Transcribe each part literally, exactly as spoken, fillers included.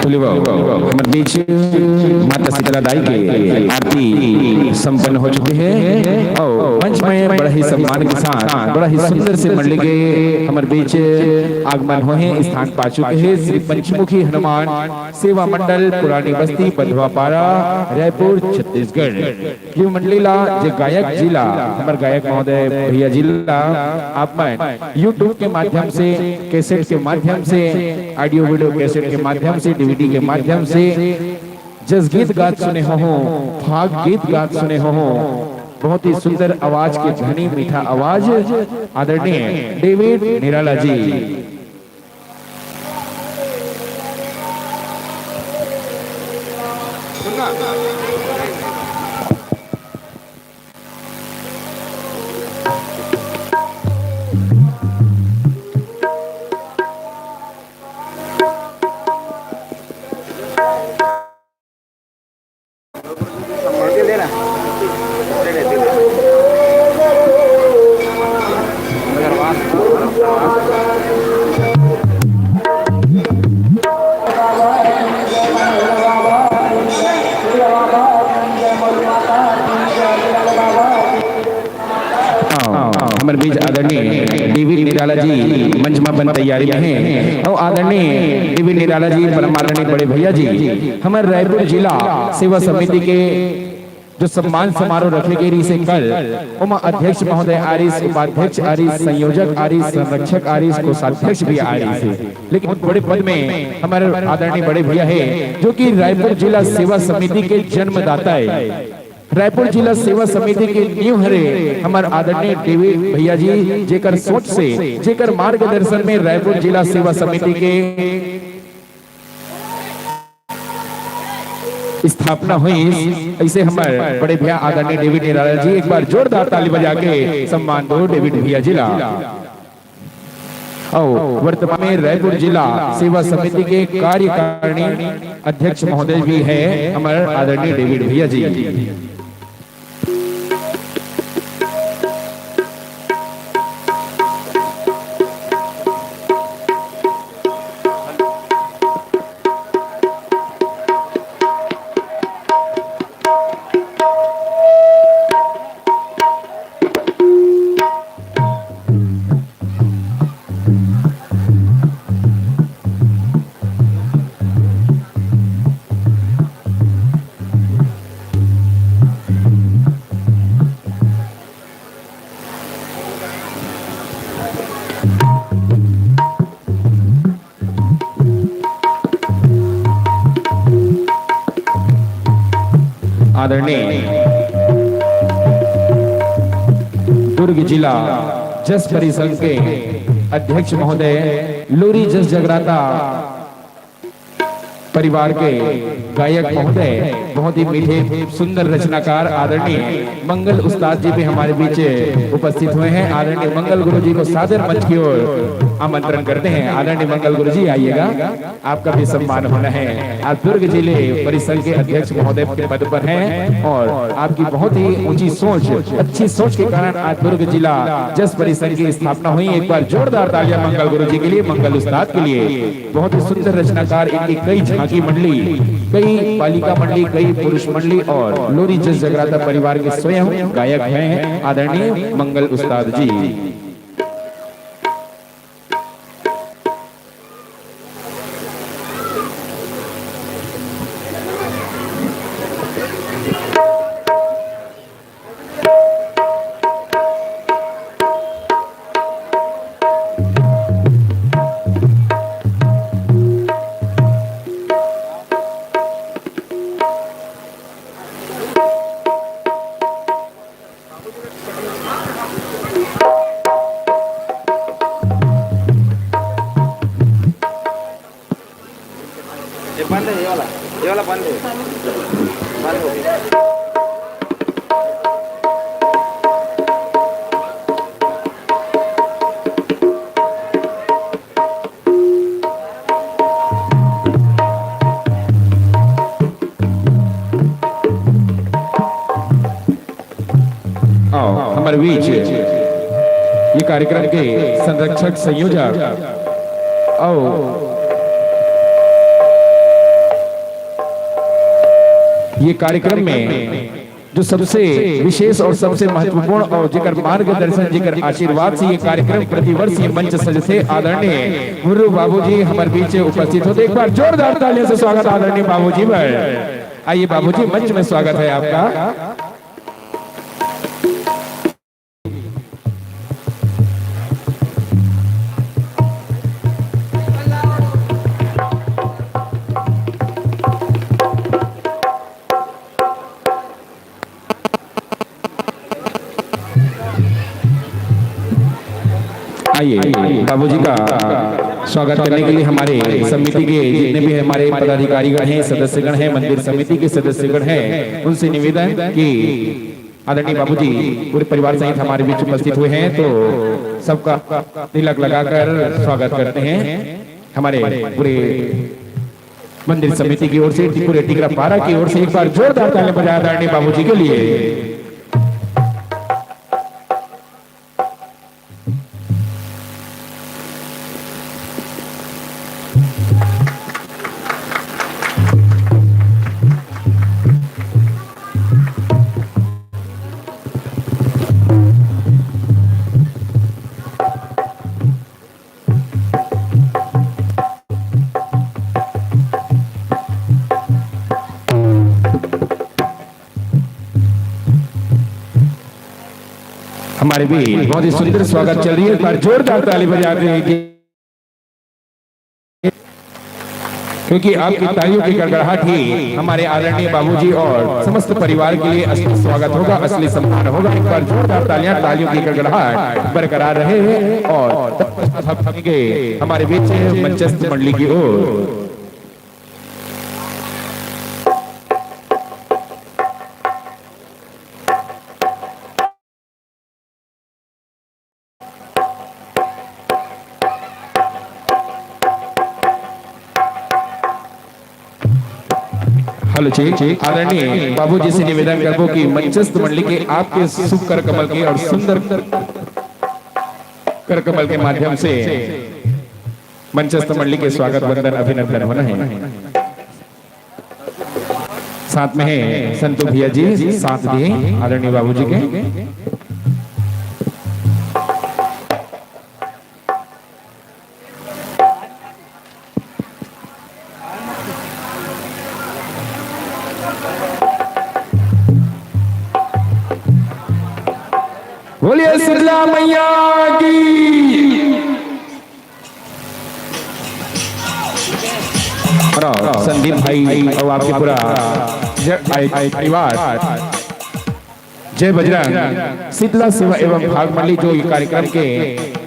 हमर बीच माता शीतला दाई के आरती संपन्न हो चुके हे अउ मंच में बड़ा ही सम्मान के साथ बड़ा ही सुंदर से मंडली के हमर बीच आगमन होहे, स्थान पा चुके हे श्री पंचमुखी हनुमान सेवा मंडल पुरानी बस्ती बंधवापारा, रायपुर, छत्तीसगढ़। ये मंडली ला, जे गायक जी ला, हमर गायक महोदय भैया जी ला, आप मन YouTube के माध्यम से, कैसेट के माध्यम से, ऑडियो वीडियो कैसेट के माध्यम से, डीवीडी के माध्यम से जस गीत गात सुने होहू, फाग गीत गात सुने होहू। बहुत ही सुंदर आवाज के धनी, मीठा आवाज, आदरणीय डेविड निराला जी। हमर बीच आदरणीय डेविड निराला जी मंच म अपन तैयारी में हे। अउ आदरणीय डेविड निराला जी, परम आदरणीय बड़े भैया जी, हमर रायपुर जिला सेवा समिति के जो सम्मान समारोह रखे गे रिहिसे कल, ओमा अध्यक्ष महोदय आरिस, उपाध्यक्ष आरिस, संयोजक आरिस, संरक्षक आरिस, कोषाध्यक्ष भी आरिस हे। लेकिन बड़े पद में हमर आदरणीय बड़े भैया हे, जो कि रायपुर जिला सेवा समिति के जन्मदाता हे। रायपुर जिला सेवा समिति के नींव हरे हमर आदरणीय डेविड भैया जी, जेकर सोच से, जेकर मार्गदर्शन में रायपुर जिला सेवा समिति के स्थापना होइस। अइसे हमर बड़े भैया आदरणीय डेविड निराला जी, एक बार जोरदार ताली बजा के सम्मान दो डेविड भैया जी ला। अउ वर्तमान में रायपुर जिला सेवा समिति के कार्यकारिणी अध्यक्ष महोदय भी हे हमर आदरणीय डेविड भैया जी। आदरणीय दुर्ग जिला जस परिषद के अध्यक्ष महोदय, लोरी जस जगराता परिवार के गायक महोदय, बहुत ही मीठे सुंदर रचनाकार आदरणीय मंगल उस्ताद जी भी हमारे बीच उपस्थित हुए हैं। आदरणीय मंगल गुरु जी को सादर मंच की ओर आमंत्रण करते हैं। आदरणीय मंगल गुरु जी, आइएगा, आपका भी सम्मान होना है। आप दुर्ग जिले परिषद के अध्यक्ष महोदय के पद पर हैं और आपकी बहुत ही ऊंची सोच, अच्छी सोच के कारण आज दुर्ग जिला जस परिषद की स्थापना हुई। एक बार जोरदार तालियां मंगल गुरु जी के लिए, मंगल उस्ताद के लिए। बहुत ही सुंदर रचनाकार, इनकी कई झांकी मंडली, कई बालिका मंडली, कई पुरुष मंडली और लोरी जस जगराता परिवार के स्वयं गायक हैं आदरणीय मंगल उस्ताद जी। ये बंद है, ये वाला, ये वाला बंद है, बंद हो गया। आओ, हमर बीच ये कार्यक्रम के संरक्षक, संयोजक, आओ, ये कार्यक्रम में जो सबसे विशेष और सबसे महत्वपूर्ण और जेकर मार्गदर्शन, जेकर आशीर्वाद से ये कार्यक्रम प्रतिवर्ष ये मंच सजथे, आदरणीय मुर्रू बाबूजी हमर बीच उपस्थित होथे। एक बार जोरदार तालियों से स्वागत आदरणीय बाबूजी बर। आइए बाबूजी, मंच में स्वागत है आपका। आइए, बाबूजी का स्वागत करने के लिए हमारे समिति के जितने भी हमारे पदाधिकारीगण हैं, सदस्यगण हैं, मंदिर समिति के सदस्यगण हैं, उनसे निवेदन कि आदरणीय बाबूजी पूरे परिवार सहित हमारे बीच उपस्थित हुए हैं, तो सबका तिलक लगाकर स्वागत करते हैं हमारे पूरे मंदिर समिति की ओर से, पूरे टिकरा पारा की ओर से एक बार जोरदार तालियां बजाएं आदरणीय बाबूजी के लिए। हमारे भी बहुत ही सुंदर स्वागत चल रही है, एक बार जोरदार ताली बजा दें कि, क्योंकि आपकी तालियों की गड़गड़ाहट ही हमारे आदरणीय बाबूजी और समस्त परिवार के लिए असली स्वागत होगा, असली सम्मान होगा। एक बार जोरदार तालियां, तालियों की गड़गड़ाहट बरकरार रहे और हमारे बीच मंचस्थ मंडली की ओर। हेलो जी, आदरणीय बाबूजी से निवेदन करबो कि मंचस्थ मंडली के आपके शुभ कर कमल के और सुंदर कर कमल के माध्यम से मंचस्थ मंडली के स्वागत वंदन अभिनंदन होना है। साथ में है संतू भैया जी, साथ दिए आदरणीय बाबूजी के। बोलिए शीतला मैया की। और संदीप भाई और आपके पूरा ज-, परिवार। जय बजरंग। शीतला सेवा एवं भाग मंडली जो ये कार्यक्रम के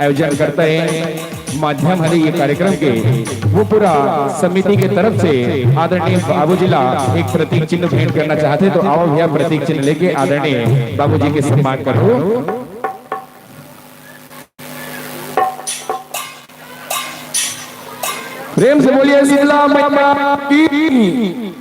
आयोजन करता है, माध्यम हरे ये कार्यक्रम के, वो पूरा समिति के तरफ से आदरणीय बाबूजी ला एक प्रतीक चिन्ह भेंट करना चाहते, तो आओ भैया, प्रतीक चिन्ह लेके आदरणीय बाबूजी के सम्मान करो। प्रेम से बोलिए शीतला मैया की।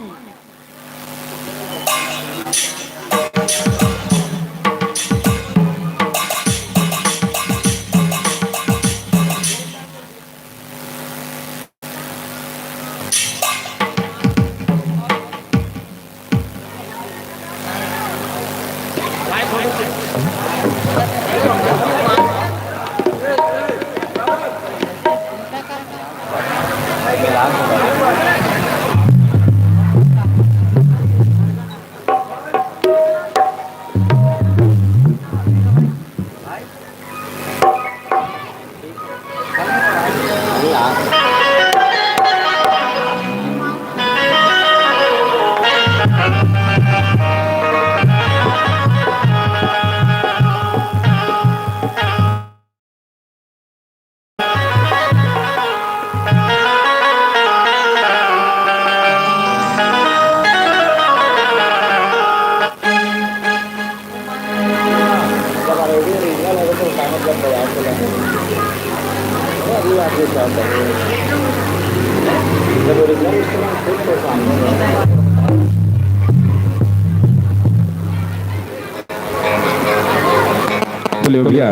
बोले भैया,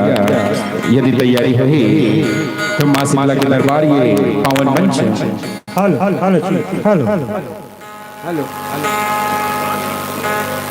यदि तैयारी होही तो माँ शीतला के दरबार ये पावन मंच। हेलो, हेलो जी, hello. Hello, hello.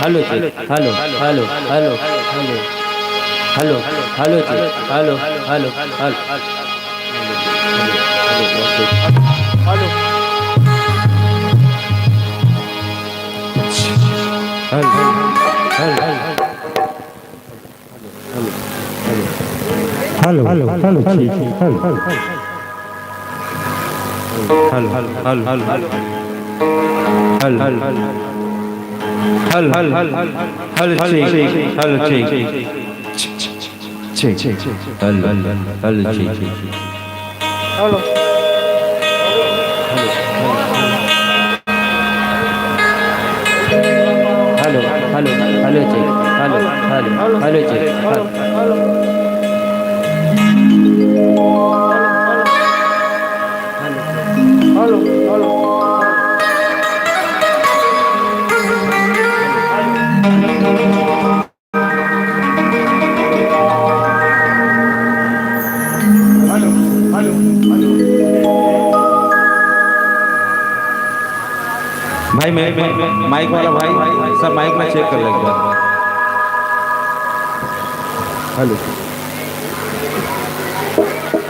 Hello, check. Hello, hello, hello, hello. Hello, hello, check. Hello, hello, hello. Hello, hello, hello. Hello, hello, hello, check. Hello, hello, hello, hello. Hello, hello, hello, hello. Hello, hello, hello. Hello, hello, hello, hello, check. Hello, check. Check, check, check. Hello, hello, hello, check, check, check. Hello. Hello, hello, hello, check. Hello, hello, hello, check. Hello. भाई, मैं, मैं, mic वाला भाई, सब mic में cheque कर लेंगे। Hello,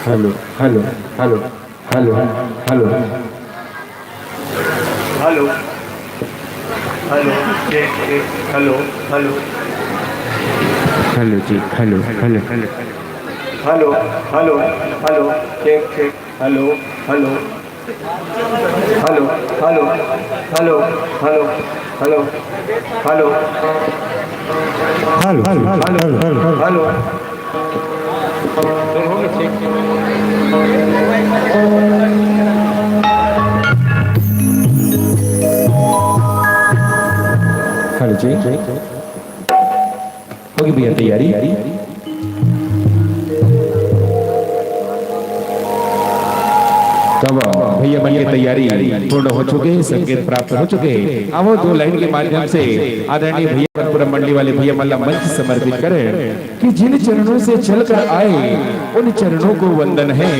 hello, hello, hello, hello, hello. Hello, hello, check, check. Hello, hello. Hello, check. Hello, hello, hello. Hello, hello, hello, check, check. Hello, hello. Hello, hello, hello, hello, hello, hello. Hello, hello, hello, hello, hello. Hello, check. होगी भैया तैयारी? तब भैया मन के तैयारी पूर्ण हो चुके हैं, संकेत प्राप्त हो चुके हैं। अब वो दो लाइन के माध्यम से आदरणीय भैया, पूरा मंडली वाले भैया मन ला मंच समर्पित करें कि जिन चरणों से चलकर आए, उन चरणों को वंदन है।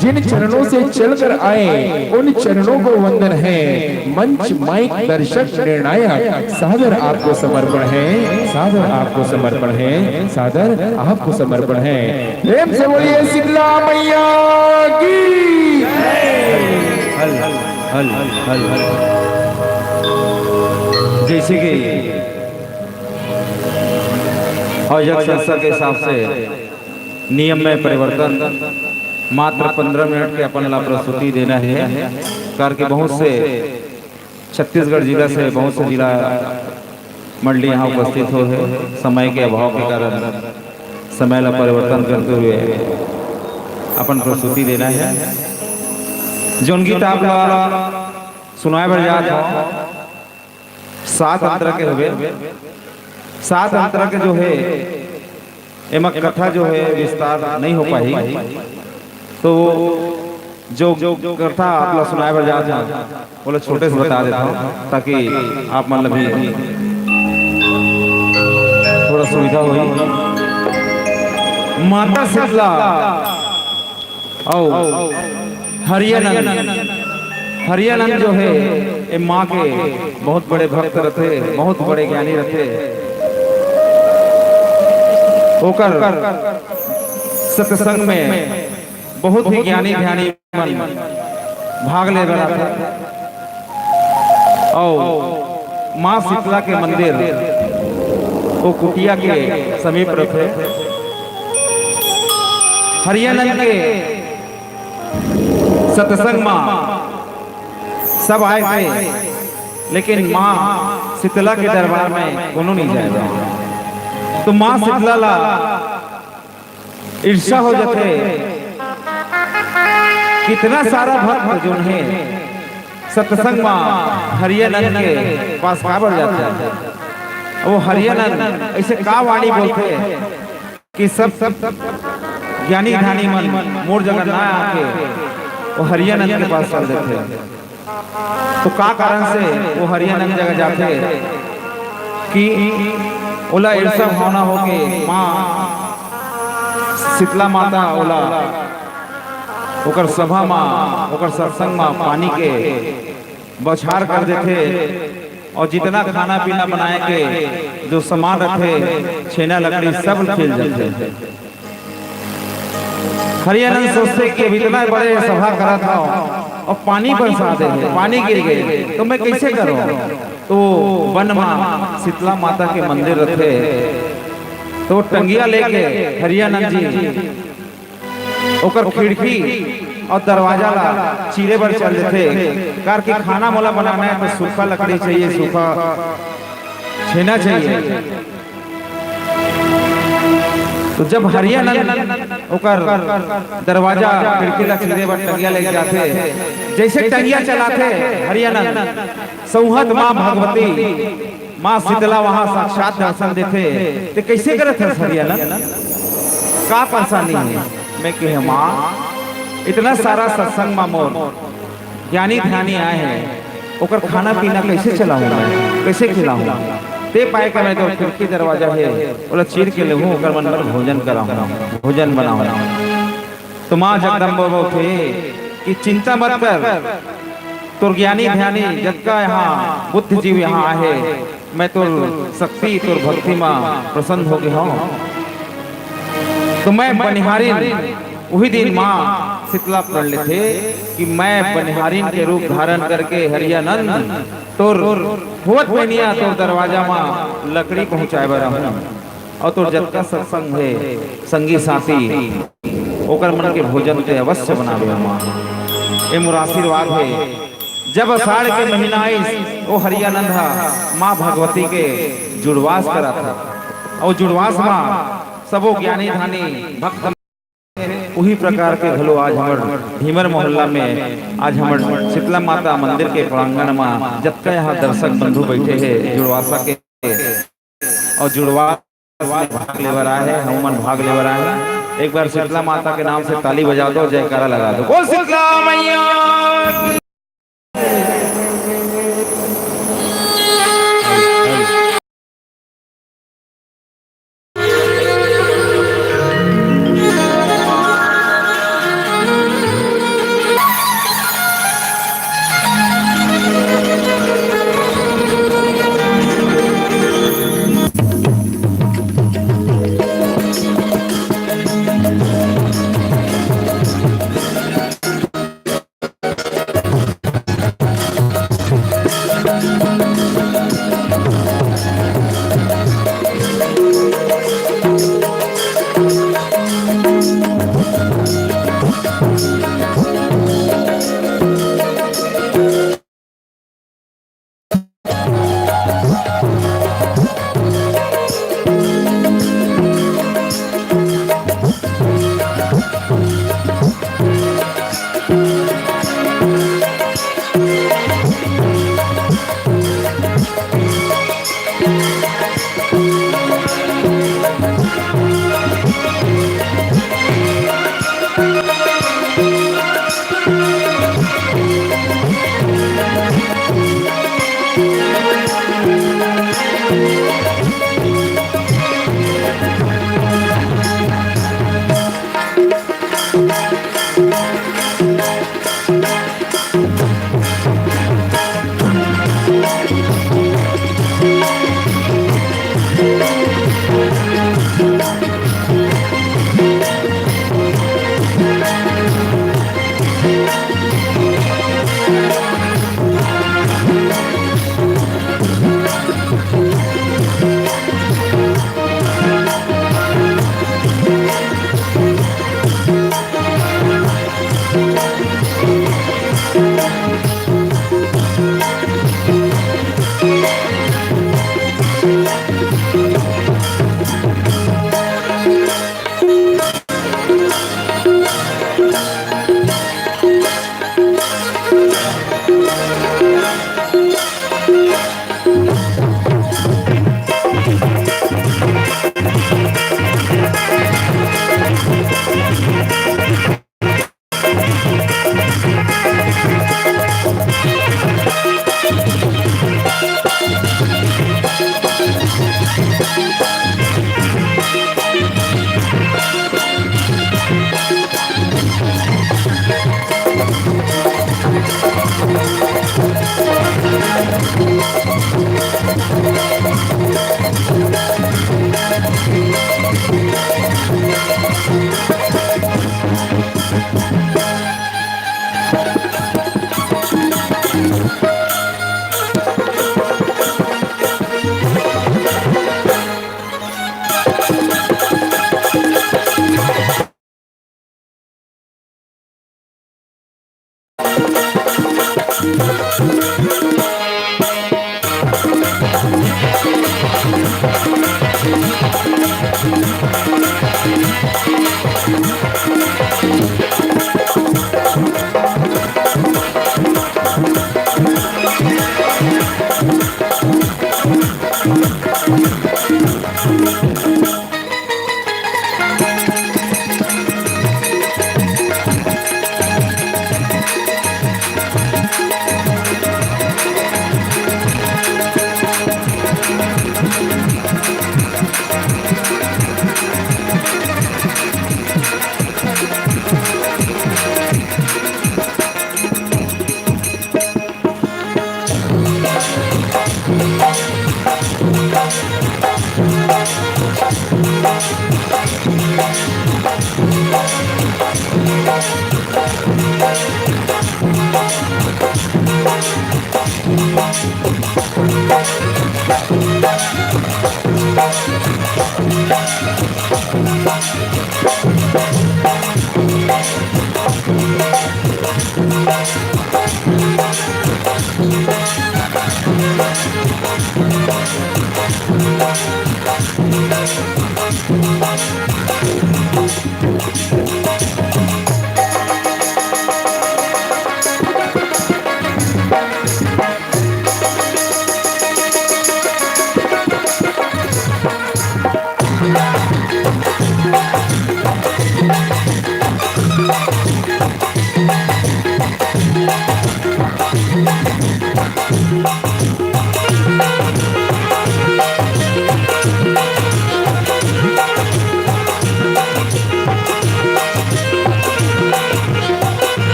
जिन चरणों से चलकर आए, उन चरणों को वंदन है। मंच, माइक, दर्शक, निर्णायक, सादर आपको समर्पण है, सादर आपको समर्पण है, सादर आपको समर्पण है। प्रेम से बोलिए शीतला मैया की। हल, हल, हल, हल, हल। जैसे कि आयोजक संस्था के हिसाब से नियम में परिवर्तन, मात्र पंद्रह मिनट के अपन ला प्रस्तुति देना है, करके बहुत से छत्तीसगढ़ जिला से बहुत से जिला मंडली यहाँ उपस्थित हो है। समय के अभाव के कारण समय ला परिवर्तन करते हुए अपन प्रस्तुति देना है। जोन गीत आप ला सुनाए बर जात हव, सात अंतरा के हवे। सात अंतरा के जो है, एमा कथा जो है, विस्तार नहीं हो पाही। तो जो कथा आप ला सुनाए बर जात हव, वो ला छोटे से बता देता हूँ, ताकि आप मन ला भी थोड़ा सुविधा होही। माता शीतला अउ हरियानंद, हरियानंद जो है, ये माँ के बहुत बड़े भक्त रथे, बहुत बड़े ज्ञानी रथे। ओकर सत्संग में बहुत ही ज्ञानी ध्यानी मन भाग ले बर आथे। अउ माँ शीतला के मंदिर वो कुटिया के समीप रथे। हरियानंद के सत्संग मा सब आए थे, लेकिन माँ शीतला के दरबार में कोनो नहीं जाए। तो माँ शीतला ला ईर्ष्या हो जाथे, कितना सारा भक्त जोन हे, सत्संग मा हरियानंद के पास काबर जाथे? वो हरियानंद ऐसे का वाणी बोलथे कि सब, सब ज्ञानी ध्यानी मन मोर जगह ना आके वो हरियानंद के पास चल देथे। तो का कारण से वो हरियानंद जगह जाथे कि ओला ऐसा भावना हो के माँ शीतला माता ओला ओकर सभा मा, ओकर सत्संग मा पानी के बौछार कर देथे और जितना खाना पीना बनाए के जो सामान रथे, छेना लकड़ी सब खिल जाथे। हरियानंद सोचथे कि अब इतना बड़े सभा करत हव और पानी बरसा दे हे, पानी गिर गे, तो मैं कैसे करूं? तो वन मा शीतला माता के मंदिर रथे, तो टंगिया लेके हरियानंद जी ओकर खिड़की और दरवाजा ला चीरे बर चल देथे, कार के खाना मोला बनाना है तो सूखा लकड़ी चाहिए, सूखा छेना चाहिए। तो जब हरियानंद ओकर दरवाजा खिड़की ला चीरे बर टंगिया लेके जाथे, जैसे टंगिया चलाथे हरियानंद, सौहत माँ भगवती, माँ शीतला वहाँ साक्षात दर्शन देथे। ते कैसे करत हस हरियानंद? का परेशानी है? मैं कहे, माँ, इतना सारा सत्संग मा मोर ज्ञानी ध्यानी आए हैं, ओकर खाना पीना कैसे चलाऊं मैं, कैसे खिलाऊं? ते पाए का मैं तो खिड़की दरवाजा है, ओला चीर के लेहूं, ओकर मन बर भोजन कराऊं, भोजन बनाऊं। तो माँ जगदम्बा बोलथे कि चिंता मत कर, तोर ज्ञानी ध्यानी जतका यहाँ बुद्धिजीव यहाँ आहे, मैं तोर शक्ति, तोर भक्ति मा प्रसन्न हो गे हूँ। तो मैं बनिहारिन, उही दिन माँ शीतला प्रण लेथे कि मैं बनिहारिन के रूप धारण करके हरियानंद तोर होवत बेनिया तोर दरवाजा मा लकड़ी पहुँचाए बर आहूँ। और तोर जतका सत्संग हे, संगी साथी, ओकर मन के भोजन ते अवश्य बनाबे माँ। ए मोर आशीर्वाद हे। जब आषाढ़ के महीना आइस, ओ हरियानंद हा माँ भगवती के जुड़वास करत हा। और जुड़वास मा सबो ज्ञानी धानी भक्त, उही प्रकार के घलो आज हमर ढीमर मोहल्ला में आज हमर शीतला माता मंदिर के प्रांगण मा जतका यहाँ दर्शक बंधु बैठे हे जुड़वासा के, और जुड़वास में भाग लेबर आए हे, हमन भाग लेबर आए हे। एक बार शीतला माता के नाम से ताली बजा दो, जयकारा लगा दो। बोल शीतला मैया की।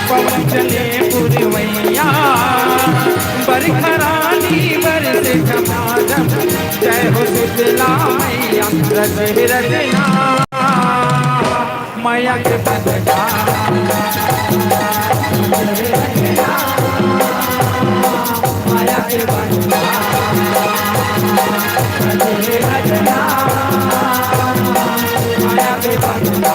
पवन चले पुरवैया, बरखा रानी बरसे झमाझम। जय हो शीतला मैया, रज रजना। मया के बंधना, मया के बंधना, मया के बंधना।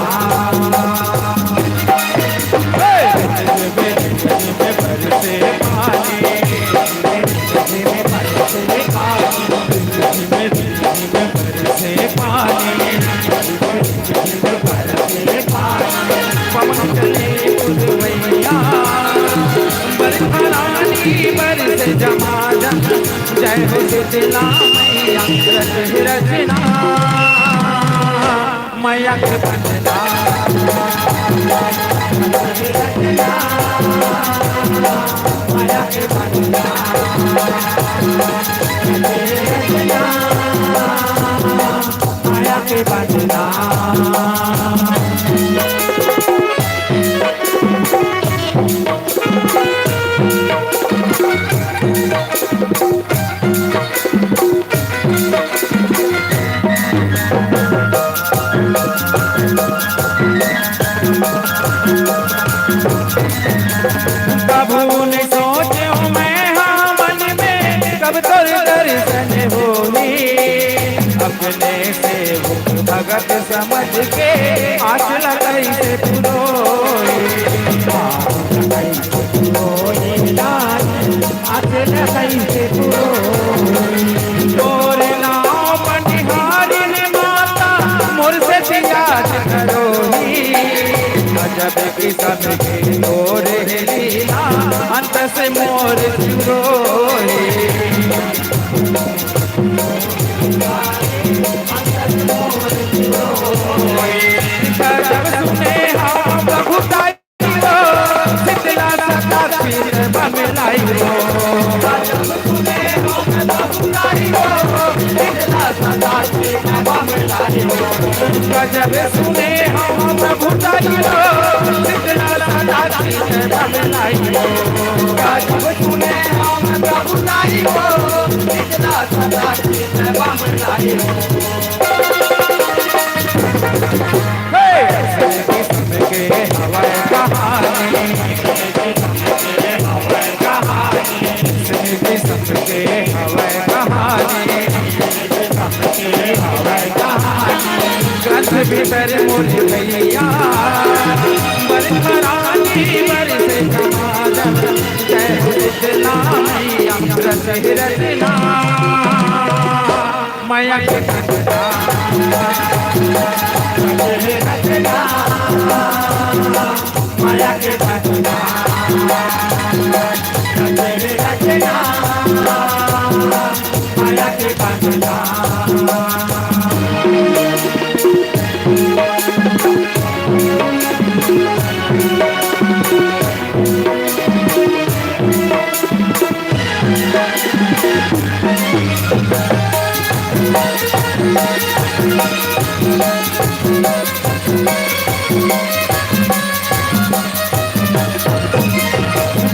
पवन चले पुरवैया, बरखा रानी बरसे झमाझम। जय हो शीतला मैया, रच रचना, मया के बंधना, मया के बंधना, मया के बंधना। कभू नइ सोचेंव मैं हा मन में, कब तोर दर्शन होही। अपने सेवक भगत समझ के आस ला कइसे पुरोही। आस ला कइसे पुरोही नाथ, आस ला कइसे पुरोही। तोर नाव बनिहारिन माता, मोर सेती याद करोही। अजब किसम के तोर लीला, अंत से मोर चुरोही। गजब सुने हम प्रभु ताई हो, शीतला सदा पीर बम लाई हो। गजब सुने हम प्रभु ताई हो, शीतला सदा पीर बम लाई हो। गजब सुने हम प्रभु ताई हो, शीतला सदा पीर बम लाई हो। हे! सबके हवय कहानी, सबके हवय कहानी। ग्रंथ भीतर मोर भैया, बरखा रानी बरसे झमाझम। जय हो शीतला मैया, रच रचना। मया के बंधना, रच रचना। मया के बंधना, रच रचना। मया के बंधना।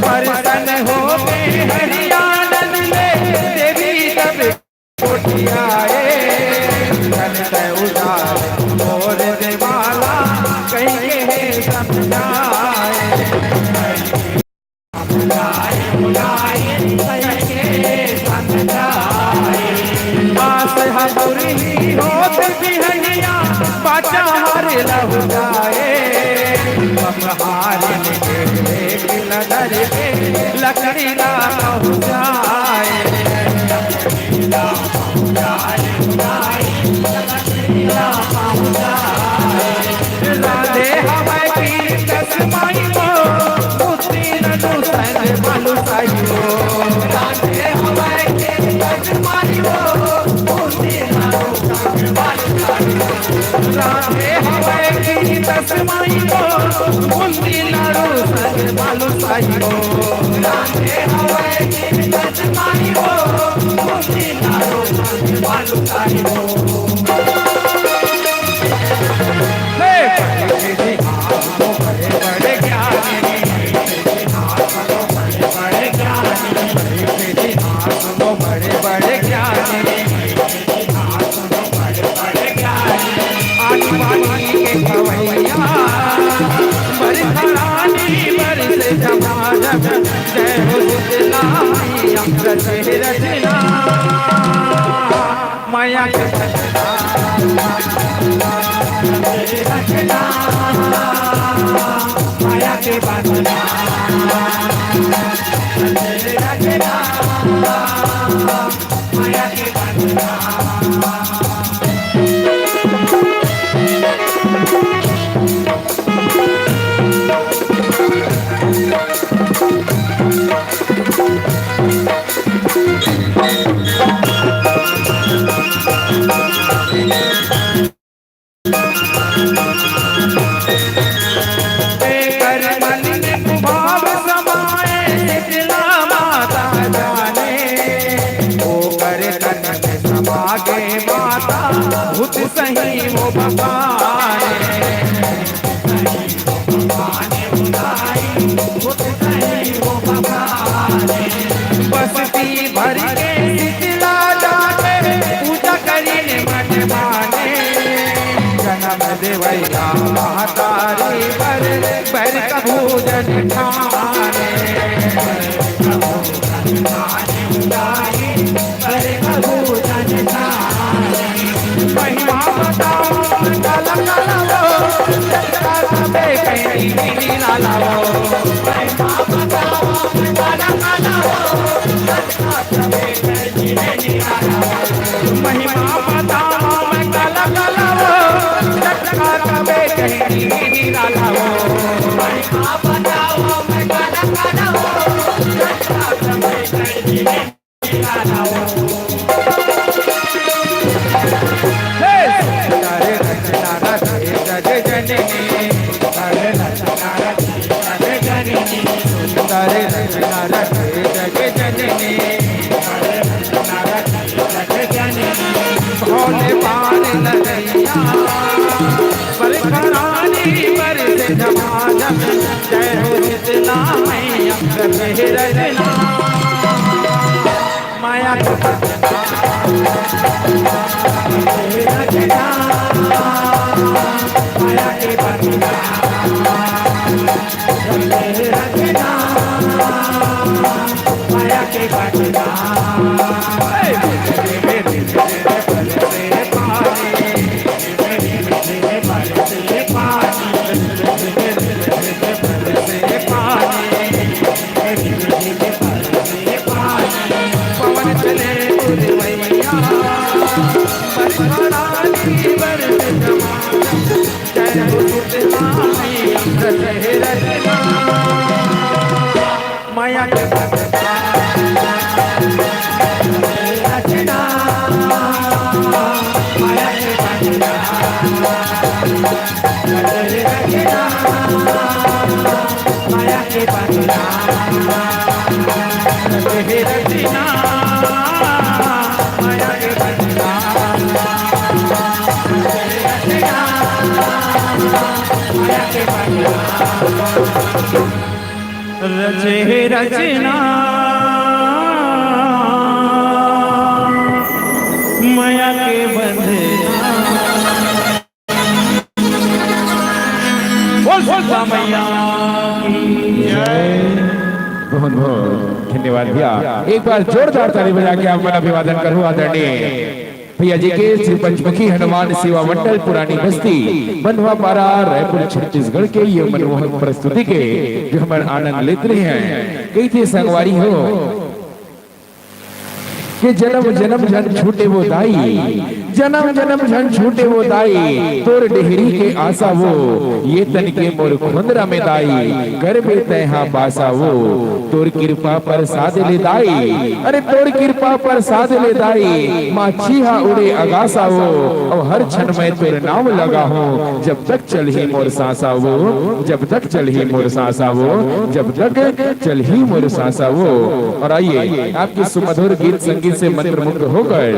प्रसन्न होके हरि आनंद ले देवी तब कोठियाए। तन तय उदार मोर देवाला, कहिके हे समझाए। आस ह मोर ही होत बिहनिया, बाचा हर लहु जाए। बमहार निकले लदर के, लकड़ी ला पहुँचाए। राधे हवय की कस माई हो, बुद्धि ननु संग मानु साई हो। राधे हवय की कस माई हो, बुद्धि ननु संग मानु साई हो। राधे हवय की कस माई हो, बुद्धि ननु संग मानु साई हो। राधे हवय की कस माई हो, बुद्धि ननु संग मानु साई हो। हे बड़े बड़े ज्ञानी, बड़े बड़े ज्ञानी, आनी बानी के खवैया। रचना, माया के बंधना, रचना, माया के बंधना, रचना, माया के बंधना। एकर मन में कुभाव समाए, शीतला माता जाने। ओकर तन में समा गे माता, भूत सही वो भगवान। बस्ती भर के शीतला जाके पूजा करिन मन माने। जनम देवैया महतारी बर, बर कभू जन ठाने। महिमा बताओ काला काला वो, जगता सबे कहीं नीला लावो। महिमा बताओ काला काला वो, जगता सबे कहीं नीला लावो। महिमा बताओ काला काला वो, जगता सबे कहीं नीला लावो। महिमा बताओ काला काला वो, जगता सबे कहीं नीला लावो। हे! तारे रचना रचे जग जननी, तारे रचना रचे जग जननी, तारे रचना रचे जग जननी, तारे रचना रचे जग जननी। भोले पार नदैया, बरखरानी बरसे झमाझम, जय हो शीतला मैया, रचे रचना। माया के बंधना, रचना, माया के बंधना, रचना, माया के बंधना। पवन चले उड़वैया, बरसाती बरस जमाना, जय हो शीतला मैया, रहे रचना, माया के बंधना, रचना, माया के बंधना। रचे रचना, माया के बंधना। बोल, बोल, मैया की जय। बहुत बहुत धन्यवाद भैया, एक बार जोरदार ताली बजा के आप मन अभिवादन करो आदरणीय भैया जी के श्री पंचमुखी हनुमान सेवा मंडल पुरानी बस्ती बंधवा पारा रायपुर छत्तीसगढ़ के ये मनमोहक प्रस्तुति के जो हमन आनंद लेत रहे हैं। कही थे संगवारी हो के जनम जनम झन छूटे वो दाई, जनम जनम झन छूटे वो दाई, तोर डेहरी के आसा वो, ये तन के मोर खुंदरा में दाई, करबे तैहा बासा वो, तोर कृपा परसाद ले दाई, अरे तोर कृपा परसाद ले दाई, माछी हा उड़े अगासा वो, अउ हर क्षण मैं तोर नाव लगा हूँ, जब तक चलही मोर सांसा वो, जब तक चलही मोर सांसा वो, जब तक चलही मोर सांसा वो। और आइए, आपके सुमधुर गीत संगीत से मंत्रमुग्ध होकर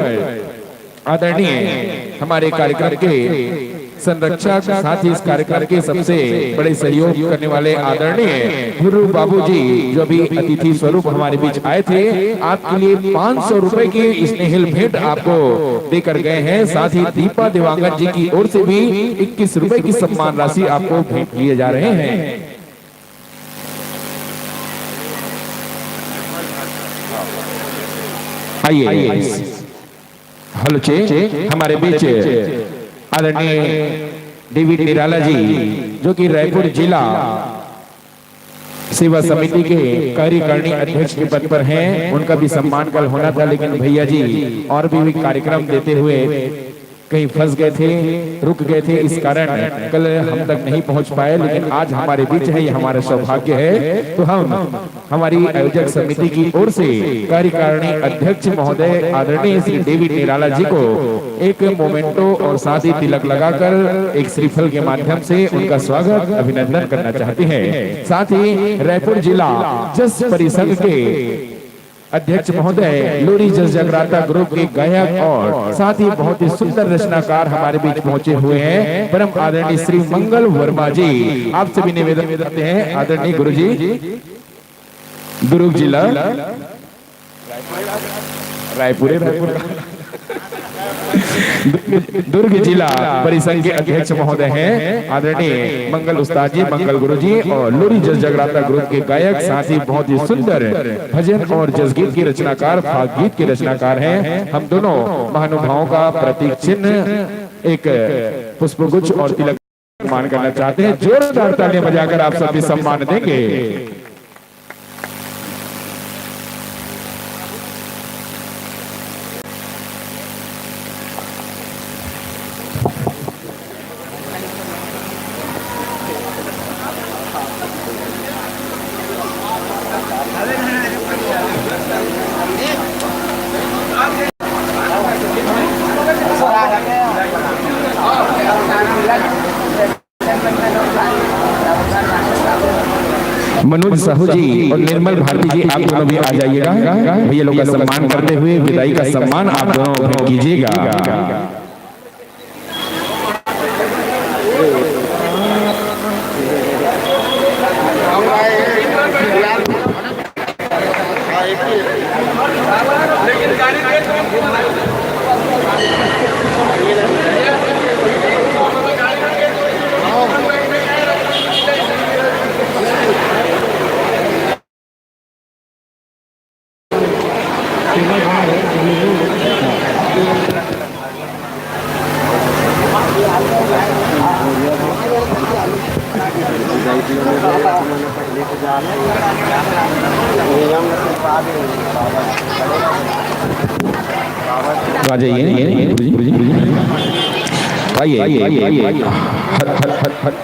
आदरणीय हमारे कार्यक्रम के संरक्षक, साथ ही इस कार्यक्रम के सबसे बड़े सहयोग करने वाले आदरणीय गुरु बाबू जी, जो अभी अतिथि स्वरूप हमारे बीच आए थे, आपके लिए पाँच सौ रुपए की स्नेहिल भेंट आपको देकर गए हैं। साथ ही दीपा देवांगन जी की ओर से भी इक्कीस रुपए की सम्मान राशि आपको भेंट किए जा रहे हैं। आइए, हेलो चे, हमारे बीच आदरणीय डेविड निराला जी, जो कि रायपुर जिला सेवा समिति के कार्यकारिणी अध्यक्ष के पद पर हैं, उनका भी सम्मान कल होना था, लेकिन भैया जी और भी कार्यक्रम देते हुए कहीं फंस गए थे, रुक गए थे, इस कारण कल हम तक नहीं पहुंच पाए। लेकिन आज हमारे बीच है, ये हमारा सौभाग्य है। तो हम हमारी आयोजक समिति की ओर से कार्यकारिणी अध्यक्ष महोदय आदरणीय श्री डेविड निराला जी को एक मोमेंटो और साथ ही तिलक लगाकर एक श्रीफल के माध्यम से उनका स्वागत, अभिनंदन करना चाहते हैं। साथ ही रायपुर जिला जस परिषद के अध्यक्ष महोदय, लोरी जस जगराता ग्रुप के गायक और साथ ही बहुत ही सुंदर रचनाकार हमारे बीच पहुंचे हुए हैं, परम आदरणीय श्री मंगल वर्मा जी। आपसे भी निवेदन करते हैं आदरणीय गुरु जी, दुर्ग जिला, रायपुर, रायपुर, दुर्ग जिला परिसंघ के अध्यक्ष महोदय हैं आदरणीय मंगल उस्ताद जी, मंगल गुरु जी और लोरी जस जगराता ग्रुप के गायक, साथ ही बहुत ही सुंदर भजन और जसगीत के रचनाकार, फाग गीत के रचनाकार हैं। हम दोनों महानुभावों का प्रतीक चिन्ह एक पुष्पगुच्छ और तिलक सम्मान करना चाहते हैं। जोरदार तालियां बजाकर आप सभी सम्मान देंगे। मनोज साहू जी और निर्मल भारती जी, आप दोनों भी आ जाइएगा। भैया लोग का सम्मान करते हुए विदाई का सम्मान आप दोनों भी कीजिएगा। आ जाइए, गुरुजी, गुरुजी, गुरुजी। आइए, आइए, आइए। हट, हट, हट, हट।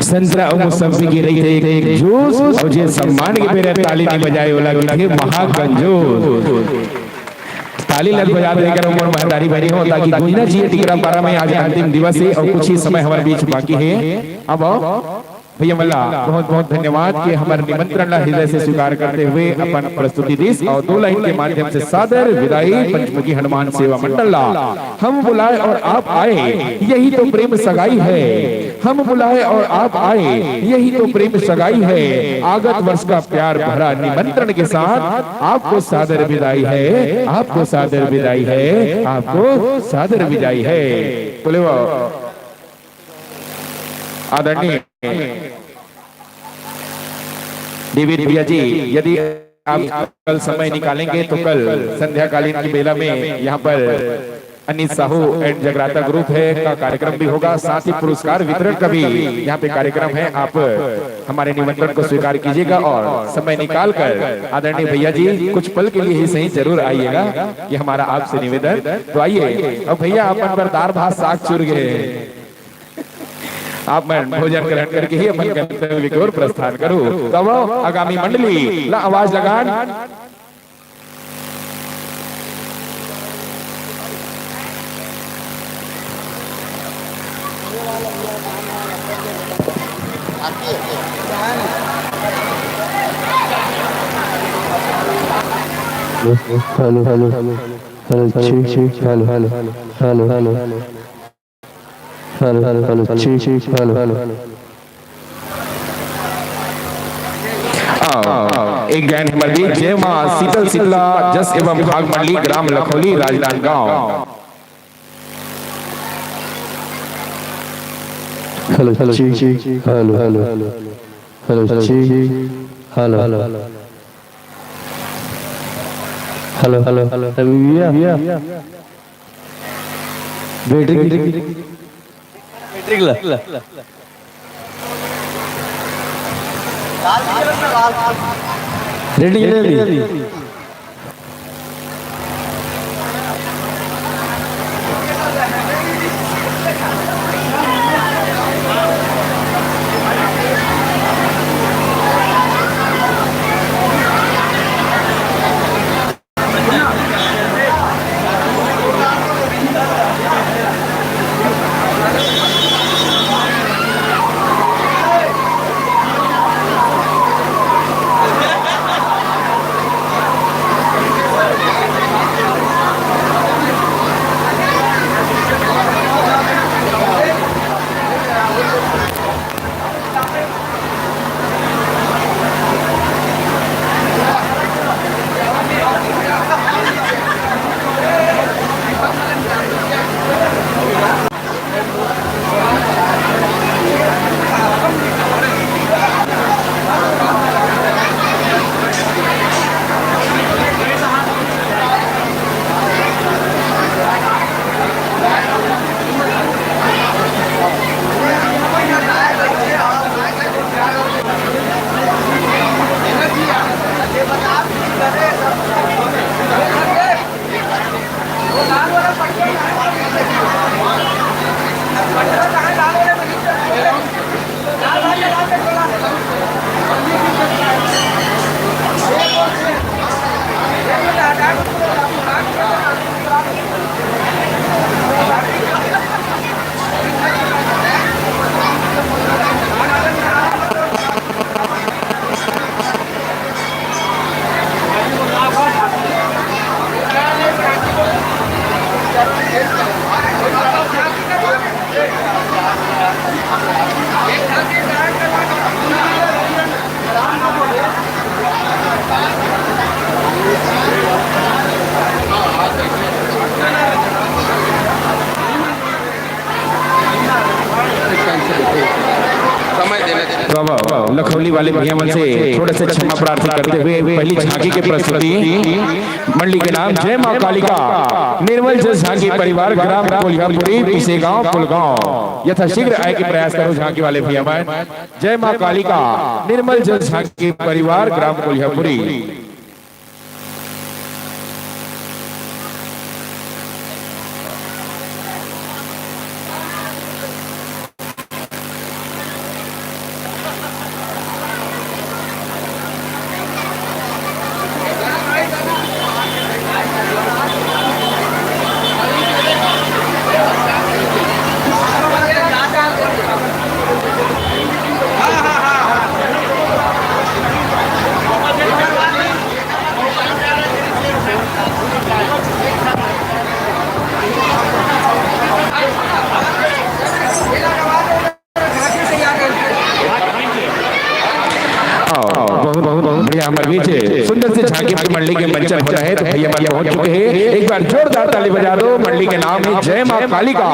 संतरा अउ मौसम्बी के रहिथे एक जूस, अउ जे सम्मान के बेरा ताली नइ बजाए, ओला कहिथे महाकंजूस। ताली ल बजा देकर उमर महतारी बने हो, ताकि गुंजना जी टिकरा पारा में आज अंतिम दिवस हे अउ कुछ ही समय हमर बीच बाकी हे। अब भैया मन ला बहुत बहुत धन्यवाद कि हमर निमंत्रण ला हृदय से स्वीकार करते हुए अपन प्रस्तुति दिस अउ दो लाइन के माध्यम से सादर विदाई पंचमुखी हनुमान सेवा मंडल ला। हम बुलाए और आप आए, यही तो प्रेम सगाई है। हम बुलाए और आप आए, यही तो प्रेम सगाई है। आगत वर्ष का प्यार भरा निमंत्रण के साथ आपको सादर विदाई है, आपको सादर विदाई है, आपको सादर विदाई है। बोले वाह। आदरणीय डेविड भैया जी, यदि आप कल समय निकालेंगे तो कल संध्याकालीन की बेला में यहाँ पर अनित साहू एंड जगराता ग्रुप है का कार्यक्रम भी होगा, साथ ही पुरस्कार वितरण का भी यहाँ पे कार्यक्रम है। आप हमारे निमंत्रण को स्वीकार कीजिएगा और समय निकाल कर आदरणीय भैया जी कुछ पल के लिए ही सही जरूर आइएगा, ये हमारा आपसे निवेदन। तो आइए, अब भैया अपन बर दार भात साग चुर गए हैं। आप मन भोजन ग्रहण करके ही अपन गंतव्य की ओर प्रस्थान करो। तब आगामी मंडली ला आवाज लगान। Hello, hello, hello, hello, hello, hello, hello, hello. Hello, hello, hello, ठीक, ठीक, हेलो, हेलो। आओ, एक गायन हमर बीच, जय माँ शीतल शीतला, जस एवं भाग मंडली, ग्राम Lakhauli, Rajnandgaon. Hello, hello, hello, hello, hello, hello, hello, hello, hello, hello, hello, hello, hello, battery, battery, battery, ready, ready. समय देना चाहिए। वाह, वाह, वाह। लखौली वाले भैया मन से थोड़ा सा क्षमा प्रार्थना करते हुए पहली झांकी की प्रस्तुति, मंडली के नाम जय माँ कालिका, निर्मल जल झांकी परिवार, ग्राम कोलिहापुरी, पिसेगांव, पुलगांव। यथाशीघ्र आए के प्रयास करो झांकी वाले भैया मन। जय माँ कालिका, निर्मल जल झांकी परिवार, ग्राम कोलिहापुरी। बहुत, बहुत, बहुत बढ़िया। हमारे बीच सुंदर सी झांकी मंडली के मंचन हो रहे हैं, तो भैया हमारे पहुंच चुके हैं। एक बार जोरदार ताली बजा दो। मंडली के नाम है जय माँ कालिका,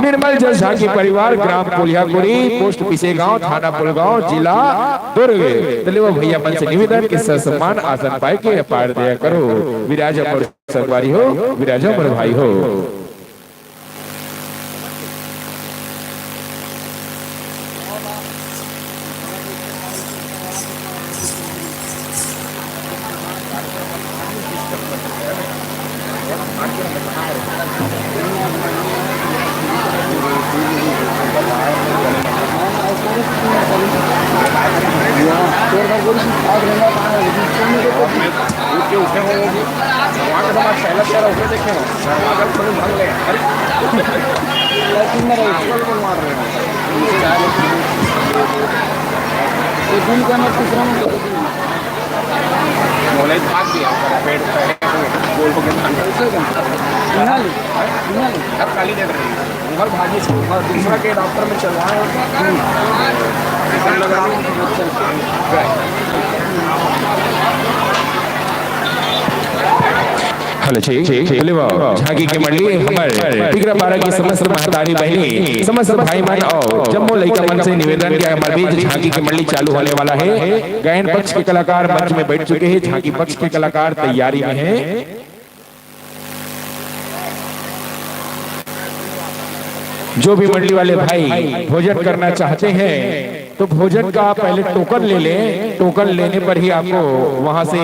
निर्मल जल झांकी परिवार, ग्राम कोलिहापुरी, पोस्ट पिसेगांव, थाना पुलगांव, जिला दुर्ग। चलिए, वो भैया मन से निवेदन कि ससम्मान आसन पाए के पार दया करो। विराज अमर संगवारी हो, विराज अमर भाई हो। बोले भाग गया, पेट पे गोल हो गया। अब खाली दे रही है। भाजी से दूसरा के डॉक्टर में चल रहा है। चलो, ठीक, ठीक, चलो, वाह। झांकी के मंडली हमर पिगरा पारा के समस्त महतारी बहिनी, समस्त भाई मन और जम्मो लइका मन से निवेदन के हमर बीच झांकी के मंडली चालू होने वाला है। गायन पक्ष के कलाकार मंच में बैठ चुके हैं, झांकी पक्ष के कलाकार तैयारी में हैं। जो भी मंडली वाले भाई भोजन करना चाहते हैं तो भोजन का पहले टोकन ले लें। टोकन लेने पर ही आपको वहां से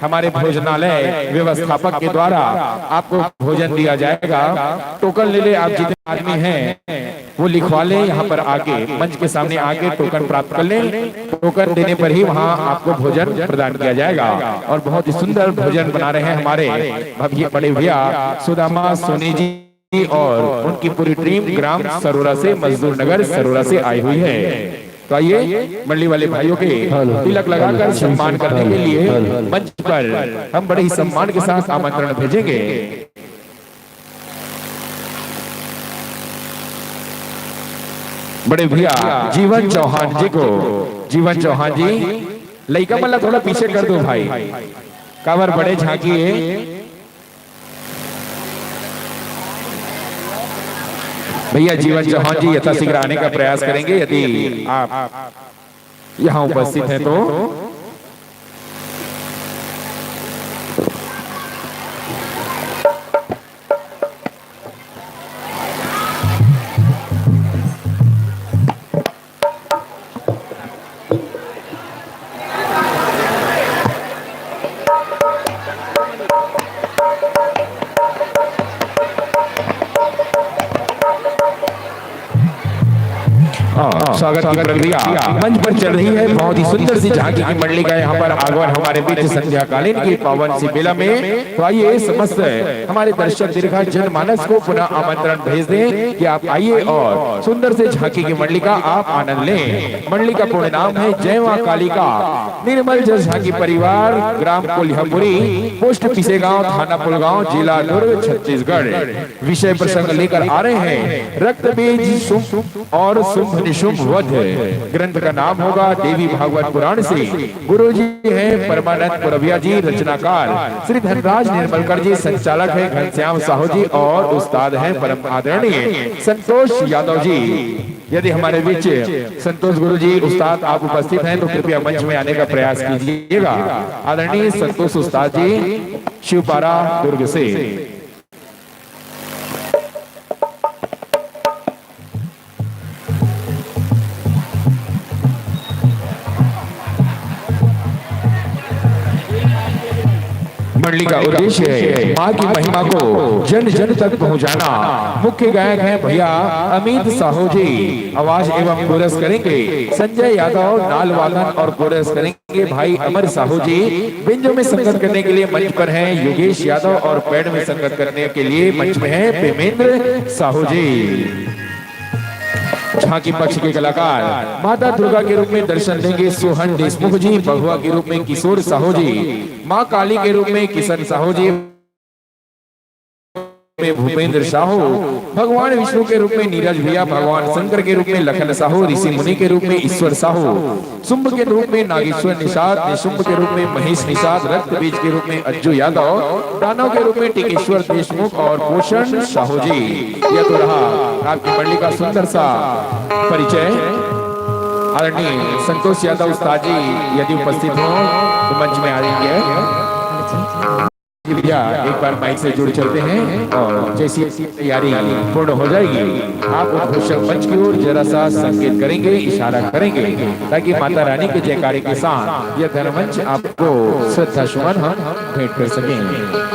हमारे भोजनालय व्यवस्थापक के द्वारा आपको भोजन दिया जाएगा। टोकन ले लें, आप जितने आदमी हैं वो लिखवा लें, यहाँ पर आके मंच के सामने आके टोकन प्राप्त कर लें। टोकन देने पर ही वहाँ आपको भोजन प्रदान किया जाएगा। और बहुत ही सुंदर भोजन बना रहे हैं हमारे भव्य बड़े भैया सुदामा सोनी जी और उनकी पूरी टीम ग्राम सरोरा से, मजदूर नगर सरोरा से आई हुई है। तो आइए, मंडली वाले भाइयों के हेलो। तिलक लगाकर हेलो। सम्मान करने के लिए हेलो। मंच पर हम बड़े ही सम्मान के साथ आमंत्रण भेजेंगे बड़े भैया जीवन चौहान जी को। जीवन चौहान जी, लइका मन ला थोड़ा पीछे कर दो भाई, काबर बड़े झांकी है। भैया जीवन चौहान जी यथाशीघ्र आने का प्रयास करेंगे, यदि आप यहाँ उपस्थित हैं तो। हाँ, स्वागत की प्रक्रिया मंच पर चल रही है। बहुत ही सुंदर सी झांकी की मंडली का यहाँ पर आगमन हमारे बीच संध्याकालीन की पावन सी बेला में। तो आइए, समस्त हमारे दर्शक दीर्घा जनमानस को पुनः आमंत्रण भेज दें कि आप आइए और सुंदर से झांकी की मंडली का आप आनंद लें। मंडली का पूर्ण नाम है जय मां कालिका निर्मल जस झांकी परिवार, ग्राम कोलिहापुरी, पोस्ट पिसेगांव, थाना पुलगांव, जिला दुर्ग, छत्तीसगढ़। विषय प्रसंग लेकर आ रहे हैं रक्त बीज शुंभ और शुंभ निशुंभ वध। ग्रंथ का नाम होगा देवी भागवत पुराण से। गुरु जी हैं परमानंद पुरविया जी, रचनाकार श्री धनराज निर्मलकर जी, संचालक हैं घनश्याम साहू जी और उस्ताद हैं परम आदरणीय संतोष यादव जी। यदि हमारे बीच संतोष गुरु जी उस्ताद आप उपस्थित हैं तो कृपया मंच में आने का प्रयास कीजिएगा। आदरणीय संतोष उस्ताद जी, शिवपारा दुर्ग से। मंडली का उद्देश्य है माँ की महिमा को जन जन तक पहुँचाना। मुख्य गायक हैं भैया अमित साहू जी, आवाज एवं कोरस करेंगे संजय यादव, नाल वादन और कोरस करेंगे भाई अमर साहू जी। बेंजो में संगत करने के लिए मंच पर हैं योगेश यादव और पैड में संगत करने के लिए मंच में हैं प्रेमेंद्र साहू जी। झांकी पक्ष के कलाकार माता दुर्गा के रूप में दर्शन देंगे सोहन देशमुख जी, बहुआ के रूप में किशोर साहू जी, माँ काली के रूप में किशन साहू जी, में भूपेंद्र साहू, भगवान विष्णु के रूप में नीरज भैया, भगवान शंकर के रूप में लखन साहू, ऋषि मुनि के रूप में ईश्वर साहू, शुंभ के रूप में नागेश्वर निषाद, निशुंभ के रूप में महेश निषाद, रक्त बीज के रूप में अज्जू यादव, दानव के रूप में टिकेश्वर देशमुख और पोषण साहू जी। यह तो रहा आपकी मंडली का सुंदर सा परिचय। आदरणीय संतोष यादव उस्ताद जी यदि उपस्थित हो तो मंच में आ जाएंगे। जी भैया, एक बार माइक से जुड़ चलते हैं और जैसी तैयारी पूर्ण हो जाएगी, आप उद्घोषक मंच की ओर जरा सा संकेत करेंगे, इशारा करेंगे, ताकि माता रानी के जयकारे के साथ यह धनमंच आपको श्रद्धा सुमन हम भेंट कर सकें।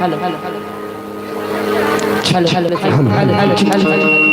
Hello, hello, hello, hello, hello, hello, hello.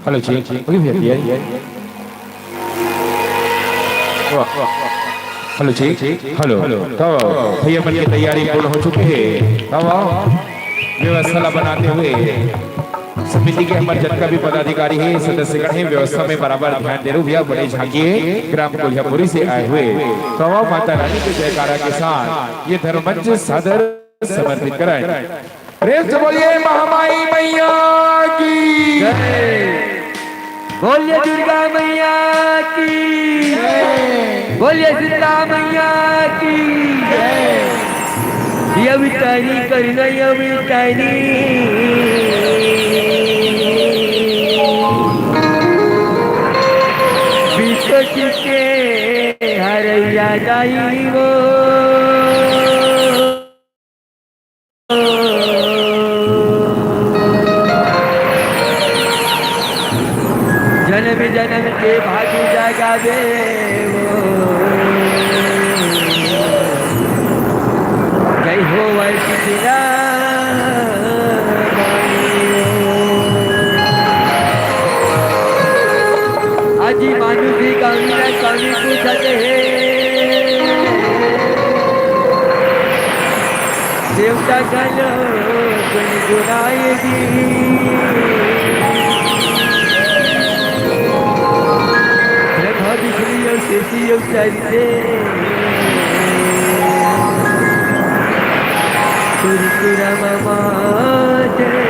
Hello जी, ओके भैया, भैया। वाह, वाह। हेलो जी, हेलो। तो भैया मन के तैयारी पूर्ण हो चुके हे। अब व्यवस्था ला बनाते हुए समिति के हमर जतका भी पदाधिकारी हे, सदस्यगण हे, व्यवस्था में बराबर ध्यान दे रहू भैया, बड़े झांकी हे, ग्राम कोलिहापुरी से आए हुए। तो माता रानी के जयकारा के साथ ये धर्ममंच सादर समर्पित कराए। प्रेम से बोलिए महामाई मैया की। जय। बोलिए दुर्गा मैया की। जय। बोलिए शीतला मैया की। जय। ये अवतारी करुणा अवतारी। विश्व के हरैया दाई वो। जन्म जन्म के भागी जगावे वो। जय हो वैष्णव। अजी मानुषी कवि न कवि पूछत हे। देवता कालो गुनगुनाए जी। ब्रह्मा विष्णु अउ शशि अउ चंद्र। कुरकुरा ममा जय।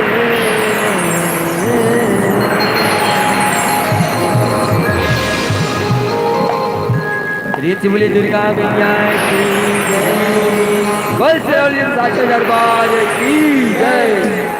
प्रीत बोले दुर्गा मैया की जय। बोल से बोले साचे दरबार की जय।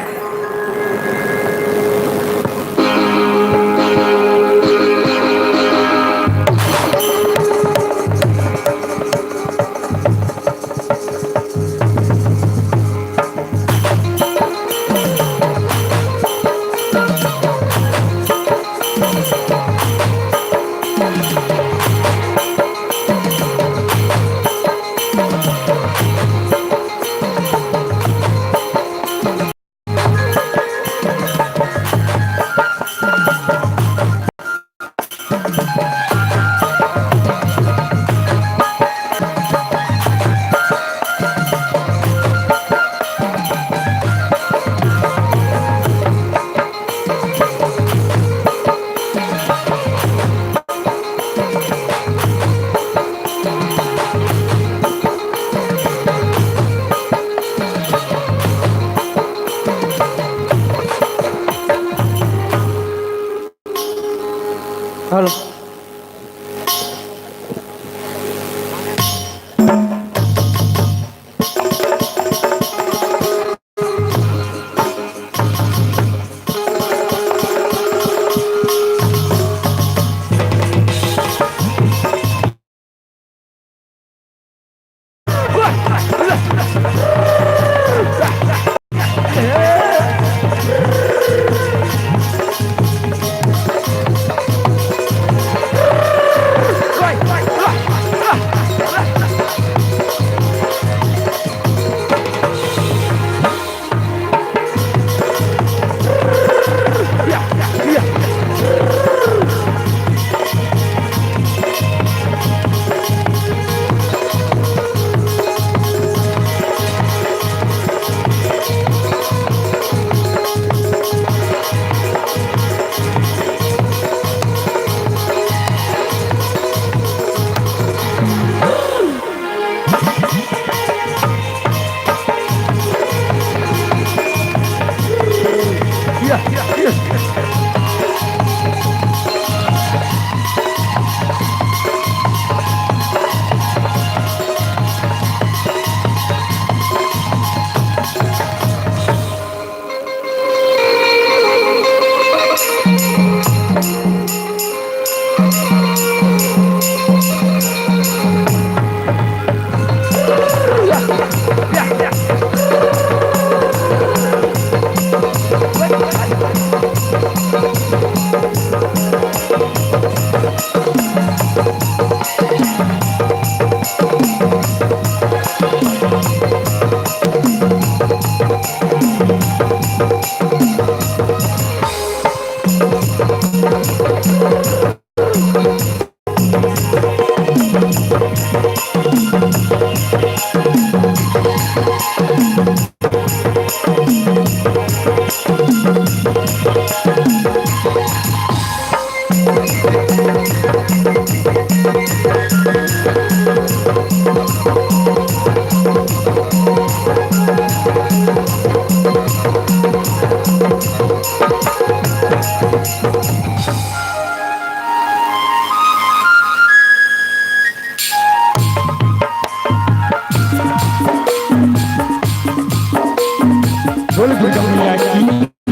बोल दुर्गा मैया की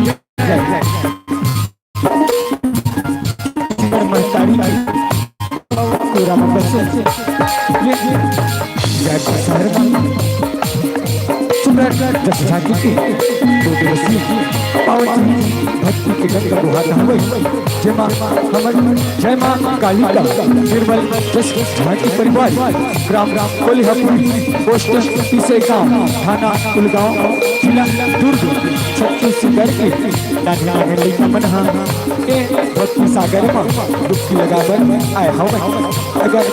जय। महतारी की पूरा बस ये जय शहर में सुंदर दस झांकी के दो दिवसीय पावन भक्ति के गंगा गुहा धाम, जेमा हमर जय मां कालिका निर्मल दस झांकी परिवार, ग्राम कोलिहापुर, पोस्ट पिसेगांव, थाना उलगांव, जिला दुर्ग, छत्तीसगढ़ के नान्हे नान्हे लइका मन ह ए भक्ति सागर म डुबकी लगाए बर आए हवय। अगर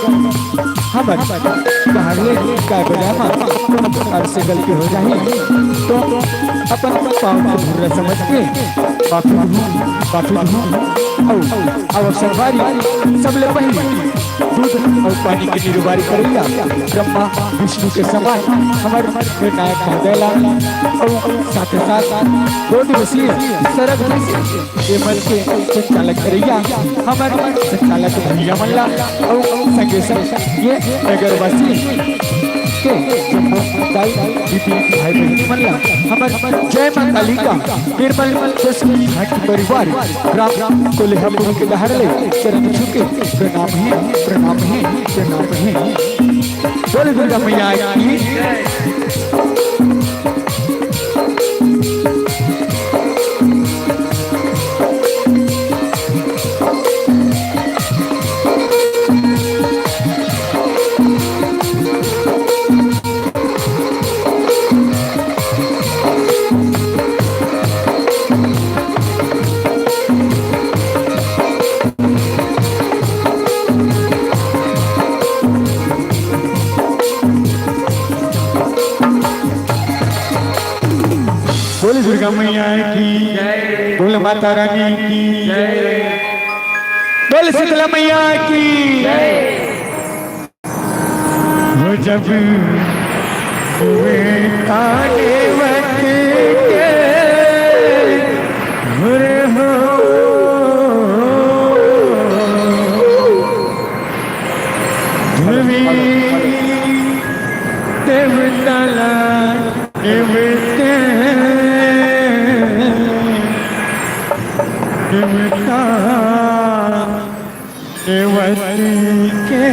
हमर कहानी का बेरा म कोनो प्रकार से गलती हो जाही, तो अपन पाँव के भुर्रा समझ के माफी दहू, माफी दहू। अउ, अउ संगवारी, सबले पहले दूध अउ पानी के निरूबारी करइया ब्रह्मा विष्णु के समान हमर निर्णायक महोदय ला अउ साथे साथ दो दिवसीय सरग ये मंच के संचालक करइया हमर संचालक भैया मन ला अउ संगे संग ये नगरवासी के जम्मो दाई दीदी भाई बहिनी मन ला हमर जय मां कालिका निर्मल दस घाट परिवार ग्राम कोलिहापुर के डहर ले चरण छू के प्रणाम हे, प्रणाम हे, प्रणाम हे। बोल दुर्गा मैया की। बोल दुर्गा मैया की जय। बोल माता रानी की जय। बोल शीतला मैया की जय। वो जब हुए ताने वत के हुर हो धुवी देवतला देवते देवता देवती के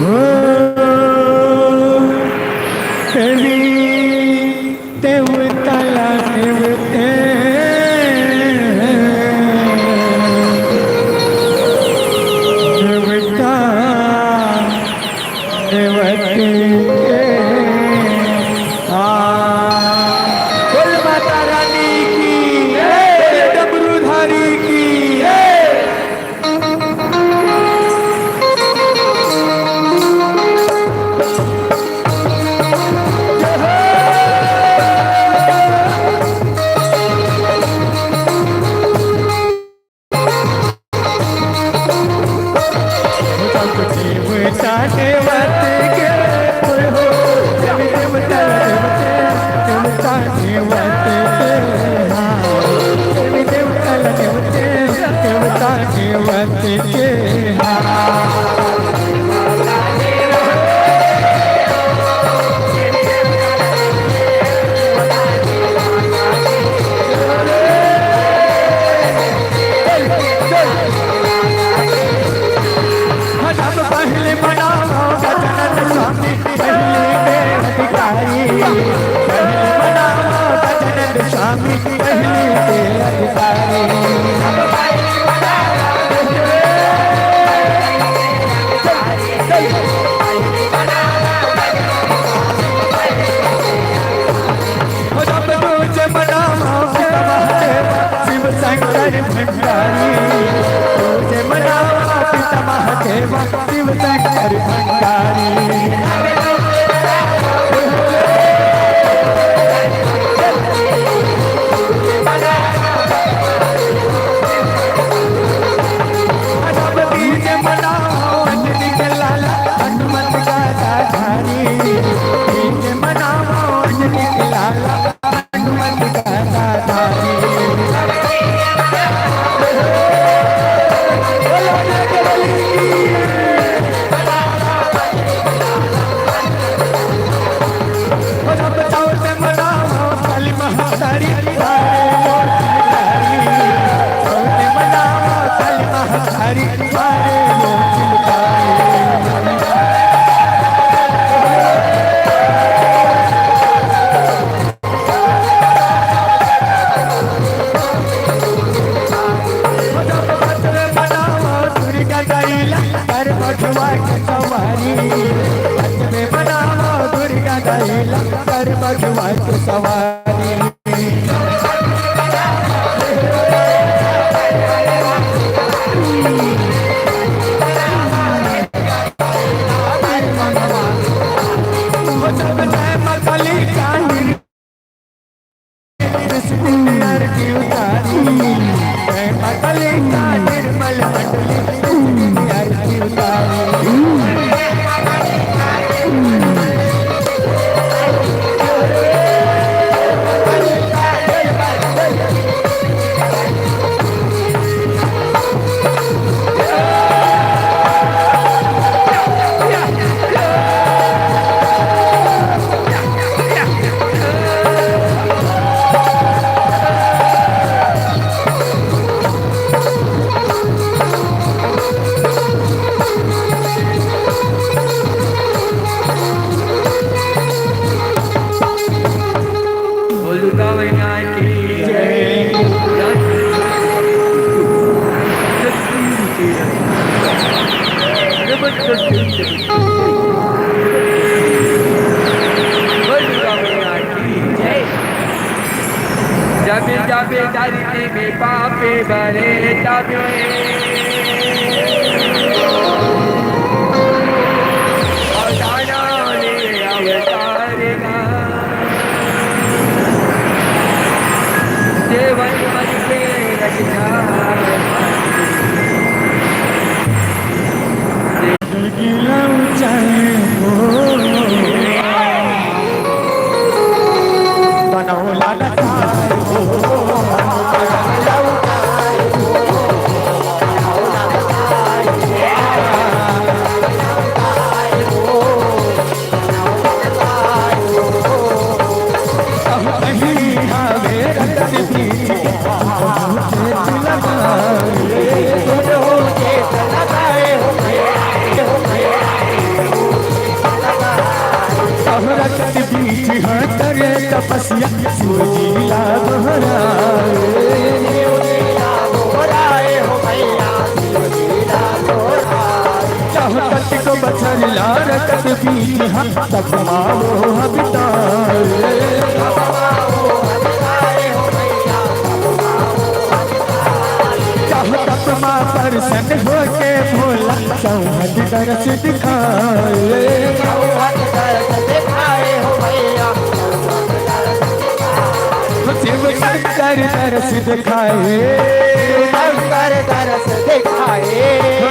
हो तेरी देवतला देवते देवता देवती के आ। बोल माता रानी की जय। बोल डमरूधारी की जय। शिव शंकर भंडारी। जब बीच मनाओ अंजनी के लाला, हनुमत गदाधारी। बीच मनाओ अंजनी के लाला, हनुमत गदाधारी। दुर्गा दाई ला कर बघवा के सवारी। बोल दुर्गा मैया की जय। बोल दुर्गा मैया की जय। जब जब धरती में पापे बरे तबे अवतार ले अवतार गा। देवन मन के रक्षा। तपस्या शिव जी ला दोहराए। चाहो कतिको बछर ला रकत बीच हम तक मावो हम बिताए। चाहो तप मा प्रसन्न होके भोला चौहद दरस दिखाए। शिव शंकर दरस दिखाए। शंकर दरस दिखाए।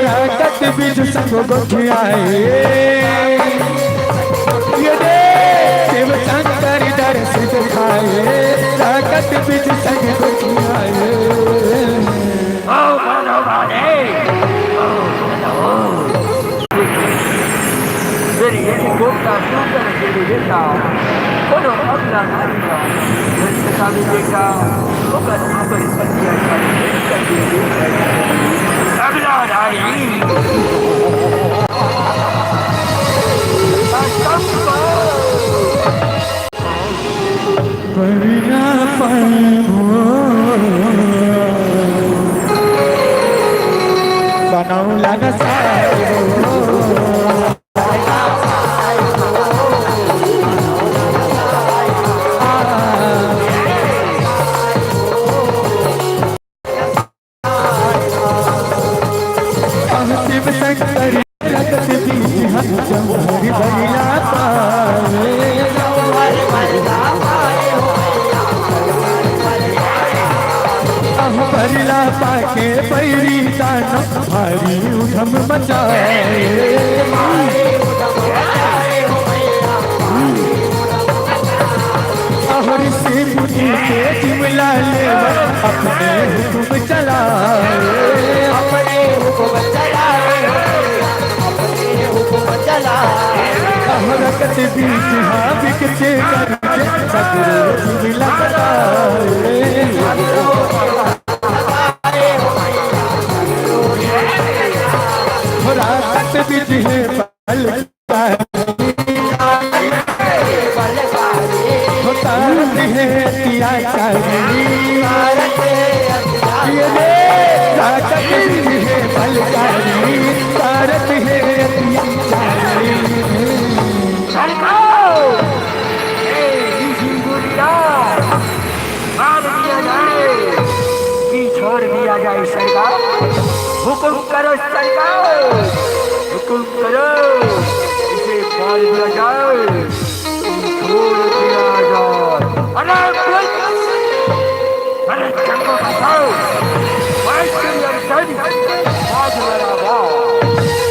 रकत बीज संग गोठियाए। ये दे शिव शंकर दरस दिखाए। रकत बीज संग गोठियाए। ओ माधव माधव। ओ माधव। तेरी यदि कोप का सूत्र तेरी बेटा, बोलो अगला नारी का, वंश का भी बेटा, होकर ऊपर पतिया का, अगला नारी। परिणा पाइबो। बनौला न साइबो। शिव शंकर जम्हर बरिला पाए। अहो बरिला पाके पैरी दानव भारी उधम मचाए। अहो ऋषि मुनि के जिमला लेवा अपने हुकुम चलाए। अपने हुकुम चलाए, अपने हुकुम चलाए। अहो रकत बीज हा बिकचे करके सगरो जिमला बताए। हो रकत बीज हे बल तारत हे अत्याचारी। ये रे, ताकत भी है बलकारी, तारत है अत्याचारी। सरकार, ए, इसी दुनिया मार दिया जाए कि छोड़ दिया जाए सरकार? हुकुम करो सरकार, हुकुम करो, इसे मार दिया जाए, छोड़ दिया जाए। अरे, अरे, जंगल बचाओ, भाई तेरी अड़चन, आज मेरा वाह,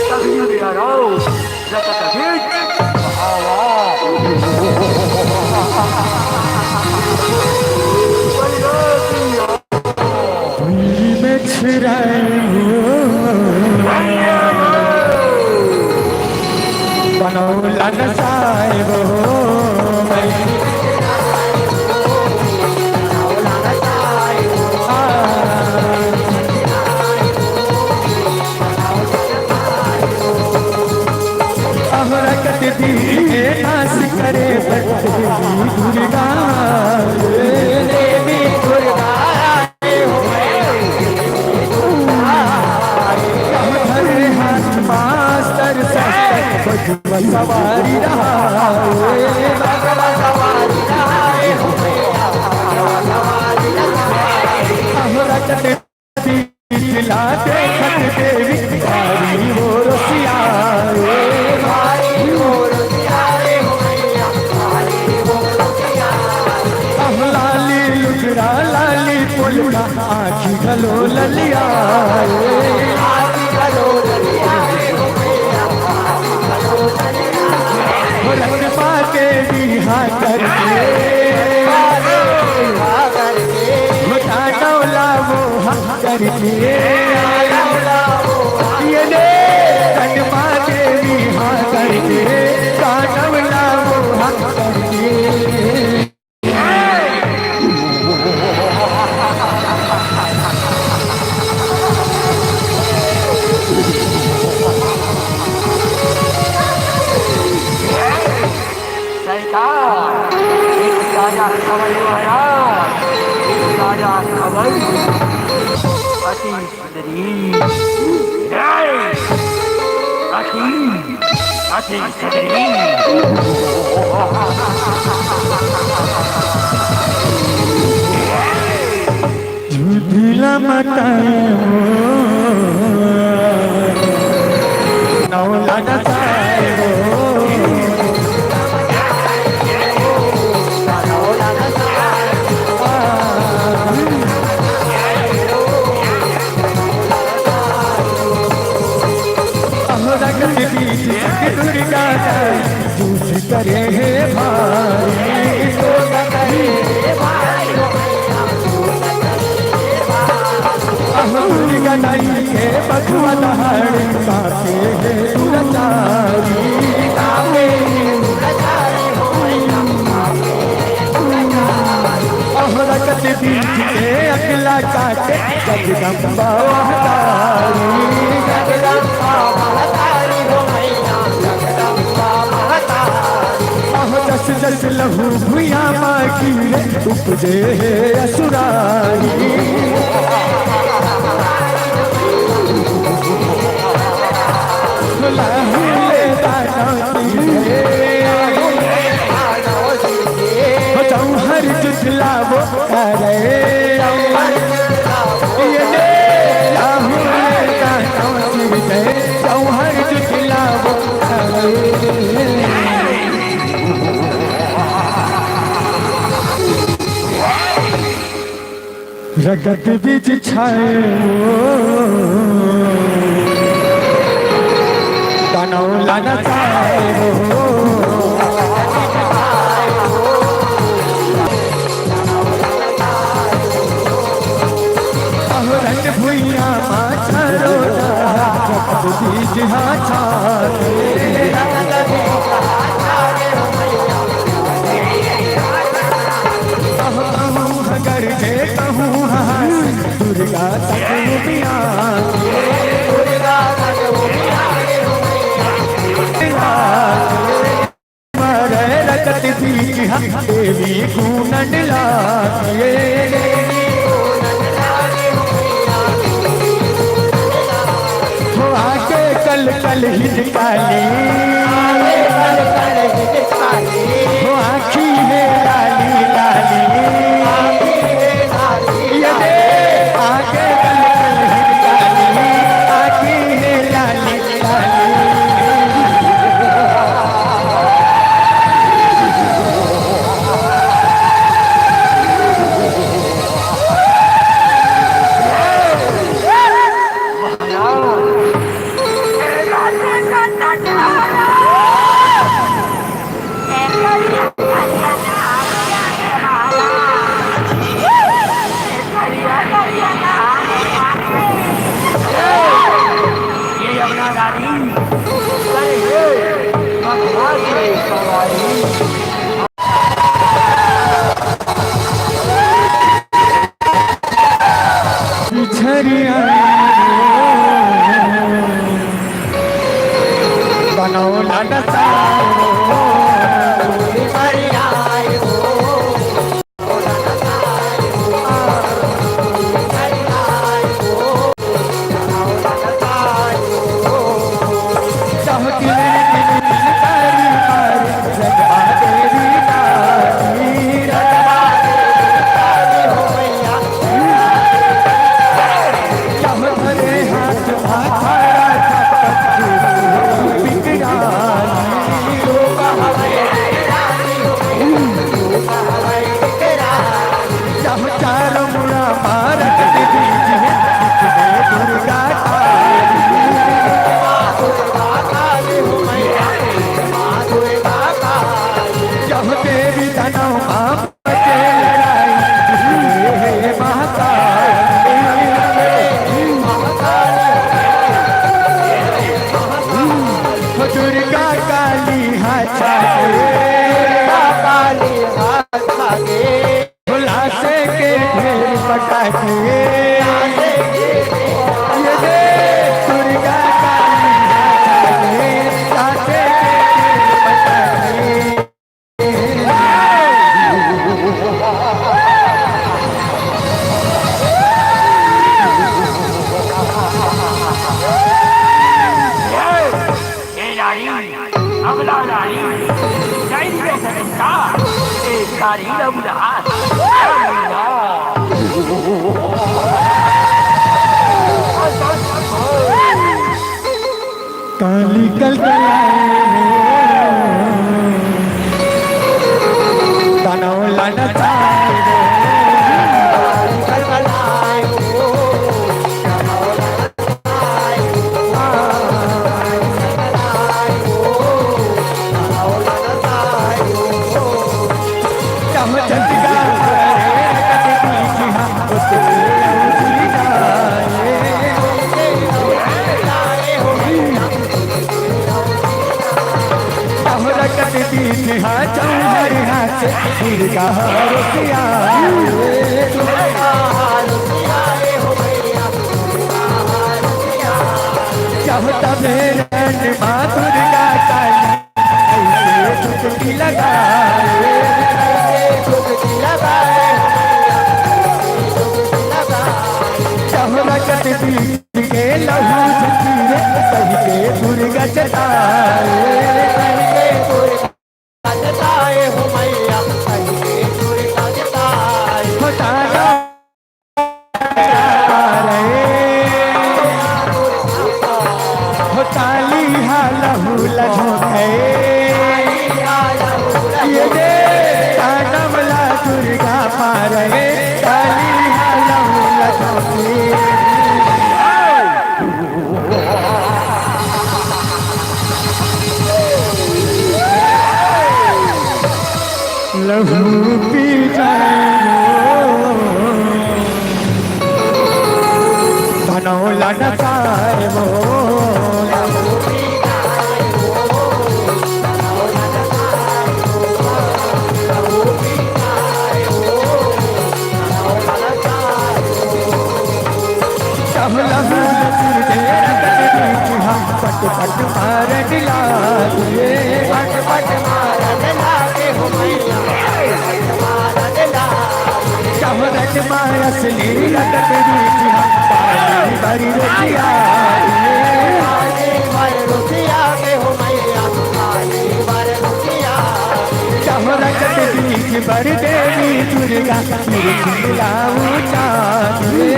तभी मेरा राव। अहो रकत बीज के नाश करे बल देवी दुर्गा, देवी दुर्गा। अहो धरे हाथ मास्तर शस्त्र, बजवा सवारी रहा, बजवा सवारी रहा। अहो रकत बीज ला देखत देवी भारी हो रसिया, भारी हो रसिया। अहो लाली लुगरा लाली पोलका आँखी घलो ललिया, आँखी घलो ललिया। हो रंगमा देवी हा करके, हो दानव ला वो हा करके, ये रे रंगमा देवी हा करके, दानव ला वो हा करके। सरकार, एक ताजा खबर महाराज, एक ताजा खबर। अति सुंदरी, अति, अति सुंदरी। झूठला मताए हो, नौला नचाए हो। अहो रंग के बीच जग दुर्गा जाए, दूध करे हे भाई। अहो दुर्गा दाई के बघवा दहाड़, काके हे दुराचारी, काके हे दुराचारी हो मैया। अहो रकत बीज के अगला काटे जगदम्बा महतारी, जगदम्बा महतारी हो मैया, जगदम्बा महतारी। अहो जस जस लहू भुइयां मा गिरे, उपजे हे असुरारी। लहू ले दानव गिरे। हो जौहर जुठलावो करे। ये ले लाहू ले दानव गिरे। जौहर जुठलावो करे। रगत बीच छाए हो, दानव लाना चाहे हो। अहो रंग भुइयां मा छारो, रगत बीच हा छाए। कहूँ हगर जे कहूँ हास, दुर्गा तक उबिया। दुर्गा तक उबिया। मरे रगत बीच हा देवी कूनन लागे। हो आके कल कल हित काली। हो आँखी हे लाली लाली। ये दे आके कल कल हित काली। आँखी हे लाली लाली। बिछरिया बनौला नचारो। दुर्गा काली हाथ आगे, दुर्गा काली हाथ आगे। लाशे के ढेर पटाखे। ये दे दुर्गा काली हाथ आगे, लाशे के ढेर पटाखे। ए नारी, अबला नारी, जाई रे सरिता, ए कारी रघुनाथ। काली कलकलाए हो, दानव लाना चाहे हो। माँ दुर्गा काली ऐसे डुबकी लगाए, ऐसे डुबकी लगाए, डुबकी लगाए। जब रगत बीच के लहू झुकी रे, सही के दुर्गा जताए, सही के दुर्गा जताए हो मैया, सही के दुर्गा जताए। हो तारा हो ताली हा लहू लझोंके। ये दे तानम ला दुर्गा पारे, ताली हा लहू लहू पी जाए वो, धनौ ललचाए वो। चहु लहू लचुर दे रतन बीच हम पट पट मारन लागे। पट पट मारन लागे हो मैया, पट मारन लागे। चहु रज माय असली रतन बीच हम पानी भर रुचिया। पानी भर रुचिया के हो मैया, पानी भर रुचिया। चहु रज बीच भर देवी दुर्गा, लाऊ चाँद रे।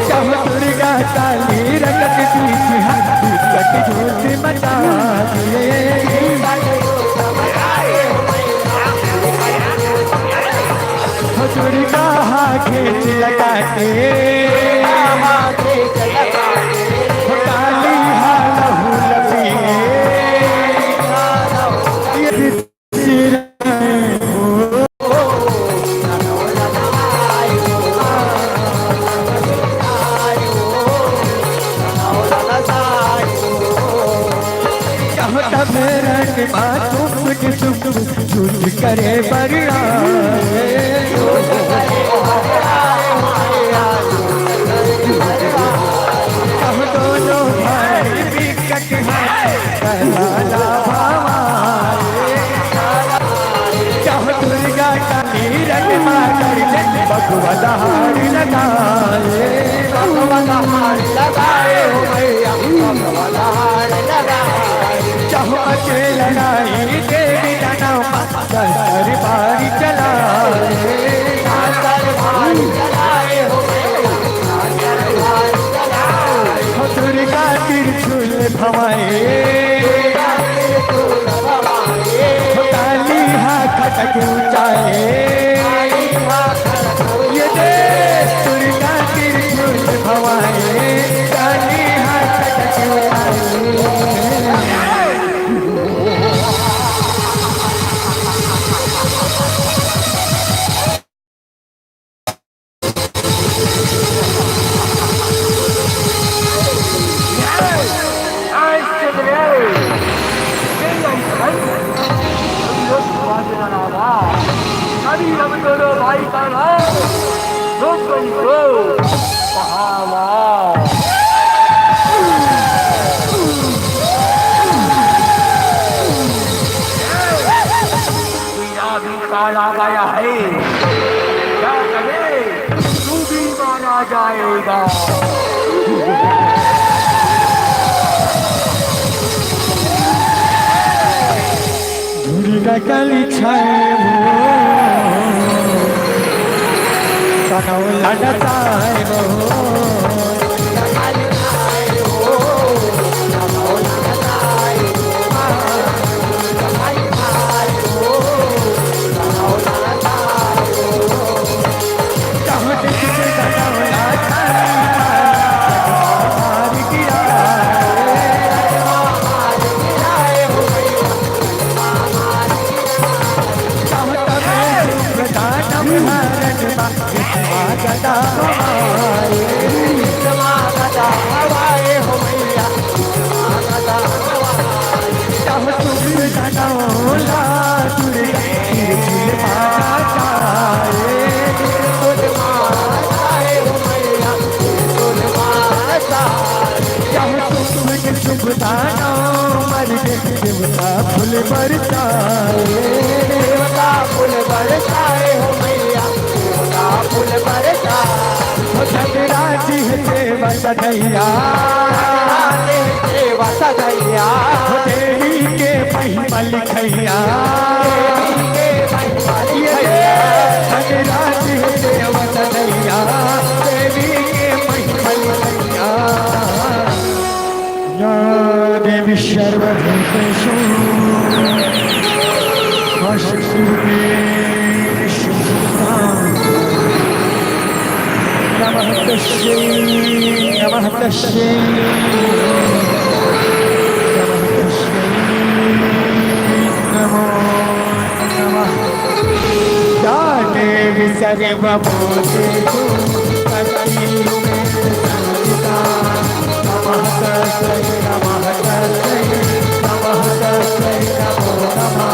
चहु दुर्गा काली रंगत बीच हाथ, बिकट झूठ मचा दिए। हो दुर्गा हा घेंच लगा के, हो काली हा लहू लपिए। ये झूठ करे बरना। हम दोनों भाई बिकट हैं, कहला भवाए। चहु दुर्गा काली रंग माकर, बघवा दहाड़ लगाए। बघवा दहाड़ लगाए हो मैया, बघवा दहाड़ लगाए। चहु अकेला नाई देवी दानव, दरबार चलाए। दरबार चलाए हो मैया, दरबार चलाए। हो दुर्गा त्रिशूल भवाए, हो काली हा खटक उठाए। ये दे दुर्गा त्रिशूल भवाए, काली हा खटक उठाए। अभी हम दोनों भाई का नाम लोकन को कहावा। तेरा भी काल आ गया है, क्या करे, तू भी मारा जाएगा। दुर्गा काली छाए वो, कनौ ललचाए वो। शुभ दानव मर के देवता फूल बरसाए। देवता फूल बरसाए हो मैया, देवता फूल बरसाए। हो धनराज है देव सधैया, धनराज है देव सधैया। हो देवी के महिमा लिखैया, देवी के महिमा लिखैया। धनराज है देव सधैया, देवी के महिमा लिखैया। या देवी सर्वभूतेषु, हा शक्ति रूपेण संस्थिता। नमः तस्यै, नमः तस्यै, नमः सर्वभूतेषु शक्तिरूपेण संस्थिता। नमः तस्मै, नमः तस्मै, नमः तस्मै, नमो नमः।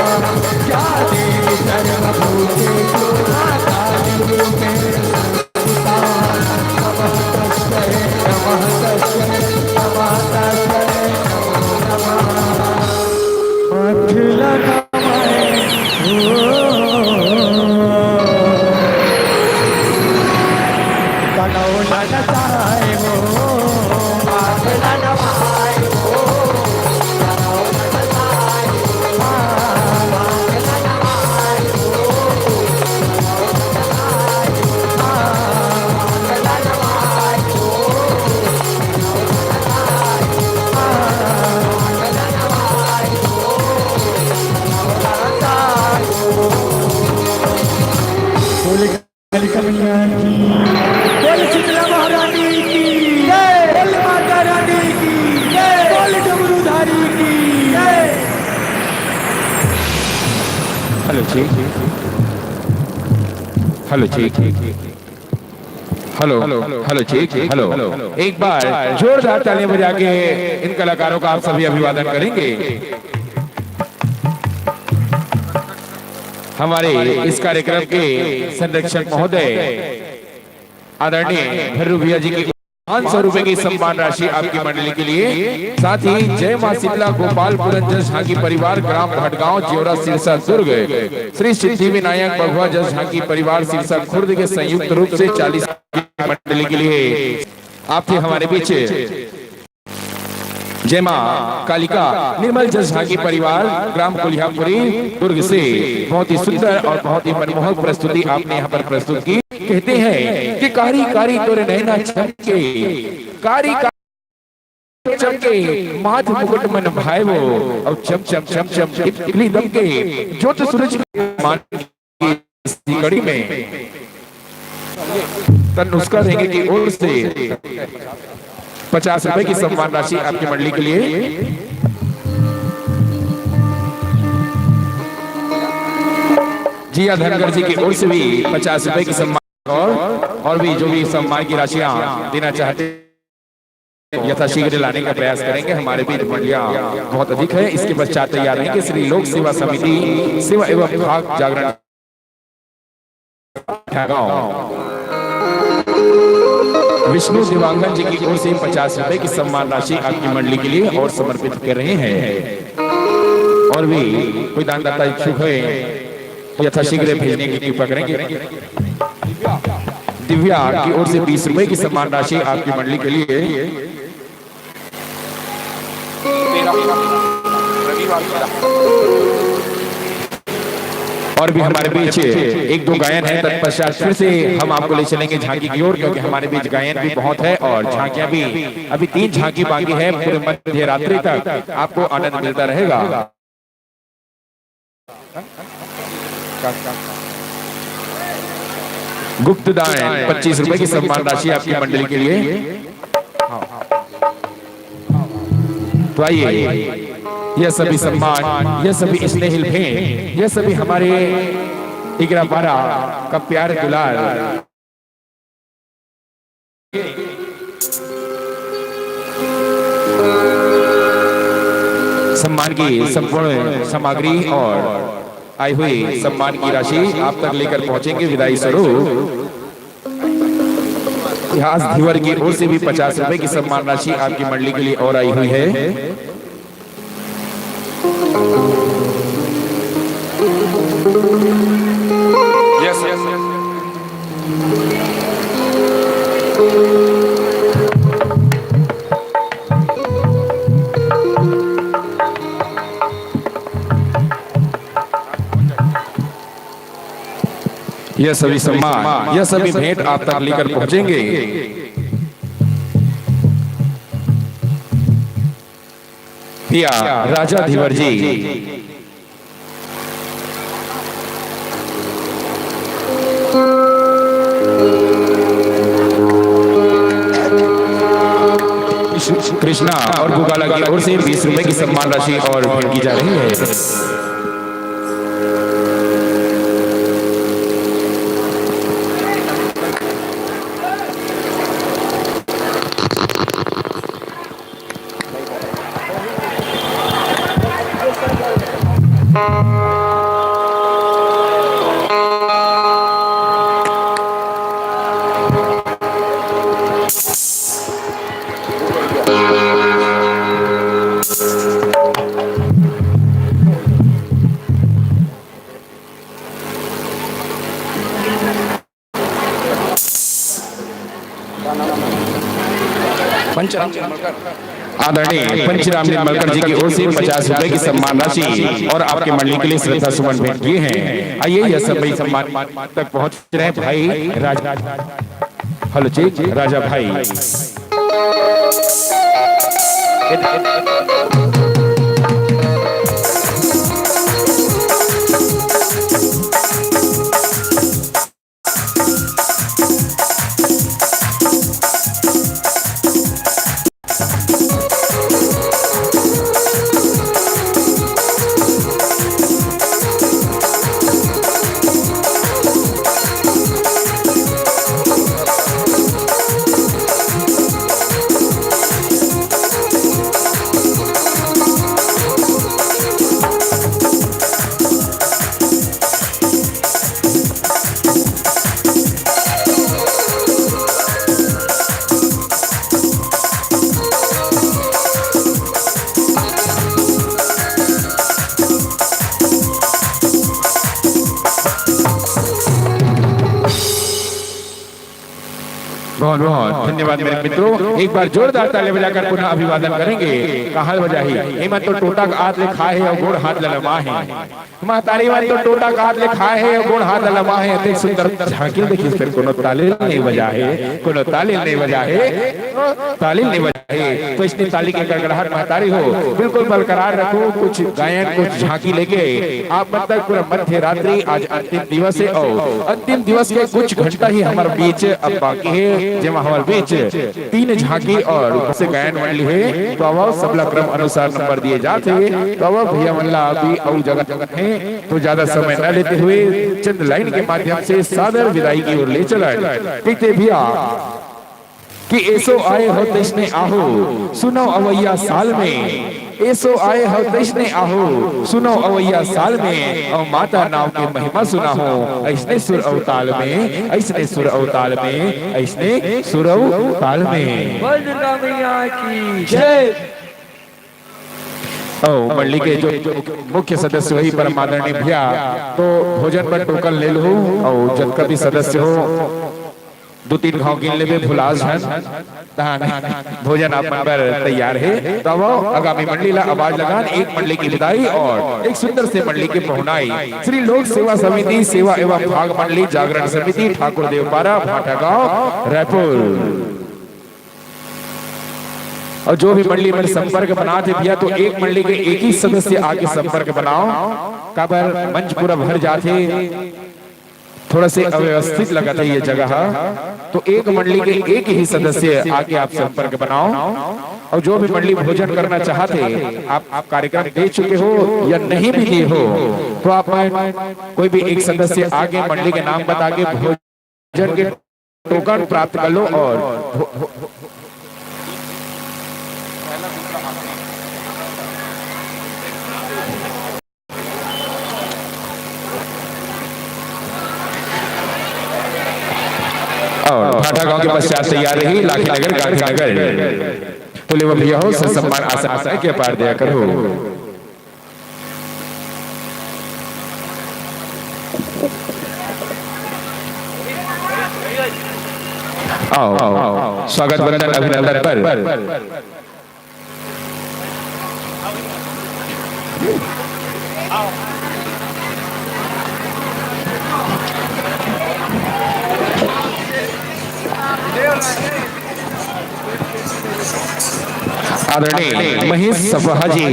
या देवी सर्वभूतेषु शक्तिरूपेण संस्थिता। नमः तस्मै, नमः तस्मै, नमः तस्मै, नमो नमः। हाथ लगा बोल कालिका मैया की, बोल शीतला महारानी की, बोल माता रानी की, बोल डमरूधारी की। हेलो जी, हेलो जी, हेलो, हेलो जी, हेलो। एक बार जोरदार तालियां बजा के इन कलाकारों का आप सभी अभिवादन करेंगे। हमारे इस कार्यक्रम के संरक्षक महोदय आदरणीय भर्रू भैया जी की पाँच सौ रुपए की सम्मान राशि आपकी मंडली के लिए। साथ ही जय मां शीतला गोपालपुरम जस झांकी परिवार, ग्राम भटगांव, जियोरा सिरसा दुर्ग, श्री सिद्धि विनायक बघवा जस झांकी परिवार सिरसा खुर्द के संयुक्त रूप से चालीस की मंडली के लिए आपके हमारे बीच जय मां कालिका निर्मल जस झांकी परिवार, ग्राम कोलिहापुरी, दुर्ग से बहुत ही सुंदर और बहुत ही मनमोहक प्रस्तुति आपने यहाँ पर प्रस्तुत की। कहते हैं कि कारी कारी तोरे नैना चमके, कारी कारी चमके माथ मुकुट मन भाए वो, और चम चम चम चम टिकली दमके, ज्योत सूरज मान की इस कड़ी में तन नुस्खा रहेंगे की ओर से पचास रुपए की सम्मान राशि आपकी मंडली के लिए। जिया धनगर जी की ओर से भी पचास रुपए की सम्मान और, और भी जो भी सम्मान की राशियां देना चाहते हैं, यथाशीघ्र लाने का प्रयास करेंगे। हमारे बीच मंडलियां बहुत अधिक है। इसके पश्चात तैयार रहेंगे श्री लोक सेवा समिति सेवा एवं भाग जागरण ठागांव विष्णु देवांगन जी की ओर से पचास रुपए की सम्मान राशि आपकी मंडली के लिए और समर्पित कर रहे हैं। और भी कोई दानदाता इच्छुक है तो यथाशीघ्र भेजने की कृपा करेंगे। दिव्या की ओर से बीस रुपए की सम्मान राशि आपकी मंडली के लिए। और भी हमारे बीच एक दो गायन है, तत्पश्चात फिर से हम आपको ले चलेंगे झांकी की ओर, क्योंकि हमारे बीच गायन भी बहुत है और झांकियां भी। अभी तीन झांकी बाकी है, पूरे मध्य रात्रि तक आपको आनंद मिलता रहेगा। गुप्त दान पच्चीस रुपए की सम्मान राशि आपकी मंडली के लिए। तो आइए, यह सभी सम्मान, यह सभी स्नेहिल भेंट, यह सभी हमारे इगरापारा का प्यार दुलार, सम्मान की संपूर्ण सामग्री और आई हुई सम्मान की राशि आप तक लेकर पहुंचेंगे विदाई स्वरूप। इतिहास धीवर की ओर से भी पचास रुपए की सम्मान राशि आपकी मंडली के लिए और आई हुई है। Yes, yes, yes. यह सभी सम्मान, यह सभी भेंट आप तक लेकर पहुंचेंगे। पिया राजा धीवर जी। कृष्णा और गोपाला की ओर से बीस रुपए की सम्मान राशि और भेंट की जा रही है। पंचराम निर्मलकर, आदरणीय पंचराम निर्मलकर जी की ओर से पचास रुपए की सम्मान राशि और आपके मंडली के लिए श्रद्धा सुमन भेंट किए हैं। आइए, यह सभी सम्मान तक पहुंच रहे हैं भाई राज, हेलो जी, राजा भाई। बहुत बहुत धन्यवाद मेरे मित्रों, एक बार जोरदार ताली बजाकर पुनः अभिवादन करेंगे। कहाल बजाही, एमन तो टोटा के आत ले खाए हे और गोड़ हाथ ललमा हे। महतारी मन तो टोटा के आत ले खाए हे और गोड़ हाथ ललमा हे। अतेक सुंदर झांकी देखिस, फेर कोनो ताली नहीं बजा हे, कोनो ताली नहीं बजा हे, ताली नहीं बजा हे। तो इसने ताली के गड़गड़ाहट महतारी हो, बिल्कुल बरकरार रखो। कुछ गायन, कुछ झांकी लेके आप मन तक पूरा मध्य रात्रि, आज अंतिम दिवस है और अंतिम दिवस के कुछ घंटा ही हमारे बीच अब बाकी है, जेमा हमारे बीच तीन झांकी और से गायन मंडली है। तो अब सबला क्रम अनुसार नंबर दिए जाते हैं। तो अब भैया मन ला अभी अउ जगह है, तो ज्यादा समय न लेते हुए चंद लाइन के माध्यम से सादर विदाई की ओर ले चला। कहते भैया कि एसो आए हो तैसने आहो, सुनो अवैया साल में। एसो आए हो तैसने आहो, सुनो अवैया साल में, और माता नाव के महिमा सुनाहो। ऐसने सुर अवताल में, ऐसने सुर अवताल में, ऐसने सुर अवताल में। बोल दुर्गा मैया की जय। और मंडली के जो मुख्य सदस्य वही परम आदरणीय भैया, तो भोजन पर टोकन ले लो। और जतका भी सदस्य हो, दो तीन घाव गिन लेबे, भुलास झन, तहान भोजन आप मन बर तैयार है। तो अब आगामी मंडली ला आवाज लगान, एक मंडली की विदाई और एक सुंदर से मंडली के पहुनाई। श्री लोक सेवा समिति सेवा एवं भाग मंडली जागरण समिति ठाकुर देवपारा भाटागांव रायपुर। और जो भी मंडली मन संपर्क बनात हे भैया, तो एक मंडली के एक ही सदस्य आके संपर्क बनाओ, काबर मंच पूरा भर जाथे। थोड़ा से अव्यवस्थित लगत हे ये जगह, तो एक मंडली के एक ही सदस्य आके आप संपर्क बनाओ। और जो भी मंडली भोजन करना चाहत हे, आप, आप कार्यक्रम दे चुके हो या नहीं भी दिए हो, तो आप कोई भी एक सदस्य आके मंडली के नाम बता के भोजन के टोकन प्राप्त कर लो। और भो-, भो-, और भाटागांव के पश्चात तैयार रही लाखी नगर, गांधी नगर। तो लेवा भैया हो, ससम्मान आसन, आसन के पार दिया करो। आओ, आओ, स्वागत वंदन अभिनंदन पर। आदरणीय महेश सपहा जी,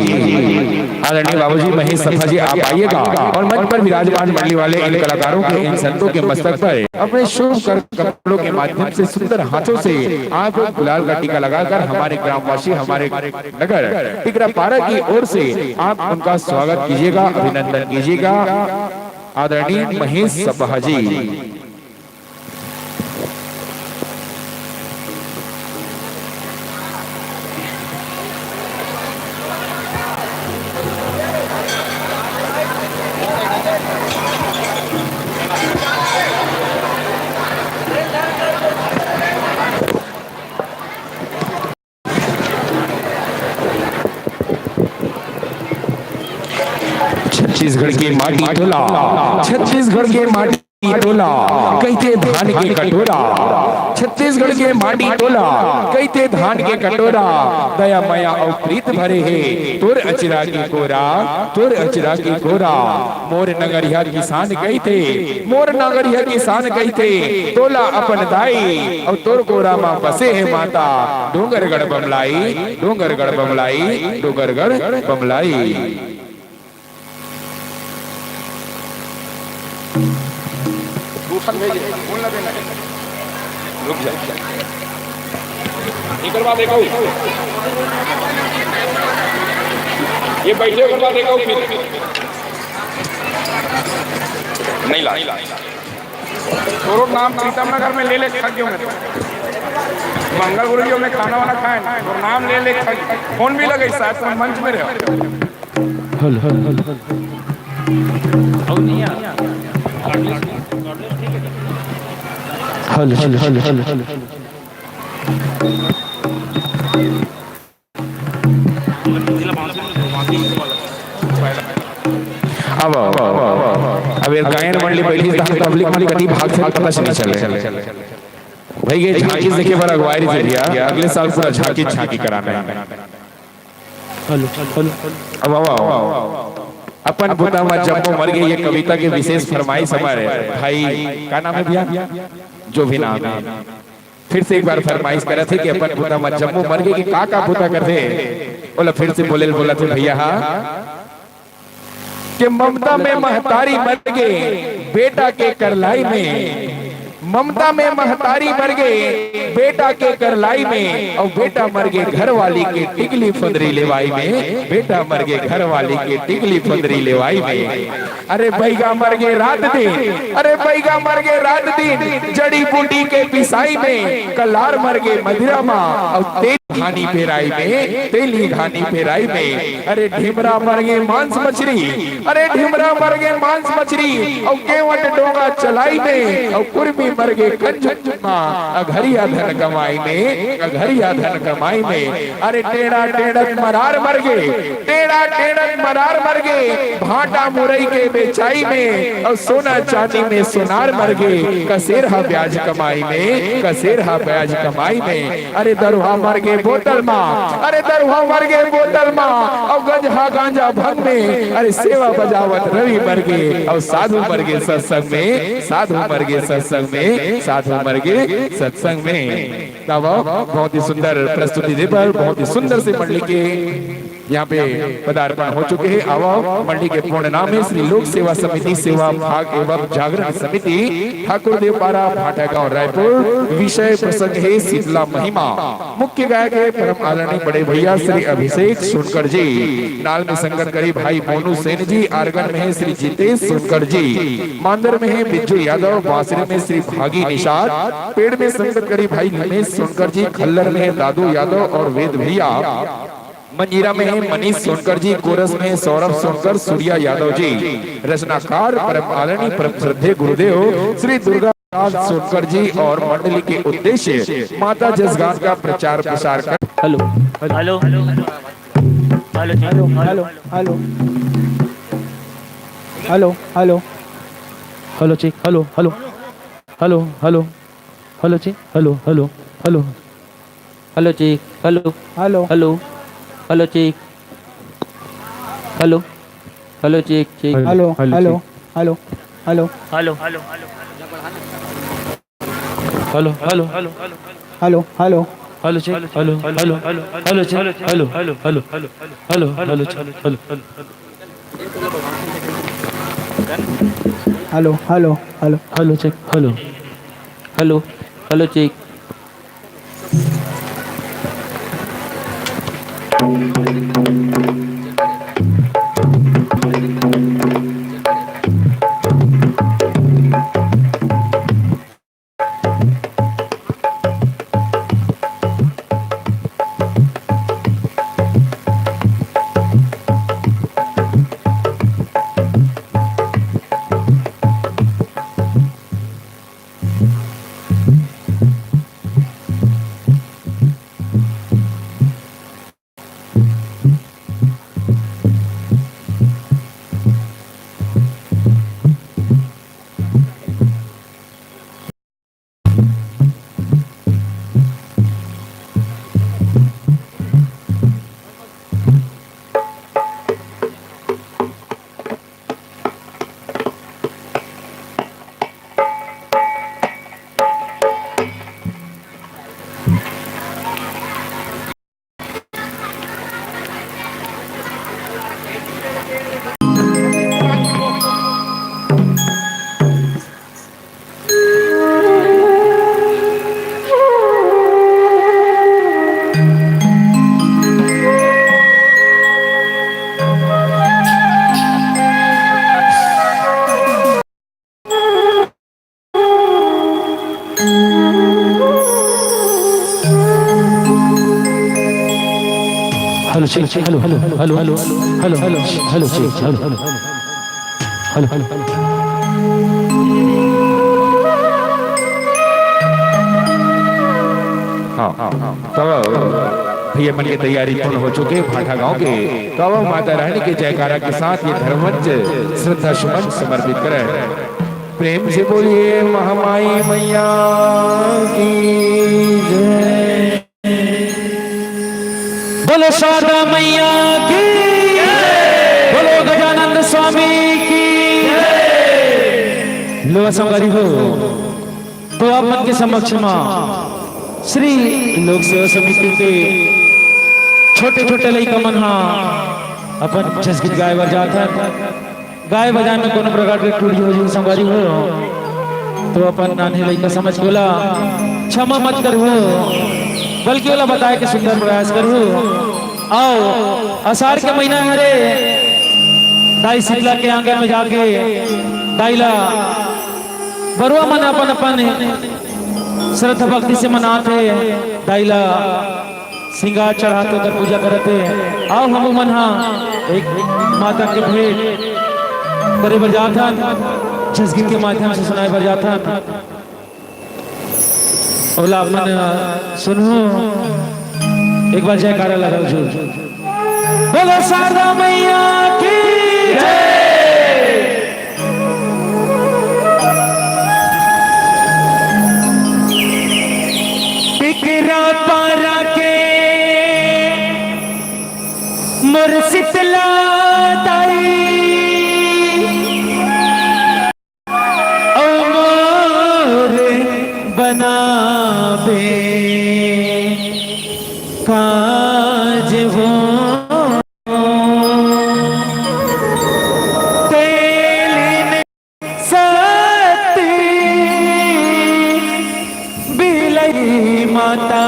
आदरणीय बाबूजी महेश सपहा जी, आप आइएगा और मंच पर विराजमान मंडली वाले इन कलाकारों के, इन संतों के मस्तक पर अपने शुभ कर कपड़ों के माध्यम से सुंदर हाथों से आप गुलाल का टीका लगाकर हमारे ग्रामवासी, हमारे नगर टिकरापारा की ओर से आप उनका स्वागत कीजिएगा, अभिनंदन कीजिएगा। आदरणीय महेश सपहा जी। छत्तीसगढ़ के माटी तोला, छत्तीसगढ़ के माटी टोला, कहिथे धान के कटोरा। छत्तीसगढ़ के माटी टोला, कहिथे धान के कटोरा। दया मया अउ प्रीत भरे हे तोर अचरा के कोरा, तोर अचरा के कोरा। मोर नगरिया किसान कहिथे, मोर नगरिया किसान कहिथे, तोला अपन दाई अउ तोर कोरा म बसे हे माता। डोंगरगढ़ बमलाई, डोंगरगढ़ बमलाई, डोंगरगढ़ बमलाई। तूफान भेजे, कौन ला देना है? रुक जा। एकर बाद एक और। ये बैठे, ओकर बाद एक और फिर। नहीं ला। तोरो नाम प्रीतम नगर में ले ले, थक गयो मैं तो। मंगल गुरु जी में खाना वाना खाए ना, तोर नाम ले ले, थक। फोन भी लगे, शायद तुम मंच में रहो। Hello, hello, hello, hello. Hello, hello, hello, hello, hello. अब, अब, अब, अब, अब ये गायन मंडली बैठी, तो पब्लिक मन कति भाग से पता नहीं चले। भाई, ये झांकी देखे बर अगुवाई रहिथे भैया, अगले साल पूरा झांकी, झांकी कराना है। Hello, hello. अब आओ, आओ, आओ। अपन बुता म जम्मो मर गे, ये कविता के विशेष फरमाइश हमारे भाई, का नाम है भैया? जो भी नाम है, फिर से एक बार फरमाइश करत हे कि अपन बुता म जम्मो मर गे कि का का बुता करथे, ओला फिर से बोले ल बोलत हे भैया। हा, के ममता में महतारी मर गे बेटा के करलाई में, ममता में महतारी मर गे बेटा के करलाई में, अउ बेटा मर गे घरवाली के टिकली फुंदरी लेवाई में, बेटा मर गे घरवाली के टिकली फुंदरी लेवाई में। अरे बइगा मर गे रात दिन, अरे बइगा मर गे रात दिन, जड़ी बूटी के पिसाई में, कलार मर गे मदिरा मा, अउ तेल घानी पेराई में, तेली घानी पेराई में। अरे ढिमरा मर गे मांस मछरी, अरे ढिमरा मर गे मांस मछरी, अउ केवट डोंगा चलाई में, अउ कुर्मी मर गे कंजूस मा, अघरिया धन कमाई में, अघरिया धन कमाई में। अरे टेढ़ा टेढ़त मरार मर गे, टेढ़ा टेढ़त मरार मर गे, भांटा मुरई के बेचाई में, अउ सोना चांदी में सोनार मर गे, कसेर हा ब्याज कमाई में, कसेर हा ब्याज कमाई में। अरे दरुहा मर गे बोतल मा, अरे दरुहा मर गे बोतल मा, अउ गजहा गांजा भंग में। अरे सेवा बजावत रवि मर गे, अउ साधु मर गे सत्संग में, साधु मर गे सत्संग में, साधु मर गे सत्संग में। तब बहुत ही सुंदर प्रस्तुति दे बर, बहुत ही सुंदर से मंडली के यहाँ पे पदार्पण हो चुके हैं। आवा, मंडली के पूर्ण नाम है श्री लोक सेवा समिति सेवा भाग एवं जागरण समिति, ठाकुर देवपारा, भाटागांव, रायपुर। विषय प्रसंग है शीतला महिमा। मुख्य गायक है परम आदरणीय बड़े भैया श्री अभिषेक सोनकर जी। नाल में संगत करी भाई मोनू सेन जी, आर्गन में है श्री जितेश सोनकर जी, मांदर में है बिज्जू यादव, बांसुरी में श्री भागी निषाद, पेड़ में संगत करी भाई निमेश सोनकर जी, खल्लर में है दादू यादव और वेद भैया, मंजीरा में है मनीष सोनकर जी, कोरस में है सौरभ सोनकर, सूर्या यादव जी। रचनाकार परम आदरणीय परम श्रद्धेय गुरुदेव श्री दुर्गा प्रसाद सोनकर जी और मंडली के उद्देश्य माता जसगान का प्रचार प्रसार कर hello, hello, hello, hello, hello, hello, hello, hello, hello, check, hello, hello, hello, hello, hello, check, hello, hello, hello, hello, check, hello, hello, hello, hello, check, hello, hello, check, check, hello, hello, hello, check, hello, hello, hello, hello, hello, hello, hello, hello, hello, hello, check, hello, hello, hello, hello, check, hello, hello, hello, hello, hello, hello, hello, check, hello, hello, hello, hello, hello, check, hello, hello, hello, check. Hello, check, hello, hello, hello, hello, hello, hello, check, hello, hello, hello, hello. हाँ, तो भैया मन के तैयारी पूर्ण हो चुके भाठा गांव के। तो अब माता रानी के जयकारा के साथ ये धर्ममंच श्रद्धा सुमन समर्पित करें। प्रेम से बोलिए महामाई मैया की जय। बोलो शारदा मैया की, बोलो गजानंद स्वामी की। लो संगवारी हो, तो आप मन के समक्ष मा श्री लोक सेवा समिति के छोटे छोटे लइका मन हा अपन जसगीत गाए बर जात हन। गाए बजाए में कोनो प्रकार के त्रुटि हो जाही संगवारी हो, तो अपन नान्हे लइका समझ के ओला क्षमा मत करहू, बल्कि ओला बताए के सुंदर प्रयास करहू। अउ आषाढ़ के महीना हरे, दाई शीतला के आंगन में जाके दाई ला बरुआ मन अपन अपन श्रद्धा भक्ति से मनात हे, दाई ला सिंगार चढ़ात हे, ओकर पूजा करत हे। अउ हमू मन हा एक माता के भेंट करे बर जात हन, जसगीत के माध्यम से सुनाए बर जात हन। ओला आप मन सुनहू, एक बार जयकारा लगाओ जी। बोलो शारदा मैया की जय। टिकरा पारा के मोर शीतला दाई, ओ मोर बनाबे काज हो। तेलिन सती बिलई माता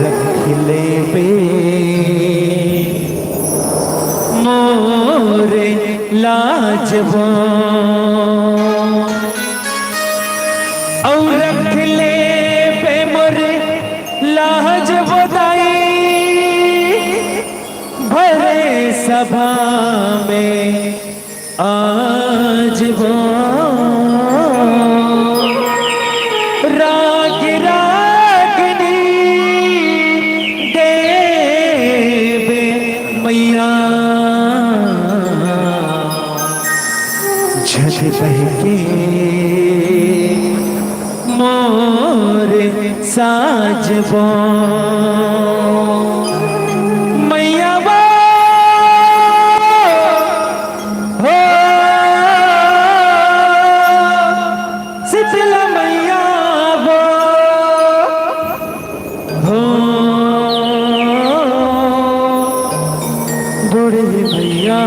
रख लेबे मोर लाज वो, अउ रख लेबे मोर लाज वो दाई, भरे सभा में आज वो राग रागनी देवे मैया, झट बहके मोर साजबो मैया वो हो, शीतला मैया वो हो, बूढ़ी मैया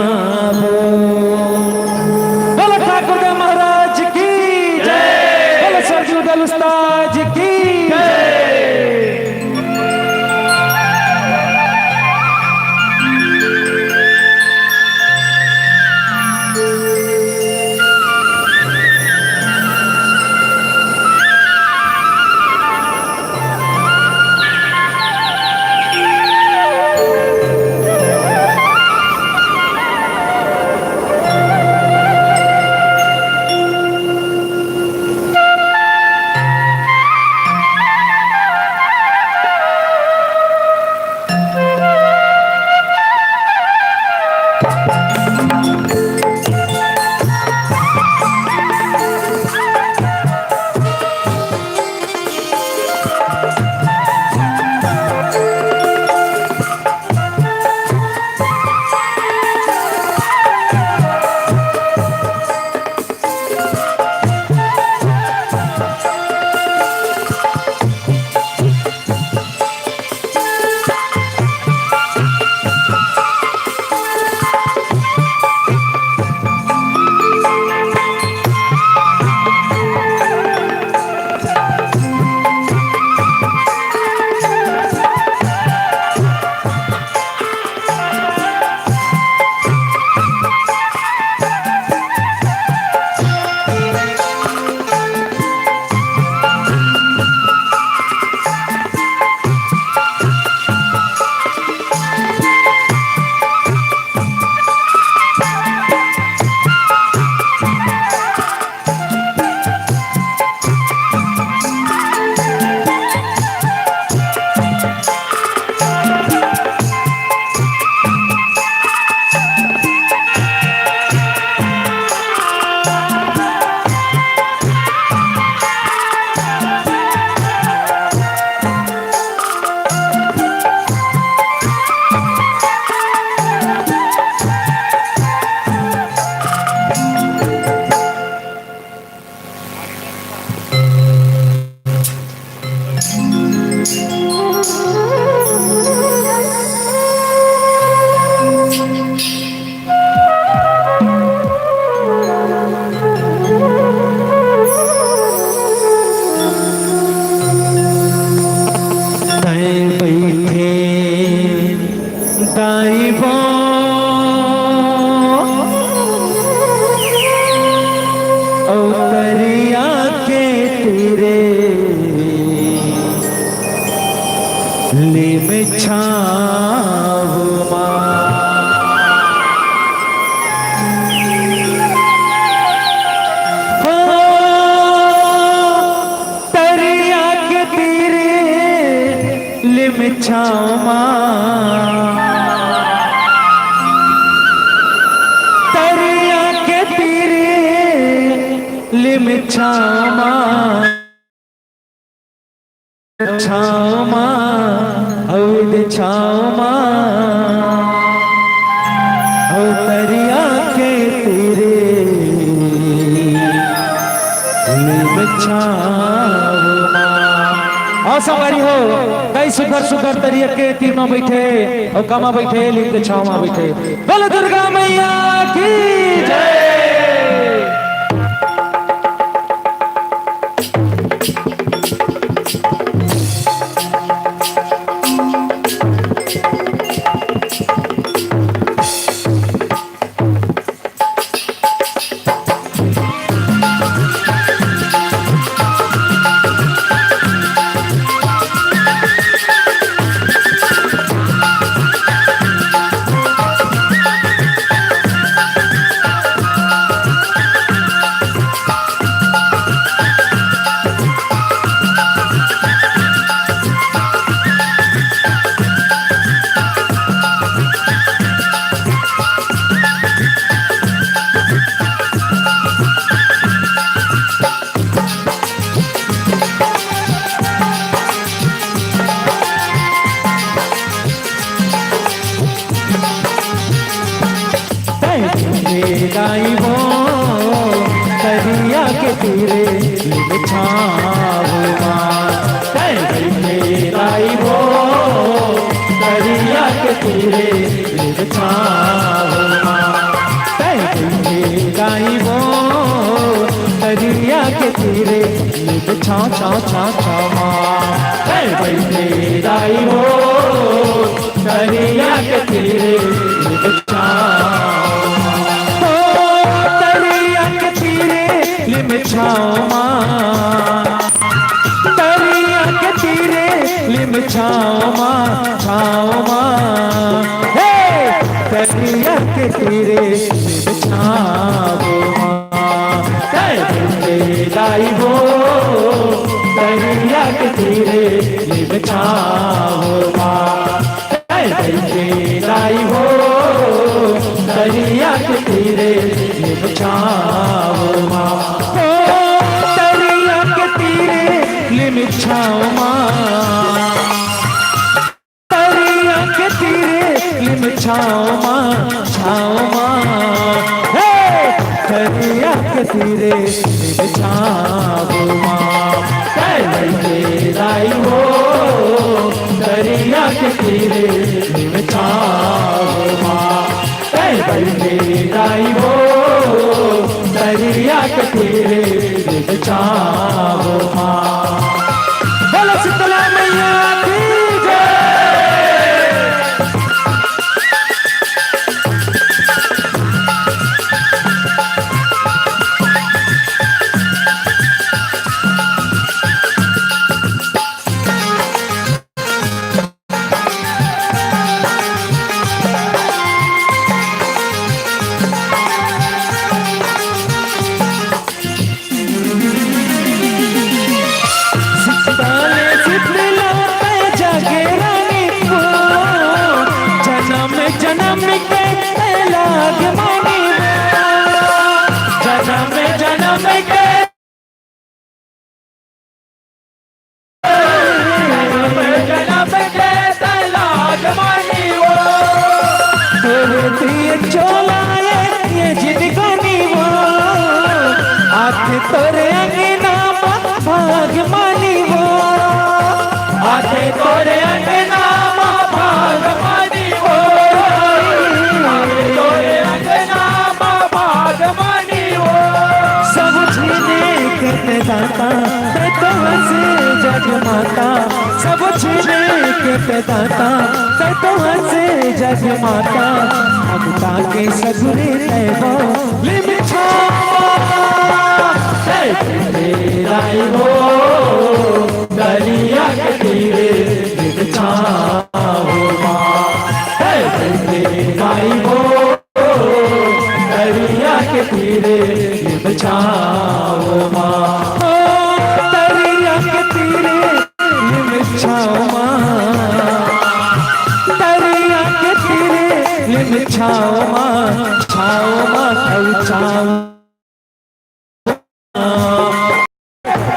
वो। बोलो ठाकुर देव महाराज की जय, बोलो सरजू दल उस्ताद की जय। तैं बइठे दाई बो, अउ तरिया के तीरे लिम छाँव मा। ओ, तरिया के तीरे लिम छाँव मा। तरिया के तीरे लिम छाँव मा। छाँव मा, अउ दे छाँव मा, अउ तरिया के तीरे लिम छाँव मा। अउ संगवारी हो, कई सुघर सुघर तरिया के तीर मा बइठे, अउ कामा बइठे, लिम के छाँव मा बइठे। बोलो दुर्गा मैया की जय। तैं बइठे दाई बो, तरिया के तीरे लिम छाँव मा। तैं बइठे दाई बो, तरिया के तीरे लिम छाँव मा। तैं बइठे दाई बो, तरिया के तीरे लिम छाँव, छाँव, छाँव, छाँव मा। तैं बइठे दाई बो, तरिया के तीरे लिम छाँव। ओ, तरिया के तीरे लिम छाँव मा। तरिया के तीरे लिम छाँव मा, छाँव मा। हे, तरिया के तीरे लिम छाँव मा। तैं बइठे दाई बो, तरिया के तीरे लिम छाँव मा। तैं बइठे दाई बो, तरिया के तीरे लिम छाँव मा। ओ, तरिया के तीरे लिम छाँव मा। तरिया के तीरे लिम छाँव मा, छाँव मा। हे, तरिया के तीरे लिम छाँव मा। तैं बइठे दाई बो, तरिया के तीरे लिम छाँव मा। तैं बइठे दाई बो, तरिया के तीरे लिम छाँव मा। बोलो शीतला मैया की जय। जगमाता, सब झिन के प्रदाता, तैं तो हस जगमाता, भगता के सगुरे तैं बो लिमछावा। तैं तेरा ही हो, दरिया के तीरे लिमछावा। तैं तेरा ही हो, दरिया के तीरे लिमछावा। ओ, दरिया के तीरे लिमछावा। दरिया के तीरे लिमछावा, छावा, अउ छावा।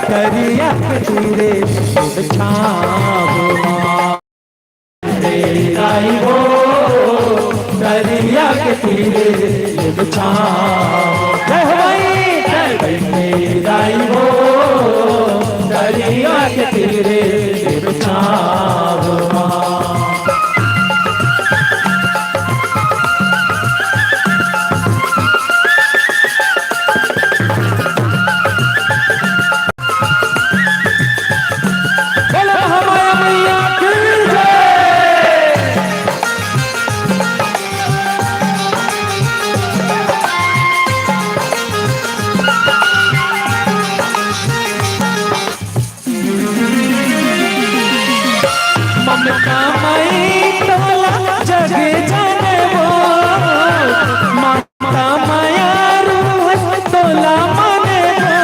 दरिया के तीरे लिमछावा। तेरा ही हो, दरिया के तीरे लिमछावा। जय हो भाई। तैं तेरा ही हो, दरिया के तीरे लिमछावा। बोलो महामाया मैया की जय। ममता माई तोला जग जानबो, ममता माया रूह तोला मानबो,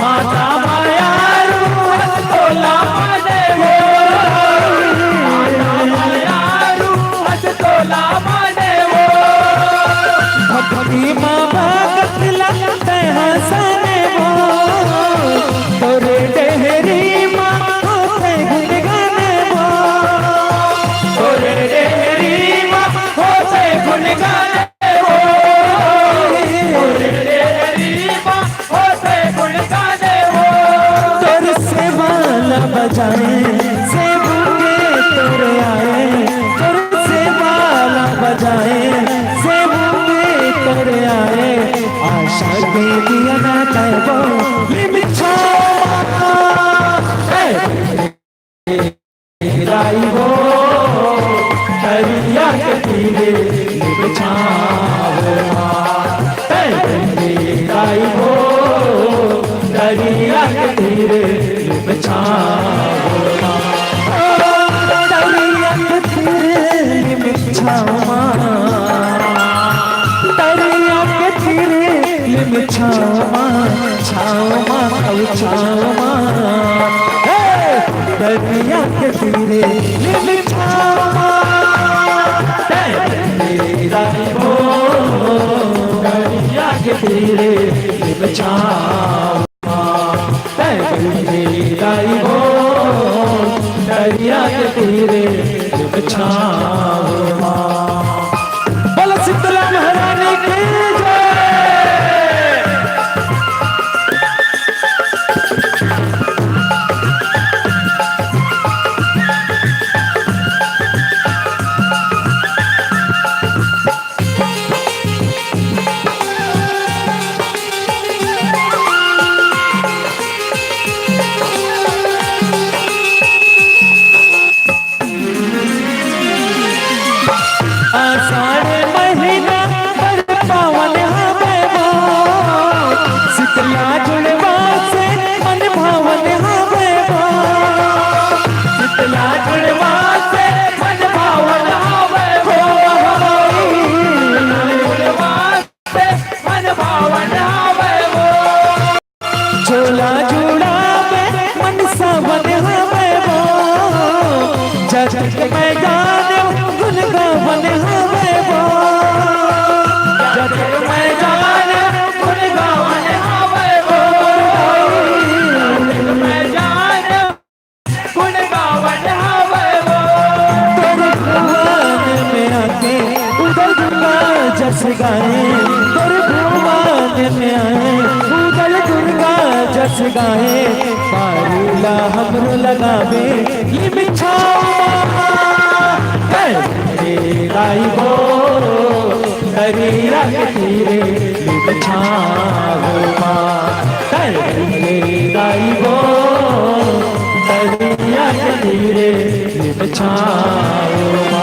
माता माया रूह तोला मानबो, माता माया रूह तोला मानबो। भक्ति मा भगत ला तैं हँसाने वो, तोरे डेहरी मा होथे गुनगाने वो। तोरे डेहरी मा होथे गुनगाने वो। तोरे डेहरी मा होथे गुनगाने वो। तोर सेवा ला बजाए, सेवक तोरे आए। तोर सेवा ला बजाए, सेवक तोरे आए। आशा के दिया ना तैं बो लिमछावा। ए, तेरा ही हो, दरिया के तीरे लिमछावा। ए, तेरा ही हो, दरिया के तीरे लिमछावा। ओ, दरिया के तीरे लिमछावा। दरिया के तीरे लिमछावा, छावा, अउ छावा। हे, दरिया के तीरे लिमछावा। तेरा हो, दरिया के तीरे लिमछावा। तैं तेरा ही हो, दरिया के तीरे लिमछावा। बोलो शीतला महारानी की जय। आषाढ़ महीना बड़ पावन हवे वो, शीतला जुड़वा से मन भावन हवे वो। शीतला जुड़वा से मन भावन हवे वो। शीतला जुड़वा से मन भावन हवे वो। झोला जुड़ावे मन सावन हवे वो। जग के मैदान गुन गावन हवे वो। जग के मैदान गुन गावन हवे वो। जग के मैदान गुन गावन हवे वो। तोर भुवन में आके उदल दुर्गा जस गाए। तोर भुवन में आए उदल दुर्गा जस गाए। पारी ला हमरो लगावे लिमछावा। हे, तेरा ही हो, दरिया के तीरे लिमछावा। हे, तेरा ही हो, लिम छाँव मा।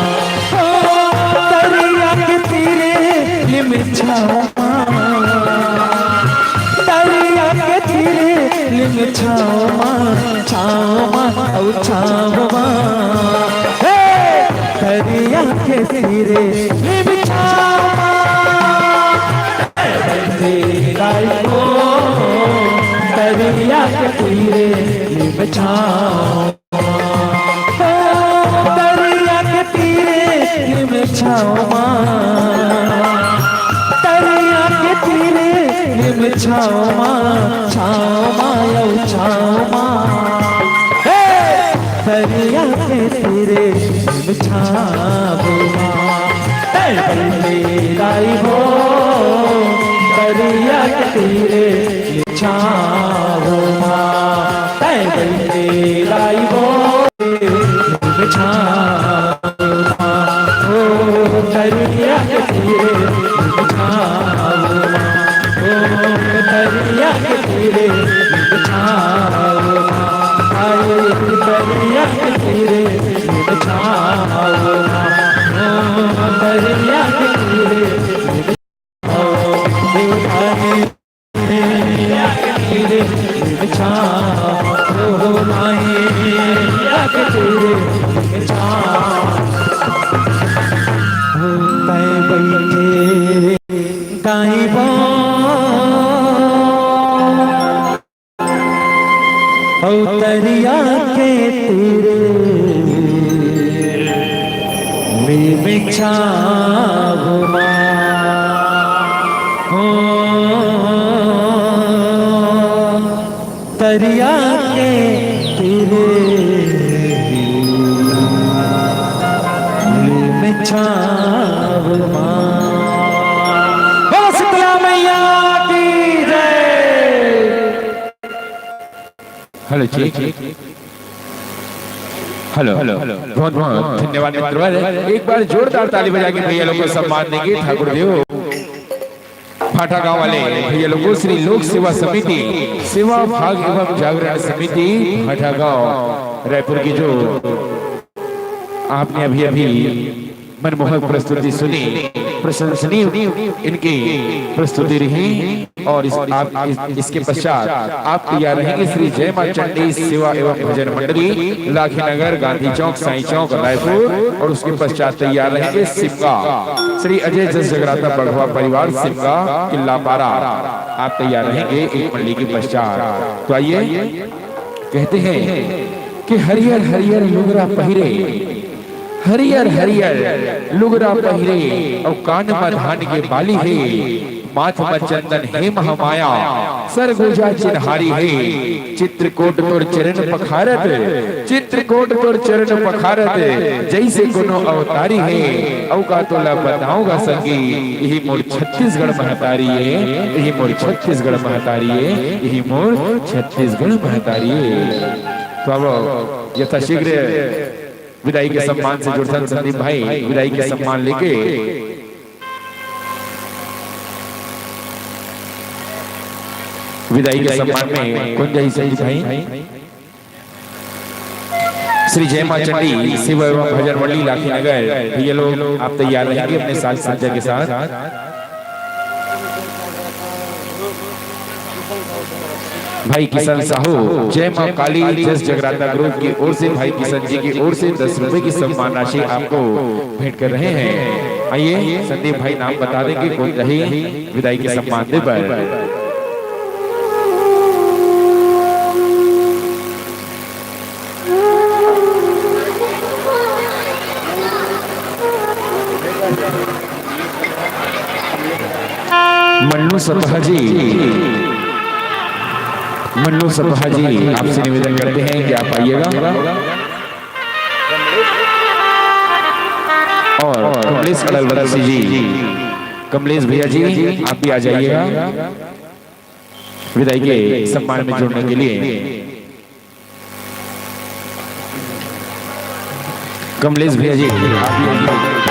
ओ, तरिया के तीरे लिम छाँव मा। तरिया के तीरे लिम छाँव मा, छाँव मा, अउ छाँव मा। हे! तरिया के तीरे लिम छाँव मा। तैं बइठे दाई हो, तरिया के तीरे लिम छाँव। ओ, तरिया के तीरे लिम छाँव मा। तरिया के तीरे लिम छाँव मा, छाँव मा, अउ छाँव मा। हे! तरिया के तीरे लिम छाँव मा। तैं बइठे दाई हो, तरिया के तीरे लिम छाँव मा। तैं बइठे दाई हो, लिम छाँव मा। ओ, तरिया के तीरे लिम छाँव मा। ओ, तरिया के तीरे लिम छाँव मा। आए तरिया के तीरे लिम छाँव मा। ओ, तरिया के तीरे लिम छाँव। ओ, आए तरिया के तीरे लिम छाँव। ओ, आए के तीरे लिम छाँव। ओ, तैं बइठे दाई बा। अउ तरिया के तीरे लिम छाँव मा। ओ, तरिया के तीरे लिम छाँव मा। बोलो शीतला मैया की जय। Hello, check. Hello, hello. बहुत, बहुत धन्यवाद मित्रवर। एक बार जोरदार ताली बजा के भैया लोग को सम्मान देंगे। ठाकुर देव भाटागांव वाले भैया लोग को श्री लोक सेवा समिति, सेवा भाग एवं जागरण समिति भाटागांव रायपुर की जो आपने अभी अभी मनमोहक प्रस्तुति सुनी, प्रशंसनीय इनकी प्रस्तुति रही। और इस, आप, इस, इसके पश्चात आप तैयार रहेंगे श्री जय माँ चंडी सेवा एवं भजन मंडली, लाखी नगर, गांधी चौक, साईं चौक, रायपुर। और उसके पश्चात तैयार रहेंगे सिमगा श्री अजय जस जगराता बघवा परिवार सिमगा किल्लापारा। आप तैयार रहेंगे एक मंडली के पश्चात। तो आइए, कहते हैं कि हरियर हरियर लुगरा पहिरे, हरियर हरियर लुगरा पहिरे, अउ कान म धान के बाली हे, माथ म चंदन हे महामाया, सरगोजा चिन्हारी हे। चित्रकोट तोर चरण पखारत, चित्रकोट तोर चरण पखारत, जइसे कोनो अवतारी हे। अउ का तोला बताओं गा संगी, इही मोर छत्तीसगढ़ महतारी हे, इही मोर छत्तीसगढ़ महतारी हे, इही मोर छत्तीसगढ़ महतारी हे। तो अब यथाशीघ्र विदाई के सम्मान से जुड़थन संदीप भाई, विदाई के सम्मान लेके, विदाई के सम्मान में कौन जाही संदीप भाई? श्री जय माँ चंडी सेवा एवं भजन मंडली लाखी नगर, भैया लोग आप तैयार रहेंगे अपने साज सज्जा के साथ। भाई किशन साहू, जय माँ काली जस जगराता ग्रुप की ओर से, भाई किशन जी की ओर से दस रुपए की सम्मान राशि आपको भेंट कर रहे हैं। आइए, संदीप भाई नाम बता देंगे, कौन रही विदाई के सम्मान दे पर। मन्नू सपहा जी, मन्नू सपहा जी, आपसे निवेदन करते हैं कि आप आइएगा। और कमलेश अड़लवंशी जी, कमलेश भैया जी, आप भी आ जाइएगा विदाई के सम्मान में जुड़ने के लिए। कमलेश भैया जी, आप भी आइए।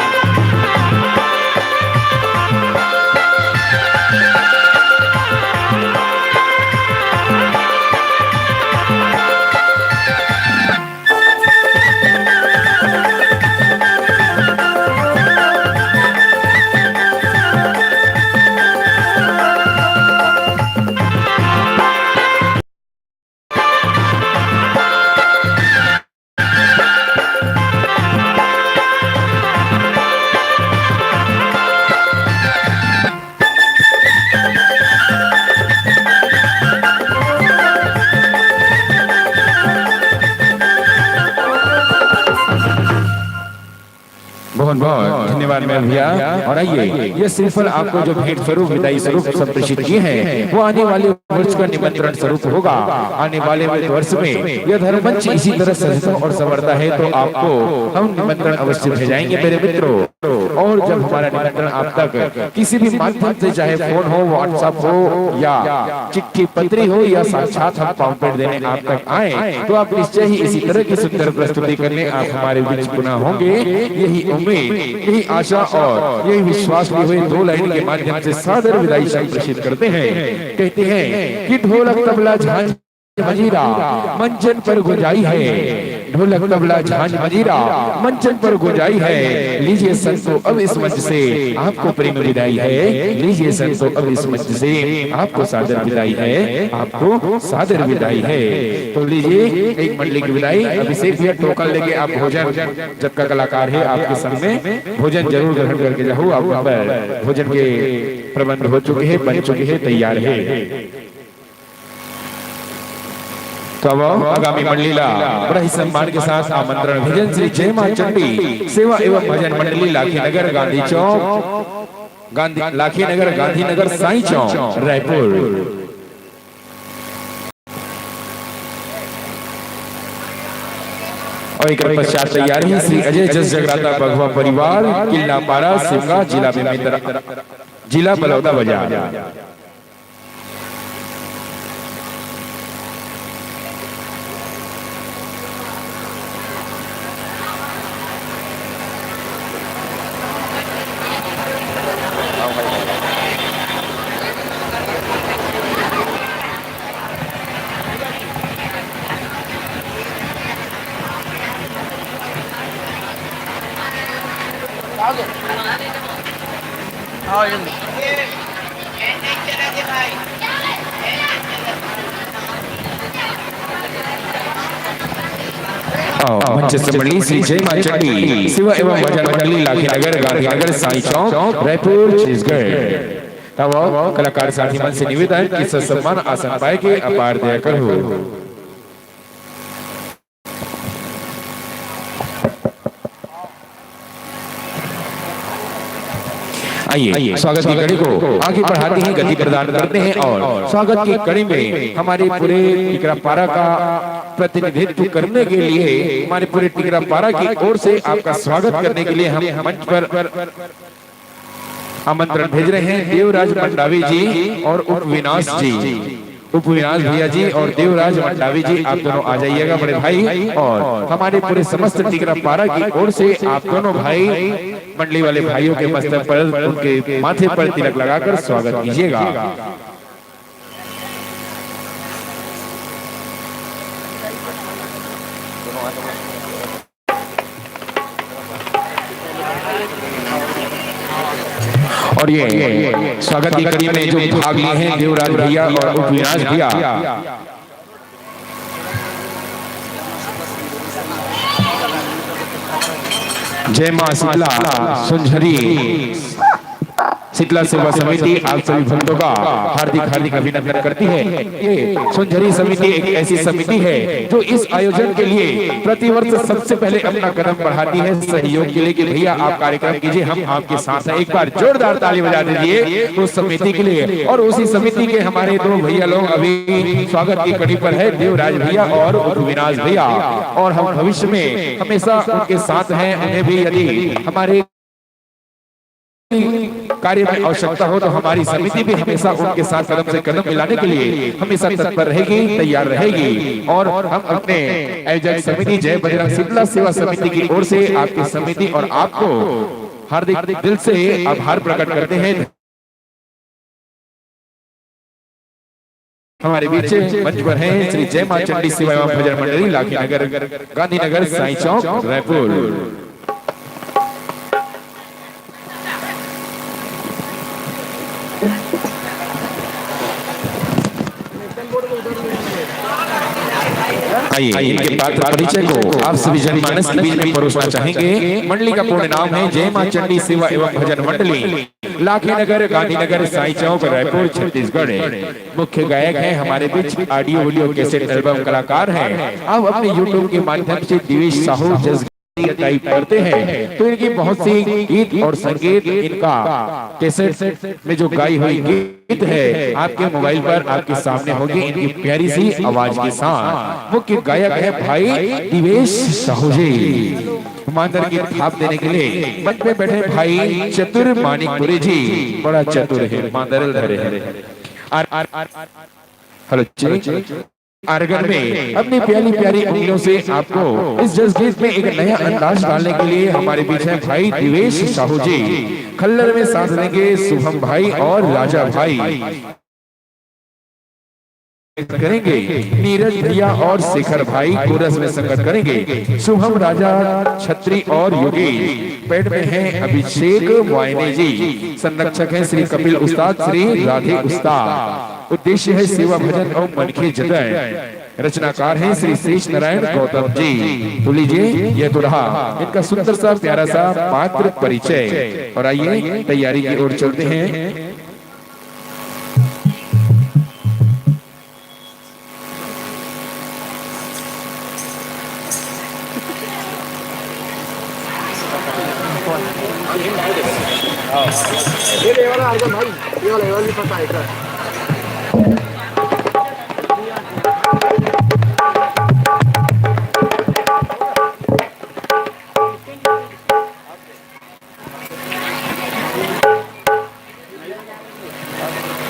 बहुत धन्यवाद मेरे भैया। और आइए, ये श्रीफल आपको जो भेंट स्वरूप, विदाई स्वरूप संप्रेषित किए हैं, वो आने वाले वर्ष का निमंत्रण स्वरूप होगा। आने वाले वर्ष में यह धर्म मंच इसी तरह सजता और संवरता है, तो आपको हम निमंत्रण अवश्य भेजाएंगे मेरे मित्रों। और जब हमारा निमंत्रण आप तक किसी भी माध्यम से, चाहे फोन हो, WhatsApp हो या चिट्ठी पत्री हो या साक्षात हम पांवपेंट देने आप तक आए, तो आप निश्चय ही इसी तरह की सुंदर प्रस्तुति करने आप हमारे बीच पुनः होंगे, यही उम्मीद, यही आशा और यही विश्वास लिए हुए दो लाइन के माध्यम से सादर विदाई संप्रेषित करते हैं। कहते हैं कि ढोलक तबला झांझ मजीरा मंचन पर गुंजाई है, ढोलक तबला झांझ मजीरा मंचन पर गुंजाई है। लीजिए संतो, अब इस मंच से आपको प्रेम विदाई है। लीजिए संतो, अब इस मंच से आपको सादर विदाई है, आपको सादर विदाई है। तो लीजिए एक मंडली की विदाई। अभिषेक भैया टोकन लेके आप भोजन, जबका कलाकार है आपके संग में, भोजन जरूर ग्रहण करके जाओ। आप पर भोजन के प्रबंध हो चुके हैं, बन चुके हैं, तैयार है। तो अब आगामी मंडली ला बड़ा ही सम्मान के साथ आमंत्रण भेजन श्री जय मां चंडी सेवा एवं भजन मंडली, लाखी नगर, गांधी चौक, गांधी, लाखी नगर, गांधीनगर, साई चौक, रायपुर। और एक पश्चात तैयार है श्री अजय जस जगराता बघवा परिवार, किल्लापारा, सिमगा, जिला बेमेतरा, जिला बलौदा बाजार। आओ, मंच से मंडली श्री जय मां चंडी सेवा एवं भजन मंडली, लाखी नगर, गांधीनगर, साई चौक, रायपुर, छत्तीसगढ़। तब आओ, कलाकार साथी मन से निवेदन कि ससम्मान आसन पाए के अपार दया करो। आइए, स्वागत की कड़ी को आगे बढ़ाते हैं, गति प्रदान करते हैं और स्वागत की कड़ी में हमारे पूरे टिकरापारा का प्रतिनिधित्व करने के लिए, हमारे पूरे टिकरापारा की ओर से आपका स्वागत करने के लिए हम मंच पर आमंत्रण भेज रहे हैं देवराज मंडावी जी और उपविनाश जी। उपविनाश भैया जी और देवराज मंडावी जी, आप दोनों आ जाइएगा बड़े भाई। और हमारे पूरे समस्त टिकरापारा की ओर से आप दोनों भाई, मंडली वाले भाइयों के मस्तक पर, उनके माथे पर तिलक लगाकर स्वागत कीजिएगा। और ये स्वागत की कड़ी में जो भाग लिए हैं देवराज भैया और उपविनाश भैया, जय मां शीतला सुंझरी शीतला सेवा समिति आप सभी भक्तों का हार्दिक, हार्दिक अभिनंदन करती है। ये सुंझरी समिति एक ऐसी समिति है जो इस आयोजन के लिए प्रतिवर्ष सबसे पहले अपना कदम बढ़ाती है सहयोग के लिए कि भैया, आप कार्यक्रम कीजिए, हम आपके साथ हैं। एक बार जोरदार ताली बजा दीजिए उस समिति के लिए। और उसी समिति के हमारे दो भैया लोग अभी स्वागत की कड़ी पर है, देवराज भैया और उपविनाश भैया। और हम भविष्य में हमेशा उनके साथ हैं। उन्हें भी यदि हमारे कार्य में आवश्यकता हो तो हमारी समिति भी हमेशा उनके साथ कदम से कदम मिलाने के लिए हमेशा तत्पर रहेगी, तैयार रहेगी। और हम अपने आयोजक समिति जय बजरंग शीतला सेवा समिति की ओर से आपकी समिति और आपको हार्दिक दिल से आभार प्रकट करते हैं। हमारे बीच मंच पर हैं श्री जय मां चंडी सेवा एवं भजन मंडली, लाखी नगर, गांधीनगर, साई चौक, रायपुर। आइए, इनके पात्र परिचय को आप सभी जनमानस के बीच में परोसना चाहेंगे। मंडली का पूर्ण नाम है जय मां चंडी सेवा एवं भजन मंडली, लाखी नगर, गांधीनगर, साई चौक, रायपुर, छत्तीसगढ़। मुख्य गायक हैं हमारे बीच, ऑडियो वीडियो कैसेट एल्बम कलाकार हैं। आप अपने YouTube के माध्यम से दिवेश साहू जस यदि टाइप करते हैं तो इनकी बहुत सी गीत और संगीत, इनका कैसेट में जो गाई हुई गीत है, आपके मोबाइल पर आपके सामने होगी। इनकी प्यारी सी आवाज के साथ मुख्य गायक है भाई दिवेश साहू जी। मांदर की थाप देने के लिए मंच पे बैठे भाई चतुर मानिकपुरी जी, बड़ा चतुर है, मांदर धरे है। आर, आर, आर, हेलो जी। आर्गन में अपनी प्यारी प्यारी उंगलियों से आपको इस जस गीत में एक नया अंदाज डालने के लिए हमारे बीच हैं भाई दिवेश साहू जी। खल्लर में साथ देंगे शुभम भाई और राजा भाई करेंगे। नीरज भैया और शेखर भाई कोरस में संगत करेंगे। शुभम, राजा, छत्री और योगेश। पैड में हैं अभिषेक वायने जी। संरक्षक हैं श्री कपिल उस्ताद, श्री राधे उस्ताद। उद्देश्य है सेवा भजन और मन के जतन। रचनाकार हैं श्री शेष नारायण गौतम जी। तो लीजिए, यह तो रहा इनका सुंदर सा प्यारा सा पात्र परिचय। और आइए, तैयारी की ओर चलते हैं।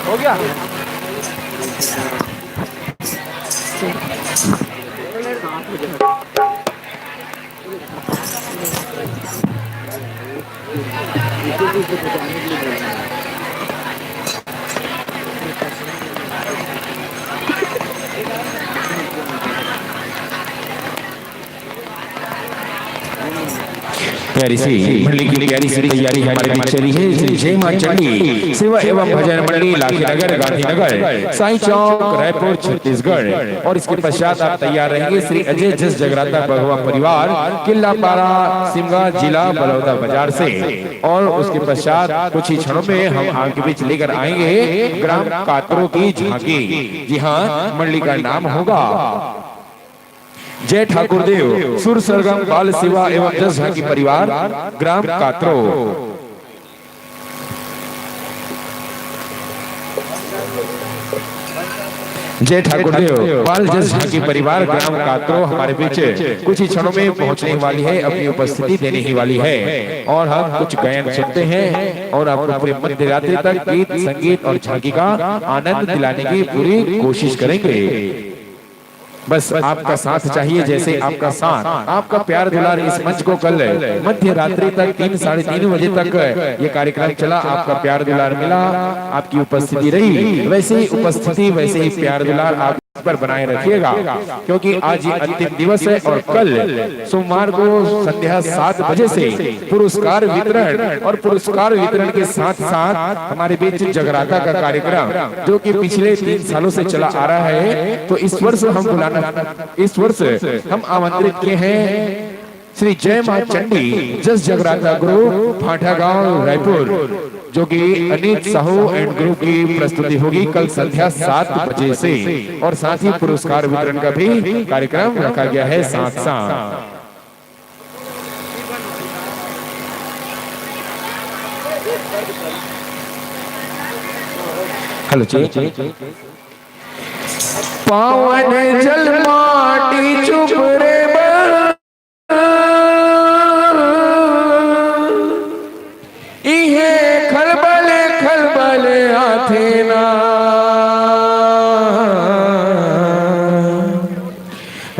हो गया। प्यारी सी मंडली की प्यारी सी तैयारी हमारे बीच चली है। श्री जय मां चंडी सेवा एवं भजन मंडली, लाखी नगर, गांधीनगर, साईं चौक, रायपुर, छत्तीसगढ़। और इसके पश्चात आप तैयार रहेंगे श्री अजय जस जगराता बघवा परिवार, किला पारा, सिमगा, जिला बलौदा बाजार से। और उसके पश्चात कुछ ही क्षणों में हम आपके बीच लेकर आएंगे ग्राम कातरों की झांकी। जी हाँ, मंडली का नाम होगा जय ठाकुर देव सुर सरगम बाल सेवा एवं जस झांकी परिवार, ग्राम कातरो। जय ठाकुर देव बाल जस झांकी परिवार, ग्राम कातरो हमारे बीच कुछ ही क्षणों में पहुंचने वाली है, अपनी उपस्थिति देने ही वाली है। और हम कुछ गायन सुनते हैं और आपको पूरे मध्य रात्रि तक गीत, संगीत और झांकी का आनंद दिलाने की पूरी कोशिश करेंगे। बस आपका साथ चाहिए, जैसे आपका साथ, आपका प्यार दुलार इस मंच को कल मध्य रात्रि तक तीन, साढ़े तीन बजे तक ये कार्यक्रम चला, आपका प्यार दुलार मिला, आपकी उपस्थिति रही, वैसे ही उपस्थिति, वैसे ही प्यार दुलार आप पर बनाए रखिएगा, क्योंकि आज ये अंतिम दिवस है और कल सोमवार को संध्या सात बजे से पुरस्कार वितरण और पुरस्कार वितरण के साथ साथ हमारे बीच जगराता का कार्यक्रम, जो कि पिछले तीन सालों से चला आ रहा है, तो इस वर्ष हम बुलाना, इस वर्ष हम आमंत्रित किए हैं श्री जय मां चंडी जस जगराता ग्रुप, भाटागांव, रायपुर, जो कि अनित साहू एंड ग्रुप की प्रस्तुति होगी कल संध्या सात बजे से। और साथ ही पुरस्कार वितरण का भी कार्यक्रम रखा गया है साथ साथ। हेलो जी। पावन जल माटी चुप रे बल, इहे खलबल खलबल आथे ना।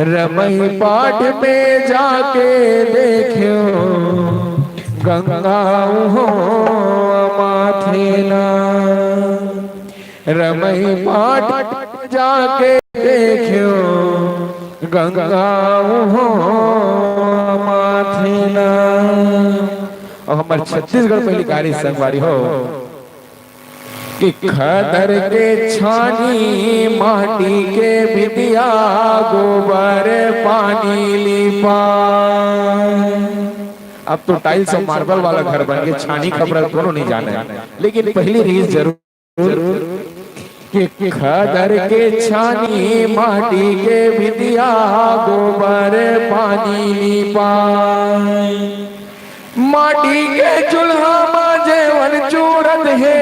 रमई पाट में जाके देख्यो, गंगा उहों माथे ना। रमई पाट जाके देख्यो, गंगा उहों माथे ना। अउ हमर छत्तीसगढ़ पहिली गारी संगवारी हो कि खदर के छानी माटी के बिंदिया, गोबर पानी लिपा। अब तो टाइल्स और मार्बल वाला घर बन के छानी खपरल कोनो नहीं जाने, लेकिन पहिली रीस जरूर। के खदर के छानी, माटी के बिटिया, गोबर पानी लिपाय। माटी के चूल्हा म जेवन चूरत हे,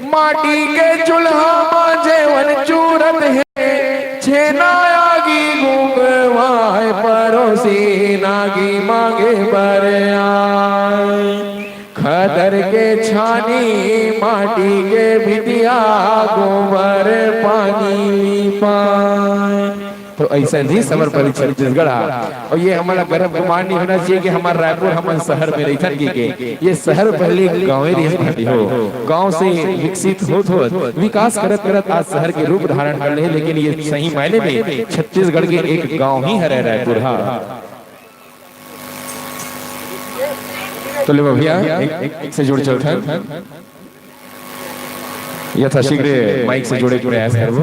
माटी के चूल्हा म जेवन चूरत हे, छेना आगी गुंगवाय, परोसी नागी मांगे बर आय। खदर के छानी, माटी के बिटिया, गोबर पानी पाय। तो ऐसा नहीं समर्पित छत्तीसगढ़ हा। और ये हमारा गर्व गुमान नहीं होना चाहिए कि हमारा रायपुर, हमन शहर में रहिथन की के। ये शहर पहले गाँवे रहिस भाटी हो, गाँव से विकसित होत होत विकास करत करत आज शहर के रूप धारण कर ले, लेकिन ये सही मायने में छत्तीसगढ़ के एक गाँव ही हरे रायपुर हा। तो ले भैया, एक, एक से जुड़ चलथन। यथाशीघ्र माइक से जुड़े के प्रयास करबो।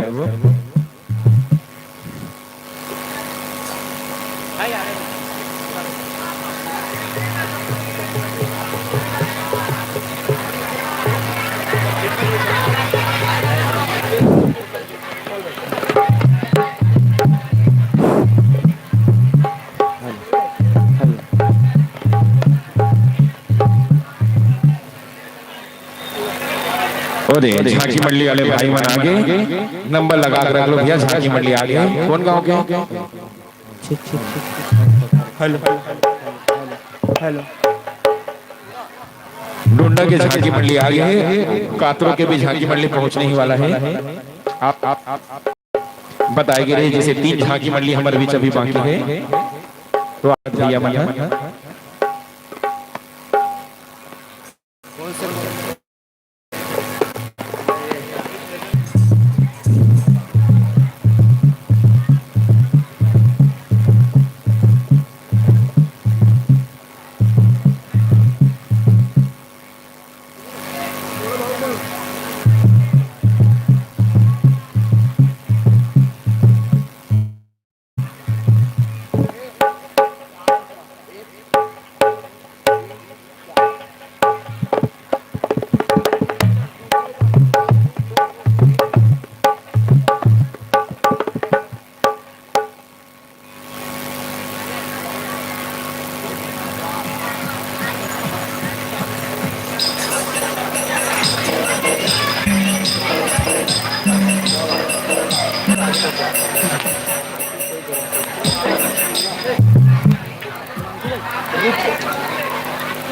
ओ दे, झांकी मंडली वाले भाई मन आगे, नंबर लगा के रख लो भैया, झांकी मंडली आगे। कौन गांव के? Hello, hello. डोंडा के झांकी मंडली आगे है, कातरों के भी झांकी मंडली पहुंचने ही वाला है। आप, आप, आप बताए गे रहे, जैसे तीन झांकी मंडली हमारे बीच अभी बाकी है, तो आज भैया मन है।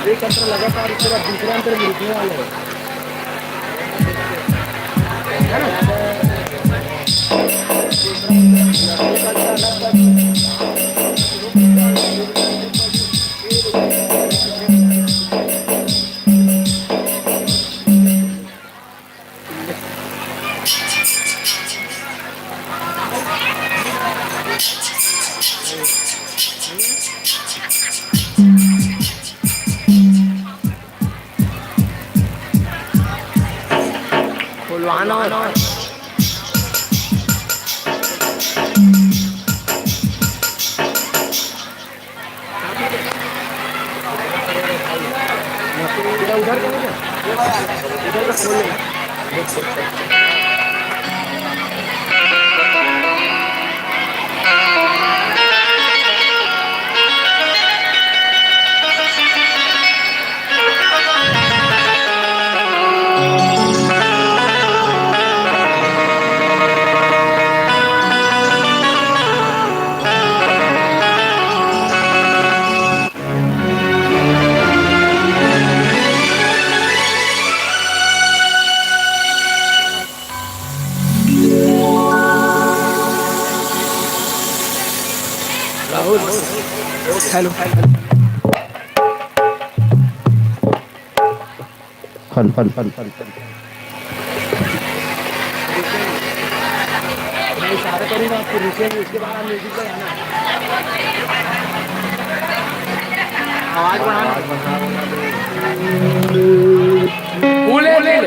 एक अंतर लगातार, इसके बाद दूसरा अंतर में रुकने वाला है। खुलवाना। Rahul, hello. Hello, hello, hello. मैं इशारा करूंगा आपको, रुकेंगे, उसके बाद आप म्यूजिक लगाना। आवाज बढ़ाना। बोले, बोले।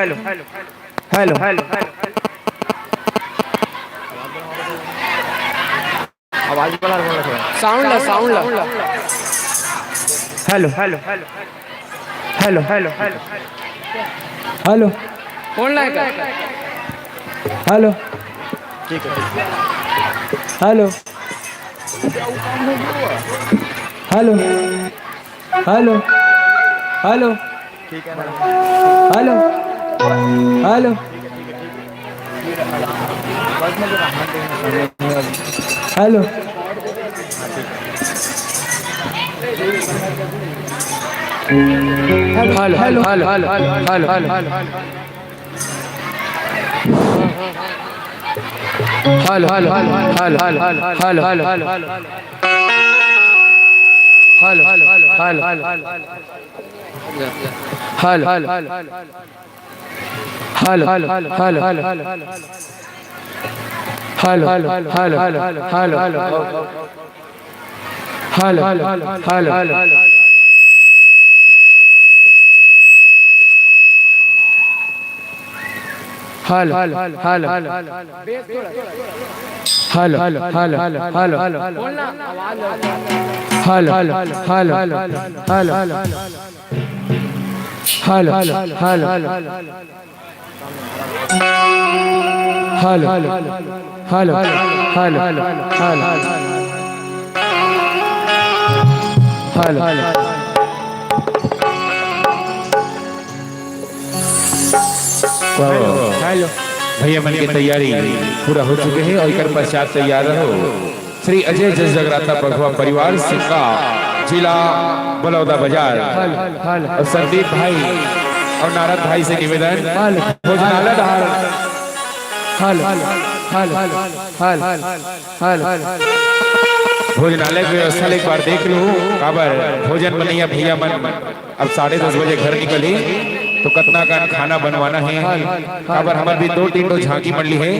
Hello, hello. आवाज बढ़ा, बढ़ा थोड़ा। साउंड ला, साउंड ला। Hello, hello, hello. Hello, hello, hello. Hello. Phone लाए का? हेलो। ठीक है, ठीक है। हेलो। हेलो। हेलो। हेलो। ठीक है ना? Hello. Hello. Hello. Hello, hello, hello, hello, hello, hello. Hello, hello, hello, hello. Hello, hello, hello, hello. Hello, hello, hello, hello. Hello, hello, hello, hello. Hello, hello, hello, hello. Hello, hello, hello, hello. Hello, hello, hello. Hello, hello, hello. Hello, hello, hello, hello. Hello, hello, hello, hello. Hello, hello, hello, hello. Hello, hello, hello, hello. Hello, hello. वाह, वाह। Hello. भैया मन के तैयारी पूरा हो चुके हे अउ एकर पश्चात तैयार रहो श्री अजय जस जगराता बघवा परिवार, सिक्का, जिला बलौदा बाजार। Hello, hello. अउ संदीप भाई अउ नारद भाई से निवेदन, हेलो। भोजनालय डहार। Hello, hello, hello. भोजनालय के व्यवस्था ल एक बार देख लू, काबर भोजन बनइया भैया मन अब साढ़े दस बजे घर निकली, तो कतना कन खाना बनवाना हे। काबर हमर भी दो तीन ठो झांकी मंडली हे,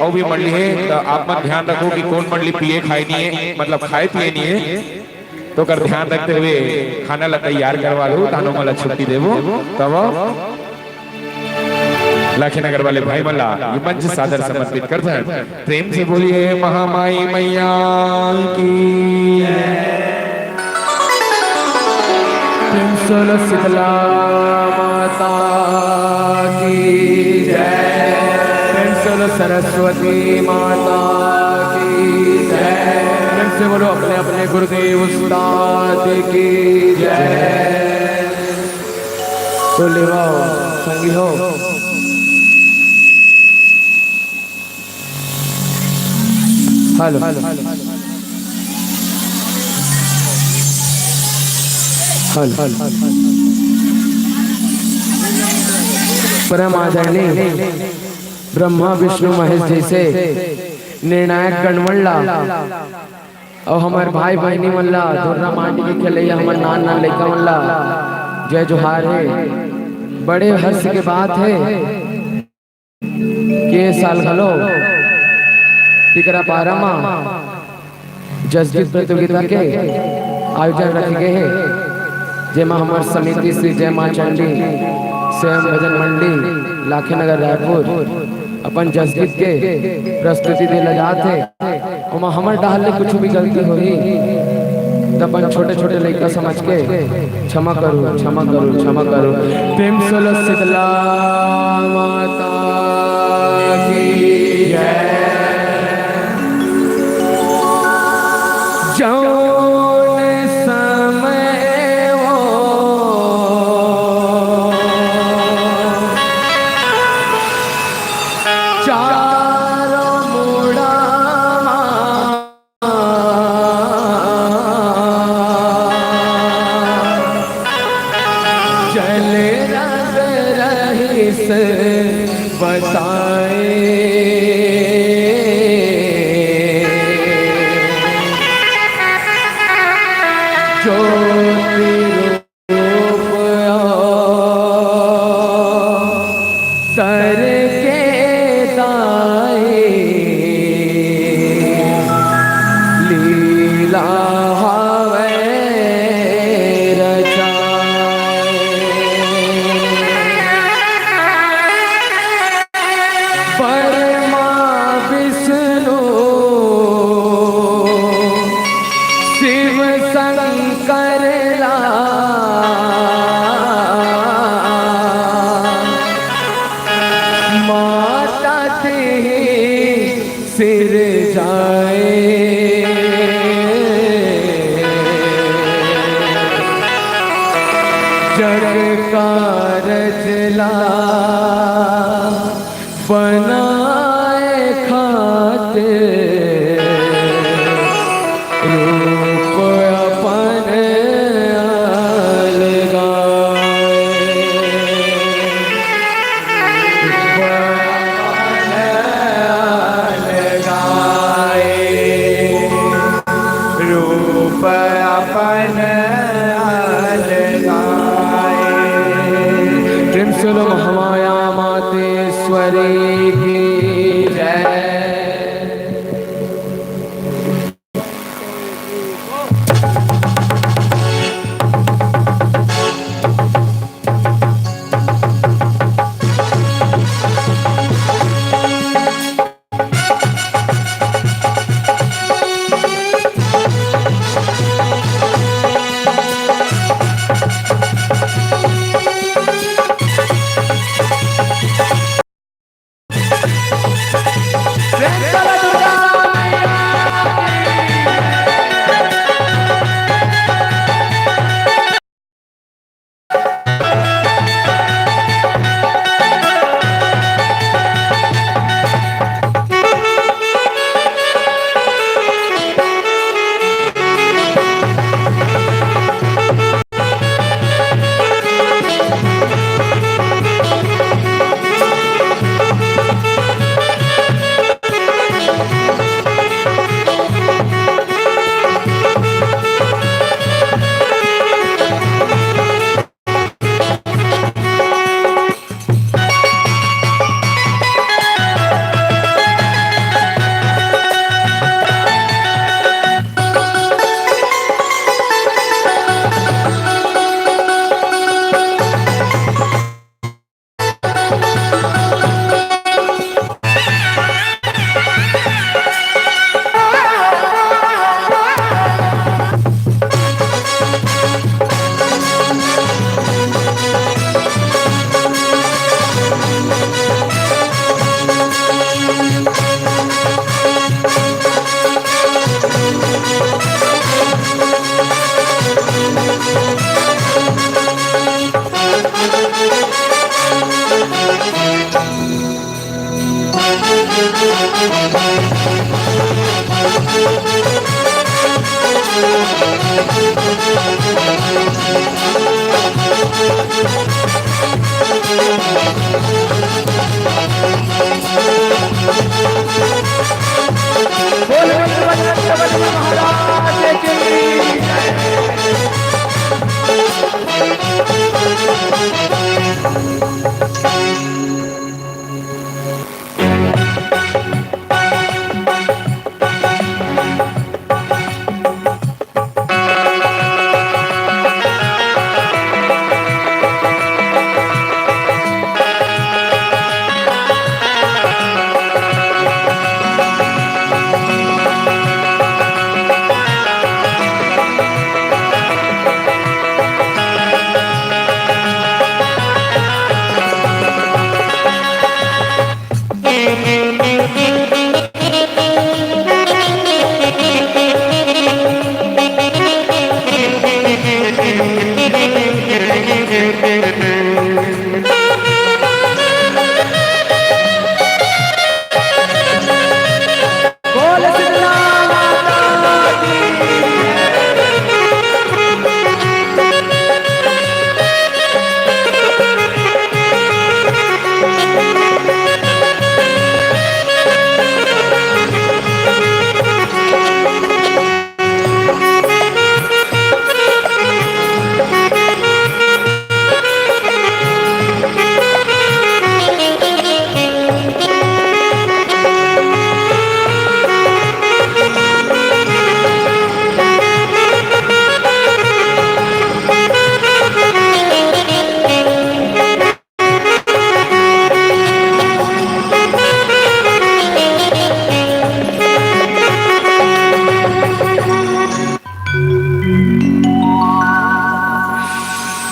अउ भी मंडली हे, तो आप मन ध्यान रखो कि कोन मंडली पिए खाए नहीं है, मतलब खाए पिए नहीं है, तो ओकर ध्यान रखते हुए खाना ला तैयार करवा लू, तानो मन ला छुट्टी देबो तब। लाखेनगर वाले भाई मन ला ये मंच सादर समर्पित करथन। प्रेम से बोलिए महामाई मैया की। प्रेम से बोलो शीतला माता की जय। प्रेम से बोलो सरस्वती माता की जय। प्रेम से बोलो अपने अपने गुरुदेव उस्ताद की जय। तो लेवाओ संगी हो। हेलो। हेलो। परम आदरणीय ब्रह्मा विष्णु महेश जैसे निर्णायक गणमन ला अउ हमर भाई बहिनी मन ला, धुर्रा माटी के खेलैया हमर नान नान लइका मन ला जय जोहार हे। बड़े हर्ष के बात हे कि ये साल घलो टिकरापारा म जसगीत प्रतियोगिता के आयोजन रखे गे हे, जेमा हमर समिति श्री जय माँ चंडी स्वयं भजन मंडली लाखेनगर रायपुर अपन जसगीत के प्रस्तुति दे ल जात हे। ओमा हमर डहार ले कुछु भी गलती होही, त अपन छोटे-छोटे लइका समझ के क्षमा करो, क्षमा करो, क्षमा करो। प्रेम से बोलो शीतला माता की जय। जौन समय वो चारों मुड़ा जल रंग रहिस बताए। ज्योति रूप अवतार के दाई लीला हवे रचाए। ब्रह्मा विष्णु शिव शंकर ला माता तेही सिरजाए। जग का रचला बनाए खातिर रूप अपन अलगाए। रूप अपन अलगाए। रूप अपन अलगाए। प्रेम से बोलो महामाया मातेश्वरी की जय।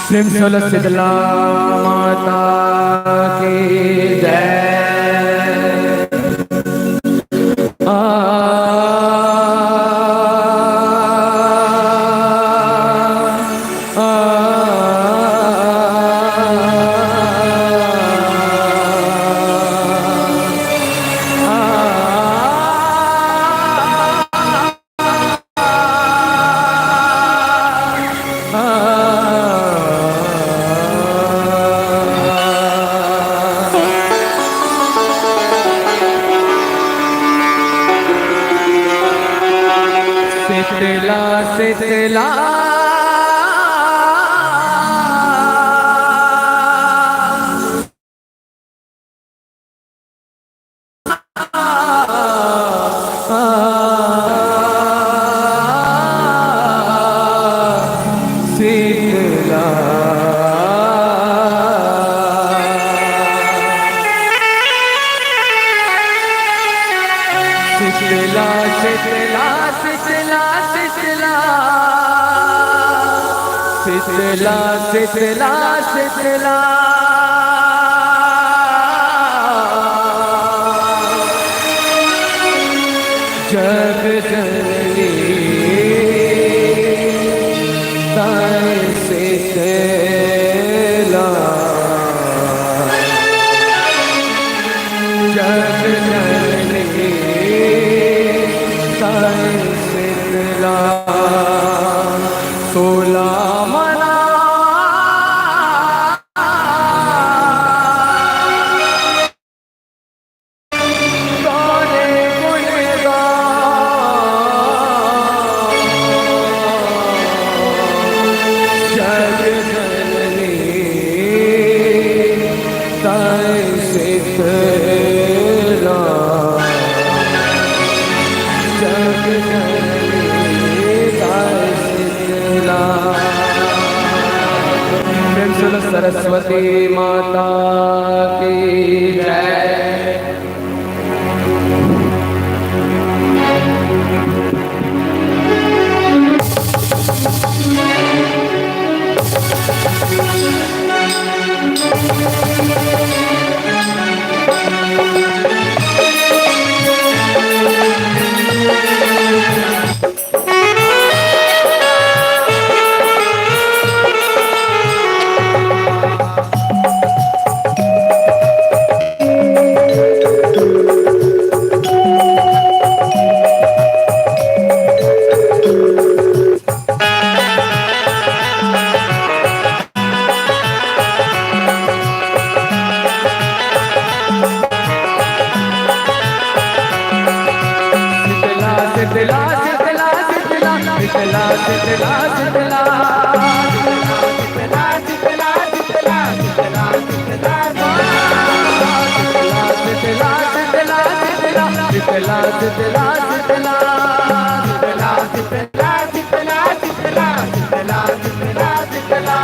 प्रेम से बोलो शीतला माता की जय। आ, आ, आ, शीतला, शीतला। शीतला, शीतला, शीतला, शीतला, शीतला। शीतला, शीतला, शीतला। जग जननी ताई शीतला। जग जननी ताई शीतला। सोला मना तारे गुणगान। जग जननी ताई शीतला। जग जननी ताई शीतला। प्रेम से बोलो सरस्वती माता की जय। शीतला, शीतला, शीतला, शीतला, शीतला, शीतला, शीतला, शीतला, शीतला, शीतला, शीतला।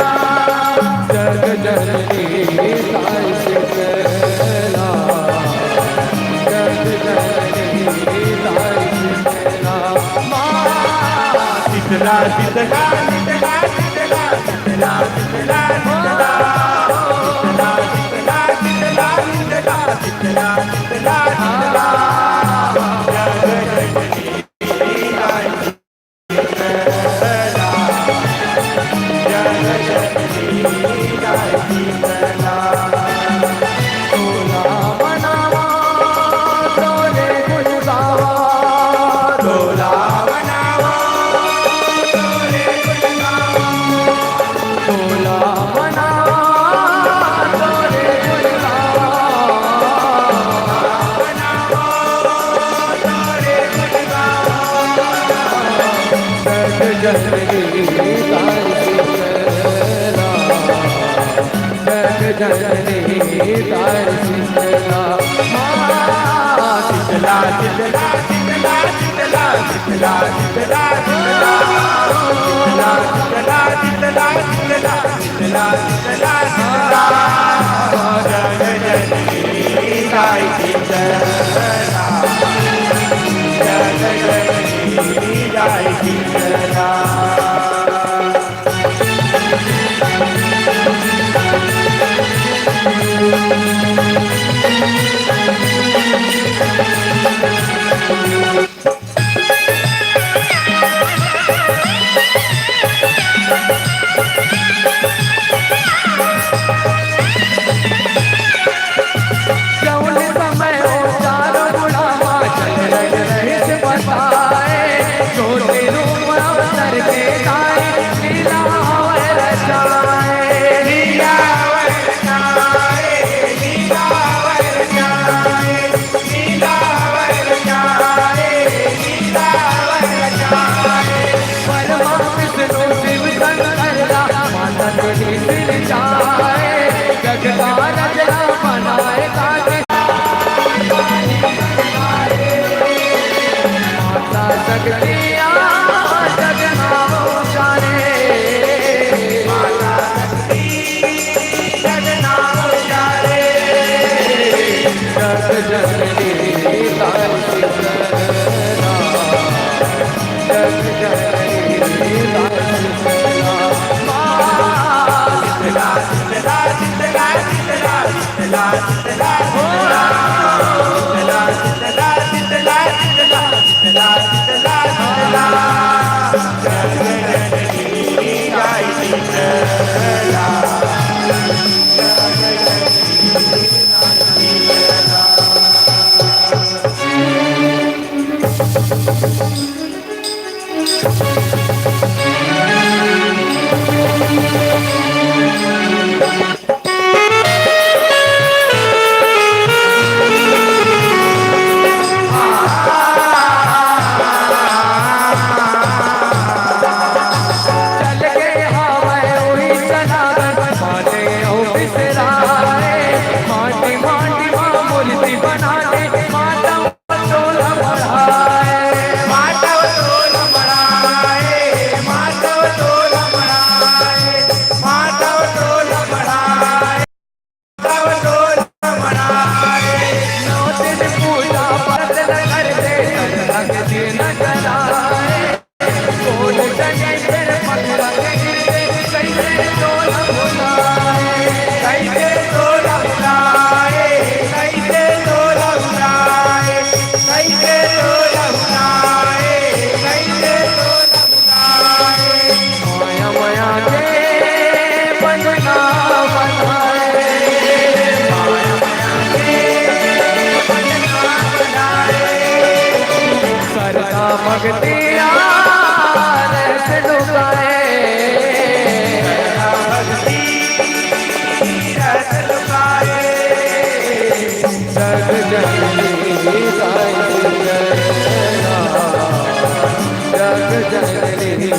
जग जननी ताई शीतला, जग जननी ताई शीतला, माँ शीतला, शीतला, शीतला, शीतला, शीतला, शीतला, शीतला, शीतला, शीतला, शीतला, शीतला, शीतला, शीतला, शीतला, जग जननी ताई शीतला, जग जननी ताई शीतला। तोला मनावा, तोरे गुण गावा, तोला मनावा, तोरे गुण गावा, तोला मनावा, तोरे गुण गावा, मनावा, तोरे गुण गावा। जग जननी ताई शीतला, जग जननी ताई शीतला, माँ शीतला, शीतला, शीतला, शीतला, शीतला, शीतला, शीतला, शीतला, शीतला, शीतला, शीतला, शीतला, शीतला, जग जननी ताई शीतला, जग जननी ताई शीतला। जौन समय ओ चारों बुढ़ावा चल रहिस बताए, ज्योति रूप अवतार के गाए, लीला अवतार रचाए, लीला अवतार रचाए, लीला अवतार रचाए, लीला अवतार रचाए, लीला अवतार रचाए। ब्रह्मा विष्णु शिव शंकर ला, माता तुलसी सिर जाए, जग का रचना बनाए ताके। माता शक्ति आ जग ना उजाड़े, माता शक्ति जग ना उजाड़े। जग जननी ताई शीतला, जग जननी ताई शीतला, माँ शीतला, शीतला, शीतला, शीतला, शीतला, शीतला, शीतला, शीतला, शीतला, शीतला, शीतला, शीतला, शीतला, जग जननी ताई शीतला। चल गे हावय उही सनातन, माने अउ बिसराए। माटी माटी मा मूर्ति बना के, माता तोला बढ़ाए। माता तोला बढ़ाए, माता तोला बढ़ाए, माता तोला बढ़ाए। माया माया के बंधना बंधाए, माया माया के बंधना बंधाए, सरदा भक्ति रस लुकाए, सरदा भक्ति रस लुकाए। जग जननी ताई शीतला, जग जननी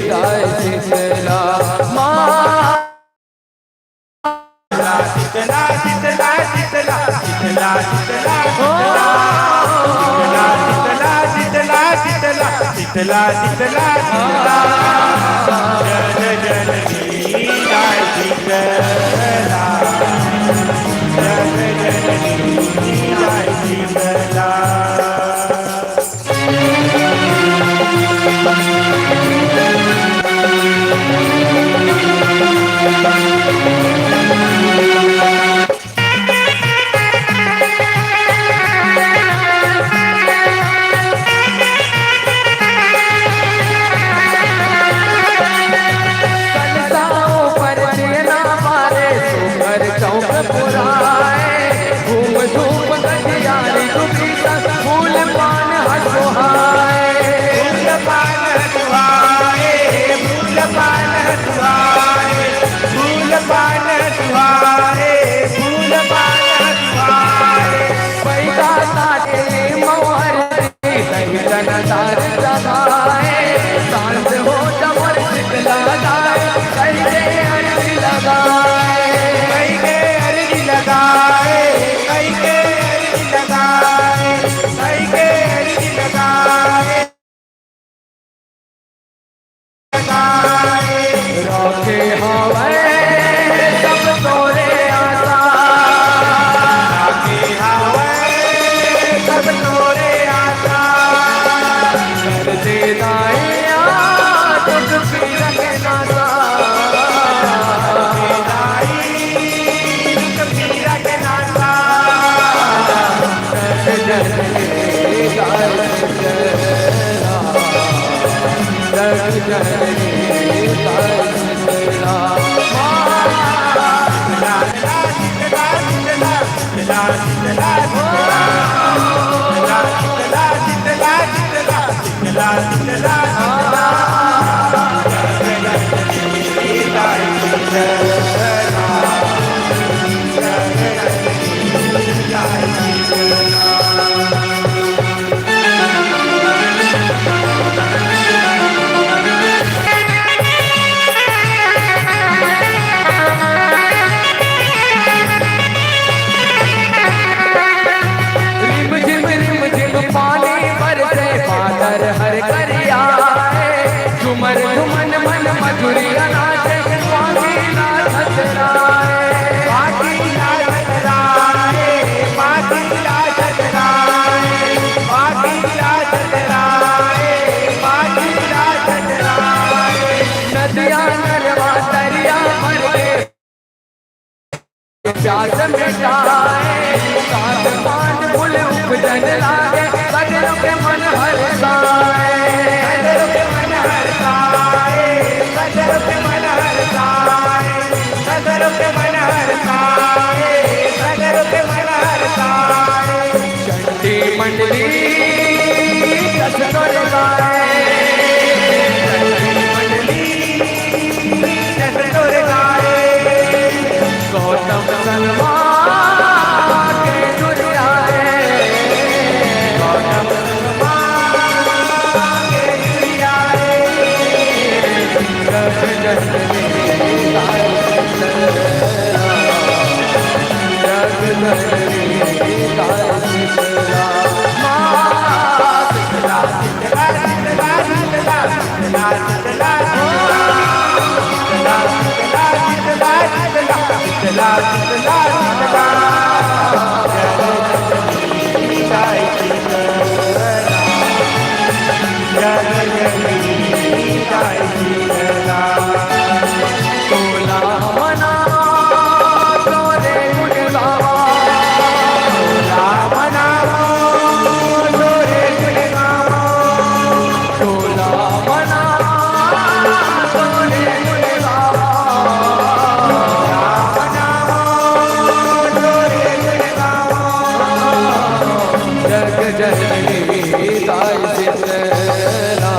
ताई शीतला, माँ। शीतला, शीतला, शीतला, शीतला, शीतला, शीतला, शीतला, शीतला, शीतला, शीतला, शीतला, जग जननी माय शीतला, जग जननी माय शीतला। कलसा ऊपर दियना बारे, सुघर चौक पुराए, घूम धूप गठियारी दुपीता, फूल पान हसुहाए। फूल पान हसुहाए, फूल पान हसुहाए, फूल पान हसुहाए, फूल पान हसुहाए। पैदा तारे मौहर दही चना दार चढ़ाए, सांझ हो जबर शीतला गाए, कई के अर्जी लगाए, कई के अर्जी लगाए, कई के अर्जी लगाए, कई के अर्जी लगाए। रखे हवय सब तोरे आशा, रखे हवय सब तोरे आशा। कर दे दाई आज दुख पीरा के नाशा, कर दे दाई दुख पीरा के नाशा। रिम झिम रिम झिम पानी बरसे, बादर हर करियाए, झुमर झुमन मन मधुरिया नाचे, पानी ना छतराए, पानी ना छतराए, पानी ना छतराए, पानी ना छतराए, पानी ना छतराए। नदिया नरवा दरिया भर के प्यास मिटाए, सात पांच फूल उपजन लागे, सगरो के मन हरसाए। सगरो के मन हरसाए, सगरो के मन हरसाए, सगरो के मन हरसाए, सगरो के मन हरसाए। चंडी मंडली जस तोर गाए, चंडी मंडली जस तोर गाए। गौतम संगमा के दुरियाए, गौतम संगमा के दुरियाए। जग जननी ताई शीतला, जग जननी ताई शीतला। माँ शीतला, शीतला, शीतला, शीतला, शीतला, शीतला, शीतला, शीतला, शीतला, शीतला, शीतला, शीतला। जग जननी ताई शीतला,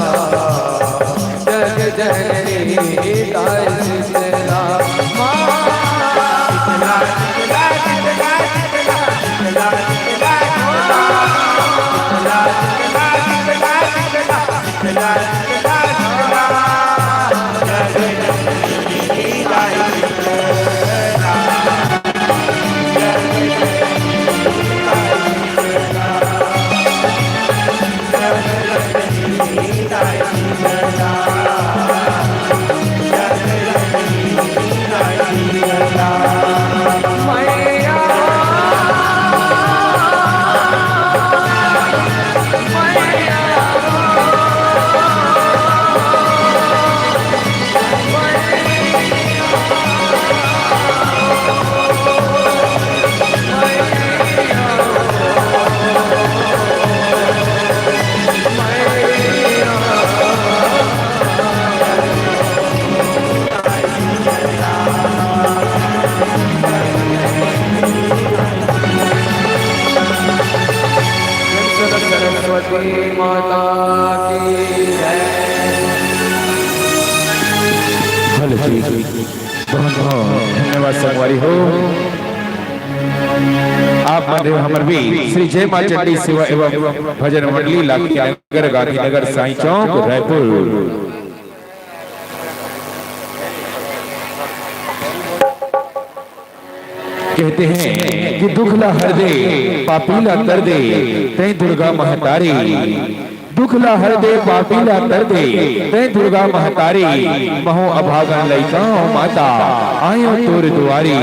जग जननी ताई शीतला। माँ शीतला, शीतला, शीतला, शीतला, शीतला, शीतला, शीतला, शीतला, शीतला, शीतला, शीतला, शीतला, शीतला। माता की जय। भले जी, बहुत बहुत धन्यवाद संगवारी हो। आप मन हमर बीच श्री जय माँ चंडी सेवा एवं भजन मंडली, लाखी नगर, गांधीनगर, साईं चौक, रायपुर। कहते हैं कि दुख ला हर दे, पापी ला तर दे, तैं दुर्गा महतारी। दुख ला हर दे, पापी ला तर दे, तैं दुर्गा महतारी। महूं अभागन लइका हंव माता, आयेंव तोर दुआरी।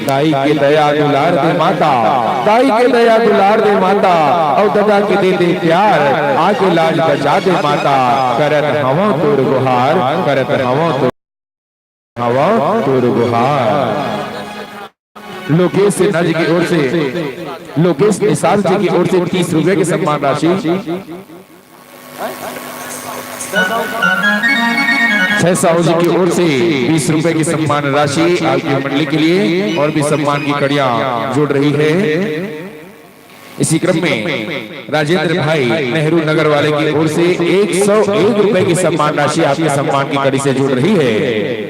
दाई के दया दुलार दे माता, दाई के दया दुलार दे माता, अउ ददा के दे दे प्यार, आके लाज बचा दे माता। करत हंव तोर गुहार, करत हंव तोर हवा तोर गुहार। लोकेश सिन्हा जी की ओर से, लोकेश निषाद जी की ओर से तीस रुपए की सम्मान राशि। छह साहू जी की ओर से बीस रुपए की सम्मान राशि आपकी मंडली के लिए, और भी सम्मान की कड़ियां जुड़ रही है। इसी क्रम में राजेंद्र भाई नेहरू नगर वाले की ओर से एक सौ एक रुपए की सम्मान राशि आपके सम्मान की कड़ी से जुड़ रही है।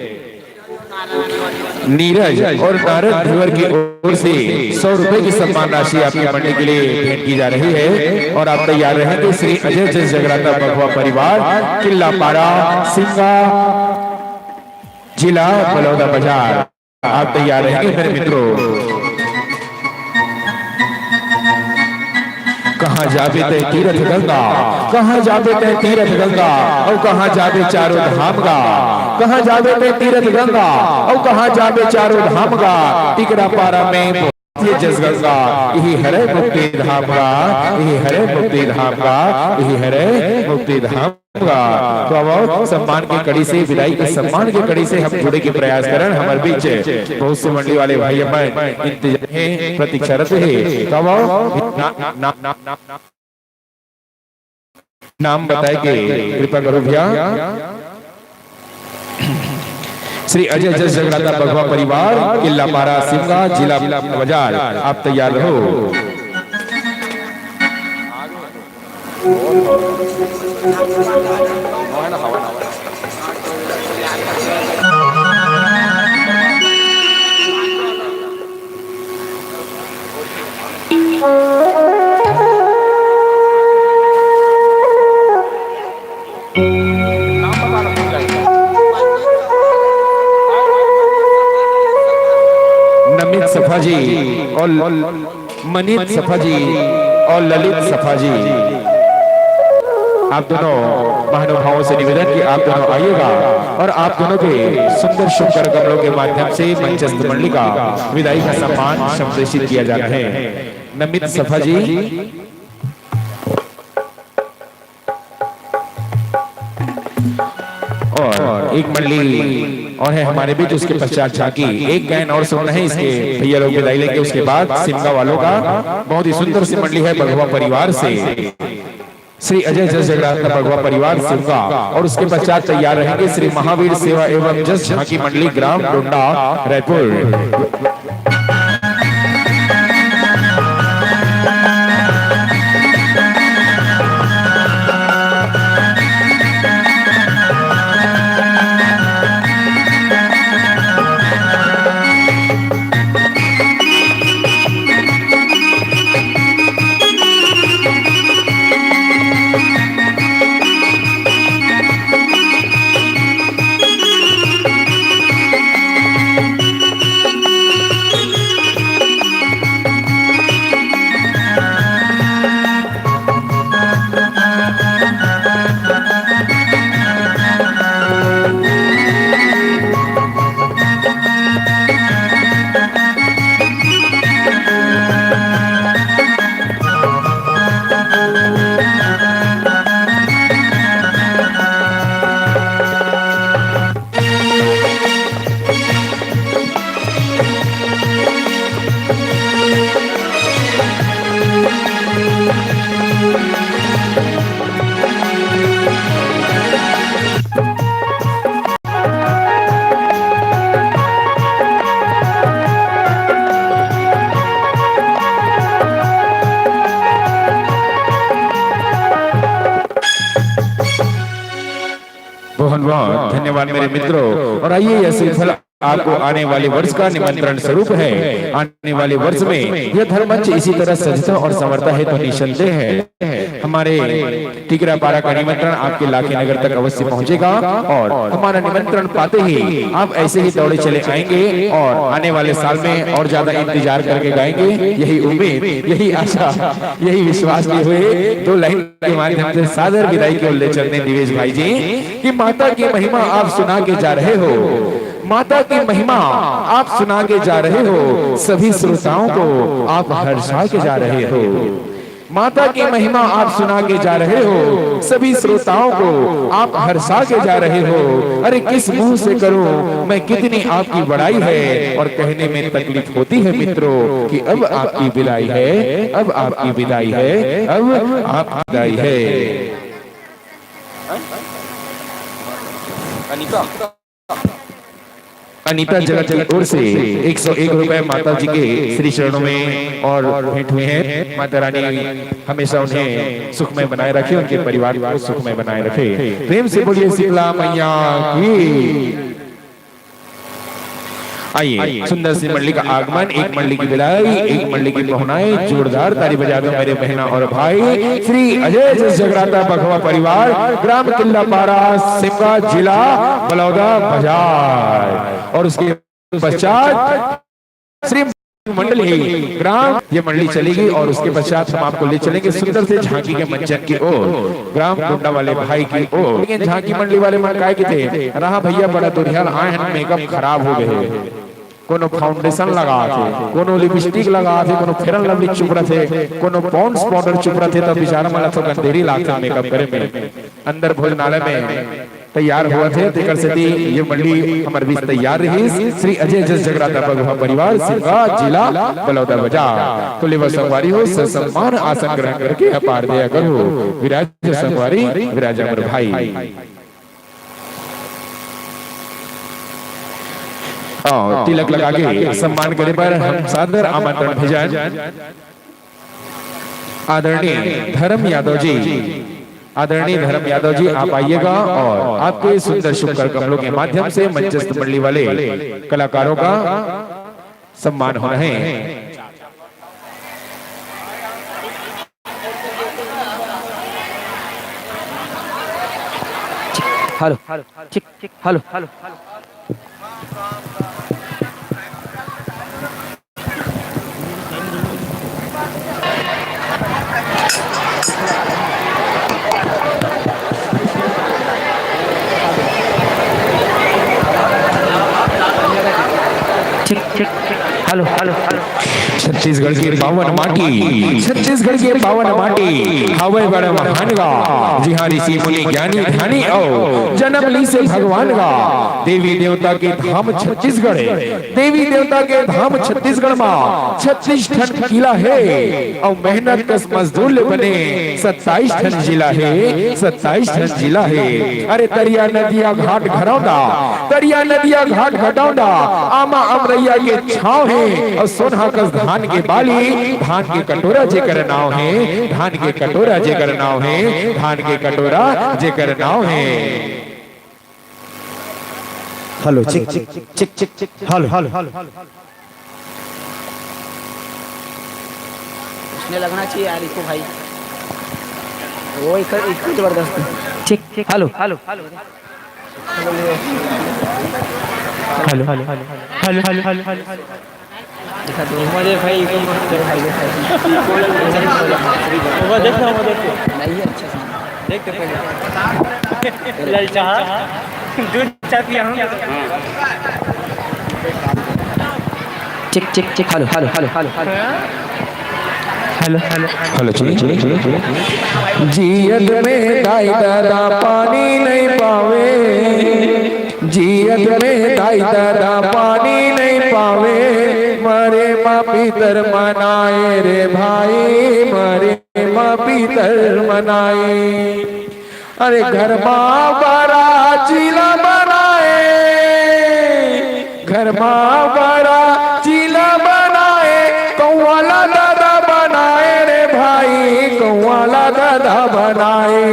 नीरज और नारद धीवर की ओर से सौ रुपए की सम्मान राशि आपकी मंडली के लिए भेंट की जा रही है, और आप तैयार रहेंगे। श्री अजय जस जगराता बघवा परिवार, किल्लापारा, सिमगा, जिला बलौदा बाजार। आप तैयार रहेंगे मेरे मित्रों। कहाँ जाबे तैं तीरथ गंगा, कहाँ जाबे तैं तीरथ गंगा, अउ कहाँ जाबे चारों धाम गा। कहाँ जाबे तैं तीरथ गंगा, अउ कहाँ जाबे चारों धाम गा। टिकरापारा में ये जस गंगा, इही हरे मुक्ति धाम गा, इही हरे मुक्ति धाम गा, इही हरे मुक्ति धाम गा। तो अब सम्मान के कड़ी से, विदाई के सम्मान के कड़ी से हम जुड़े के प्रयास करन। हमर बीच बहुत से मंडली वाले भाई अपन इंतजार हे, प्रतीक्षारत हे। तो अब ना, ना, ना, ना, ना, नाम बताए के कृपा करो भैया। श्री अजय जस जगराता बघवा परिवार, किल्लापारा सिमगा, जिला बाजार, आप तैयार रहो। नमित सफा जी और मनीत सफा जी और ललित सफा जी, आप दोनों महानुभावों से निवेदन कि आप दोनों आइएगा और आप दोनों के सुंदर शुभ कर कमलों के माध्यम से मंचस्थ मंडली का विदाई का सम्मान संप्रेषित किया जाना है। नमित सफा जी। और एक मंडली और है हमारे बीच, उसके पश्चात झांकी। एक गायन और सुनना है, इसके भैया लोग विदाई लेंगे, उसके बाद सिमगा वालों का। बहुत ही सुंदर सी मंडली है बघवा परिवार से, श्री अजय जस जगराता बघवा परिवार सिमगा, और उसके पश्चात तैयार रहेंगे श्री महावीर सेवा एवं जस झांकी मंडली ग्राम डोंडा रायपुर। बहुत धन्यवाद मेरे मित्रों। और आइए, यह श्रीफल आपको आने वाले वर्ष का निमंत्रण स्वरूप है। आने वाले वर्ष में यह धर्म मंच इसी तरह सजता और संवरता है तो निसंदेह है हमारे टिकरापारा का निमंत्रण आपके लाखे नगर तक अवश्य पहुंचेगा और हमारा निमंत्रण पाते ही आप ऐसे ही दौड़े चले आएंगे और आने वाले साल में और ज्यादा इंतजार करके गाएंगे। यही उम्मीद, यही आशा, यही विश्वास के हुए दो लाइन के माध्यम से सादर विदाई की ओर ले चलते हैं दिवेश भाई जी कि माता की महिमा आप सुना के जा रहे हो, माता की महिमा आप सुना के जा रहे हो, सभी श्रोताओं को आप हर्षा के जा रहे हो। माता की महिमा आप सुना के जा रहे हो, सभी श्रोताओं को आप हर्षा के जा रहे हो। अरे किस मुंह से करूं मैं, कितनी आपकी बड़ाई है और कहने में तकलीफ होती है मित्रों कि अब आपकी विदाई है, अब आपकी विदाई है, अब आपकी विदाई है। अनिता जगत की ओर से एक सौ एक रुपए माता जी के श्री चरणों में और भेंट हुए हैं। माता रानी हमेशा उन्हें सुखमय बनाए रखे, उनके परिवार को सुखमय बनाए रखे। प्रेम से बोलिए शीतला मैया की। आइए, सुंदर सी मंडली का आगमन, एक मंडली की विदाई, एक मंडली की पहुनाई। जोरदार ताली बजा दो मेरे बहना और भाई। श्री अजय जस जगराता बघवा परिवार, ग्राम किल्लापारा, सिमगा, जिला बलौदा बाजार। और उसके पश्चात श्री मंडली ग्राम, ये मंडली चलेगी और उसके पश्चात हम आपको ले चलेंगे सुंदर से झांकी के मंचन की ओर, ग्राम गुंडा वाले भाई की ओर। लेकिन झांकी मंडली वाले मन काय के थे, रहा भैया बड़ा दुरिहाल आए हैं, मेकअप खराब हो गए, कोनो फाउंडेशन लगा थे, कोनो लिपस्टिक लगा थे, कोनो फेयर लवली चुप रहे थे, कोनो पॉन्ड्स पाउडर चुप रहे थे, तो बेचारा मन ला तो गंधेरी लागथे मेकअप करे में। अंदर भोजनालय में तैयार होवत हे, तेकर सेती ये मंडली हमर बीच तैयार रहिस। श्री अजय जस जगराता बघवा परिवार, सिमगा, जिला बलौदा बाजार। तो लेवा संगवारी हो, ससम्मान आसन ग्रहण करके अपार दया करो। विराज संगवारी, विराज अमर भाई। आओ, तिलक लगा के सम्मान करे बर हम सादर आमंत्रण भेजन। आदरणीय धर्म यादव जी, आदरणीय धर्म यादव जी, आप आइएगा और आपके सुंदर शुभ कर कमलों के माध्यम से मंचस्थ मंडली वाले कलाकारों का सम्मान होना है। हेलो, ठीक, ठीक, हेलो, हेलो। ठीक, ठीक, हेलो, हेलो, हेलो। छत्तीसगढ़ के पावन माटी, छत्तीसगढ़ के पावन माटी, हवय बड़ महान गा, जिहाँ ऋषि मुनि ज्ञानी ध्यानी अउ जन्म लीसे भगवान गा। देवी देवता के धाम छत्तीसगढ़ हे, देवी देवता के धाम छत्तीसगढ़ मा छत्तीस ठन किला हे, अउ मेहनत कस मजदूर ले बने सत्ताईस ठन जिला हे, सत्ताईस ठन जिला हे। अरे तरिया नदिया घाट घरौंदा, तरिया नदिया घाट घटौंदा, आमा अमरैया के छांव हे, अउ सोनहा कस धान के बाली, धान के कटोरा जेकर नाव हे, धान के कटोरा जेकर नाव हे, धान के कटोरा जेकर नाव हे। Hello, check, check, check, check, check, hello, hello, hello. उसमें लगना चाहिए यार, इको भाई। वो एक, इको जबरदस्त है। Check, check, hello, hello, hello. Hello, hello, hello, hello. Hello, hello, hello, hello, hello. दिखा दो। मजे भाई, एकदम मस्त है भाई, देखो। वो देखो, वो देखो। नहीं है, अच्छा सा। देख तो पहले। ललचा। दूध चाय पिया हम। Check, check, check, hello, hello, hello, hello. Hello, hello, hello. Hello, चलिए, चलिए, चलिए, चलिए। जियत में दाई ददा पानी नहीं पावे, जियत में दाई ददा पानी नहीं पावे, मरे मा पितर मनाए रे भाई, मरे मा पितर मनाए। अरे घर मा बड़ा चीला बनाए, घर मा बड़ा चीला बनाए, कौआ ला ददा बनाए रे भाई, कौआ ला ददा बनाए।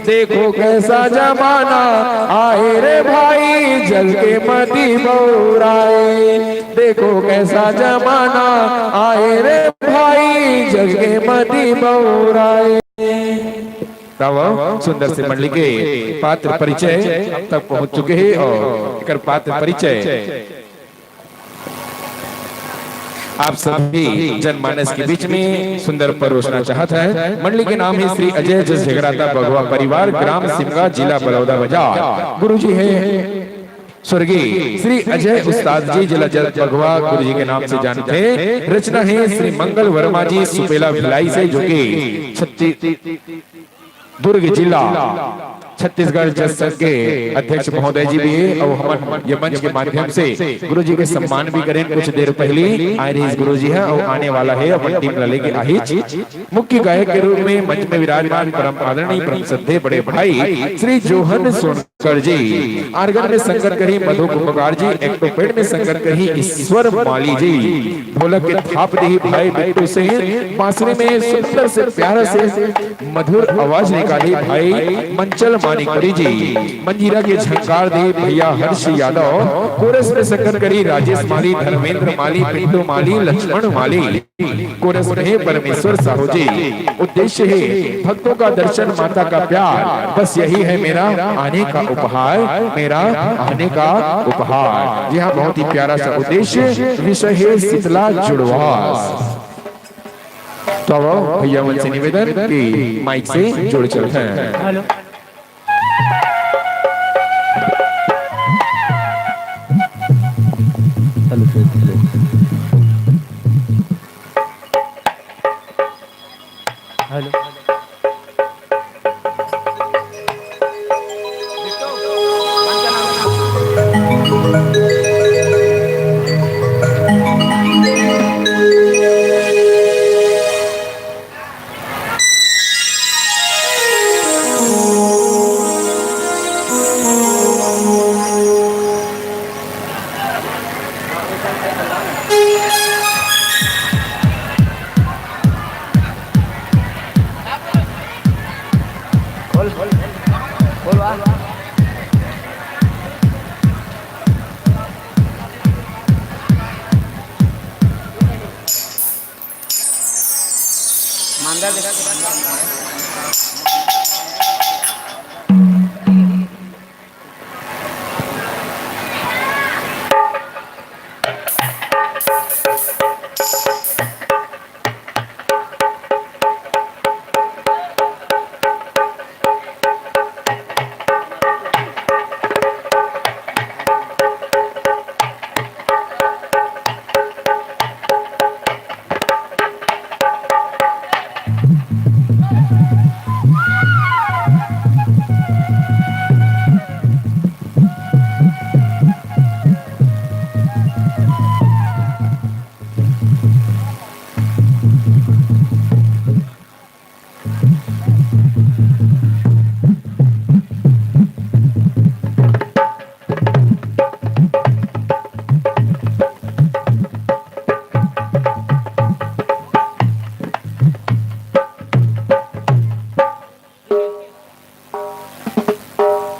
देखो घर कैसा जमाना आए रे भाई, जल के मती बउराए। देखो कैसा जमाना आए रे भाई, जल के मती बउराए। तब सुंदर से मंडली के पात्र परिचय अब तक पहुंच चुके हैं और एकर पात्र परिचय आप सभी जनमानस के बीच में सुंदर परोसना चाहत है। मंडली के नाम है श्री अजय जस जगराता बघवा परिवार, ग्राम सिमगा, जिला बलौदा बाजार। गुरुजी है स्वर्गीय श्री अजय उस्ताद जी, जिला जस बघवा गुरुजी के नाम से जानते हैं। रचना है श्री मंगल वर्मा जी सुपेला भिलाई से, जो कि छत्तीस दुर्ग जिला छत्तीसगढ़ जस संघ के अध्यक्ष महोदय जी भी है और हमन ये मंच के माध्यम से गुरु जी के सम्मान भी करें। कुछ देर पहले आए रहीस गुरु जी है और आने वाला है अपन टीम ला लेके आहिच। मुख्य गायक के रूप में मंच में विराजमान परम आदरणीय परम श्रद्धेय बड़े भाई श्री जोहन सोनकर जी, आर्गन में संगत करही मधु कुंभकार जी, एक्टोपेड में संगत करही ईश्वर माली जी, ढोलक के थाप देही भाई बिट्टू सिंह, बांसुरी में सुंदर से प्यारा से मधुर आवाज निकाली भाई मंचल मानिकपुरी जी। मंजीरा के झंकार दी भैया हर्ष यादव। कोरस में संगत करी राजेश माली, धर्मेंद्र माली, पिंटू माली, लक्ष्मण माली। कोरस में परमेश्वर साहू जी। उद्देश्य है भक्तों का दर्शन, माता का प्यार, बस यही है मेरा आने का उपहार, मेरा आने का उपहार। जी हाँ, बहुत ही प्यारा सा उद्देश्य। विषय है शीतला जुड़वास। तो अब भैया मन से निवेदन कि माइक से जुड़ चलते हैं। Hello. Hello, hello. Hello.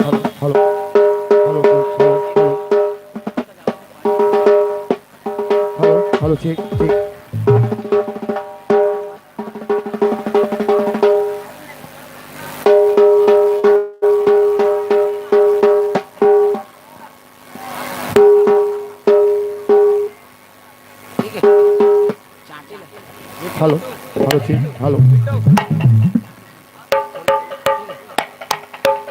Hello, hello, hello, hello, hello. Hello, hello, check, check. Hello, hello, check, hello.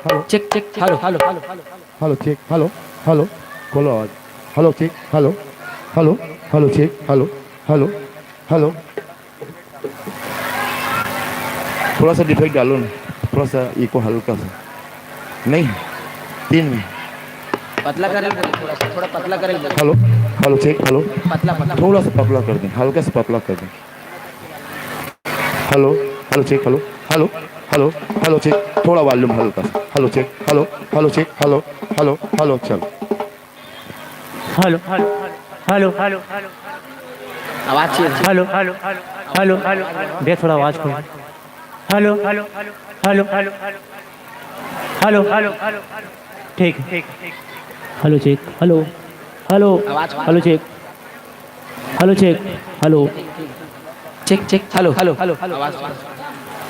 Hello. Check, check, hello, hello, hello, hello. Hello, check, hello, hello, खोलो आवाज। Hello, check, hello, hello, hello, check, hello, hello, hello. थोड़ा सा defect डालो ना, थोड़ा सा eco हल्का सा। नहीं, तीन में। पतला करे बोले, थोड़ा सा, थोड़ा पतला करे बोले। Hello, hello, check, hello. पतला, पतला। थोड़ा सा पतला कर दें, हल्का सा पतला कर दें। Hello, hello, check, hello, hello, hello, hello, check, थोड़ा वॉल्यूम हल्का सा। Hello, check, hello, hello, check, hello, hello, hello, चलो। Hello, hello, hello, hello, hello. आवाज चाहिए। Hello, hello, hello, hello, hello. भैया, थोड़ा आवाज कम। Hello, hello, hello, hello, hello. Hello, hello, ठीक है। Hello, check. Hello, hello, hello, check. Hello, check. Hello. Check, check. Hello, hello, hello.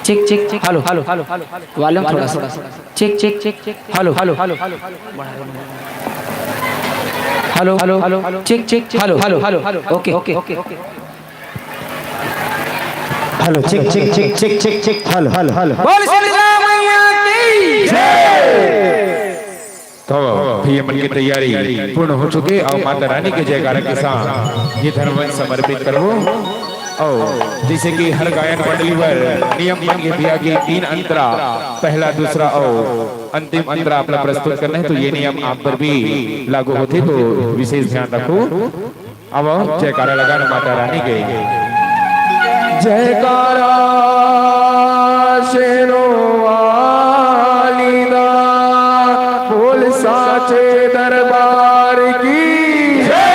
Check, check, check. Hello, hello, hello. Volume थोड़ा सा। Check, check, check, check. Hello, hello, hello. Hello, hello, hello. Check, check, check. Hello, hello, hello. Okay, okay, okay. Hello, check, check, check. Hello, hello, hello. बोल सिंधु मैया की जय। तो भैया मन के तैयारी पूर्ण हो चुके अउ माता रानी के जयकारा के साथ ये धर्मवंत समर्पित करबो। अउ जैसे कि हर गायन मंडली बर नियम बन के दिया कि तीन अंतरा, पहला, दूसरा अउ अंतिम अंतरा आपला प्रस्तुत करना है, तो ये नियम आप पर भी लागू होथे, तो विशेष ध्यान रखो। अब जयकारा लगा माता रानी के। जयकारा शेरों वाली दा, बोल साचे दरबार की जय।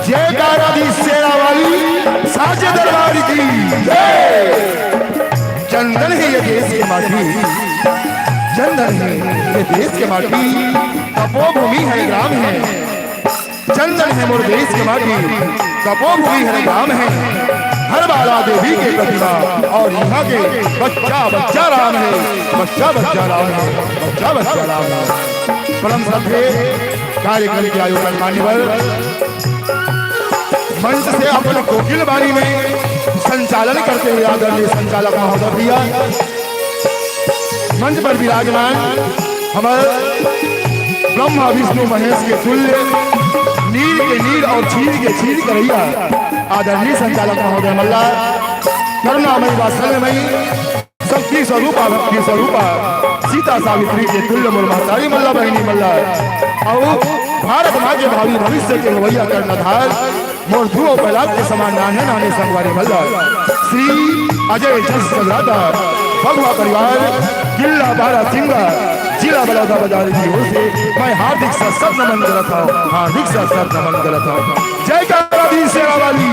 जयकारा दी शेरा वाली साचे दरबार की जय। चंदन है ये देश के माटी, चंदन है ये देश के माटी, तपोभूमि है, ग्राम है। चंदन है मोर देश के माटी, तपोभूमि है, ग्राम है। हर बाला देवी के प्रतिमा और यहाँ के बच्चा बच्चा राम है, बच्चा बच्चा राम है, बच्चा बच्चा राम है। परम श्रद्धेय कार्यक्रम के आयोजक मान्यवर मंच से अपन कोकिल बाणी में संचालन करते हुए आदरणीय संचालक महोदय भैया, मंच पर विराजमान हमर ब्रह्मा विष्णु महेश के तुल्य, नीर के नीर और चीर के चीर करइया आदरणीय संचालक महोदय मल्ला, करुणामयी वात्सल्यमयी शक्ति स्वरूपा भक्ति स्वरूपा सीता सावित्री के तुल्य मोर महतारी मल्ला बहिनी मल्ला, अउ भारत माँ के भावी भविष्य के होवइया कर्णधार मोर धुव बैलाब के समान नान्हे नान्हे संगवारी मल्ला। श्री अजय जस जगराता भगवा परिवार, किला बारासिंगा, जिला बलौदा बाजार की ओर से मैं हार्दिक सा शत नमन करत हूँ, हार्दिक सा शत नमन करत हूँ। जयकारा दी शेरा वाली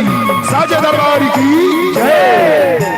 साचे दरबार की जय।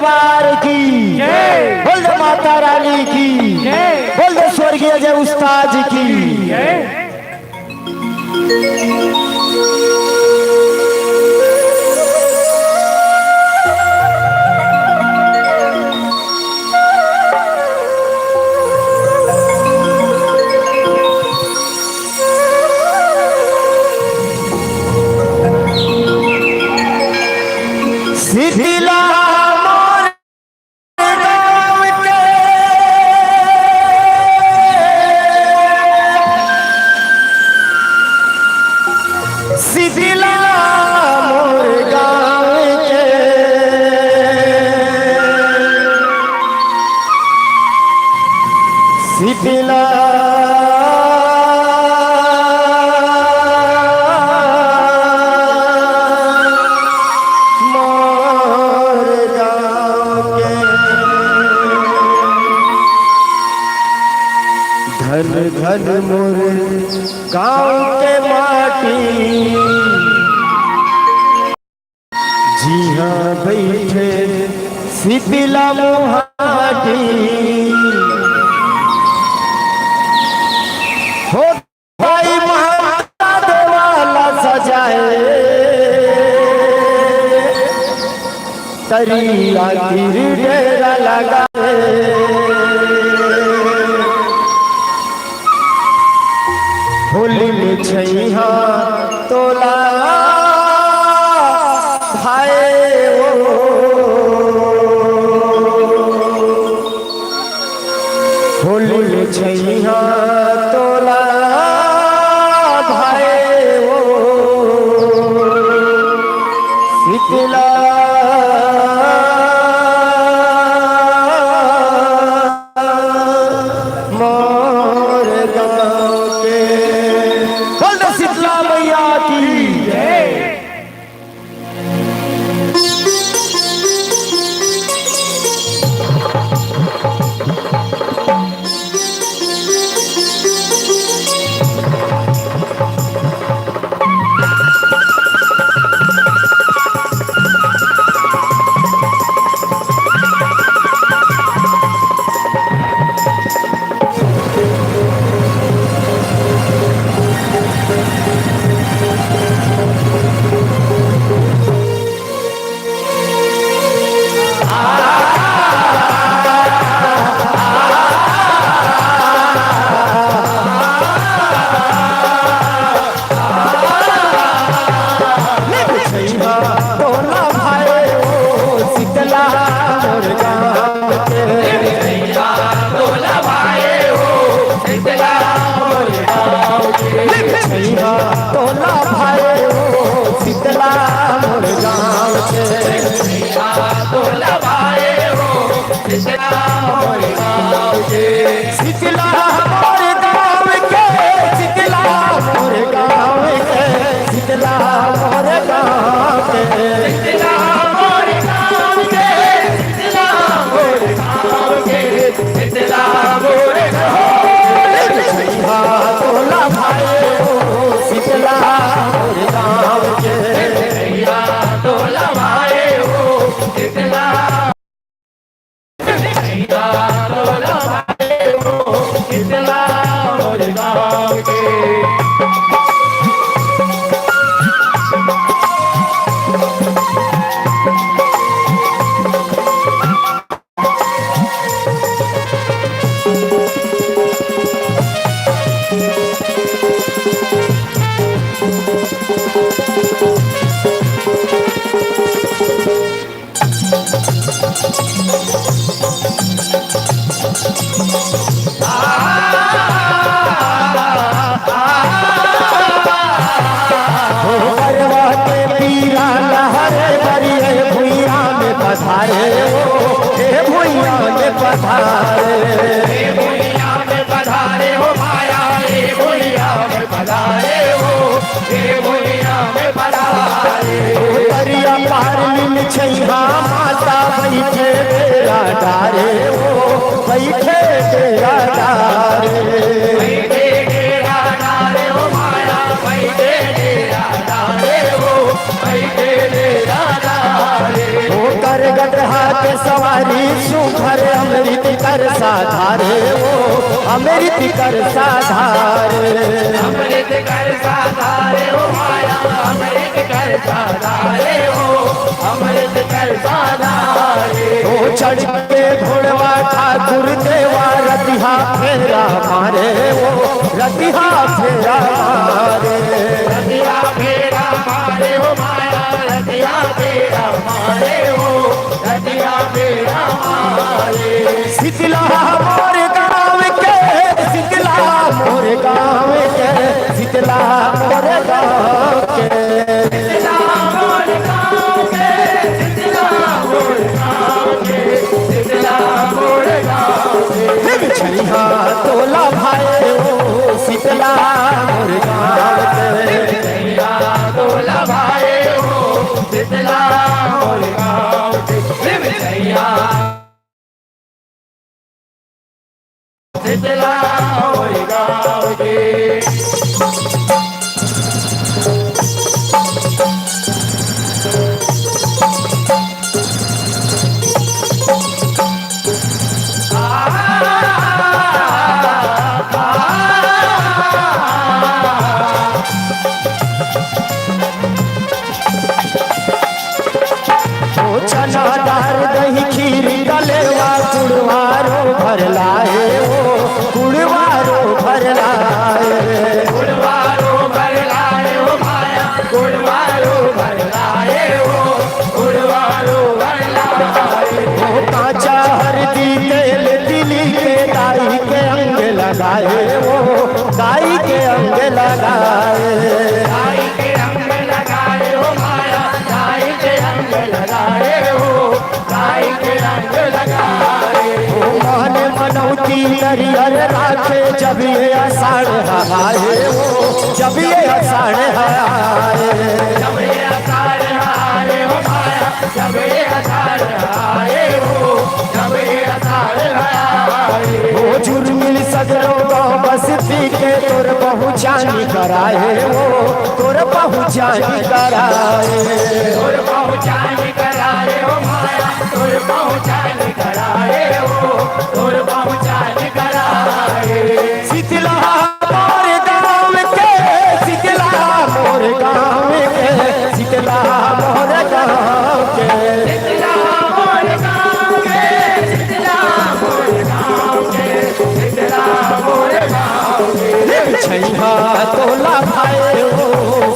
सरकार की, जय। बोल दे माता रानी की, जय। बोल दे स्वर्गीय अजय उस्ताद जी की। जय। शीतला मोर गाँव के, शीतला मोर गाँव के, शीतला मोर गाँव के। धन धन मोर गाँव के माटी, जिहाँ बइठे शीतला मोहाटी। हो भाई माता देवाला सजाए, तरिया तीर डेरा लगाए। होली में छइहा तोला भाई ओ, होली में छइहा तोला भाई ओ, शीतला मोर गाँव के। बोल दे शीतला मैया की जय। शीतला मोर गाँव के, शीतला मोर गाँव के, शीतला मोर गाँव के, शीतला मोर गाँव के, शीतला मोर गाँव के, शीतला मोर गाँव के। शीतला मोर गाँव के। हो गरवा के पीरा लहरे बरिये भुइया में पधारे हो, हे भुइया में पधारे। हे भुइया में पधारे हो माया, हे भुइया में पधारे हो, हे भुइया में पधारे हो। दरिया पार नीम छइहा माता बइठे डेरा डारे हो, बइठे डेरा डारे। बइठे डेरा डारे हो माया, बइठे डेरा डारे हो, बइठे डेरा डारे हो। ओकर गदहा के सवार बारी सुघर अमृत कर साधारे हो, अमृत कर साधारे। अमृत कर साधारे हो माया, अमृत कर साधारे हो, अमृत कर साधारे। ओ चढ़ के घोड़वा ठाकुर देवा रतिहा फेरा मारे हो, रतिहा फेरा मारे। रतिहा फेरा मारे हो माया, रतिहा फेरा मारे हो, रतिहा फेरा मारे। शीतला मोर गाँव के, शीतला मोर गाँव के, शीतला मोर गाँव के। शीतला मोर गाँव के, शीतला मोर गाँव के, शीतला मोर गाँव के। हे बिछैया तोला भाई हो, शीतला मोर गाँव के। बिछैया तोला भाई हो, शीतला मोर गाँव के। हे बिछैया शीतला मोर गाँव के। ओ चना दार दही खीर दलेवा कुड़वारो भर लाए हो, कुड़वारो भर लाए। कुड़वारो भर लाए हो माया, कुड़वारो भर लाए हो, कुड़वारो भर लाए। ओ काचा हरदी तेल तिली के दाई के अंग लगाए हो, दाई के अंग लगाए। दाई के अंग लगाए हो माया, दाई के अंग लगाए हो, दाई के अंग लगाए। ओ माने मनौती नरियर राखे जब ये आषाढ़ आए हो, जब ये आषाढ़ आए। जब ये आषाढ़ आए हो माया, जब ये आषाढ़ आए हो, जब ये आषाढ़ आए। ओ जुर्मिल सगरो गाँव बस्ती के तोर पहुँचानी कराए हो, तोर पहुँचानी कराए। तोर पहुँचानी कराए हो माया, तोर पहुँचानी कराए हो, तोर पहुँचानी कराए। शीतला मोर गाँव के, शीतला मोर गाँव के, शीतला मोर गाँव के। शीतला मोर गाँव के, शीतला मोर गाँव के, शीतला मोर गाँव के। हे बिछैया तोला भाई हो,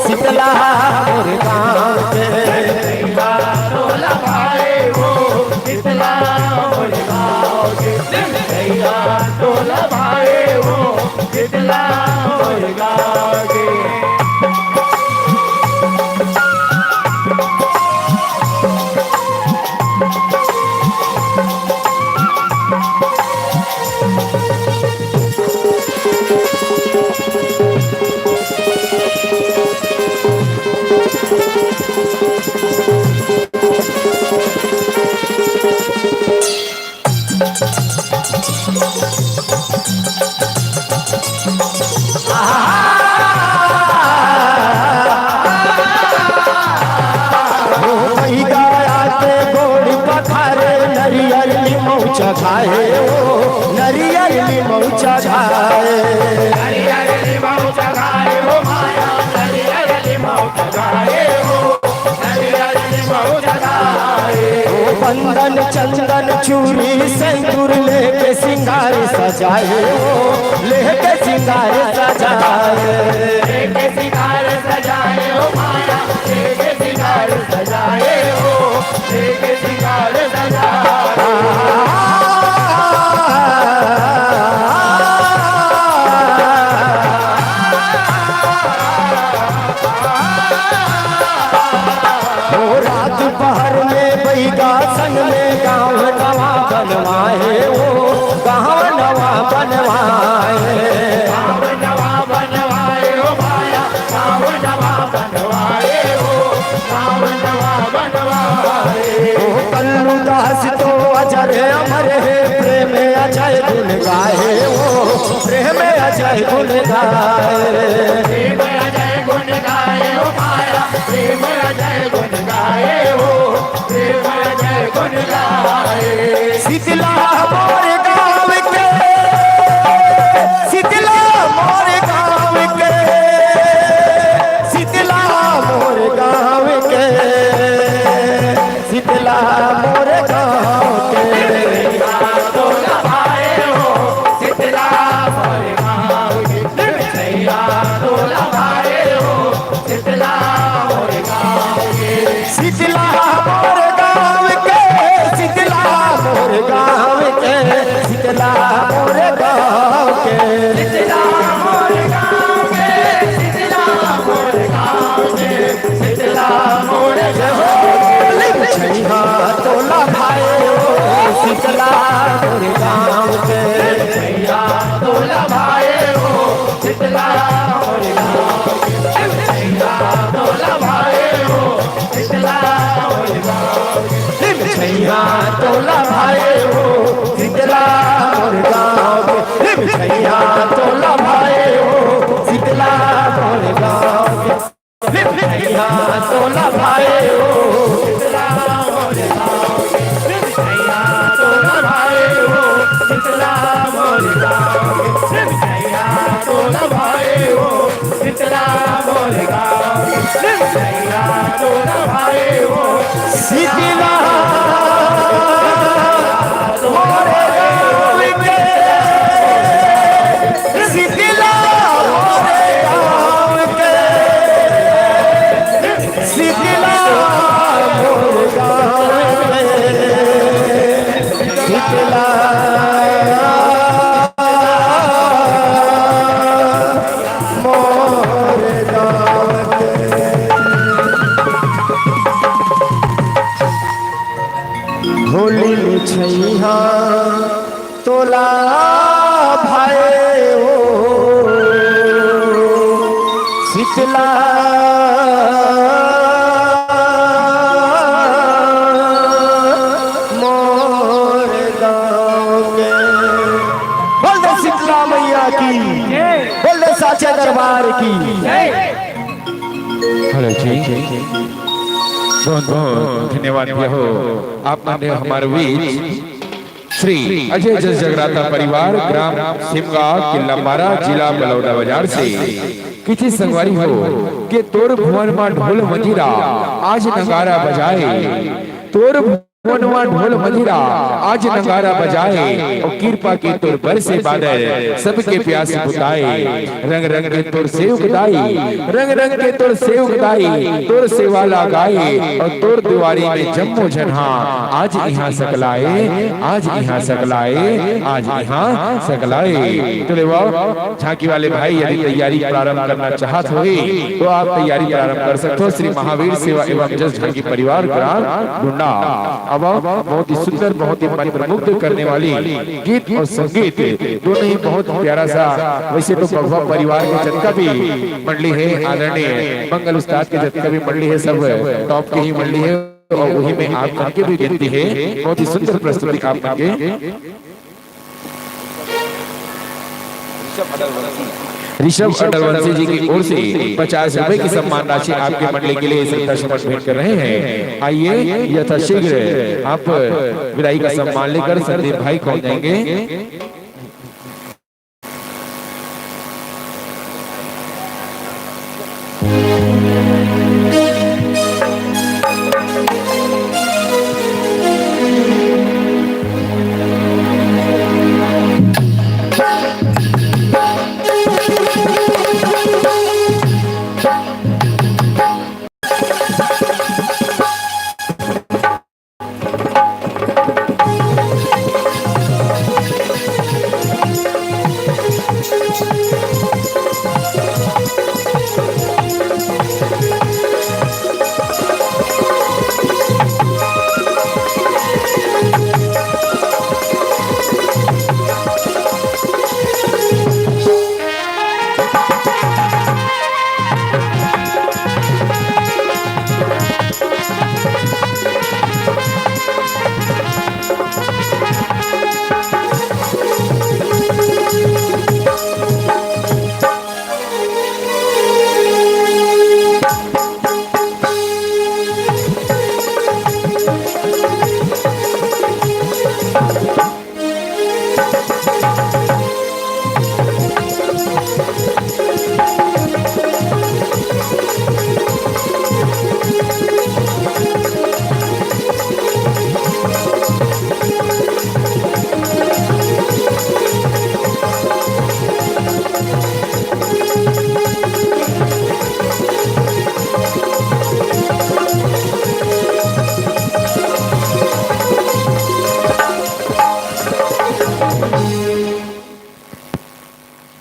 शीतला मोर गाँव के। बिछैया तोला भाई हो, शीतला मोर गाँव के। बिछैया तोला भाई हो, शीतला मोर गाँव के। ओ भई गया के गोड़ पखारे, नरियर निमऊ चघाए हो, नरियर निमऊ चघाए। नरियर निमऊ चघाए हो माया, नरियर निमऊ चघाए हो, नरियर निमऊ चघाए। ओ बंदन चंदन चूरी सिंदूर लेके सिंगार सजाए हो, लेके सिंगार सजाए। लेके सिंगार सजाए हो माया, लेके सिंगार सजाए हो, लेके सिंगार सजाए। ओ रात पहर में बैगा संग में गाँव नवा बनवाए हो, गाँव नवा बनवाए। गाँव नवा बनवाए हो माया, गाँव नवा बनवाए हो, गाँव नवा बनवाए। ओ कल्लू दास तो अजर अमर हे, प्रेम अजय गुण गाए हो, प्रेम अजय गुण गाए। प्रेम अजय गुण गाए हो माया, प्रेम अजय गुण गाए हो, प्रेम अजय गुण शीतला मोर गाँव के, शीतला मोर गाँव के, शीतला मोर गाँव के, शीतला मोर गाँव के। शीतला मोर गाँव के, शीतला मोर गाँव के, शीतला मोर गाँव के। शीतला मोर गाँव के, शीतला मोर गाँव के। शीतला मोर गाँव के, शीतला मोर गाँव के, शीतला मोर गाँव के, शीतला मोर गाँव के, शीतला मोर गाँव के। शीतला मोरे गाँव के, शीतला मोरे गाँव के, शीतला मोरे गाँव के, शीतला मोर गाँव के। होली में छैहा तोला भाए हो, शीतला मोर गाँव के। बोल दे शीतला मैया की, बोल दे साचे दरबार की। हेलो जी, बहुत बहुत धन्यवाद भैया हो, आप मन हमारे बीच श्री अजय जस जगराता परिवार, ग्राम सिमगा, किला म्हारा, जिला बलौदाबाजार से किसी संगवारी हो के तोर भुवन मा ढोल मंजीरा आज नगारा बजाए, तोर भुवन मा ढोल मंजीरा आज नगारा बजाए, अउ कृपा के तोर बरसे बादर सबके प्यास बुताए। रंग रंग के तोर सेवक दाई, रंग रंग के तोर सेवक दाई, तोर सेवा ला गाए, अउ तोर दुआरी में जम्मो झन हा आज इहाँ सकलाए, आज इहाँ सकलाए, आज इहाँ सकलाए। तो ले वाह, झांकी वाले भाई यदि तैयारी प्रारंभ करना चाहत होही तो आप तैयारी प्रारंभ कर सकते हो। श्री महावीर सेवा एवं जस झांकी परिवार ग्राम डुंडा। अब बहुत ही सुंदर, बहुत ही मंत्रमुग्ध करने वाली गीत और संगीत दोनों ही बहुत प्यारा सा। वैसे तो बघवा परिवार के जतका भी मंडली है, आदरणीय मंगल उस्ताद के जतका भी मंडली है, सब टॉप के ही मंडली है। और वही में आप सबके भी विनती है, बहुत ही सुंदर प्रस्तुति आप सबके। ऋषभ अटलवंशी जी की ओर से पचास रुपए की सम्मान राशि आपके मंडली के लिए श्रद्धा सुमन भेंट कर रहे हैं। आइए, यथाशीघ्र आप विदाई का सम्मान लेकर संदीप भाई को देंगे।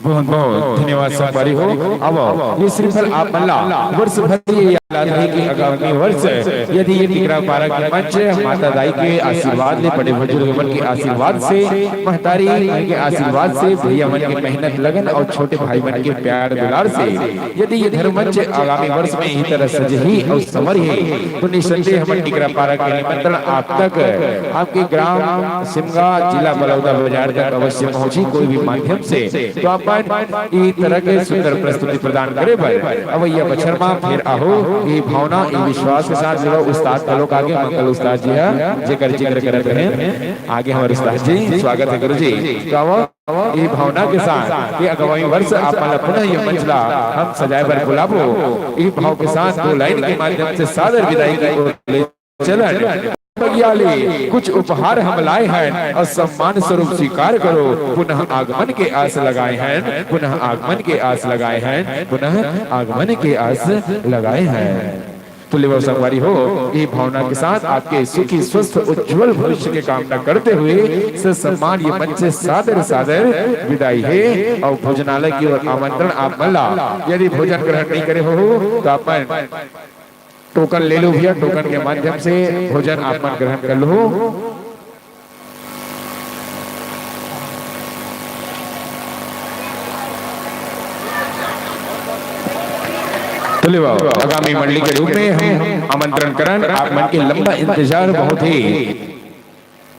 बहुत बहुत धन्यवाद संगवारी हो। अब ये श्रीफल आप मन ला वर्ष भर ये याद रहे कि आगामी वर्ष यदि ये टिकरा पारा के मंच माता दाई के आशीर्वाद ले, बड़े बुजुर्ग मन के आशीर्वाद से, महतारी मन के आशीर्वाद से, भैया मन के मेहनत लगन और छोटे भाई मन के प्यार दुलार से यदि ये धर्म मंच आगामी वर्ष में इही तरह सजही और संवरही, तो निसंदेह हमन टिकरा पारा के निमंत्रण आप तक, आपके ग्राम सिमगा, जिला बलौदा बाजार तक अवश्य पहुंची, कोई भी माध्यम से। तो आप मन ई तरह के सुंदर प्रस्तुति प्रदान करे बर अवैया बछर मा फेर आहो, ई भावना, ई विश्वास के साथ जुड़ो। उस्ताद घलोक आगे, मंगल उस्ताद जी हा, जेकर जिक्र करत रहे, आगे हमारे उस्ताद जी, स्वागत है गुरु जी। तो आवो, ई भावना के साथ ये आगामी वर्ष आप मन ला पुनः ये मंच ला हम सजाए बर बुलाबो। ई भाव के साथ दो लाइन के माध्यम से सादर विदाई की ओर ले चलन। बगियाली कुछ उपहार हम लाए हैं और सम्मान स्वरूप स्वीकार करो। पुनः आगमन के आस लगाए हैं, पुनः आगमन के आस लगाए हैं, पुनः आगमन के आस लगाए हैं। तो लेवो संगवारी हो, ये भावना के साथ आपके सुखी, स्वस्थ, उज्जवल भविष्य की कामना करते हुए ससम्मान ये मंच से सादर सादर विदाई है और भोजनालय की ओर आमंत्रण आप मन ला। यदि भोजन ग्रहण नहीं करे हो तो आप मन टोकन ले लो भैया, टोकन के माध्यम से भोजन आप मन ग्रहण कर लो। तो लेवो, आगामी मंडली के रूप में हम आमंत्रण करन, आप मन के लंबा इंतजार बहुत ही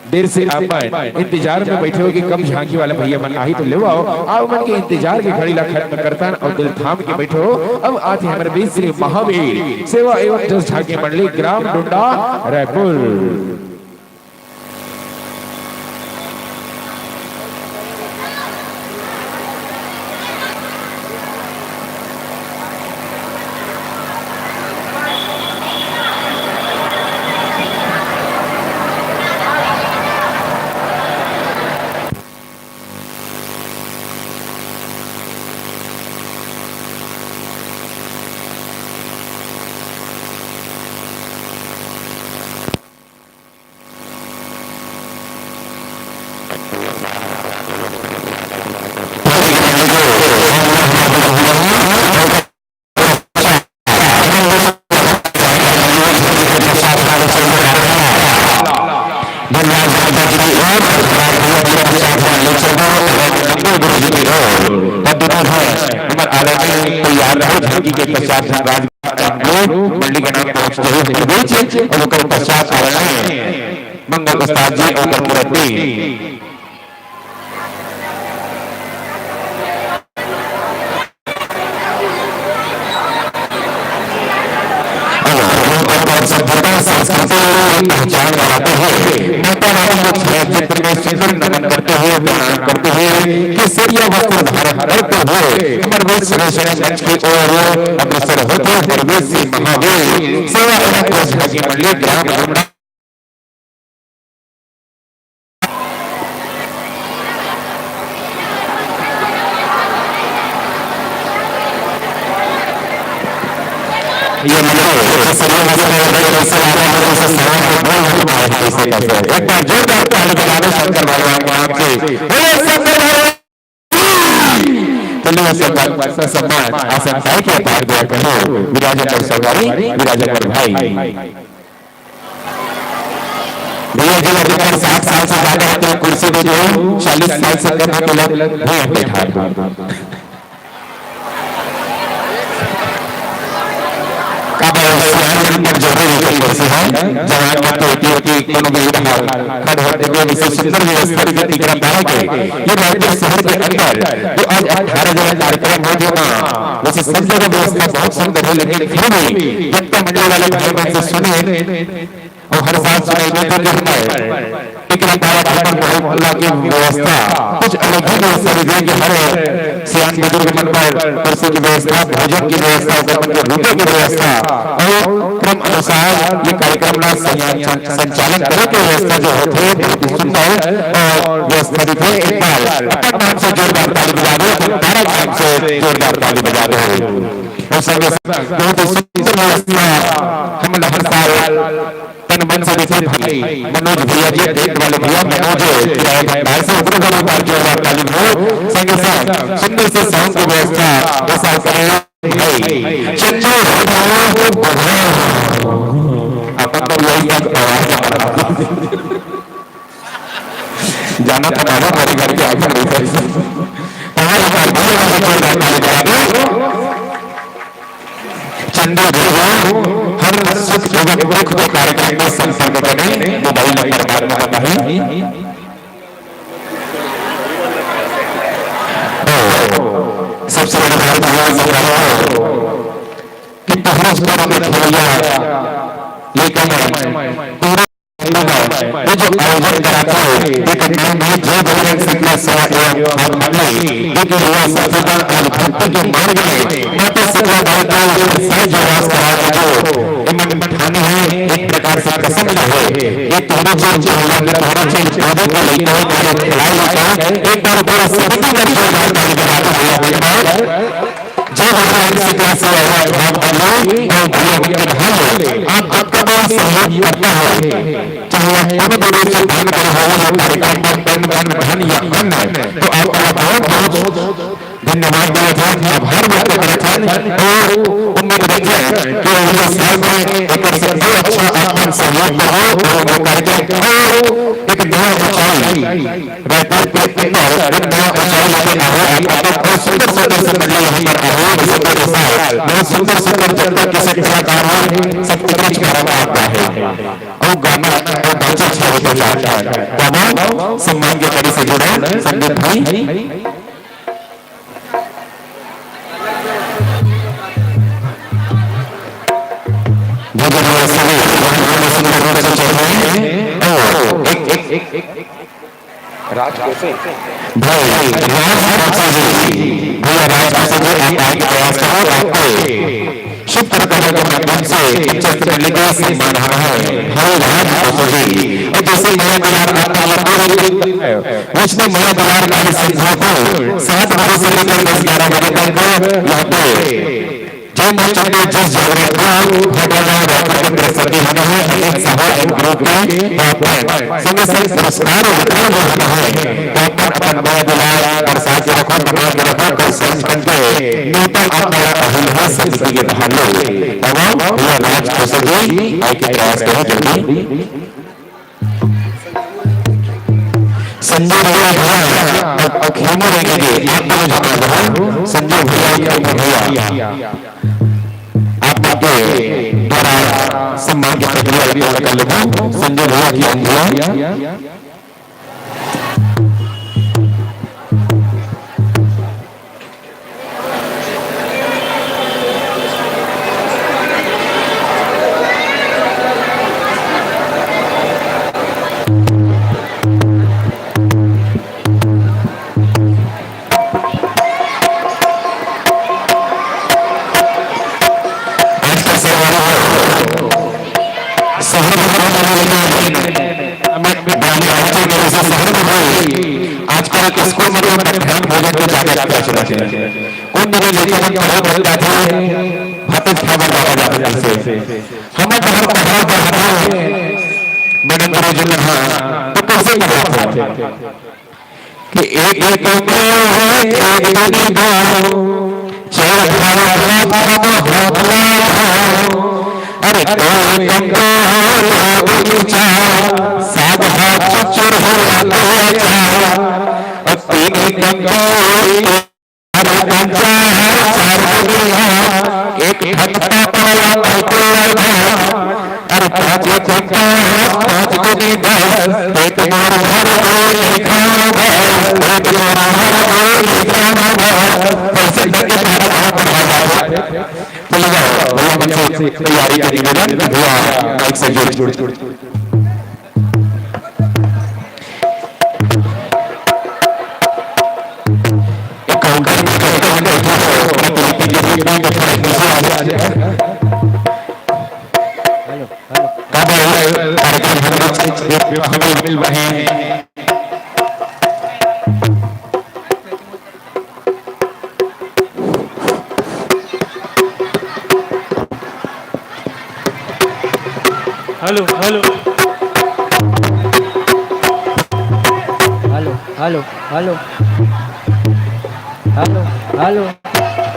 देर से आप मन इंतजार में बैठे हो कि कब झांकी वाले भैया मन आही। तो लेवो, आप मन के इंतजार के घड़ी ला खत्म करतन और दिल थाम के बैठो। अब आथे हमर बीच श्री महावीर सेवा एवं जस झांकी मंडली, ग्राम डुंडा, रायपुर। धन्यवाद दादा जी की ओर, धन्यवाद भैया जी की ओर, धन्यवाद मंगल गुरु जी की ओर। और दोनों है हमारे आदरणीय तैयार रहो झांकी के पश्चात धनराज मंडली के नाम पहुंचते हुए हमारे बीच और ओकर पश्चात आदरणीय मंगल उस्ताद जी और ओकर पूरा टीम। संस्कृति पहचान बनाते हुए माता रानी को छायाचित्र में सुंदर नमन करते हुए प्रणाम करते हुए केसरिया वस्त्र धारण करते हुए हमारे बीच श्री मंच की ओर अग्रसर होते हुए श्री महावीर सेवा एवं प्रसाद की मंडली ग्राम डुमरा। ये मंडली, ये सभी मस्त है, ये सब आ रहे हैं, ये सब सलाम को बोल नहीं पाए हैं, इसे कैसे? एक बार जोरदार ताली बजा दो शंकर भगवान को आपके। बोलो शंकर भगवान की। चलिए, शंकर, ससम्मान आसन पाए के पार दिया करो। विराजन और सवारी, विराजन और भाई। भैया जी, अगर साठ साल से ज्यादा है तो कुर्सी दे दो, चालीस साल से कम है तो लोग भैया बैठा दो। का भाई, सियान मन पर जरूर एक कुर्सी है, जवान मन तो होती होती कोनो भी रहा, खड़ होते हुए विशेष सुंदर व्यवस्था भी टिकरा पाए के। ये रायपुर शहर के अंदर जो आज अठारह जगह कार्यक्रम हो गया ना, वैसे सब जगह व्यवस्था बहुत सुंदर है, लेकिन फिर भी भक्त मंडली वाले भाई बहन से सुने, और हर साल सुनाई देते कि हमारे टिकरा पारा खबर मोहल्ला की व्यवस्था कुछ अलग ही व्यवस्था दी गई कि हर सियान बुजुर्ग मन पर कुर्सी की व्यवस्था, भोजन की व्यवस्था, ओकर मन के रुके की व्यवस्था और क्रम अनुसार ये कार्यक्रम ला संया-, सं-, संचालन करे के व्यवस्था जो होथे, बहुत ही सुंदर और व्यवस्था दिखे। एक बार अपन नाम से जोरदार ताली बजा दो, अपन तारा नाम से जोरदार ताली बजा दो। और संगे साथ बहुत ही सुंदर व्यवस्था हम हर साल तन मन से देखे भाई मनोज भैया जी, टेंट वाले भैया मनोज किराया भंडार से, उनको भी एक बार जोरदार ताली हो। संगे साथ सुंदर से का, ऐसा करें भाई। चंदू, अपन तो यही एक आवाज है। जाना तो बाबा मेरे घर के आगे नहीं था। पहाड़ उतार दिया, मुझे कोई बात नहीं करा दो। चंदू जी, हर सुख एवं दुख के कार्यक्रम में संपर्क करें, मोबाइल नंबर बाद में बताएं। सबसे बड़ी बात यह है कि पहले स्तर में खेलिया, लेकिन पूरा ये जो आयोजन कराता है, ये तो मैं, मैं जय बजरंग शीतला सेवा एवं भाव मंडली, ये जो युवा संस्था आज भक्ति के मार्ग में माता शीतला माई का सही जो रास्ता है, जो ये मन ठाने हैं, एक प्रकार से कसम जो है, ये तोहरे जो मोहल्ला में तोहरे जो लोगों को लेकर है, तोहरे खिलाए लेकर है, एक बार पूरा समिति का जो रास्ता है, जो रास्ता है, जय भगवान श्री कृष्ण, जय राम बल्लू और भैया विक्रम भाई, आप सबका बहुत सहयोग करता है, चाहे आप कम दूरी से दान करे हो या कार्यक्रम में तन, मन, धन या अन्न, तो आपका बहुत, बहुत धन्यवाद देवत हन, आभार व्यक्त करत हन और उम्मीद रखे कि अगले साल में एकर से भी अच्छा आपन सहयोग हो और वो कार्यक्रम और एक नया ऊंचाई रायपुर के अंदर एक नया ऊंचाई लेके आवे। आप सबको बहुत सुंदर सुंदर से मंडली यहाँ पर आवे, सुंदर विशाल, बहुत सुंदर सुंदर जनता के सब कलाकार हैं, सब कुछ भरा हुआ है। और गाना और बातचीत अच्छा होता जाता है। तमाम सम्मान के कड़ी से जुड़े संदीप भाई। भोजन व्यवस्था भी बहुत सुंदर रूप से चल रहे हैं। और एक, एक, एक, एक, राज कैसे? भाई, राज कैसे जी? भैया, राज कैसे जी, आप आए के प्रयास करो, आपके शुभ करतव्य के माध्यम से इज्जत मिलेगी, सम्मान है। भाई, राज कैसे जी? और जैसे मैं, मैं आपका पूछने मया दुलार का संध्या को सात बजे से लेकर दस ग्यारह बजे तक यहाँ पे जय मां चंडी जस जागरण को भटनारायण राठौर की प्रस्तुति होना है। अमित साहू एंड ग्रुप के टॉप टेन संगे संग पुरस्कार वितरण भी होना है। तो अपन अपन मया दुलार बरसा के रखो, बना के रखो, कोई समझ करके नेता अपना अहिल है समिति के बाहर लो। तमाम भैया राज खोसर जी, आए के प्रयास करो जल्दी। संजय भैया, भैया, अब, अब खेमू रहेंगे जी, आप दोनों जमा दो। संजय भैया, खेमू भैया, आप आपके द्वारा सम्मान की प्रक्रिया पूर्ण कर लेता हूँ। संजय भैया, खेमू भैया। शहर में रहने वाले लोग हैं। हमें गाली आवाज़ें मेरे से शहर में भाई, आजकल स्कूल में तो ध्यान भोजन को ज़्यादा करना चाहिए। कौन मेरे लेके हम पढ़ा बनता था, भात खावा जाता जाता से। हमें तो हर पढ़ा पढ़ा था, मैंने गुरु जी ने, हाँ, तो कैसे पढ़ा था? कि एक तो मैं है, एक तो दो, चार भाई, पाँच भाई, होता है। अरे दो कमजोर, दो ऊंचा, सात हाथ चुर हो जाते हैं। और तीन कमजोर, चार पंजा, चार दुनिया, एक भक्ता पाया, अरे पाँच पंजा, पाँच दूनी दस, पेट मोर भर गए खाना बस, पेट मोर भर गए खाना बस। कैसे करके तुम्हारा काम बढ़ा जाए? चलो जाओ, भैया मन से तैयारी के निवेदन, भैया माइक से जुड़, जुड़, जुड़। Hello, hello. Hello, hello, hello. Hello, hello.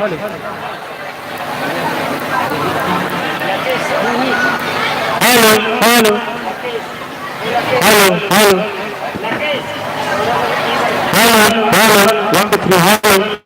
Hello, hello. Hello, hello. Hello, hello. One, two, three, hello.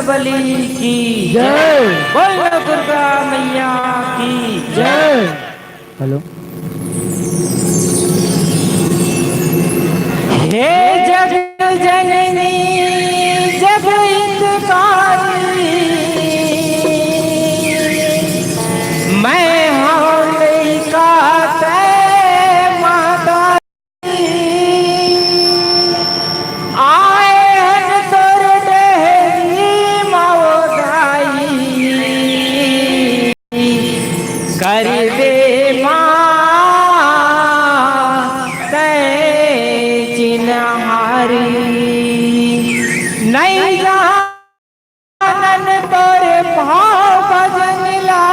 बली की जय। बोल दुर्गा मैया की जय। हेलो। हे जग जननी जग हितकारी, मैं हूँ लइका तै माता। आए हन तोर डेहरी माँ ओ दाई, करबे माँ तै चिन्हारी। नहीं जानन तोर भाव भजन ला,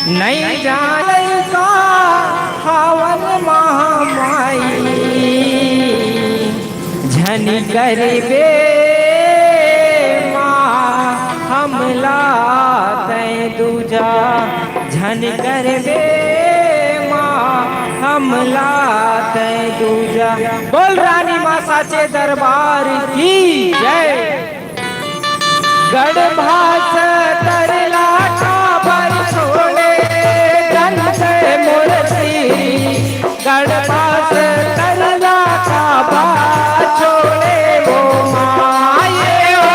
नहीं जानन का हवन महामाई। झन करबे माँ हमला तै दूजा, झन करबे माँ हमला तै दूजा। बोल रानी माँ साचे दरबार की जय। गढ़ भास तरला काबर छोड़े दंत मूर्ति, गढ़ भास तरला काबर छोड़े वो माँ। ये हो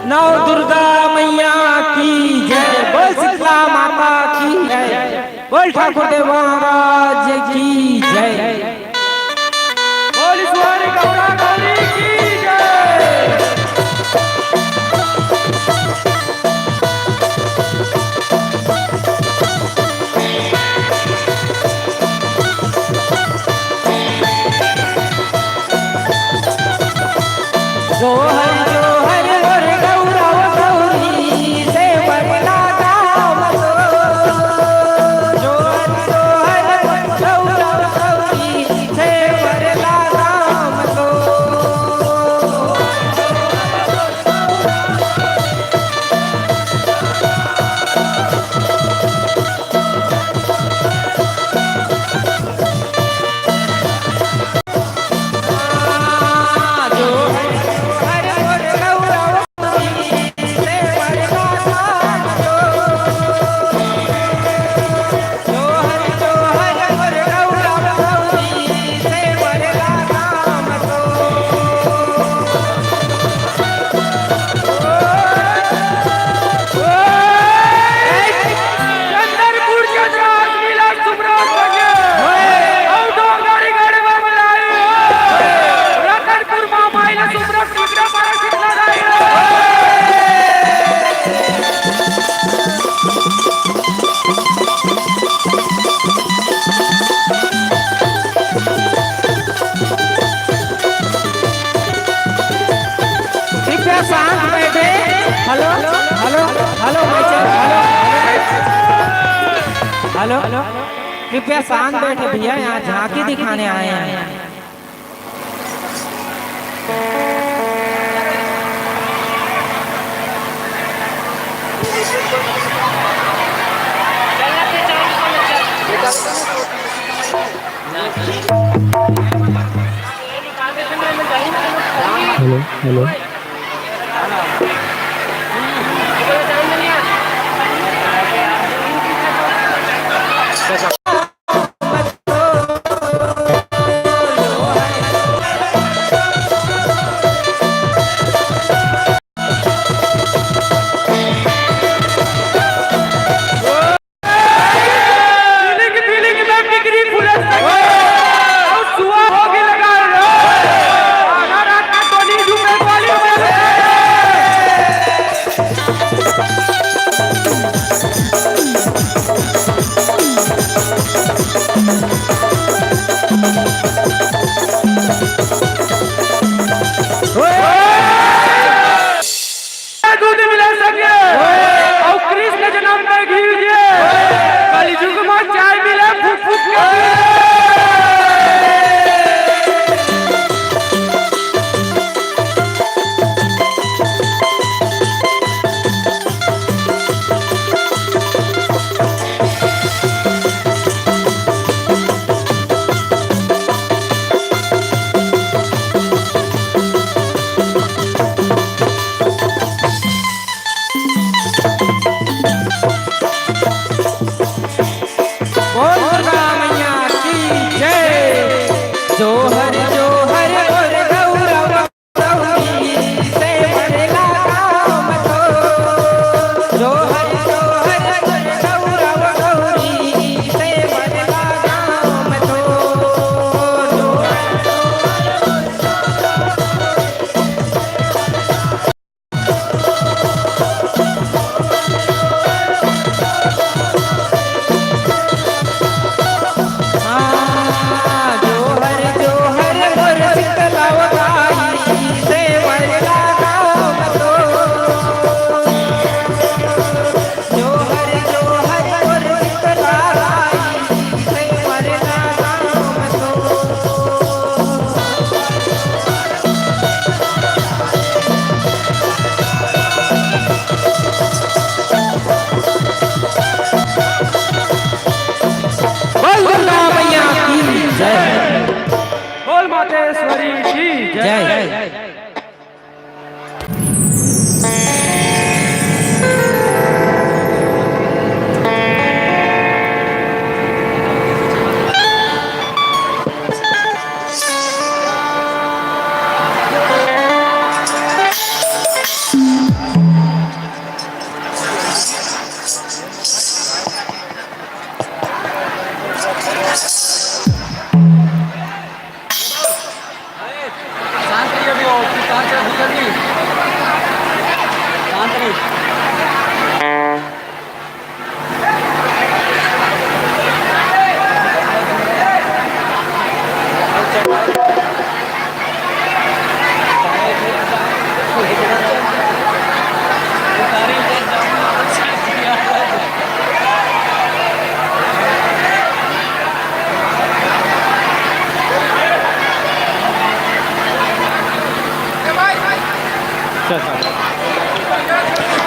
नव दुर्गा मैया की जय, बोल शीतला माता की जय, बोल ठाकुर देव महाराज की जय, बोल ईश्वर गौरा गौरी की जय। जोहर जोहर मोर गौरव गौरी, सेवल ला दाम दो। जोहर जोहर मोर गौरव गौरी, सेवल ला दाम दो। चंद्रपुर के राजलीला सुब्रत बने। अउ डोंगरीगढ़ में मिलाई। रतनपुर मामाई ला सुब्रत टिकरा मारा कितना गाई। कृपया शांत बैठे। Hello, hello, hello, mike check, hello, hello, hello. कृपया शांत बैठे भैया, यहाँ झांकी दिखाने आए हैं। Hello, hello. फीलिंग, फीलिंग में बिगड़ी फुलस तक। अउ सुआ होगे लगा लो। आधा रात में टोली झूमे वाली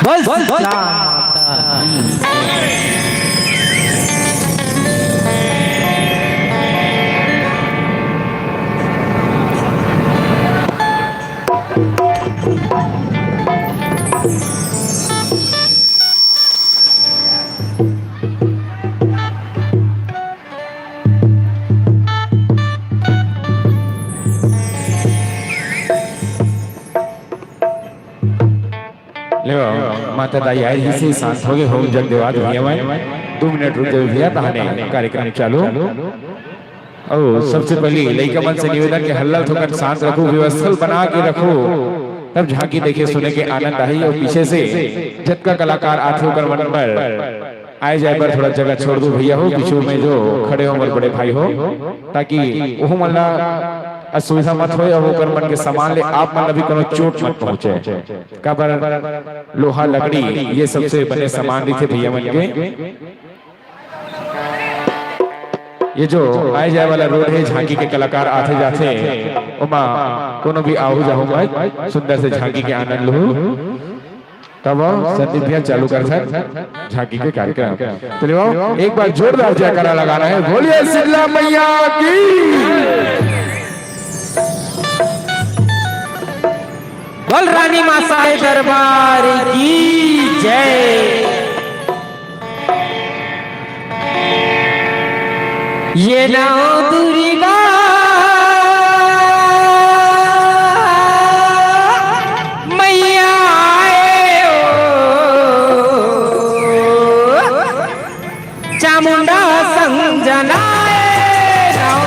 बस, बस। ले, माता दाई आए जैसे शांत हो गए हो, जग देवात भैया भाई, दो मिनट रुक जाओ भैया, तहाने कार्यक्रम चालू। अउ सबसे पहली लइका मन से निवेदन के हल्ला थोकन शांत रखो, व्यवस्था बना के रखो, तब झांकी देखे सुने के आनंद आही। अउ पीछे से जतका कलाकार आथे ओकर मन पर आए जाए बर थोड़ा जगह छोड़ दो भैया हो, पीछू में जो खड़े हो मोर बड़े भाई हो, ताकि ओहू मन ला असुविधा मत होए अउ ओकर मन के सामान ले आप मन ला भी कोनो चोट मत पहुंचे। काबर लोहा लकड़ी ये सबसे बने सामान रहिथे भैया मन के। ये जो आए जाए वाला रोड है, झांकी के कलाकार आथे जाथे, ओमा कोनो भी आहू जाहू मत, सुंदर से झांकी के आनंद लहू। तब संदीप भैया चालू कर सकत झांकी के कार्यक्रम। चलिए आओ, एक बार जोरदार जयकारा लगाना है, बोलिए शीतला मैया की। बोल रानी माँ साहेब दरबार की जय। ये नौ दुर्गा मैया आए ओ, चामुंडा संग जनाए नौ।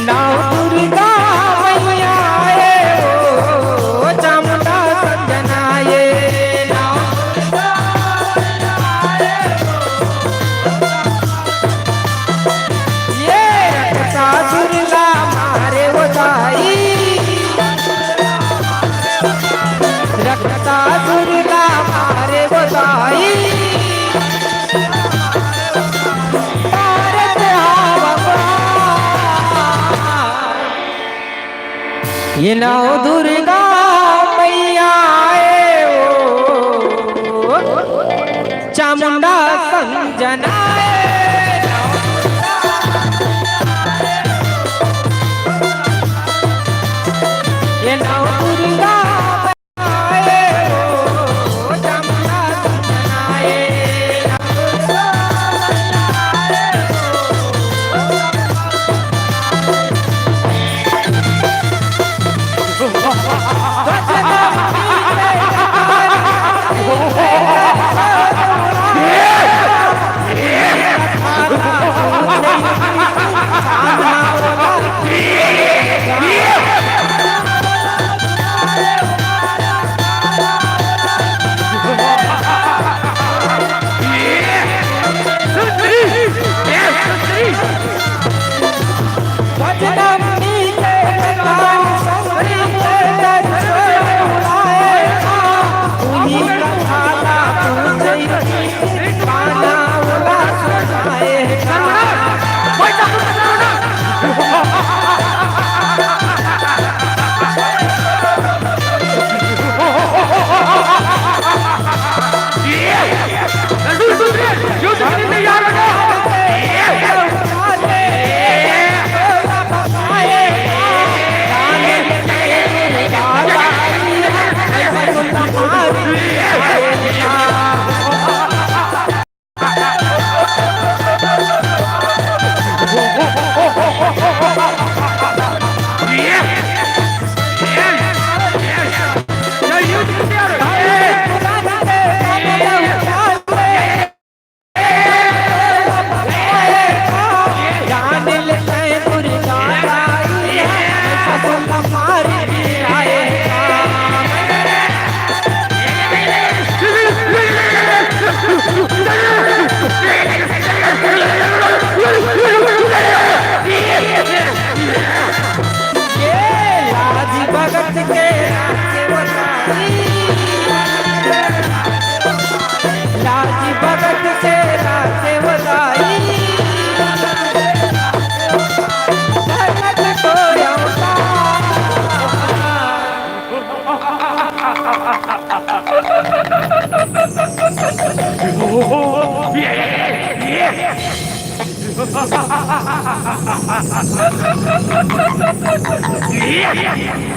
नौ दुर्गा मैया ए ओ, चामुंडा संग जनाए नौ। ये रक्षासुर ला मारे ओ दाई, रक्षासुर ला मारे ओ दाई। भारत आवबा। ये नौ दुर्गा मैया ए ओ, चामुंडा संग जनाए। ये नौ दुर्गा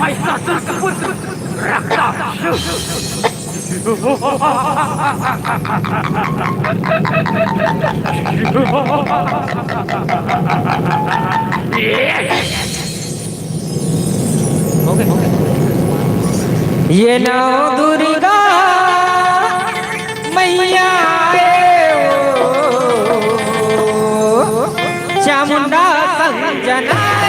ऐसा दुष्ट पुत्र रक्ताशु। ये नौ दुर्गा मैया आए ओ, चामुंडा संग जनाए।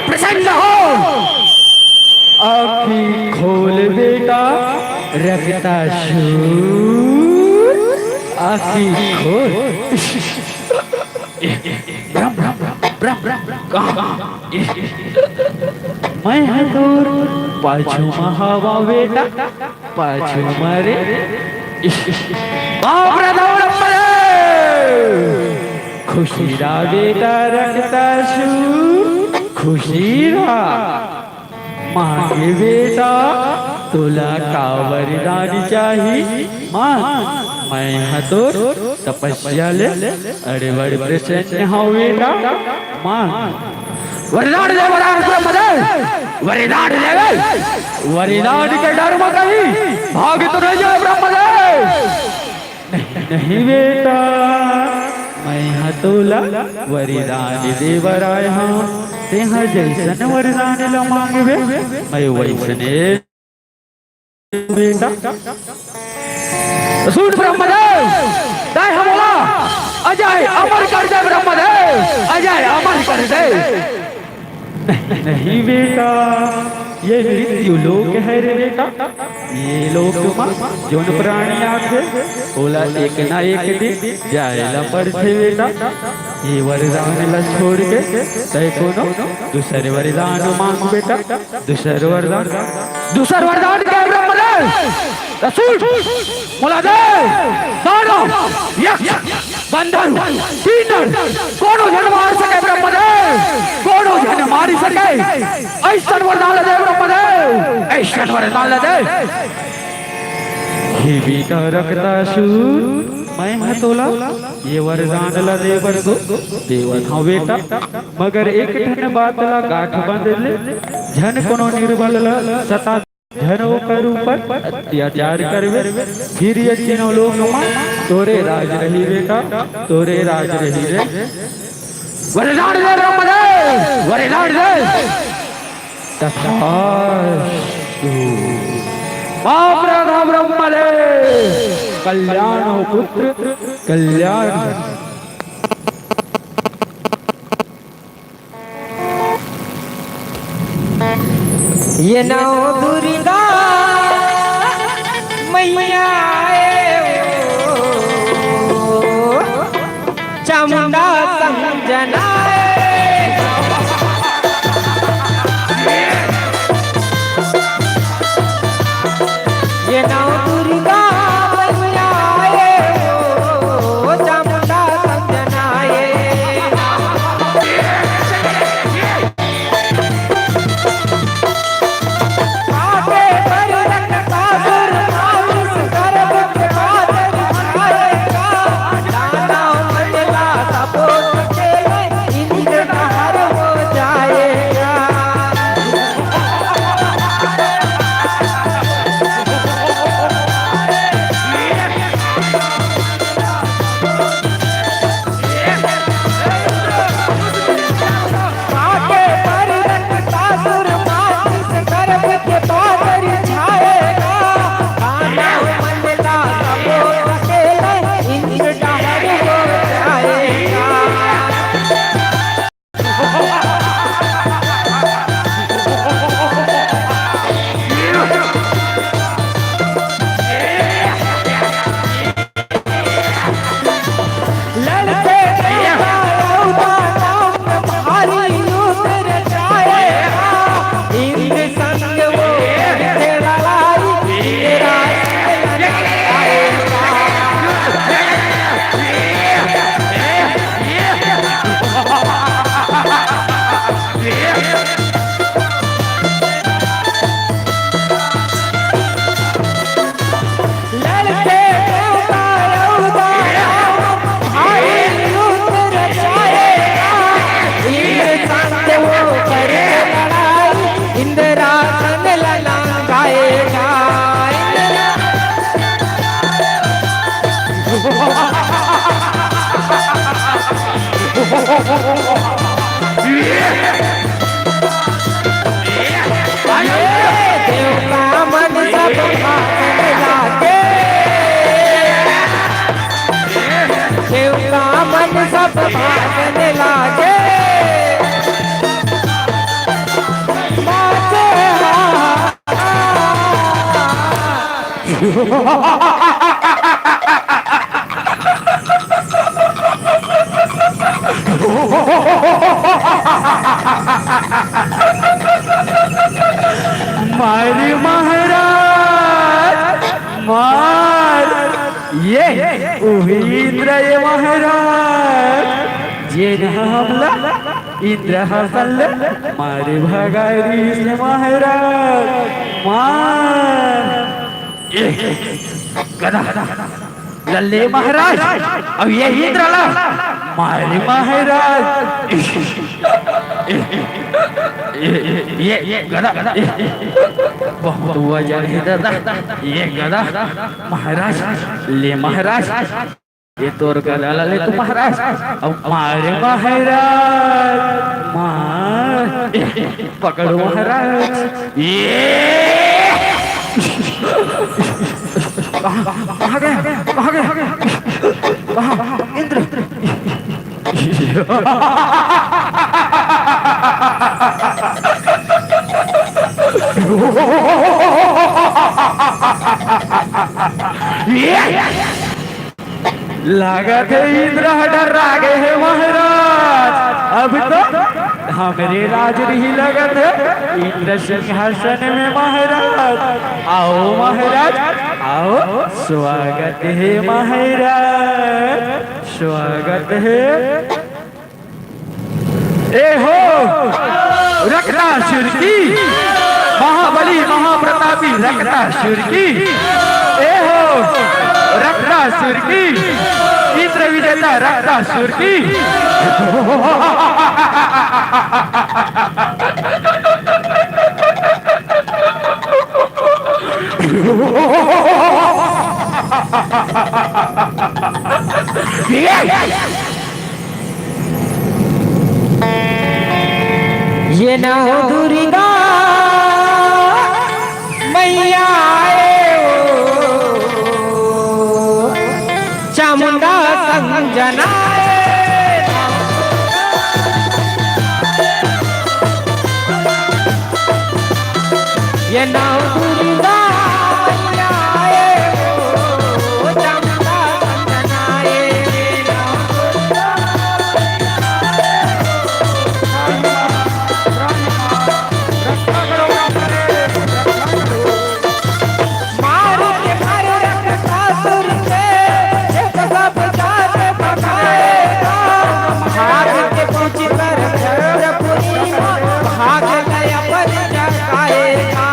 प्रसन्न हो। आँखी खोल बेटा, रक्ताशु। आँखी खोल। ब्रह्म, ब्रह्म, ब्रह्म, ब्रह्म, कहाँ? मैं ह तोर पाछू म हवँव बेटा, पाछू म रे। बाप रे, दौड़ पड़े। खुशी रहा बेटा रक्ताशु, खुशी रहा। मांगे बेटा, तोला का वरदान चाही? मांग, मैं ह तोर तपस्या ले अड़े बड़ प्रसन्न हंव बेटा। मांग। वरदान दे, वरदान, ब्रह्मदेव, वरदान दे, वरदान के डर म कहीं भाग तो नहीं जाए ब्रह्मदेव। नहीं, नहीं बेटा, मैं ह तोला वरदान दे बर आय हंव। तेंह जइसन वरदान ल मांगबे, मैं वइसने बेटा। सुन ब्रह्मदेव, तैं हमला अजय अमर कर दे ब्रह्मदेव, अजय अमर कर दे। नहीं बेटा, ये मृत्यु लोक है रे बेटा। ये लोक म जोन प्राणी आथे, ओला एक ना एक दिन जाए ला पड़थे बेटा। ये वरदान ला छोड़ के तैं कोनो दूसर वरदान मांग बेटा। दूसर वरदान, दूसर वरदान के ब्रह्मदेव, रसूल, मोला दे, दानव, यक्ष, गंधर्व, किन्नर, कोनो झन मार सके ब्रह्मदेव, कोनो झन मारी सके। अइसन वरदान ल दे ब्रह्मदेव, अइसन वरदान ल दे। हे बेटा रक्तासुर, मैं ह तोला ये वरदान ला दे बर तो देवत हंव बेटा, मगर एक ठन बात ला गांठ बांध ले, झन कोनो निर्बल ला सता, झन ओकर ऊपर अत्याचार करबे। फिर ये तीनों लोक मा तोरे राज रही बेटा, तोरे राज रही रे। वरदान दे ब्रह्मदेव, वरदान दे। तथास्तु। मां प्रधा ब्रह्मदेव, कल्याण हो पुत्र, कल्याण। ये नौ दुर्गा मैया आए हो, चामुंडा संजनाए। ये नौ दुर्गा मैया आए हो, चामुंडा संजनाए। देवता मन सब भाषण लागे, देवता मन सब भाषण लागे। बाजे हा। मारी महाराज, मार। ये उही इंद्र ये महाराज, जेन हमला इंद्रहासन ले मारे भगारिस महाराज, मार। ए, गदा, लल्ले महाराज, अब ये इंद्र ला मारे महाराज। ये, ये गदा, बहुत वजन है दादा, ये गदा महाराज, ले महाराज। ये तोर गला ला ले तू महाराज। अब मारे महाराज, मार। ए, पकड़ो महाराज। ये। कहाँ, कहाँ गया? कहाँ गया? कहाँ? इंद्र। ये। लागत हे इंद्र ह डर्रा गे हे महाराज। अब तो हमरे राज रही लगत हे इंद्र सिंहासन में महाराज। आओ महाराज, आओ, स्वागत हे महाराज, स्वागत हे। ए हो रक्तासुर की, महाबली महाप्रतापी रक्तासुर की। ए हो रक्तासुर की। चित्र विजेता रक्तासुर की। ये नौ दुर्गा मैया आए ओ, चामुंडा संग जनाए। ये नौ दुर्गा मैया आए ओ, चामुंडा संग जनाए। मार के मार रक्तासुर के, एक सब जात बचाएगा। भाग के पूछ कर चंद्रपुरी माँ, भाग गया पर जगाएगा।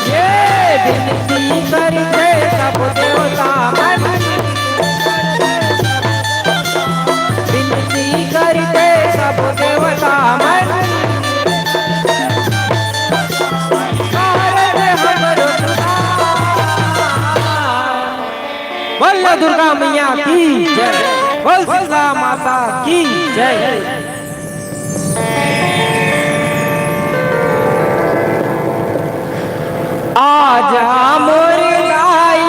ये विनती करके सब देवता मन, विनती करके सब देवता मन, कारन हमरो सुधार। बोल दुर्गा मैया की जय, बोल दुर्गा माता की जय। आजा मोर दाई,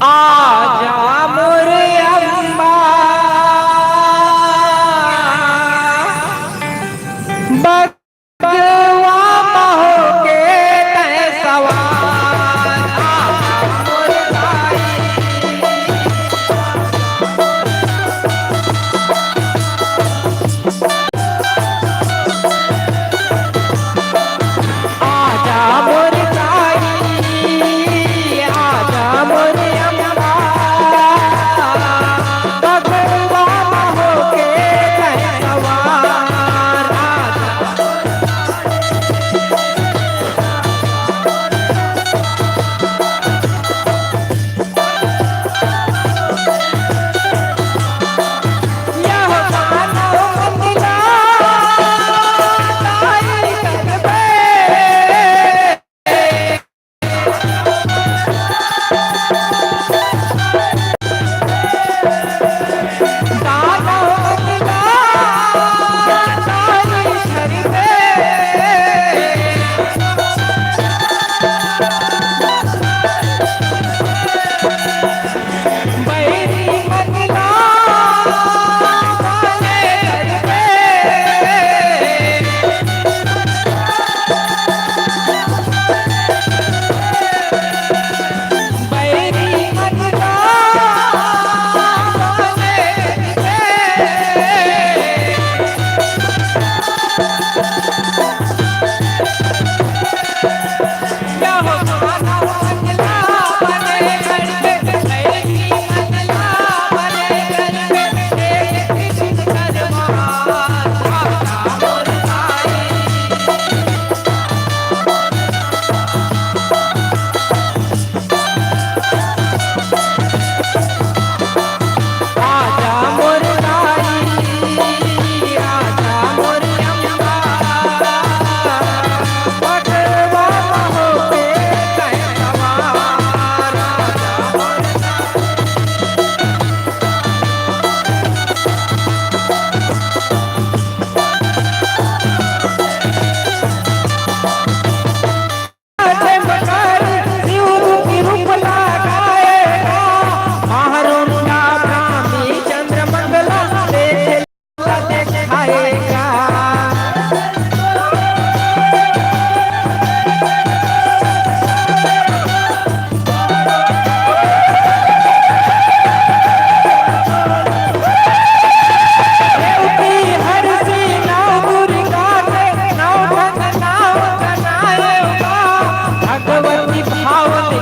आजा मोर अम्मा, बगवा म होके तैं सवार। आजा मोर दाई, आजा मोर अम्मा,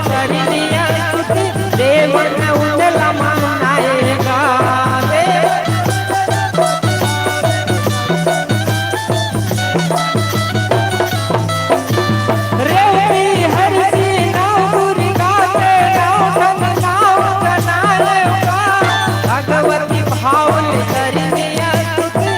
करनिया स्तुति, देवन उन ला मनाए गा। रेवती हरसी नव दुर्गा के नव संग नव जनाए गा। भगवती भाव ले करनिया स्तुति,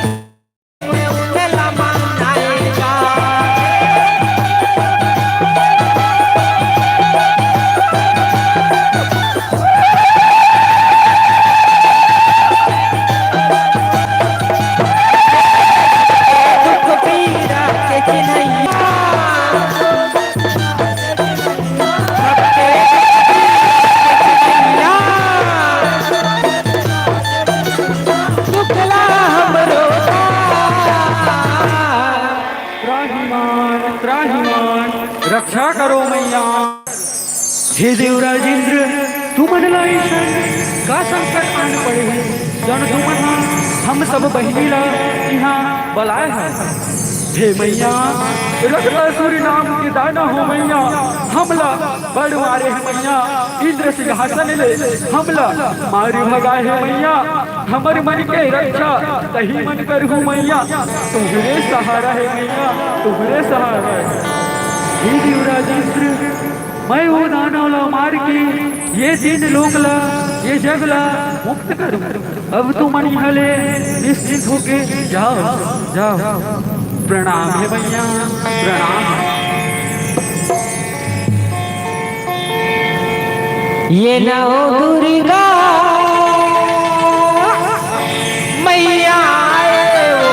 त्राहिमाम, त्राहिमाम, रक्षा करो मैया। हे देवराज इंद्र, तुमन ला अइसन का संकट आन पड़े हे, जौन तुमन हा हम सब बहिनी ला इहाँ बलाए हा? हे मैया, रक्तासुर नाम के दानव हो मैया, हमला बड़ मारे हे मैया, इंद्र सिंहासन ले हमला मारी भगाए हे मैया। हमर मन के रक्षा तही मन करहू मैया, तुहरे सहारा हे मैया, तुहरे सहारा हे। हे देवराज इंद्र, मैं वो दानव ला मार के ये तीन लोक ला, ये जग ला मुक्त करूँ। अब तुमन इहाँ ले निश्चिंत होके जाओ, जाओ। प्रणाम हे मैया, प्रणाम। ये नौ दुर्गा मैया आए हो,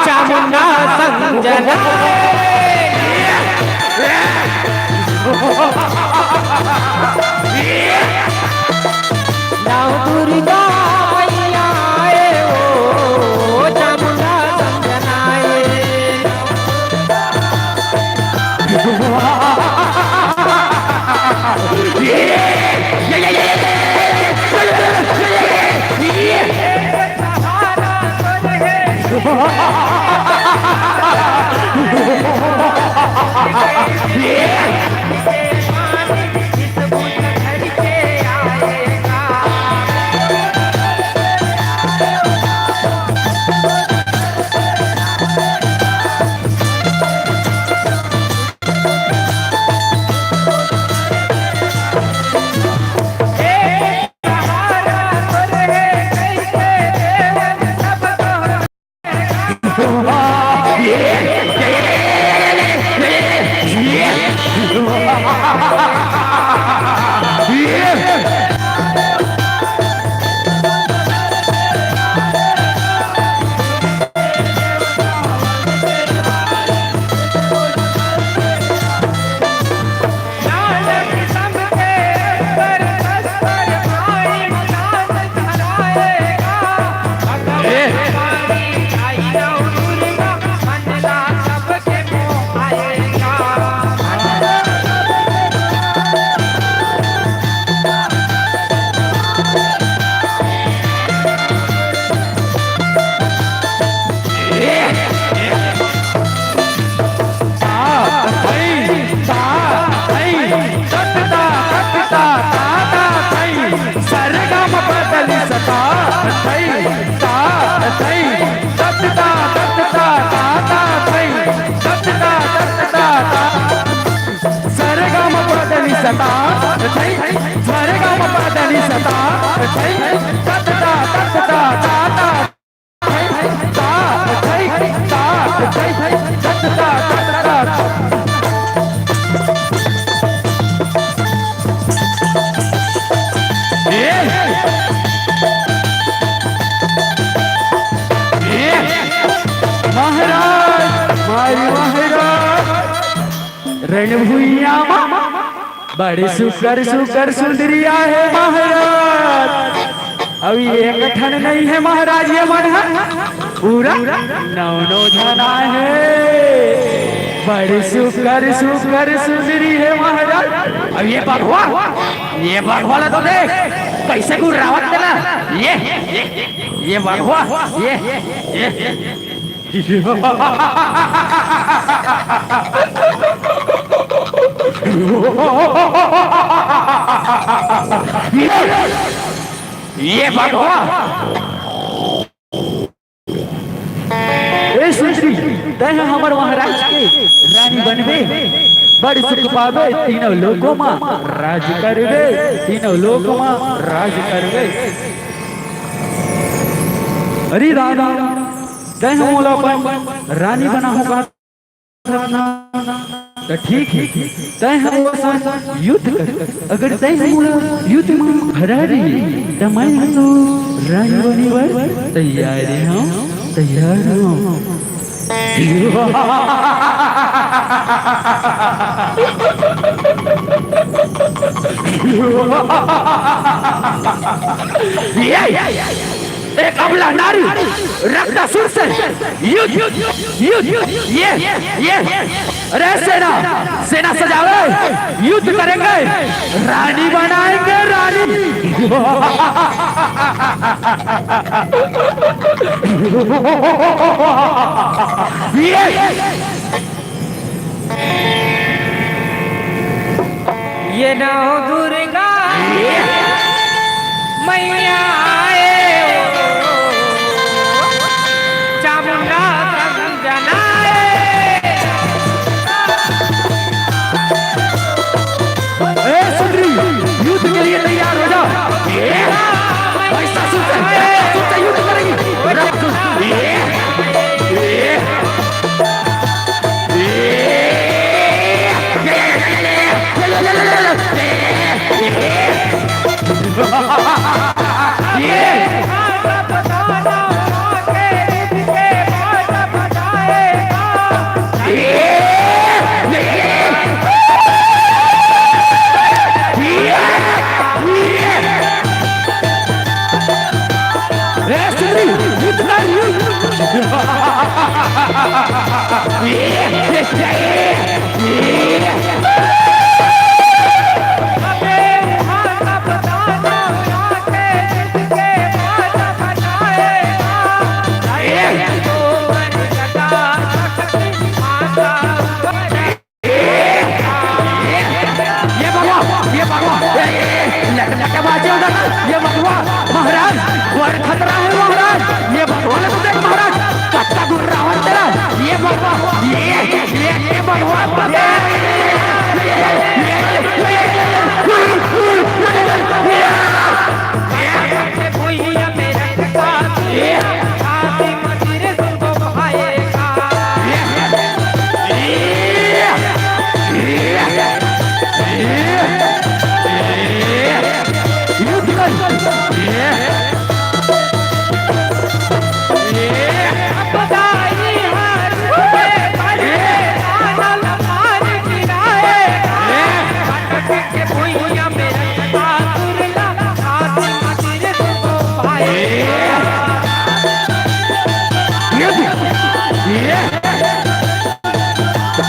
चामुंडा संग जनाए। नौ दुर्गा मैया आए हो, चामुंडा संग जनाए। महाराज, भाई महाराज, रणभुइया मा बड़े सुकर सुकर सुंदरी आहे महाराज। अउ एक ठन नहीं हे महाराज, ये मन ह पूरा नौ नौ झन आहे। बड़े सुकर सुकर सुंदरी हे महाराज। अब ये बघवा, ये बघवा ला तो देख, कैसे गुर्रावत तेला। ये, ये बघवा, ये, ये। ये भगवान। ए सुंदरी, तैं ह हमर महाराज के रानी बनबे, बड़ सुख पाबे, तीनों लोकों म राज करबे, तीनों लोकों म राज करबे। अरे रानी, तैं ह मोला अपन रानी बनाहूं का? त ठीक हे, तैं ह मोर संग युद्ध कर। अगर तैं ह मोला युद्ध म हरा देहे, त मैं ह तो रानी बने बर तैयार हंव, तैयार हंव। एक अबला नारी रक्तासुर से युद्ध, युद्ध, ये, ये। अरे सेना, सेना सजावे, युद्ध करेंगे, रानी बनाएंगे रानी। ये, ये नौ दुर्गा मैया आए, चामुंडा गंजन आए। ए सुंदरी, युद्ध के लिए तैयार हो जा। ये, भाई सासुर से, सासुर से युद्ध करेगी। ये, ये, ये, ये भगवा, ये भगवा, ए, ए, ए, लट-, लटबाजी हो जाता, ये भगवा, महाराज, बड़ खतरा है महाराज, ये भगवा ले तो देख महाराज, कत्ता गुर्रा हो तेरा, ये भगवा, ये, ये, ये भगवा, ये, ये, ये, ये, ये, ये, ये।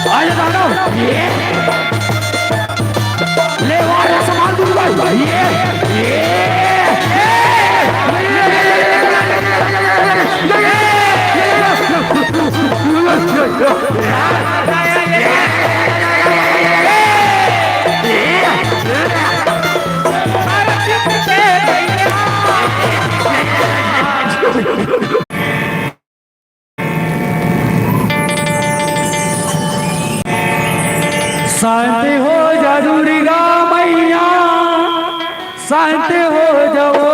आजा दादा। ये। ले, वाह, सामान दूंगा। ये, ये। शांति हो जा दुर्गा मैया, शांति हो जाओ,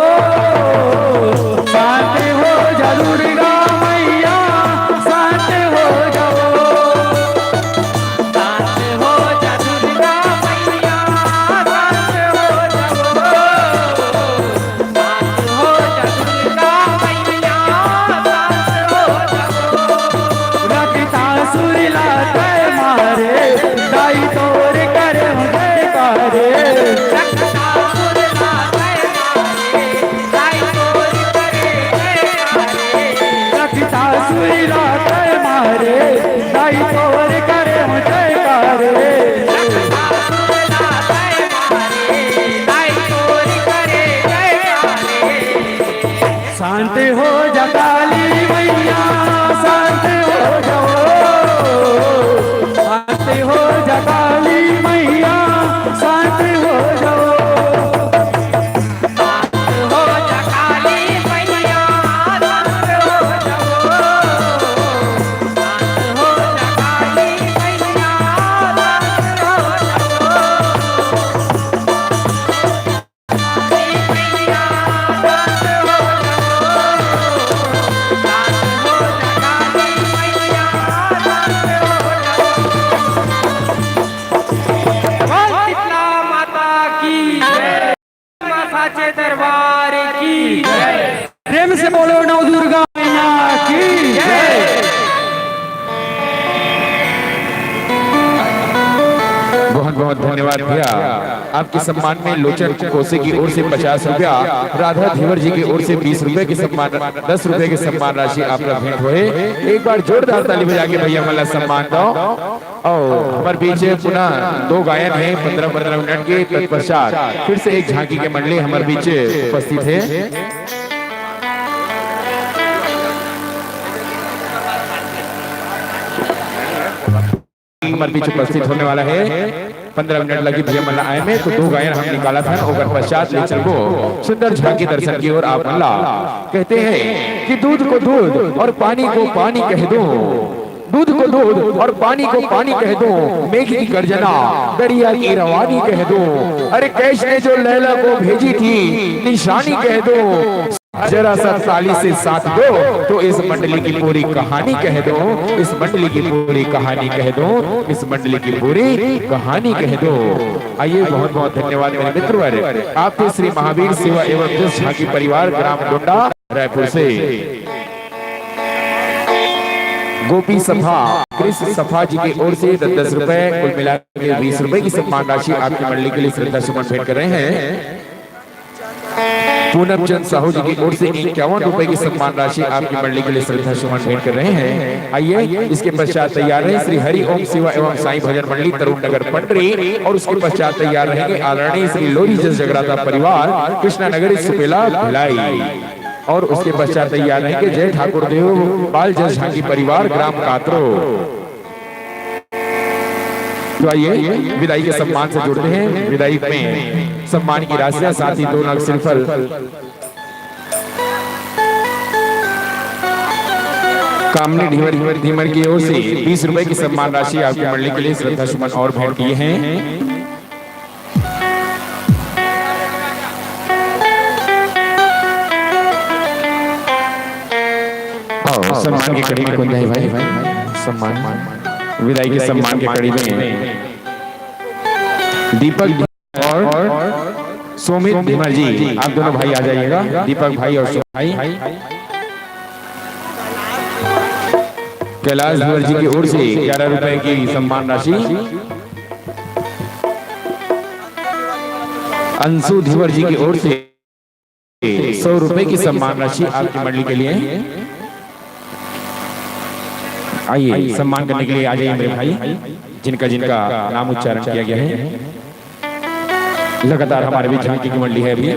शांति हो जा दुर्गा मैया, शांति हो जाओ। शांति हो जा दुर्गा मैया, शांति हो जाओ। रक्तासुर ला तैं मारे, दाई तोर करे जयकारे। दरबार की जय। प्रेम से बोलो नव दुर्गा मैया की जय। बहुत बहुत धन्यवाद भैया। आपके सम्मान में लोचन कोसे की ओर से पचास रुपया, राधा धीवर जी की ओर से बीस रुपए की सम्मान, दस रुपए की सम्मान राशि आपका भेंट होए। एक बार जोरदार ताली बजा के भैया मन ला सम्मान दो। और हमारे बीच पुनः दो गायन है पंद्रह पंद्रह मिनट के तत्पश्चात फिर से एक झांकी के मंडली हमारे बीच उपस्थित है। हमारे बीच उपस्थित होने वाला है। पंद्रह मिनट लगी भैया मन ला आए में, तो दो गायन हम निकाला था, ओकर पश्चात ले चलबो सुंदर झांकी दर्शन की ओर आप मन ला। कहते हैं कि दूध को दूध और पानी को पानी कह दो, दूध को दूध और पानी को पानी कह दो, मेघ की गर्जना, दरिया की रवानी कह दो। अरे कैश ने जो लैला को भेजी थी निशानी कह दो, जरा सा ताली से साथ दो तो इस मंडली की पूरी कहानी कह दो, इस मंडली की पूरी कहानी कह दो, इस मंडली की पूरी कहानी कह दो। आइए, बहुत बहुत धन्यवाद मेरे मित्र वर्ग, आपके श्री महावीर सेवा एवं जस झांकी परिवार, ग्राम डोंडा, रायपुर से। गोपी सफा, कृष्ण सफा जी की ओर से दस दस रुपए, कुल मिला के बीस रुपए की सम्मान राशि आपकी मंडली के लिए श्रद्धा सुमन भेंट कर रहे हैं। पूनम चंद साहू जी की ओर से इक्यावन रुपए की सम्मान राशि आपकी मंडली के लिए श्रद्धा सुमन भेंट कर रहे हैं। आइए, इसके पश्चात तैयार रहे श्री हरि ओम सेवा एवं साईं भजन मंडली तरुण नगर पंडरी, और उसके पश्चात तैयार रहेंगे आदरणीय श्री लोरी जस जगराता परिवार कृष्णा नगर सुपेला भिलाई, और उसके पश्चात तैयार रहेंगे जय ठाकुर देव बाल जस झांकी परिवार ग्राम कातरो। तो आइए, विदाई के सम्मान से जुड़ते हैं। विदाई में सम्मान की राशियां, साथ ही दो नग श्रीफल। कामनी ढीमर, ढीमर, ढीमर की ओर से बीस रुपए की सम्मान राशि आपकी मंडली के लिए श्रद्धा सुमन और भेंट किए हैं। आओ, सम्मान की कड़ी में कौन जाए भाई? सम्मान, विदाई के सम्मान की कड़ी में दीपक और सोमित धीमर जी, आप दोनों भाई आ जाइएगा। दीपक भाई और सोमित भाई। कैलाश धीवर जी की ओर से ग्यारह रुपए की सम्मान राशि, अंशु धीवर जी की ओर से सौ रुपए की सम्मान राशि आपकी मंडली के लिए। आइए, सम्मान करने के लिए आ जाइए मेरे भाई, जिनका जिनका नाम उच्चारण किया गया है। लगातार हमारे बीच झांकी की मंडली है अभी।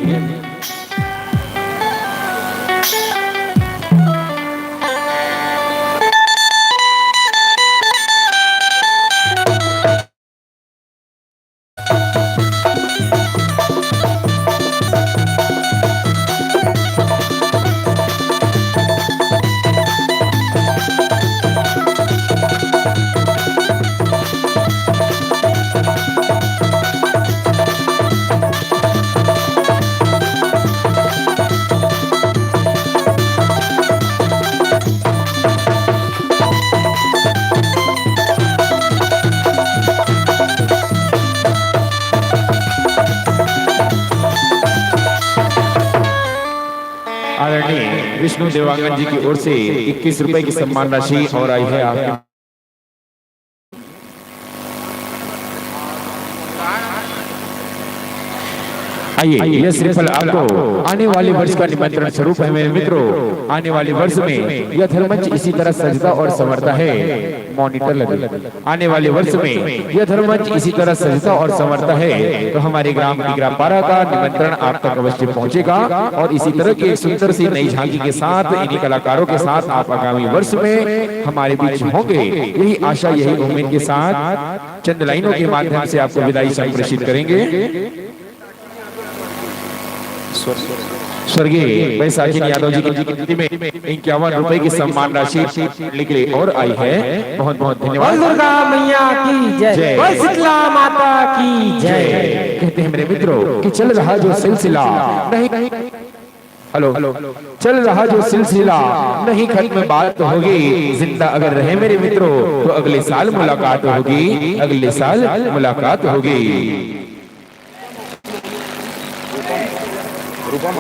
आदरणीय विष्णु देवांगन जी की ओर से इक्कीस रुपए की सम्मान राशि और आई है आपके। आइए, यह श्रीफल आपको आने वाले वर्ष का निमंत्रण स्वरूप है मेरे मित्रों। आने वाले वर्ष में यह धर्मंच इसी तरह सजता और संवरता है। मॉनिटर लगे। आने वाले वर्ष में यह धर्मंच इसी तरह सजता और संवरता है, तो हमारे ग्राम टिकरापारा का निमंत्रण आप तक अवश्य पहुंचेगा और इसी तरह की एक सुंदर सी नई झांकी के साथ, इन्हीं कलाकारों के साथ आप आगामी वर्ष में हमारे बीच होंगे। यही आशा, यही उम्मीद के साथ चंद लाइनों के माध्यम से आपको विदाई संप्रेषित करेंगे। स्वर्गीय बैसाखी यादव जी की स्मृति में इक्यावन रुपए की सम्मान राशि निकली और आई है। बहुत बहुत धन्यवाद। बोल दुर्गा मैया की जय। जय। बोल शीतला माता की जय। जय। कहते हैं मेरे मित्रों कि चल रहा जो सिलसिला नहीं, हेलो, चल रहा जो सिलसिला नहीं खत्म बात होगी। जिंदा अगर रहे मेरे मित्रों तो अगले साल मुलाकात होगी, अगले साल मुलाकात होगी। रूपम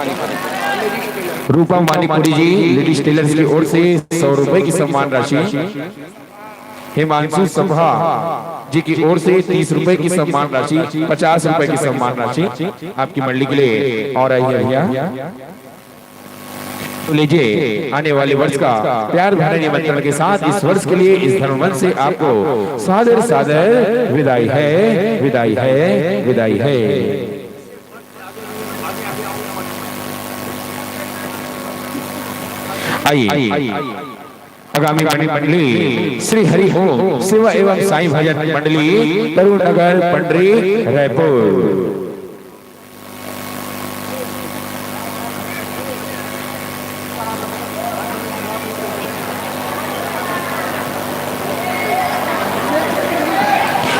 मानिकपुरी जी, लेडीज टेलर्स की ओर से सौ रुपए की सम्मान राशि, हिमांशु सभा जी की ओर से तीस रुपए की सम्मान राशि, पचास रुपए की सम्मान राशि आपकी मंडली के लिए और आई है भैया। तो लीजिए, आने वाले वर्ष का प्यार भरे निमंत्रण के साथ इस वर्ष के लिए इस धर्म मंच से आपको सादर सादर विदाई है, विदाई है, विदाई है। आइए, आगामी मंडली श्री हरि ओम सेवा एवं साईं भजन मंडली, तरुण नगर, पंडरी, रायपुर।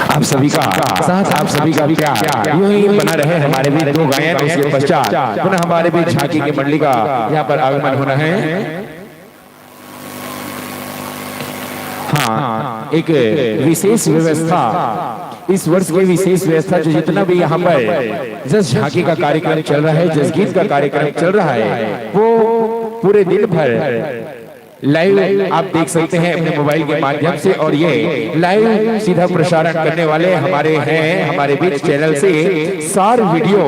आप सभी का साथ, आप सभी का प्यार यूं ही बना रहे हमारे बीच। दो गायन, उसके पश्चात पुनः हमारे बीच झांकी की मंडली का यहाँ पर आगमन होना है। हाँ, एक विशेष व्यवस्था, इस वर्ष की विशेष व्यवस्था, जो जितना भी यहाँ पर जस झांकी का कार्यक्रम चल रहा है, जस गीत का कार्यक्रम चल रहा है, वो पूरे दिन भर लाइव आप देख सकते हैं अपने मोबाइल के माध्यम से। और ये लाइव सीधा प्रसारण करने वाले हमारे हैं, हमारे बीच चैनल से सार वीडियो,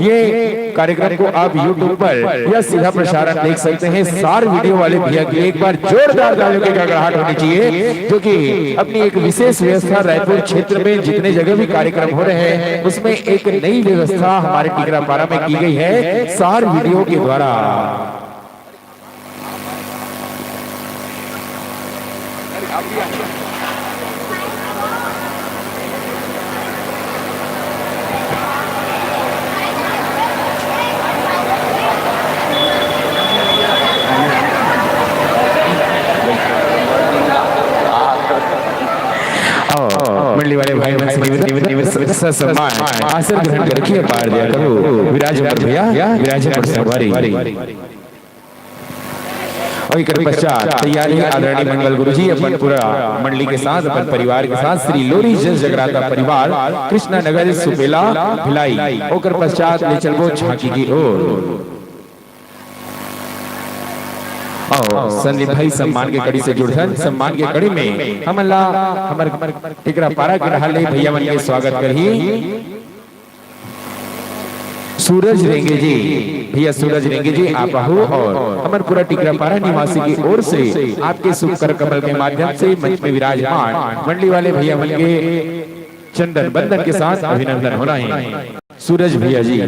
ये कार्यक्रम को आप YouTube पर या सीधा प्रसारण देख सकते हैं। सार वीडियो वाले भैया के लिए एक बार जोरदार तालियों की गड़गड़ाहट होनी चाहिए, जो कि अपनी एक विशेष व्यवस्था रायपुर क्षेत्र में जितने जगह भी कार्यक्रम हो रहे हैं, उसमें एक नई व्यवस्था हमारे टिकरापारा में की गई है सार वीडियो के द्वारा। और मंडली वाले भाई बहन से निवेदन, निवेदन, ससम्मान आसन ग्रहण करके पार दिया करो। विराज अमर भैया, विराज अमर संगवारी। और एकर पश्चात तैयारी आदरणीय मंगल गुरु जी अपन पूरा मंडली के साथ, अपन परिवार के साथ, श्री लोरी जस जगराता परिवार, कृष्णा नगर, सुपेला, भिलाई। ओकर पश्चात ले चलबो झांकी की ओर। और संदीप भाई सम्मान के कड़ी से जुड़थन। सम्मान के कड़ी में हमन ला हमर टिकरापारा के डहार ले भैया मन के स्वागत करही। सूरज रेंगे जी, भैया सूरज रेंगे जी, आप आहू और हमर पूरा टिकरापारा निवासी की ओर से आपके शुभ कर कमल के माध्यम से मंच में विराजमान मंडली वाले भैया मन के चंदन बंदन के साथ अभिनंदन होना है सूरज भैया जी।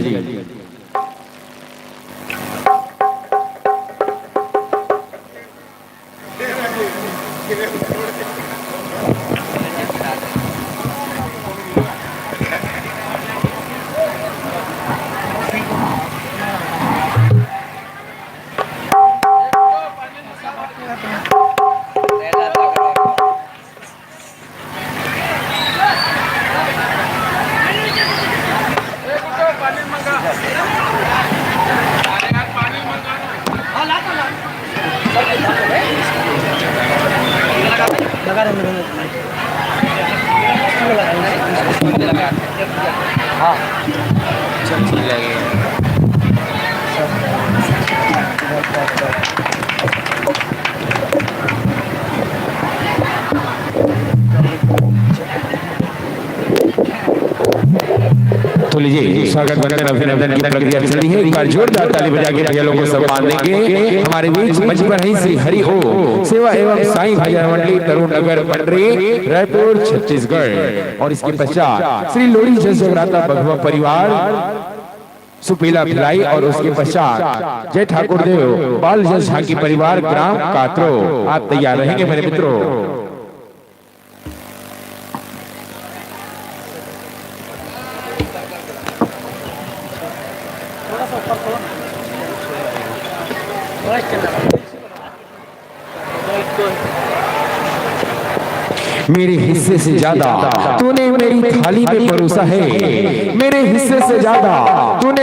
तो लीजिए, स्वागत वंदन अभिनंदन की प्रक्रिया चल रही है। एक बार जोरदार ताली बजा के भैया लोगों को सम्मान देंगे। हमारे बीच मंच पर है श्री हरि ओम सेवा एवं साईं भजन मंडली, तरुण नगर, पंडरी, रायपुर, छत्तीसगढ़। और इसके पश्चात श्री लोरी जस जगराता बघवा परिवार, सुपेला भिलाई, और उसके पश्चात जय ठाकुर देव बाल जस झांकी परिवार, ग्राम कातरो। आप तैयार रहेंगे मेरे मित्रों। मेरे हिस्से से ज्यादा तूने मेरी थाली में परोसा है, मेरे हिस्से से ज्यादा तूने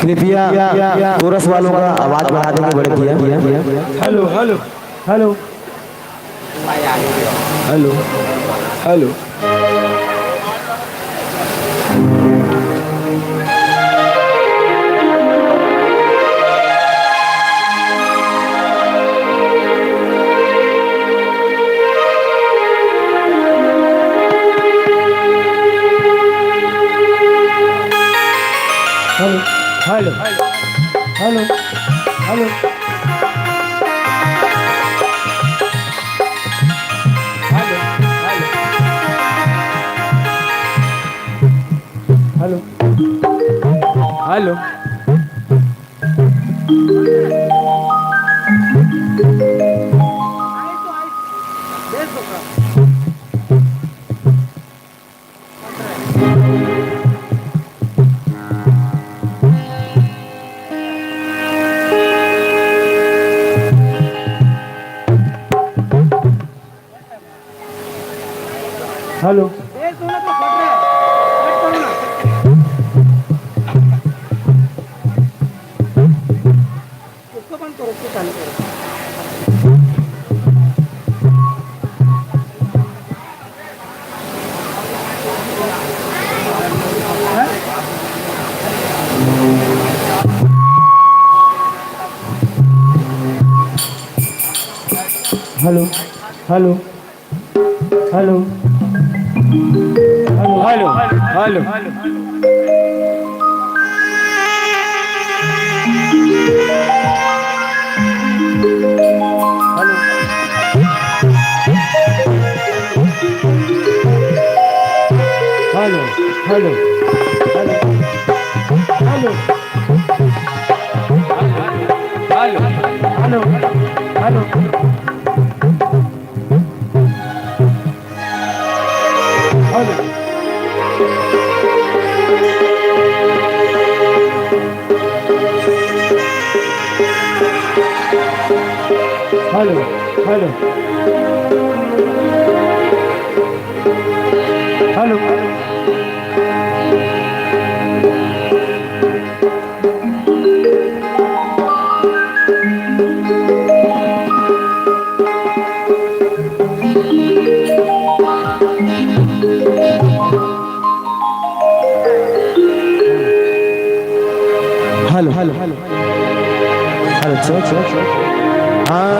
कृपया कोरस वालों का आवाज बढ़ा देंगे बड़े भैया। Hello, hello, hello, hello, hello. Hello, hello, hello, hello. Hello, hello. Hello. Hello. Hello. उसको बंद करो, उसको चालू करो। Hello, hello, hello, hello, hello, hello. Hello, hello, hello, hello, hello, hello, hello, hello. Hello. Hello, hello. Hello. Hello, hello, hello. Hello, check, check. हाँ,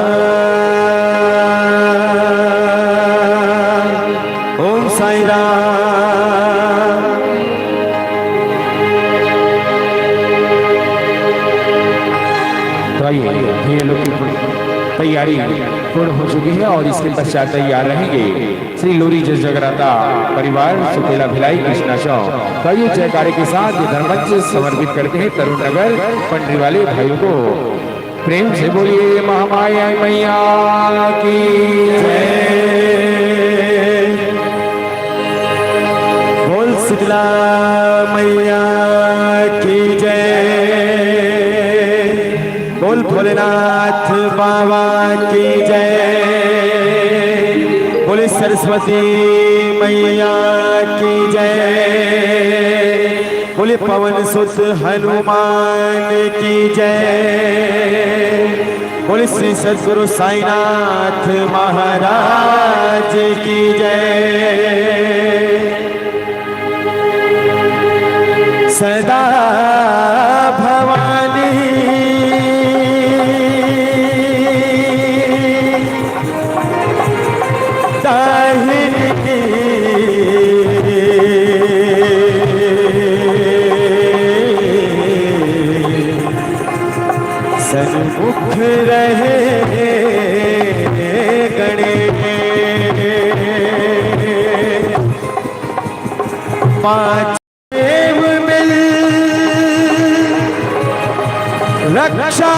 ओम साईं राम। तो आइए, भैया लोग की तैयारी पूर्ण हो चुकी है और इसके पश्चात तैयार रहेंगे श्री लोरी जस जगराता परिवार सुपेला भिलाई कृष्णा चौक। तो आइए, जयकारे के साथ ये धर्ममंच समर्पित करते हैं तरुण नगर पंडरी वाले भाइयों को। प्रेम से बोलिए महामाया मैया की जय। बोल शीतला मैया की जय। बोल भोलेनाथ बाबा की जय। बोले सरस्वती मैया की जय। बोले पवन सुत हनुमान की जय। बोले श्री सद्गुरु साईनाथ महाराज की जय। सदा भवानी दाहिनी सन्मुख रहे गणेश। पाँच देव मिल रक्षा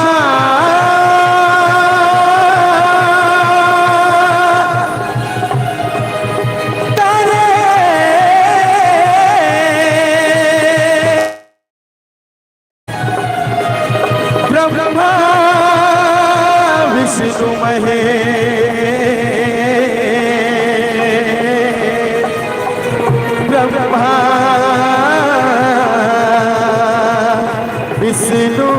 करे। ब्रह्मा विष्णु महेश, ब्रह्मा विष्णु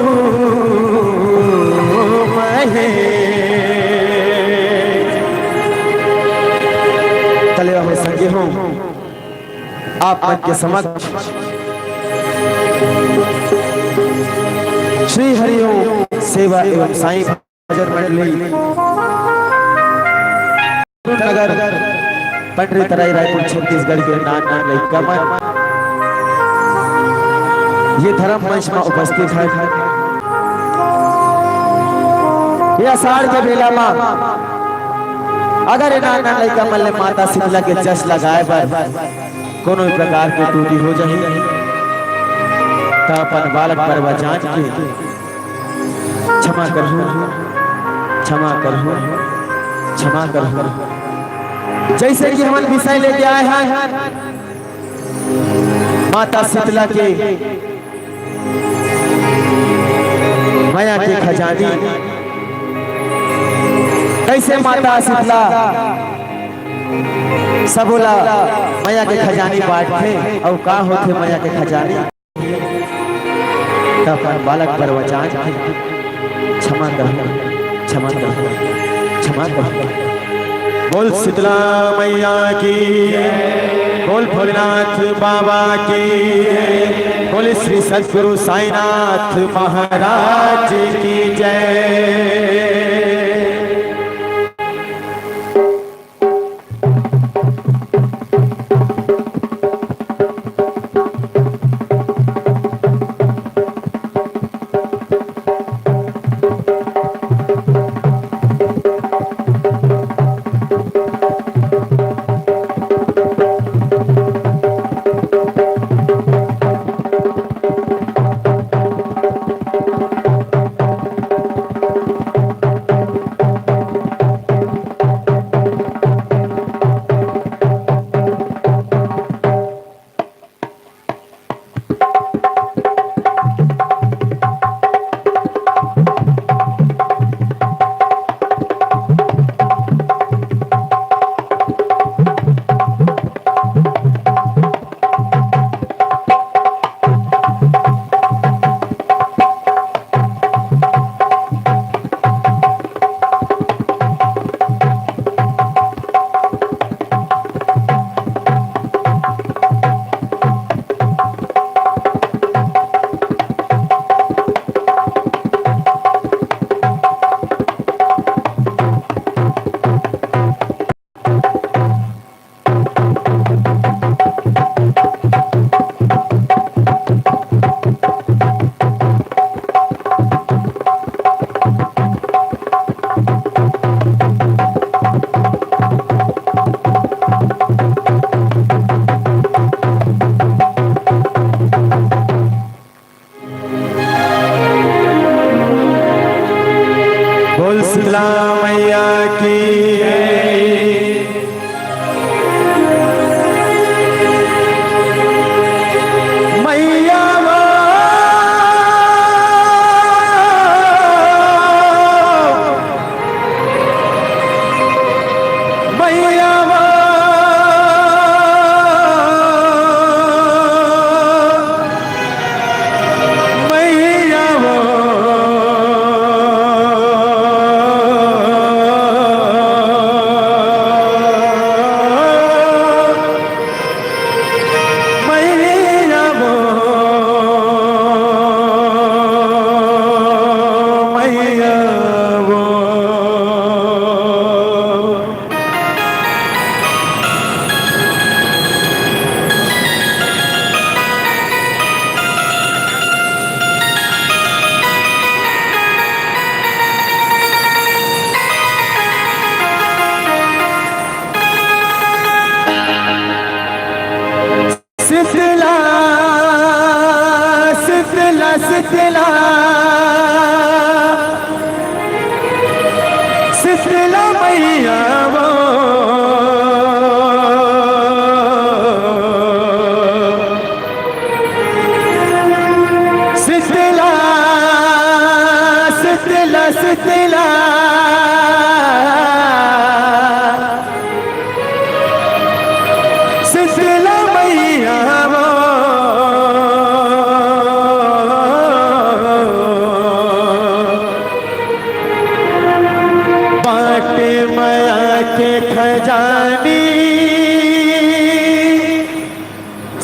महेश। चले आओ संगी हो, आप मन के समक्ष श्री हरिओम सेवा एवं साईं भजन मंडली नगर, पंडरी तराई, रायपुर, छत्तीसगढ़ के नान नान लइका मन ये धर्म मंच में उपस्थित है। ये आषाढ़ के बेला में अगर ये नान नान लइका मन ले माता शीतला के जस लगाए बर कोनो भी प्रकार के त्रुटि हो जाही, त अपन बालक परवा जान के क्षमा करहु, क्षमा करहु, क्षमा करहु। जैसे कि हमन विषय लेके आए हैं माता शीतला के मया के खजानी, कैसे माता शीतला सबोला मया के खजानी बांटथे, अउ का होथे मया के खजानी? त अपन बालक परवा जान के क्षमा करहु, क्षमा करहु, क्षमा करहु। बोल शीतला मैया की, बोल भोलेनाथ बाबा की, बोल श्री सतगुरु साईनाथ महाराज की जय।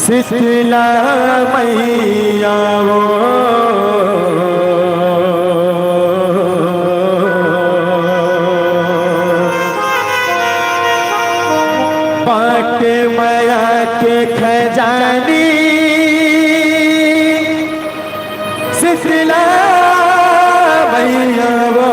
शीतला मैया वो, बाटे मया के खजानी, शीतला मैया वो।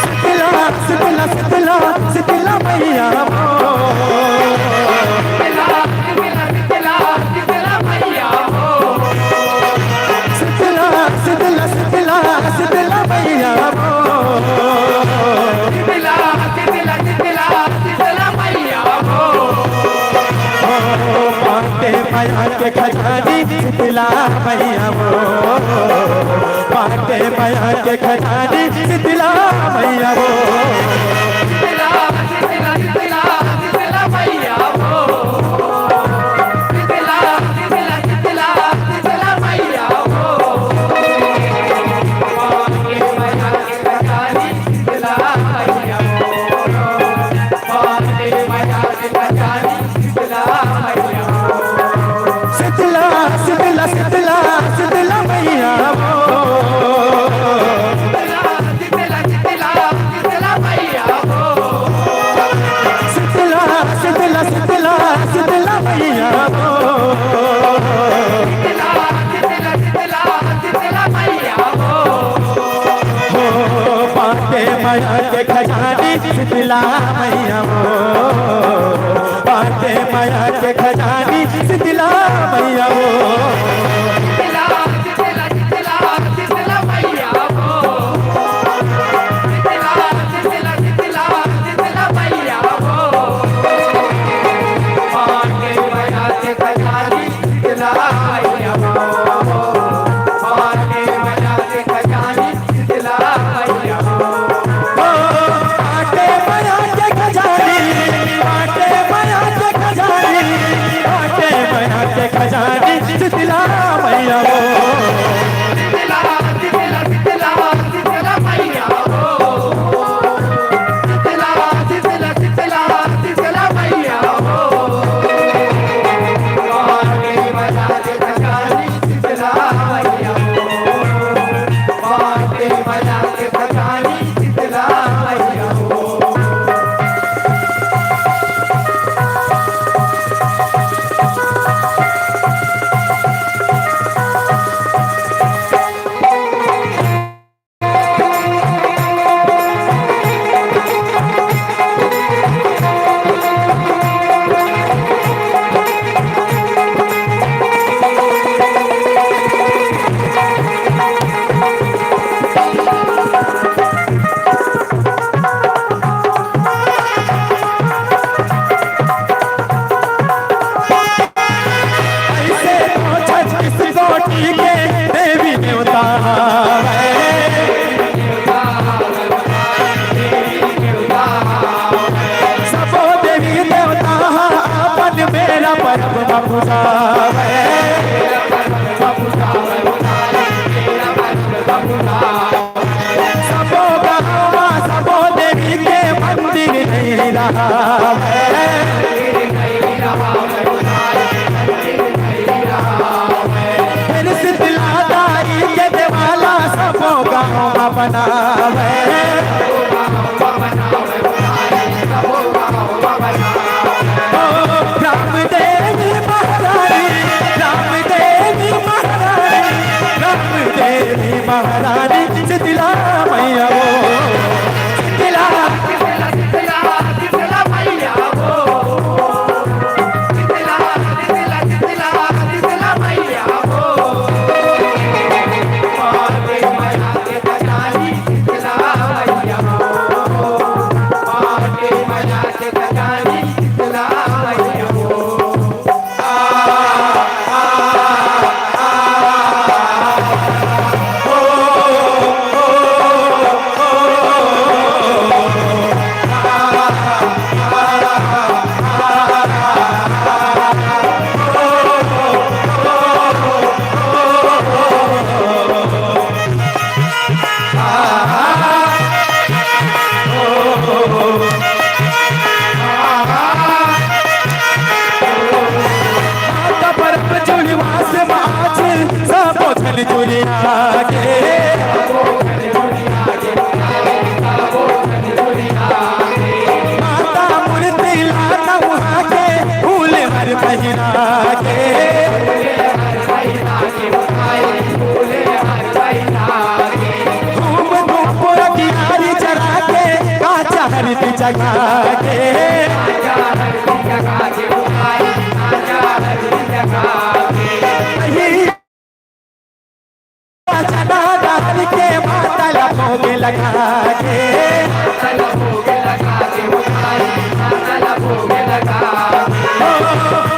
शीतला, शीतला, शीतला, शीतला मैया। शीतला, शीतला, शीतला, शीतला, शीतला मैया। शीतला, शीतला, शीतला, शीतला मैया। बाटे मया के खजानी शीतला मैया वो, बाटे मया के खजानी शीतला मैया वो। शीतला, शीतला, शीतला, शीतला मैया वो। शीतला, शीतला, शीतला, शीतला मैया वो। बाटे मया के खजानी शीतला मैया वो। बाटे मया के खजानी शीतला, शीतला, शीतला, शीतला मैया वो। शीतला, शीतला, शीतला, शीतला मैया वो। हो, बाटे मया के खजानी शीतला मैया वो, बाटे मया के खजानी शीतला मैया वो। बाटे मया के खजानी, बाटे मया के खजानी, बाटे मया के खजानी, शीतला मैया वो। ऐसे तो छत्तीस कोटि के देवी देवता है। सबो देवी देवता अपन बेरा परब म पुजावे। सबो गाँव म सबो देवी के मंदिर नइ रहावय। फेर शीतला दाई के देवाला सबो गाँव म बनावय। ओ राम देवी महारानी, राम देवी महारानी, राम देवी महारानी, शीतला मैया वो। शीतला, शीतला, शीतला, शीतला मैया वो। शीतला, शीतला, शीतला, शीतला मैया वो। जगा के। नहीं चना दाल के माता ला भोग लगा के। ओ,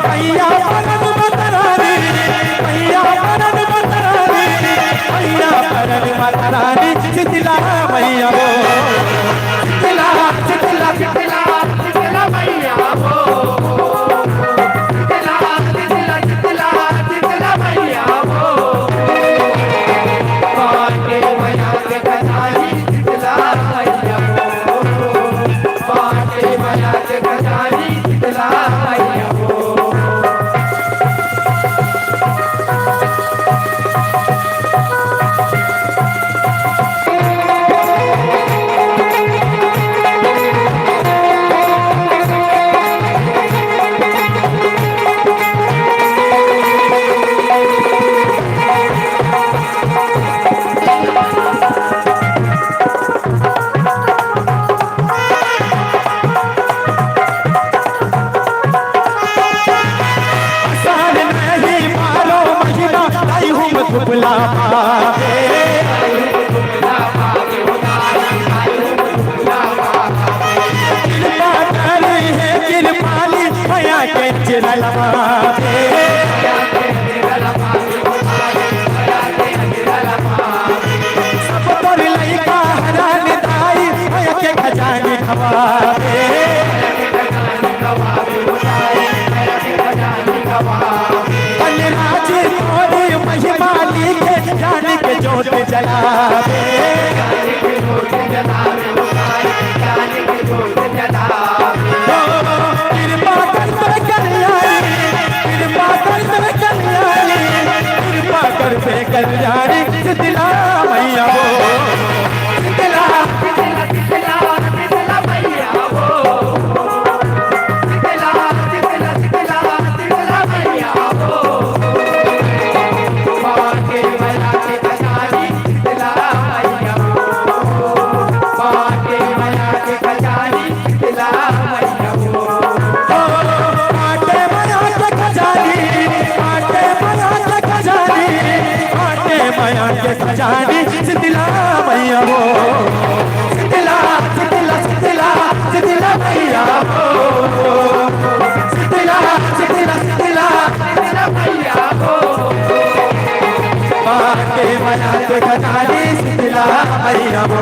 मैया परन माता रानी, मैया परन माता रानी, मैया परन माता रानी, शीतला मैया वो। शीतला, शीतला, शीतला, शीतला मैया वो। साल नहीं मारो महीना, आई हूँ मैं दुबला पावे। कृपा करी है कृपाली, भैया के चिरलवा पे। सब तोर लइका हरान दाई, भैया के खजानी खवावे। बलराज तोरी महिमा लिखे, ज्ञान के जोत जलावे। कृपा कर दे कल्याणी, कृपा कर दे कल्याणी, कृपा कर दे कल्याणी, शीतला मैया वो। शीतला, शीतला, शीतला, शीतला मैया वो। खजानी शीतला मैया वो। शीतला, शीतला, शीतला, शीतला मैया वो। शीतला, शीतला, शीतला, शीतला मैया वो। बाटे मया के खजानी शीतला मैया वो।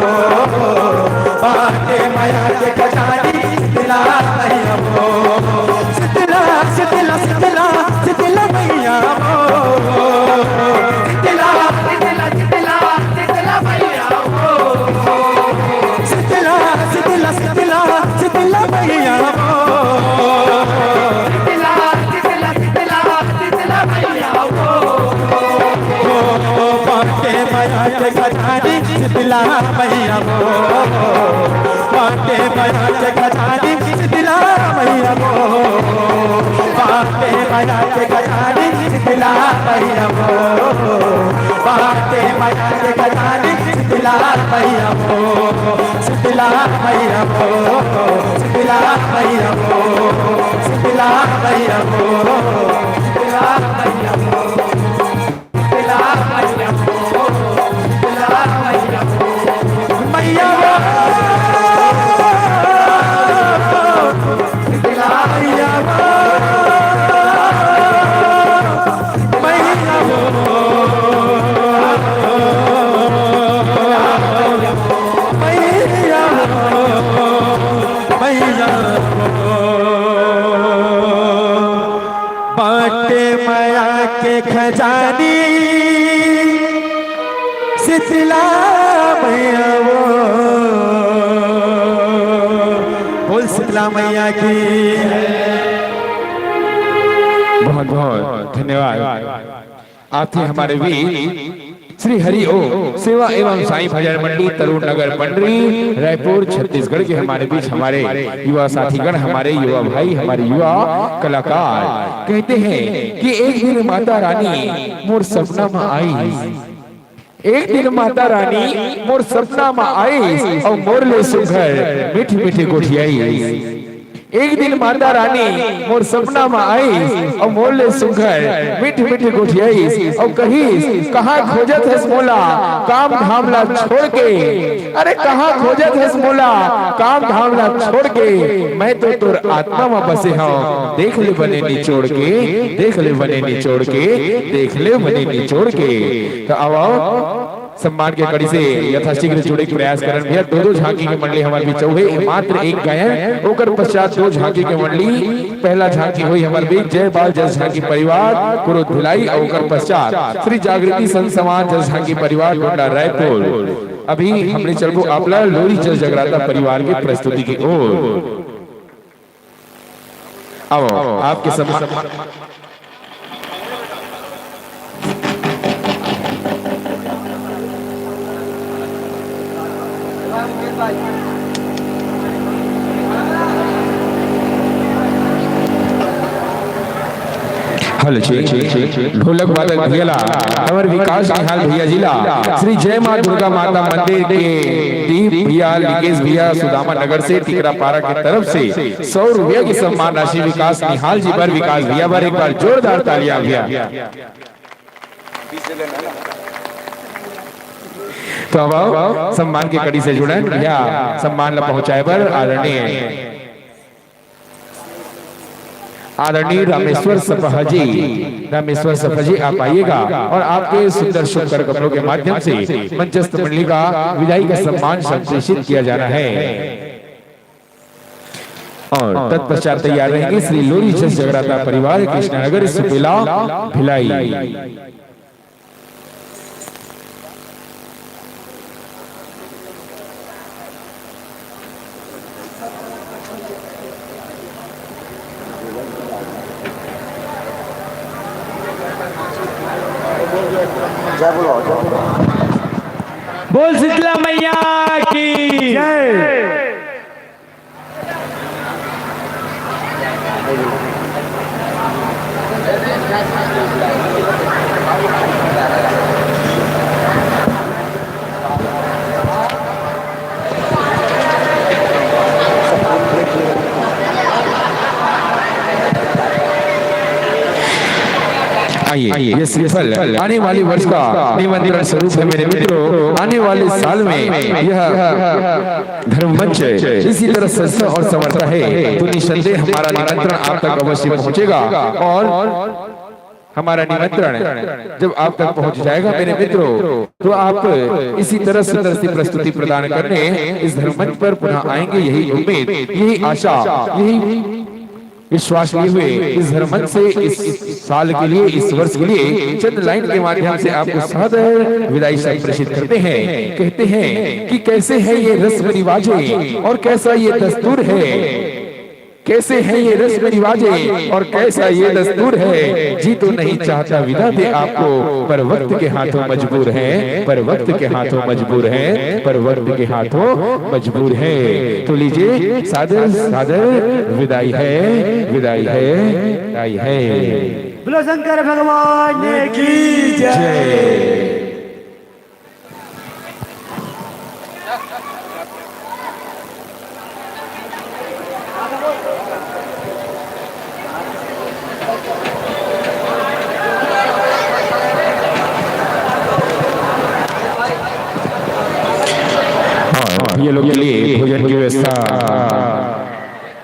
बाटे मया के खजानी शीतला मैया वो। शीतला, शीतला, शीतला, शीतला मैया वो। शीतला, शीतला, शीतला, शीतला मैया वो। शीतला, शीतला, शीतला, शीतला मैया वो। शीतला, शीतला, शीतला, शीतला मैया वो। बाटे मया के खजानी शीतला मैया वो। बाटे मया के खजानी शीतला मैया वो। बाटे मया के खजानी शीतला मैया वो। बाटे मया के खजानी शीतला मैया वो। शीतला मैया वो। शीतला मैया वो। शीतला मैया वो। शीतला मैया वो। बाटे मया के खजानी शीतला मैया वो। बोल शीतला मैया की। बहुत बहुत धन्यवाद। आप थे हमारे वीर श्री हरि ओम सेवा एवं साईं भजन मंडली, तरुण नगर पंडरी, रायपुर, छत्तीसगढ़ के हमारे बीच हमारे युवा साथीगण, हमारे युवा भाई, हमारे युवा कलाकार कहते हैं कि एक दिन माता रानी मोर सपना में आई। एक दिन माता रानी मोर सपना म आईस अउ मोर ले सुघर मीठ मीठ गोठियाईस। एक दिन माता रानी मोर सपना म आईस अउ मोर ले सुघर मीठ मीठ गोठियाईस अउ कहिस, "कहाँ खोजत हस मोला काम धाम ला छोड़ के? अरे कहाँ खोजत हस मोला काम धाम ला छोड़ के? मैं तो तोर आत्मा म बसे हंव, देख ले बने निचोड़ के, देख ले बने निचोड़ के, देख ले बने निचोड़ के।" त आवव, सम्मान के कड़ी से यथाशीघ्र जुड़े के प्रयास करन भैया। दो दो झांकी के मंडली हमर बीच चौहे, मात्र एक गायन, ओकर पश्चात दो झांकी के मंडली। पहला झांकी होई हमर बीच जय बाल जस झांकी परिवार कुरुद भिलाई, अउ ओकर पश्चात श्री जागृति संत समाज जस झांकी परिवार गोंडा रायपुर। अभी हमने चलबो आपला लोरी जस जगराता परिवार के प्रस्तुति की ओर। आवव, आपके सम्मान। Hello, check, check, check. ढोलक वादक भैया ला, हमर विकास निहाल भैया जी ला, श्री जय माँ दुर्गा माता मंदिर के दीप भैया, लिकेश भैया, सुदामा नगर से, टिकरापारा के तरफ से सौ रुपया की सम्मान राशि विकास निहाल जी बर, विकास भैया बर एक बार जोरदार तालियां भैया। तो अब सम्मान के कड़ी से जुड़न भैया, सम्मान ला पहुंचाए बर आदरणीय आदरणीय रामेश्वर सपहा जी, रामेश्वर सपहा जी, आप आइएगा और आपके सुंदर शुभ कर कमलों के माध्यम से मंचस्थ मंडली का विदाई का सम्मान संप्रेषित किया जाना है। और तत्पश्चात तैयार रहेंगे श्री लोरी जस जगराता परिवार, कृष्णानगर, सुपेला, भिलाई। जय बोलो, जय बोलो। बोल शीतला मैया की जय। आइए, ये श्रीफल आने वाले वर्ष का निमंत्रण स्वरूप है मेरे मित्रों। आने वाले साल में यह धर्म मंच इसी तरह सस्ता और समर्थ है, तो निसंदेह हमारा निमंत्रण आप तक अवश्य पहुंचेगा। और हमारा निमंत्रण जब आप तक पहुंच जाएगा मेरे मित्रों, तो आप इसी तरह सुंदर सी प्रस्तुति प्रदान करने इस धर्म मंच पर पुनः आएंगे, यही उम्मीद, यही आशा, यही विश्वास लिए हुए इस धर्म मंच से इस साल के लिए, इस वर्ष के लिए चंद लाइन के माध्यम से आपको सादर विदाई संप्रेषित करते हैं। कहते हैं कि कैसे हैं ये रस्म रिवाजें और कैसा ये दस्तूर है, कैसे हैं ये रस्म रिवाजें और कैसा ये दस्तूर है। जी तो नहीं चाहता विदा दे आपको, पर वक्त के हाथों मजबूर है, पर वक्त के हाथों मजबूर है, पर वक्त के हाथों मजबूर है। तो लीजिए, सादर सादर विदाई है, विदाई है, विदाई है। बोलो शंकर भगवान की जय। और ये लोग के लिए भोजन की व्यवस्था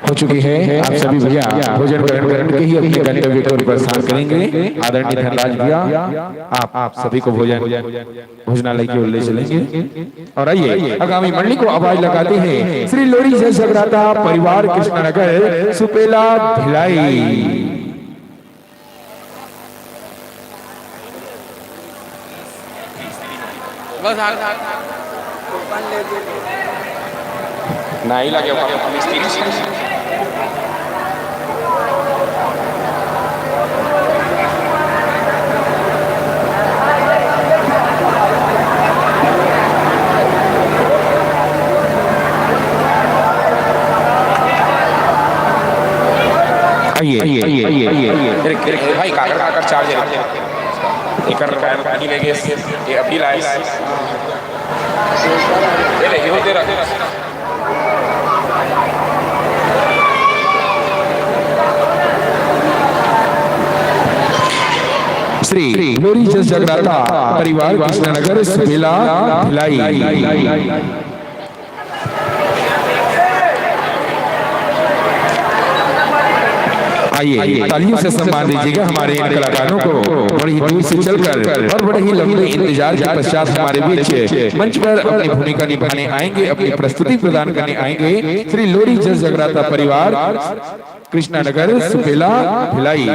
हो चुकी है। आप सभी भैया भोजन ग्रहण करके ही अपने गंतव्य की ओर प्रस्थान करेंगे। आदरणीय धनराज भैया, आप, आप सभी को भोजन भोजनालय की ओर ले चलेंगे। और आइए, आगामी मंडली को आवाज लगाते हैं श्री लोरी जय जगराता परिवार कृष्णानगर सुपेला भिलाई। बस आ, आ, आ। नहीं लगे मिस्त्री। आइए, आइए, आइए, आइए। भाई, काकर, काकर चार्जर। एकर गायन पानी ले गे, ये अभी लाए। ये ले, ये दे रख। श्री लोरी जस जगराता परिवार कृष्णनगर सुपेला भिलाई। आइए, तालियों से सम्मान दीजिएगा हमारे इन कलाकारों को। बड़ी दूर से चलकर और बड़े ही लंबे इंतजार के पश्चात हमारे बीच मंच पर अपनी भूमिका निभाने आएंगे, अपनी प्रस्तुति प्रदान करने आएंगे श्री लोरी जस जगराता परिवार कृष्णा नगर सुपेला भिलाई।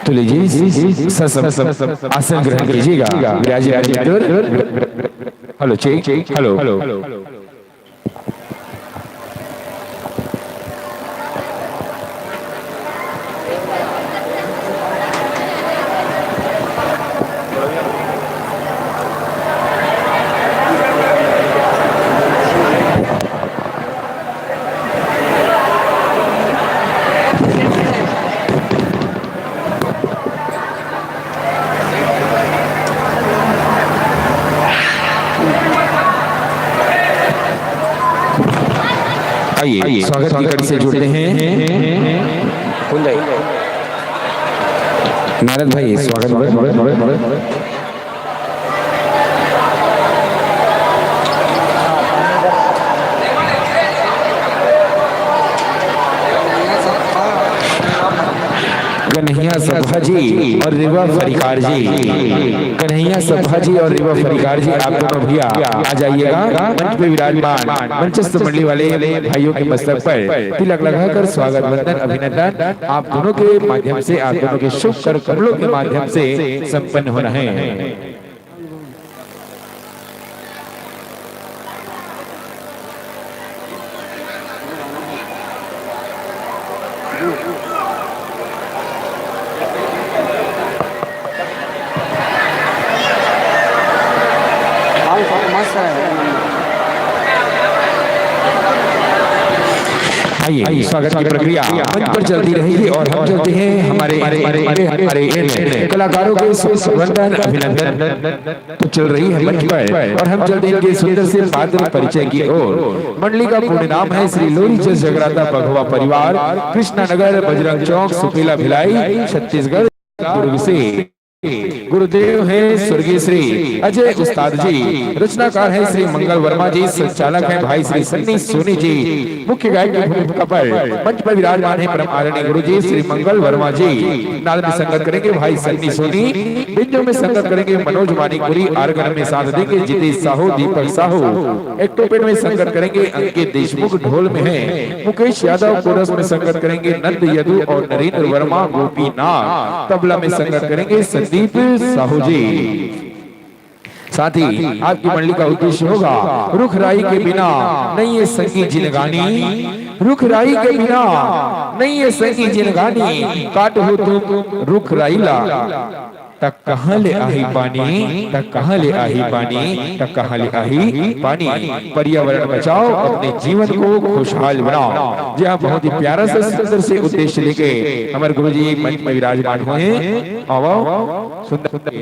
तो लीजिए, सर, सब, सब, सब आसन ग्रहण कीजिएगा। विराजित, विराजित। Hello, check, check, hello. आइए, स्वागत की कड़ी से जुड़ते हैं। नारद भाई, स्वागत। कन्हैया सभा जी और रेवा फरिकार जी, कन्हैया सभा जी और रेवा फरिकार जी, आप दोनों भैया आ जाइएगा मंच पे विराजमान मंचस्थ मंडली वाले भाइयों के मस्तक पर तिलक लगाकर स्वागत वंदन अभिनंदन आप दोनों के माध्यम से, आप दोनों के शुभ कर कमलों के माध्यम से संपन्न होना है। आइए, स्वागत की प्रक्रिया मंच पर चलती रहेगी और हम चलते हैं हमारे, हमारे, हमारे, हमारे इन कलाकारों के सुख वंदन अभिनंदन तो चल रही है मंच पर और हम चलते हैं इनके सुंदर से पात्र परिचय की ओर। मंडली का पूर्ण नाम है श्री लोरी जस जगराता बघवा परिवार, कृष्णा नगर, बजरंग चौक, सुपेला भिलाई, छत्तीसगढ़। दुर्ग से गुरुदेव हैं स्वर्गीय श्री अजय उस्ताद जी, रचनाकार हैं श्री मंगल वर्मा जी, संचालक हैं भाई श्री सन्नी सोनी जी, मुख्य गायक की भूमिका पर मंच पर विराजमान हैं परम आदरणीय गुरु जी श्री मंगल वर्मा जी। नाद में संगत करेंगे भाई सन्नी सोनी, बेंजो में संगत करेंगे मनोज मानिकपुरी, आर्गन में साथ देंगे जितेश साहू, दीपक साहू, एक्टोपेड में संगत करेंगे अंकित देशमुख, ढोल में हैं मुकेश यादव, कोरस में संगत करेंगे नंद यदु और नरेंद्र वर्मा गोपीनाथ, तबला में संगत करेंगे संदीप साहू जी। साथ ही आपकी मंडली का उद्देश्य होगा, रुख राई के बिना नइ ए संगी जिनगानी, रुख राई के बिना नइ ए संगी जिनगानी, काटहू तुम रुख राई ला, त कहाँ ले आही पानी, त कहाँ ले आही पानी, त कहाँ ले आही पानी। पर्यावरण बचाओ, अपने जीवन को खुशहाल बनाओ। जी हाँ, बहुत ही प्यारा सा सुंदर से उद्देश्य लेके हमारे गुरु जी मंच में विराजमान हुए हैं। आओ, आओ, सुंदर, सुंदर।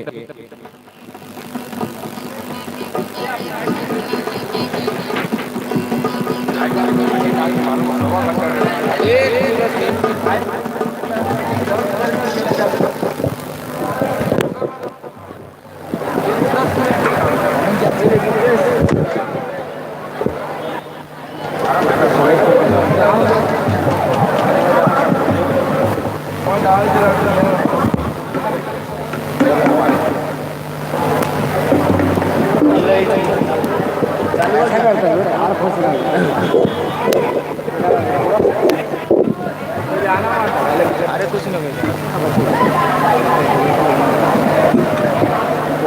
अरे कुछ नहीं।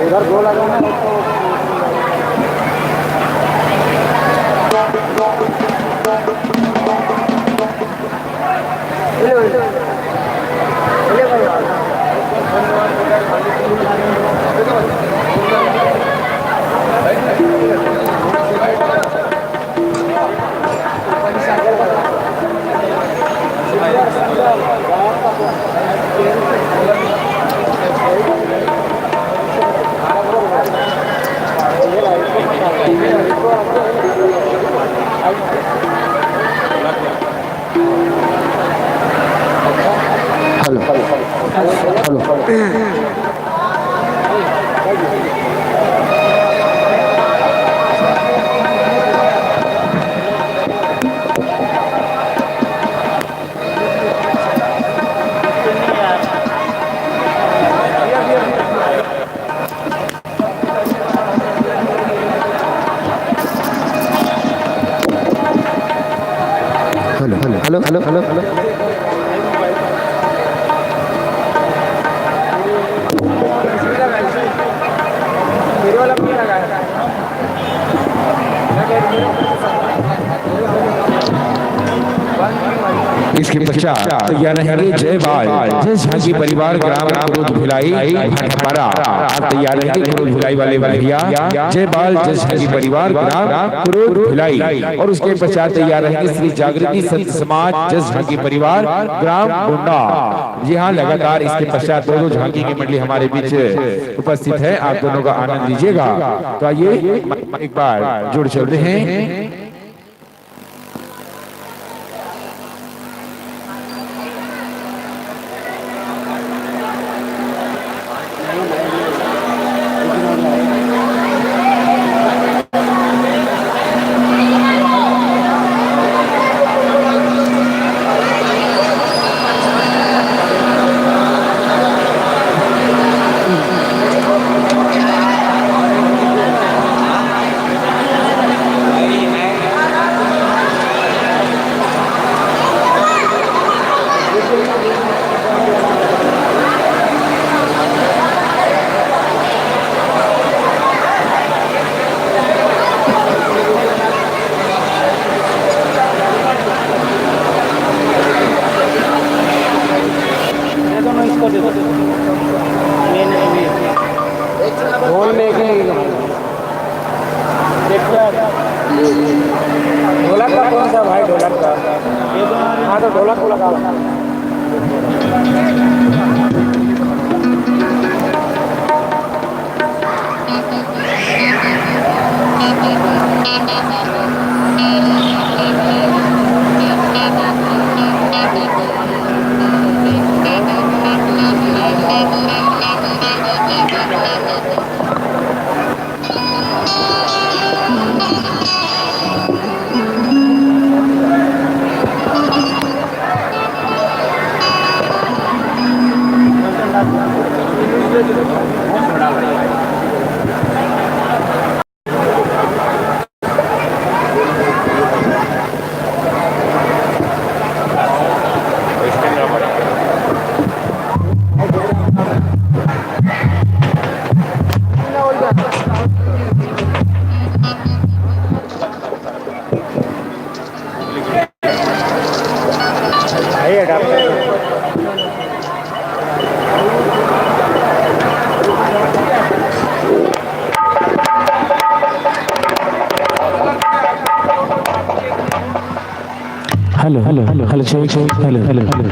उधर गोल आ जाओ ना। Hello, hello. Hello, hello, hello, hello, hello. इसके पश्चात तैयार रहेंगे जय बाल, जय झांकी परिवार, ग्राम क्रोध भिलाई, भाटापारा। आप तैयार रहेंगे क्रोध भिलाई वाले भैया। जय बाल, जय झांकी परिवार, ग्राम क्रोध भिलाई। और उसके पश्चात तैयार रहेंगे श्री जागृति संत समाज, जय झांकी परिवार, ग्राम गोंडा। जी हाँ, लगातार इसके पश्चात दो दो झांकी की मंडली हमारे बीच उपस्थित है। आप दोनों का आनंद लीजिएगा। तो आइए, एक बार जोड़ चलते हैं। दे दो ना, इसको दे दो। ये नहीं, नहीं। ढोल में एक ही। ढोलक का कौन सा भाई, ढोलक का? हाँ, तो ढोलक को लगा। Hello, hello, hello, check, check, hello, hello, hello.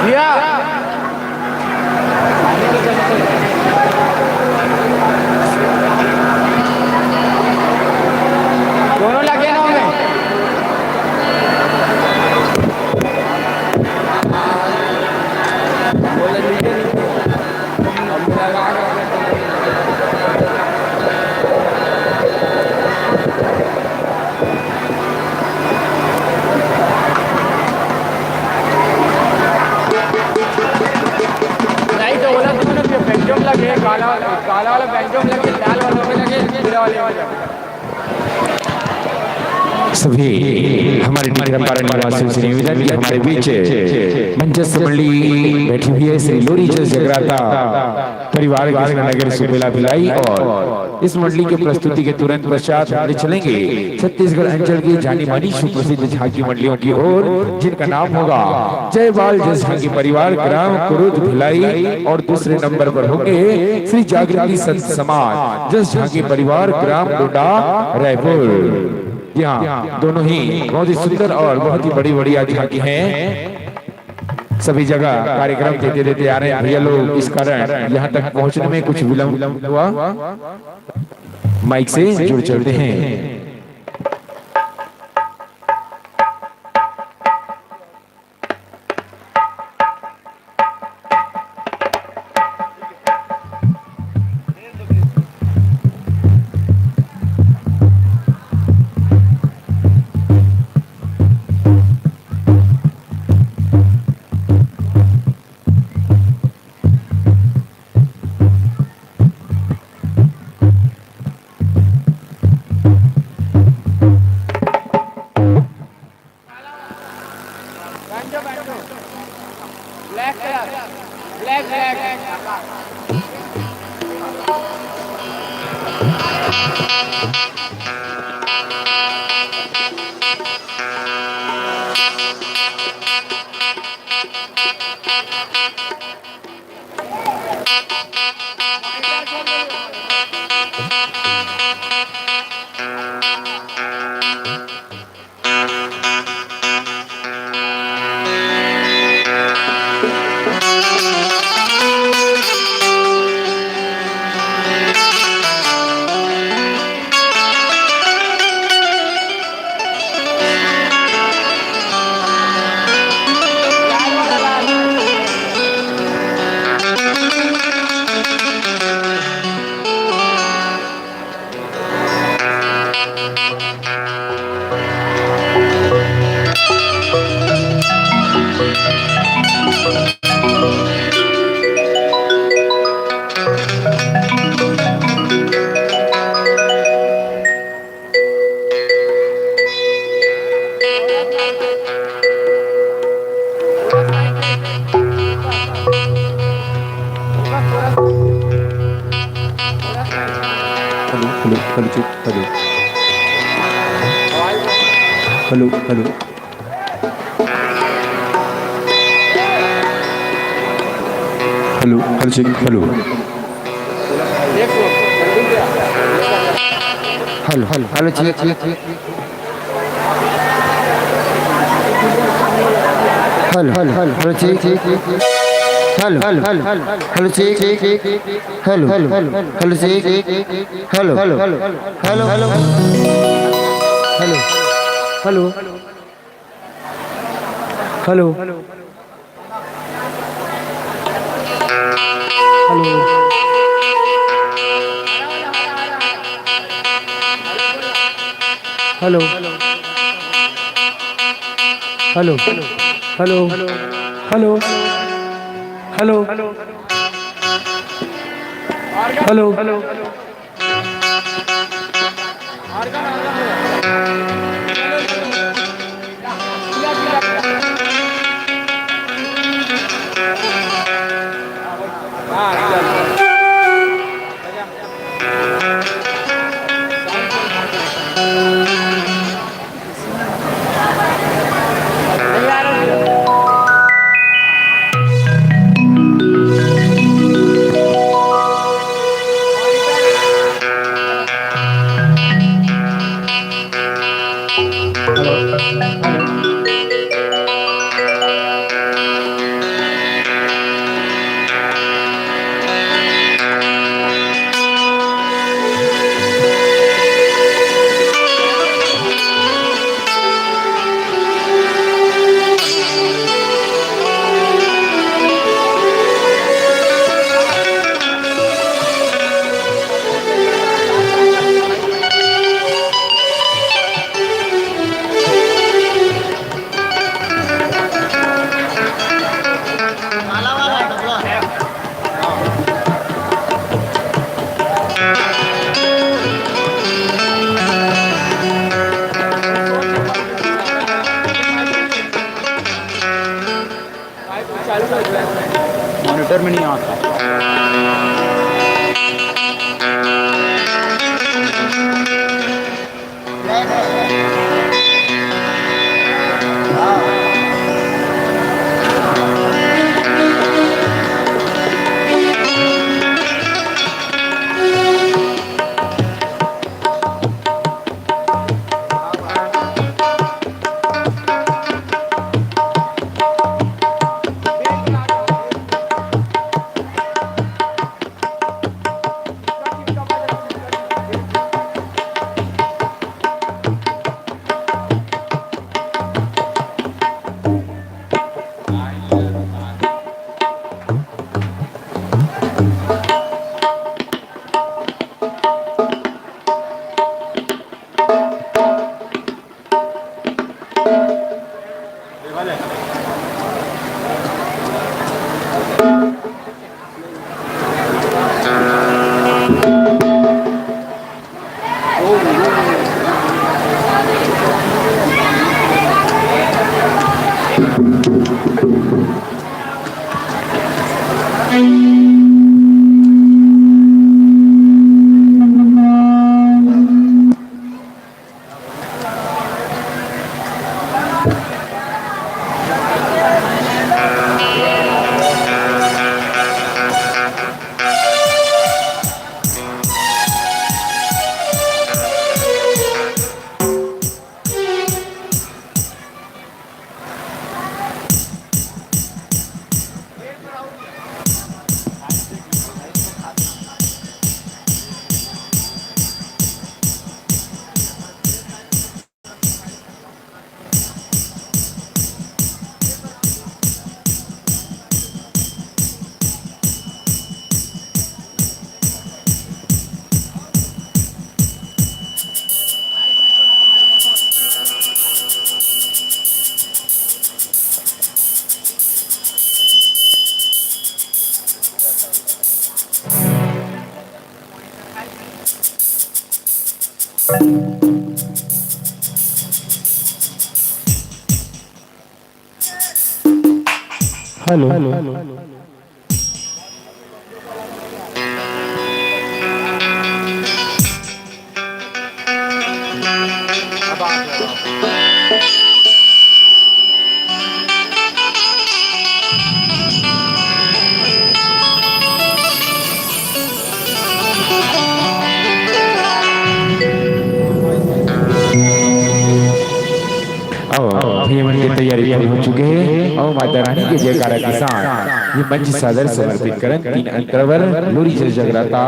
भैया, दोनों लगे ना होंगे। नहीं तो ओला तो ना, बेंजो में लगे, काला, काला वाला बेंजो में लगे, लाल वाला में लगे, पीला वाले में लगे। सभी हमारे टीकराम पारा निवासियों से निवेदन कि हमारे बीच मंचस्थ मंडली बैठी हुई है, श्री लोरी जस जगराता परिवार कृष्णनगर सुपेला भिलाई, और इस मंडली के प्रस्तुति के तुरंत पश्चात हम ले चलेंगे छत्तीसगढ़ अंचल की जानी मानी सुप्रसिद्ध झांकी मंडलियों की ओर, जिनका नाम होगा जय बाल जस झांकी परिवार, ग्राम कुरुद भिलाई, और दूसरे नंबर पर होंगे श्री जागृति संत समाज जस झांकी परिवार, ग्राम डोडा, रायपुर। जी हाँ, दोनों ही बहुत ही सुंदर और बहुत ही बड़ी बड़ी आज झांकी हैं। सभी जगह कार्यक्रम देते देते आ रहे हैं भैया लोग, इस कारण यहाँ तक पहुँचने में कुछ विलंब हुआ। माइक से जुड़ चलते हैं। Hello, hello, hello, check, hello. Hello, hello. Hello, hello, check, hello. Hello, hello, hello, check, check, check. Hello, hello, hello, check, check, check. Hello, hello, hello, hello, check, check, check. Hello, hello, hello, check, check, check. Hello, hello, hello, hello, hello, hello, hello. Hello. Hello. Hello. Hello. Hello. Hello. Hello. Monitor में नहीं आता। Hello. अउ भैया मन के तैयारी पूरी हो चुके हे अउ माता रानी के जयकारा के साथ ये मंच सादर समर्पित करन तीन अंतरावर लोरी जगराता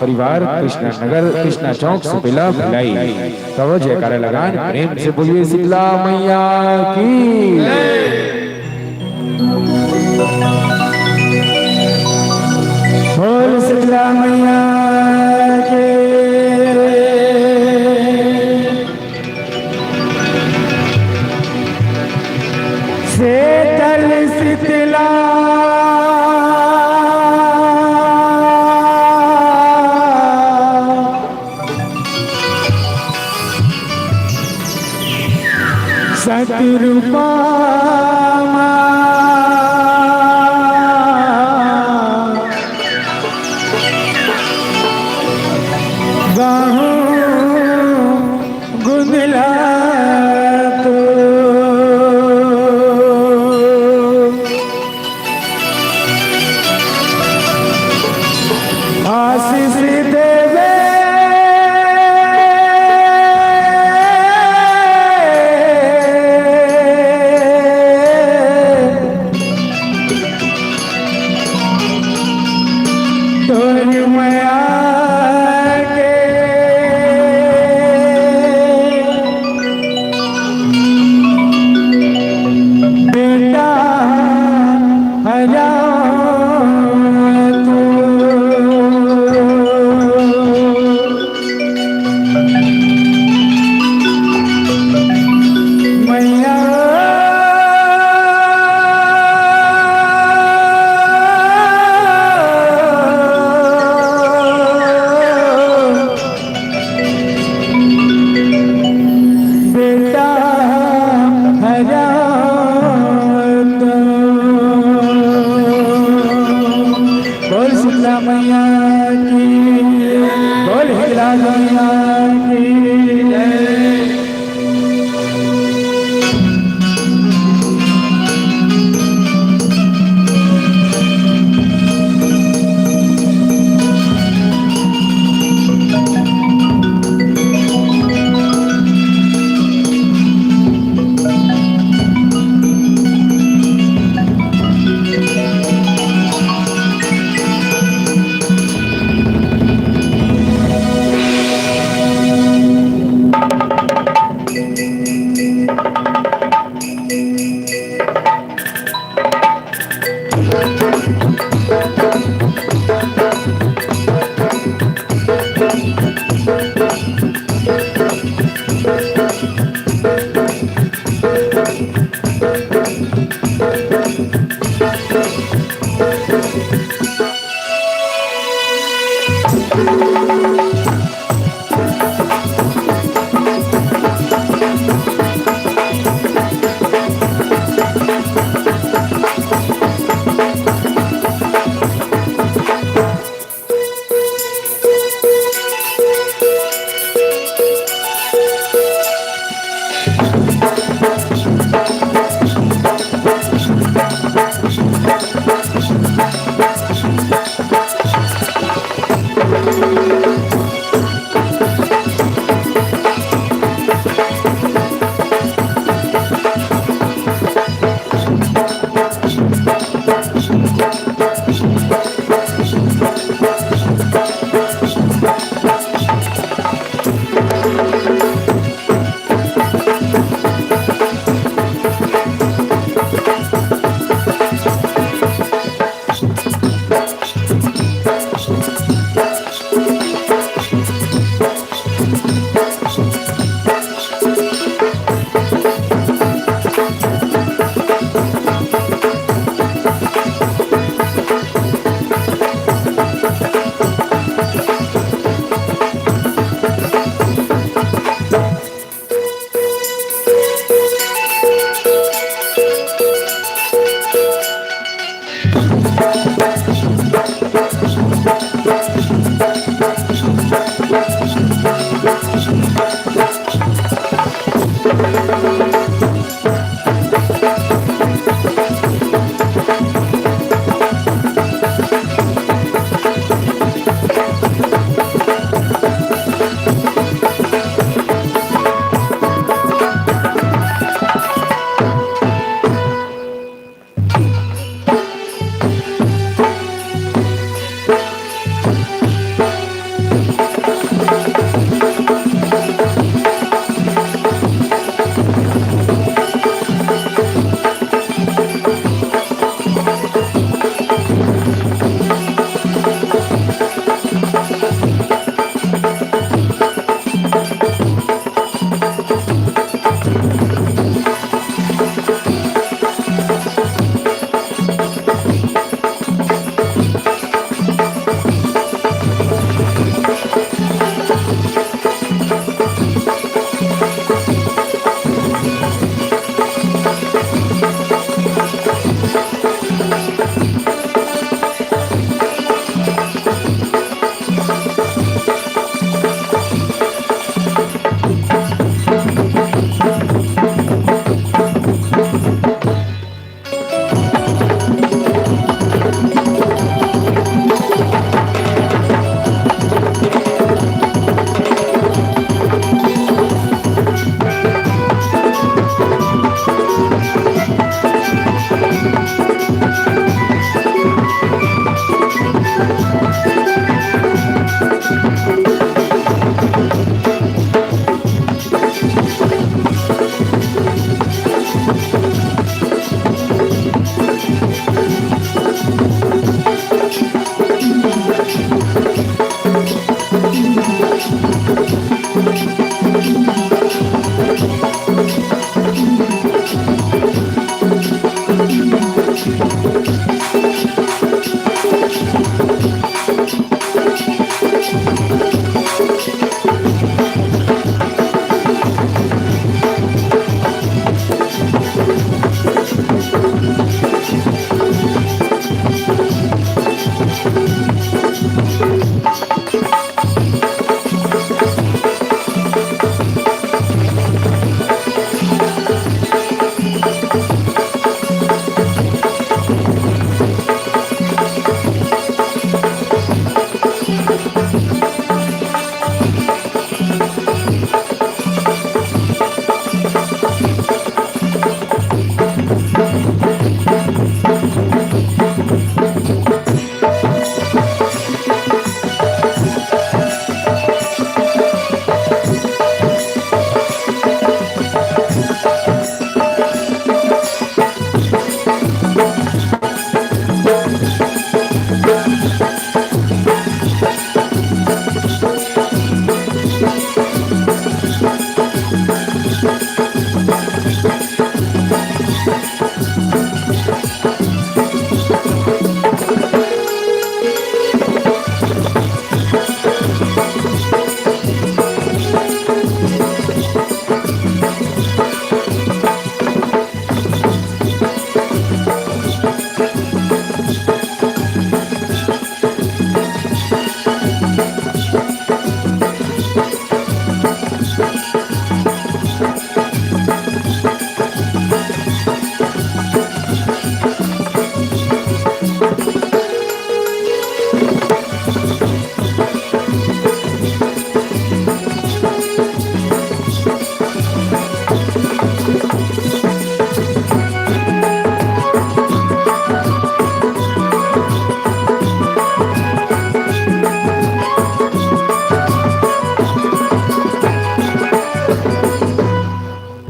परिवार कृष्णा नगर कृष्णा चौक सुपेला भिलाई। तब जयकारा लगान प्रेम से बोलिए शीतला मैया की। बोल शीतला मैया की। शीतल शीतला सतरूपा मा गाहूं गुंदला तो। आशीष देवे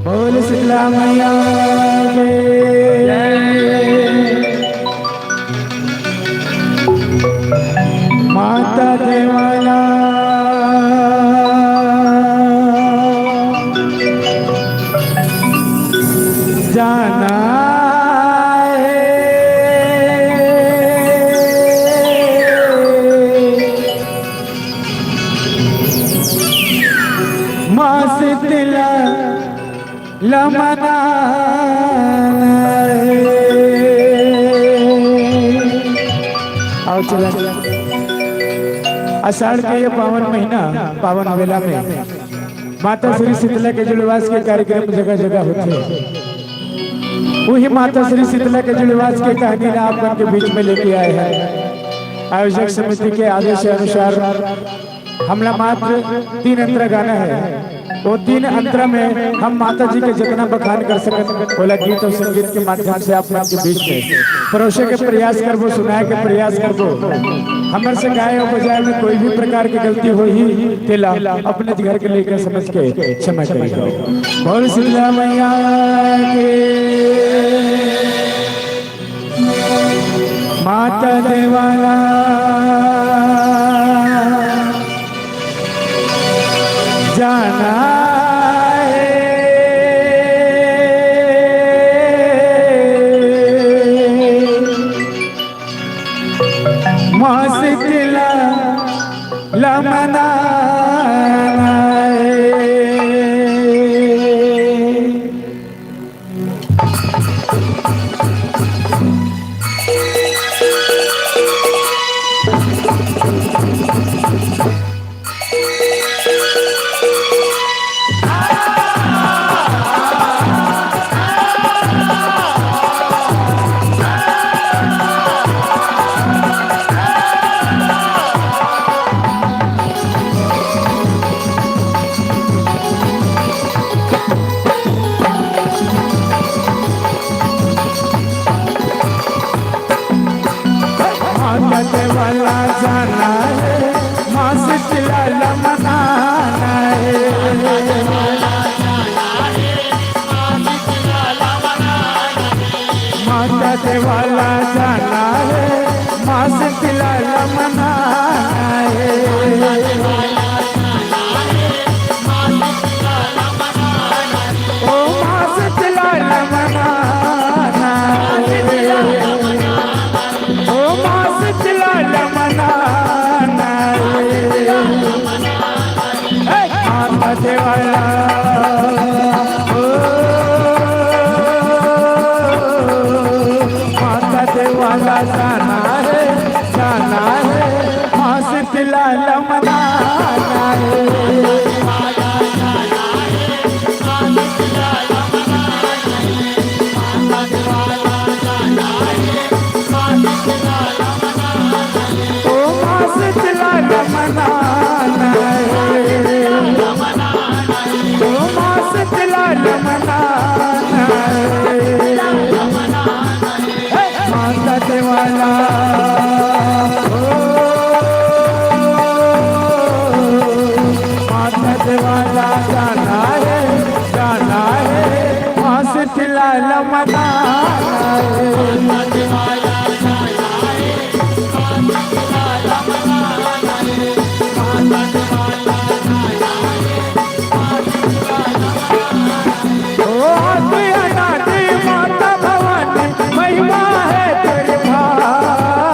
बोल शीतला मैया के। माता देवाना जाना है। माँ शीतला लमना चला, आषाढ़ के ये पावन महीना, पावन बेला में माता श्री शीतला के जुड़वास के कार्यक्रम जगह जगह होथे। वही माता श्री शीतला के जुड़वास के कहानी ला आप मन के बीच में लेके आए हैं। आयोजक समिति के आदेश अनुसार हमला मात्र तीन अंतरा गाना है। वो तीन अंतरा में हम माता जी के जितना बखान कर सकत, ओला गीत और संगीत के माध्यम से आप मन के बीच में परोसे के प्रयास करबो, सुनाए के प्रयास करबो। हमर से गाए और बजाए में कोई भी प्रकार की गलती होही, तेला अपने घर के लइका समझ के क्षमा करिहो। बोल शीतला मैया की। माता देवाला जाना है, माँ शीतला ला मनाना है। माता देवाला जाना है, माँ शीतला ला मनाना है। माता देवाला जाना है, माँ शीतला ला मनाना है। ओ माँ शीतला ला मनाना है। ओ माँ शीतला ला मनाना है। हे माता देवाला, ओ माता देवाला जाना है, जाना है, माँ शीतला ला मनाना है। ओ माँ शीतला ला मनाना है। ओ माँ शीतला ला मनाना है। हे माता देवाला, ओ माता देवाला जाना है, जाना है, माँ शीतला ला मनाना है। ओ आदि अनादि माता भवानी, महिमा है तेरी भारी।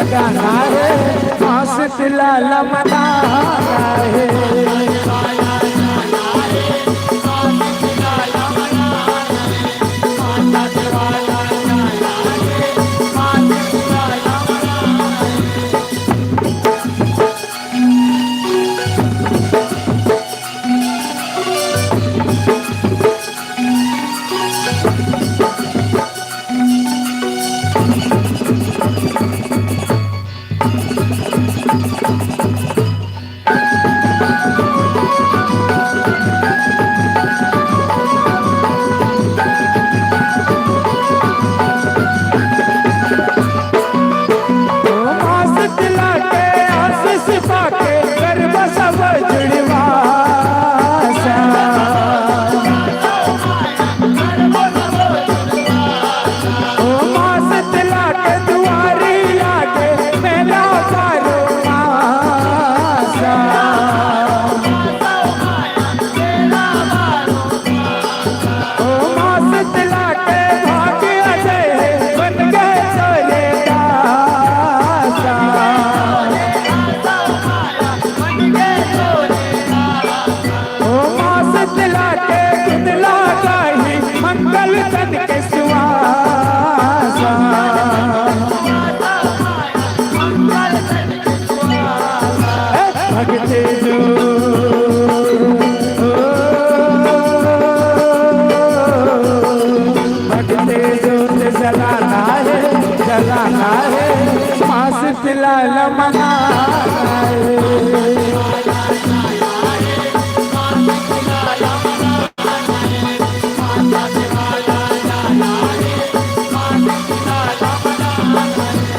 गाना हे, माँ शीतला ला मनाना हे। ओ माँ शीतला के आशीष पाके करबो सब जुड़वा सा। ओ माँ शीतला के दुआरी लागे मेला बारो मासा। ओ माँ शीतला के भाग्य अजय बन गए तोरे दासा। ओ माँ शीतला के धुन लगाही मंगल तन के सुवासा। ए, भगते जो, ओ, भगते जोत जलाना हे, जलाना हे, माँ शीतला ला मनाना हे।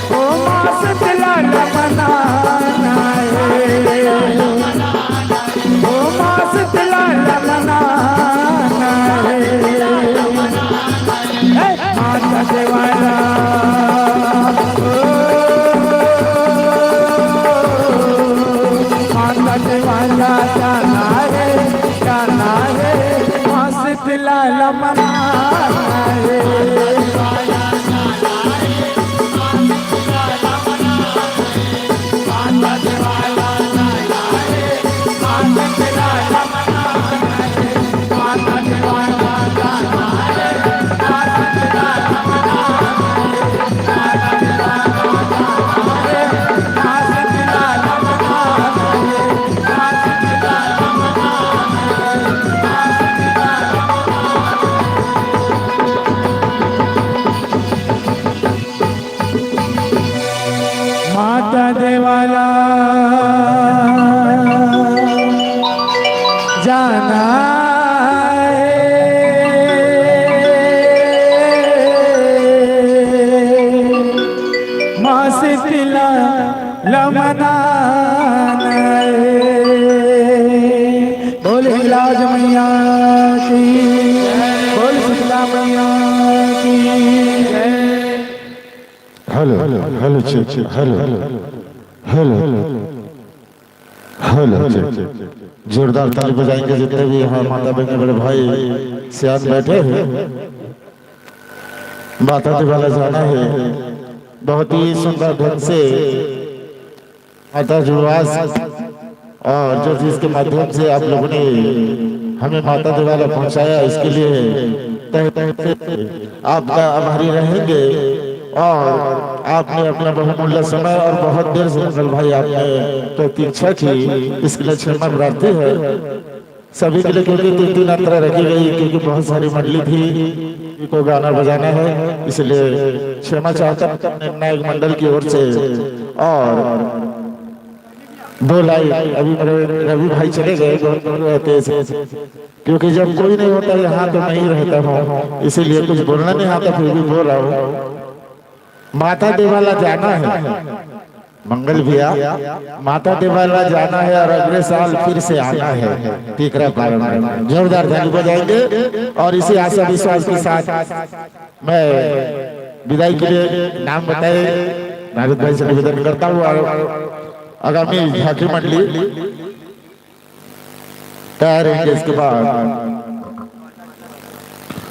ओ माँ शीतला ला मनाना हे, ओ माँ शीतला ला मनाना हे। हे माता देवाला, ओ माता देवाला जाना हे, जाना हे, माँ शीतला ला मनाना हे। माता देवाला जाना हे, माँ शीतला ला मनाना हे। बोल हिंगलाज मैया की, बोल शीतला मैया की। Hello, hello, check, check, hello, hello, hello, check. जोरदार ताली बजाएंगे जितने भी हमारे माता बहन, बड़े भाई, सियान बैठे हैं। माता देवाला जाना हे। बहुत ही सुंदर ढंग से माता जुवास और जो जिसके माध्यम से आप लोगों ने हमें माता देवाला पहुंचाया, इसके लिए तहे तहे से आपका आभारी रहेंगे। और आपने अपना बहुमूल्य समय और बहुत देर से मंगल भाई आपने प्रतीक्षा की, इसके लिए क्षमा प्रार्थी है सभी के लिए, क्योंकि तीन तीन यात्रा रखी गई, क्योंकि बहुत सारी मंडली थी को गाना बजाना है, इसलिए क्षमा चाहता हूँ निर्णायक मंडल की ओर से। और दो लाइन अभी मेरे रवि भाई चले गए, बहुत दूर रहते हैं, क्योंकि जब कोई नहीं होता यहाँ तो मैं ही रहता हूँ, इसीलिए कुछ बोलना नहीं आता, फिर भी बोल रहा हूँ। माता देवाला जाना है मंगल भैया, माता देवाला जाना है और अगले साल फिर से आना है टीकरा पारण में। जोरदार ताली बजाएंगे और इसी आशा विश्वास के साथ मैं विदाई के लिए नाम बताए नारद भाई से निवेदन करता हूँ और आगामी झांकी मंडली तैयार होंगे। इसके बाद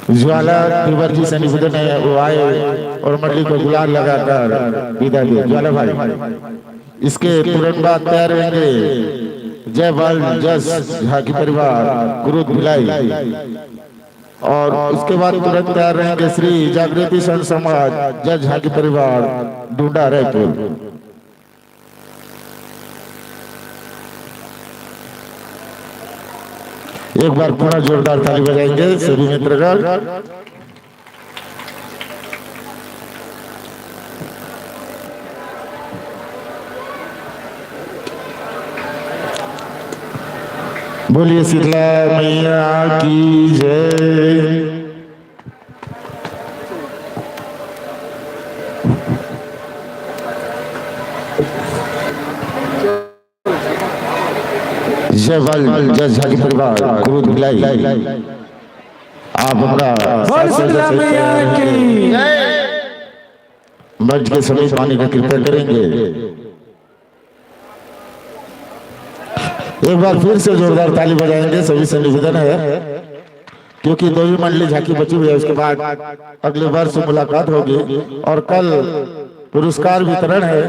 ज्वाला धीवर जी से निवेदन है, वो आए और मंडली को गुलाल लगाकर विदा दे। ज्वाला भाई, इसके तुरंत बाद तैयार होंगे जयवाल जस झांकी परिवार, क्रोध भिलाई, और उसके बाद तुरंत तैयार रहेंगे श्री जागृति संत समाज जस झांकी परिवार, डूंडा रायपुर। एक बार पुनः जोरदार ताली बजाएंगे सभी मित्रगण। बोलिए शीतला मैया की जय। जयवाल जस झांकी परिवार, क्रोध भिलाई, आप अपना बोल शीतला मैया की। मंच के समीप आने का कृपया करेंगे। एक बार फिर से जोरदार ताली बजाएंगे, सभी से निवेदन है, क्योंकि दो ही मंडली झांकी बची हुई है, उसके बाद अगले वर्ष मुलाकात होगी। और कल पुरस्कार वितरण है,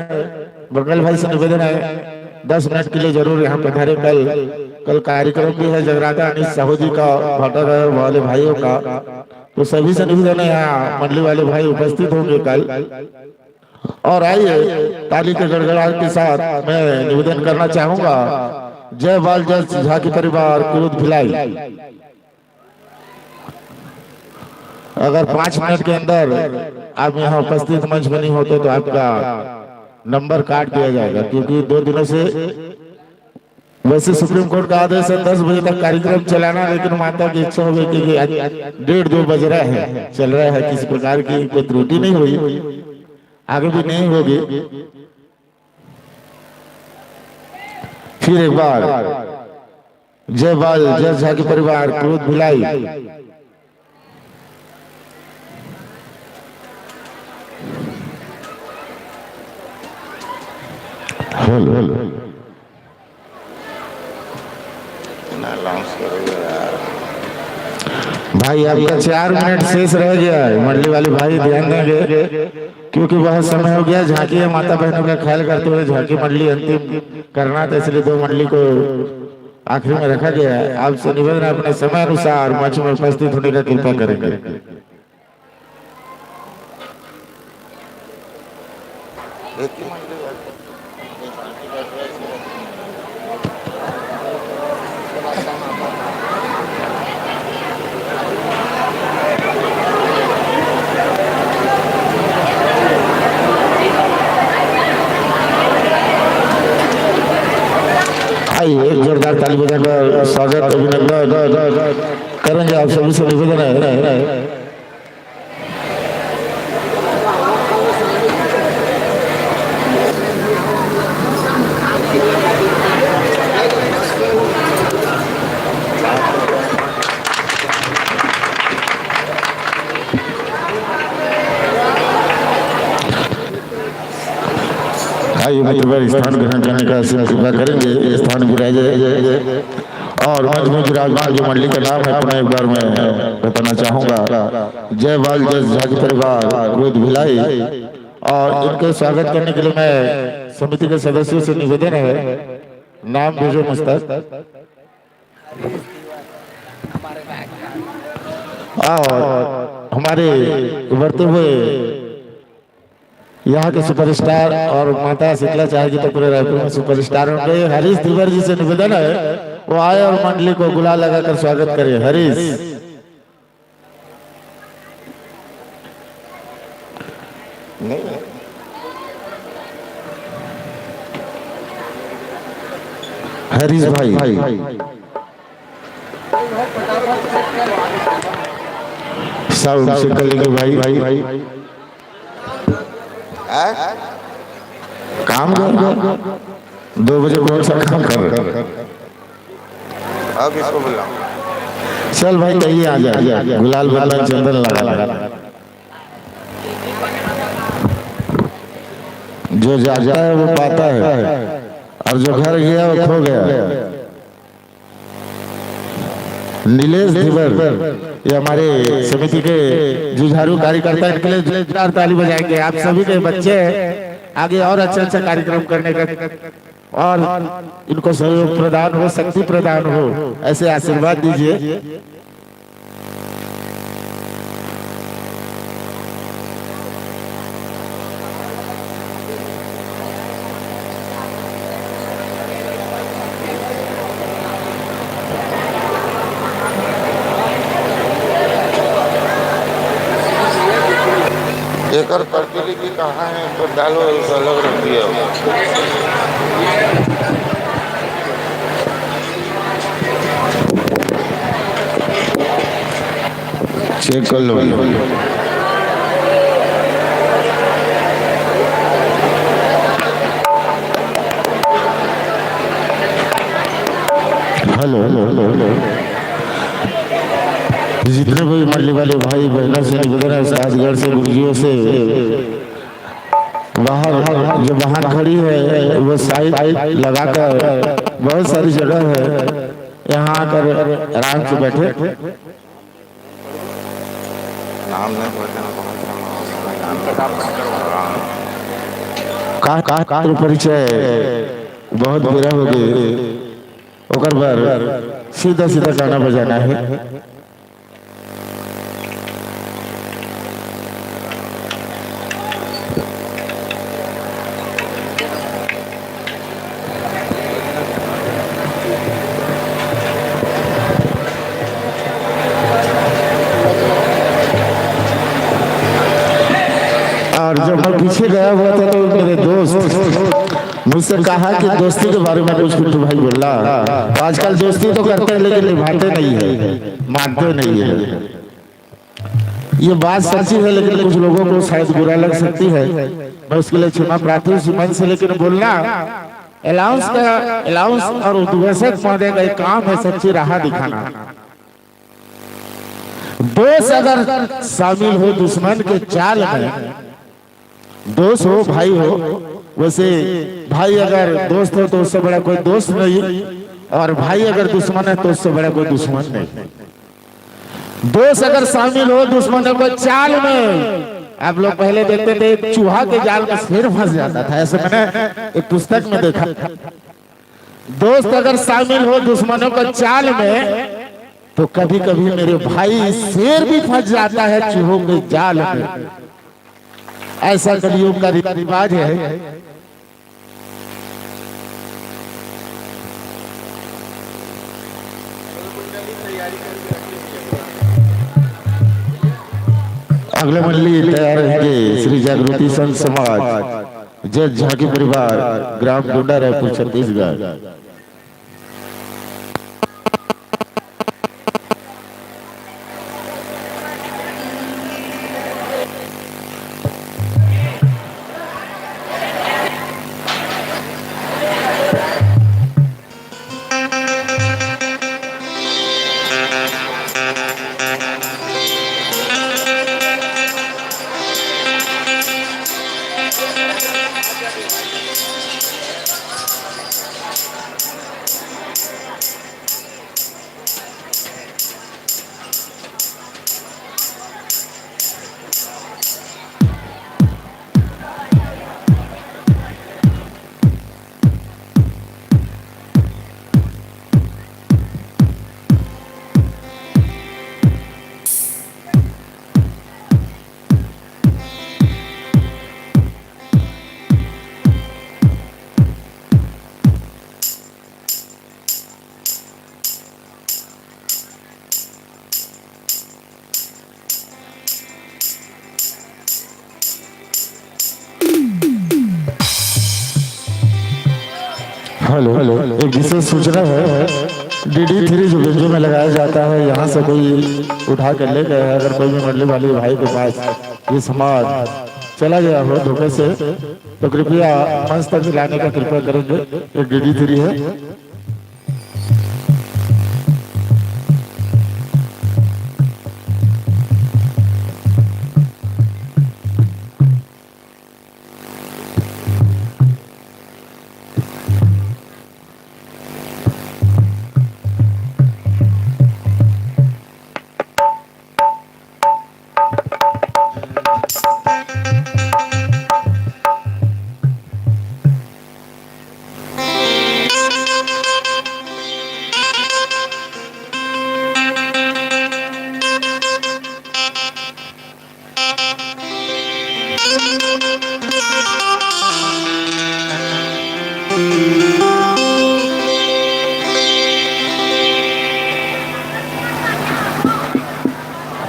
बंगल भाई से निवेदन है, दस मिनट के लिए जरूर यहाँ पधारे। कल, कल कार्यक्रम भी है जगराता अनिल साहू जी का, भाटा वाले भाइयों का, तो सभी से निवेदन है, यहाँ मंडली वाले भाई उपस्थित होंगे कल। और आइए, ताली के गड़गड़ाहट के साथ मैं निवेदन करना चाहूंगा, जयवाल जस झांकी परिवार, क्रोध भिलाई। अगर पांच मिनट के अंदर आप यहाँ उपस्थित मंच में नहीं होते तो आपका नंबर काट दिया जाएगा, क्योंकि दो दिनों से, वैसे सुप्रीम कोर्ट का आदेश है दस बजे तक कार्यक्रम चलाना, लेकिन माता की इच्छा हो गई, क्योंकि आज डेढ़ दो बज रहा है, चल रहा है, किसी प्रकार की कोई त्रुटि नहीं हुई, आगे भी नहीं होगी। फिर एक बार जयवाल जस झांकी परिवार, क्रोध भिलाई। Hello, hello. ना अनाउंस करो यार। भाई, आपका चार मिनट शेष रह गया है, मंडली वाले भाई ध्यान देंगे, क्योंकि वह समय हो गया झांकी या माता बहनों का ख्याल करते हुए झांकी मंडली अंतिम करना था, इसलिए दो मंडली को आखिरी में रखा गया है। आपसे निवेदन है, अपने समय अनुसार मंच में उपस्थित होने का कृपा करेंगे। आइए, एक जोरदार ताली बजाकर स्वागत, अभिनंदन करेंगे आप सभी से निवेदन है। आइए मित्र, स्थान ग्रहण करने का कृपा करेंगे, स्थान विराजे। और मंच में विराजमान जो मंडली का नाम है, पुनः एक बार मैं बताना चाहूंगा, जयवाल जस झांकी परिवार, क्रोध भिलाई, और इनके स्वागत करने के लिए मैं समिति के सदस्यों से निवेदन है, नाम भेजो मुस्तक। और हमारे उभरते हुए यहाँ के सुपरस्टार और माता शीतला चाय जी तो पूरे रायपुर में सुपरस्टार होंगे। हरीश धीवर जी से निवेदन है, वो आए और मंडली को गुलाल लगाकर स्वागत करें। हरीश। नहीं। हरीश भाई। साउंड से कर लेंगे भाई, भाई। हैं? काम कर, दो बजे कौन सा काम कर रहे? अब इसको बुलाओ। चल भाई, कहिए आ जा, गुलाल बंदन चंदन लगा। जो जाता है वो पाता है, और जो घर गया वो खो गया। नीलेश धीवर, ये हमारे समिति के जुझारू कार्यकर्ता, इनके लिए जोरदार ताली बजाएंगे। आप सभी के बच्चे हैं, आगे और अच्छा अच्छा कार्यक्रम करने का, और इनको सहयोग प्रदान हो, शक्ति प्रदान हो, ऐसे आशीर्वाद दीजिए। एकर प्रतिलिपि कहाँ है, तो डालो, अलग रख दिया हो। चेक कर लो। Hello, hello, hello, hello. जितने भी मंडली वाले भाई बहनों से निवेदन है, सासगढ़ से, गुरुजियों से, बाहर जो वाहन खड़ी है, वो साइड लगाकर, बहुत सारी जगह है, यहाँ आकर आराम से बैठे। नाम नहीं पहचाना, बहुत लंबा हो गया, नाम नहीं पहचाना। का, का, का परिचय? बहुत बेरा हो गए। ओकर बर सीधा सीधा गाना बजाना है। और जब मैं पीछे गया हुआ था, तो मेरे दोस्त मुझसे कहा कि दोस्ती के बारे में कुछ कुछ भाई बोला। तो आजकल दोस्ती तो करते हैं, लेकिन निभाते नहीं है, मानते नहीं है। ये बात सच्ची है, लेकिन कुछ लोगों को शायद बुरा लग सकती है। मैं उसके लिए क्षमा प्रार्थी हूँ मन से, लेकिन बोलना, अलाउंस का, अलाउंस और उद्घोषक महोदय का एक काम है सच्ची राह दिखाना। दोस्त अगर शामिल हो दुश्मन के चाल में, दोस्त हो, भाई हो, वैसे भाई अगर दोस्त हो तो उससे बड़ा कोई दोस्त नहीं, और भाई अगर दुश्मन है तो उससे बड़ा कोई दुश्मन नहीं। दोस्त अगर शामिल हो दुश्मनों के चाल में, आप लोग पहले देखते थे, एक चूहा के जाल में शेर फंस जाता था, ऐसे मैंने एक पुस्तक में देखा। दोस्त अगर शामिल हो दुश्मनों के चाल में, तो कभी कभी मेरे भाई शेर भी फंस जाता है चूहों के जाल में। ऐसा कलयुग का रि-, रिवाज है। अगले मंडली तैयार रहेंगे श्री जागृति संत समाज, जज झांकी परिवार, ग्राम डोडा, रायपुर, छत्तीसगढ़। हेलो, हेलो, एक विशेष सूचना है। डीडी थ्री जो बेंजो में लगाया जाता है, यहाँ से कोई उठा के ले गए, अगर कोई भी मंडली वाले भाई के पास ये समाज चला गया हो धोखे से, तो कृपया मंच तक लाने का कृपया करेंगे। एक डीडी थ्री है।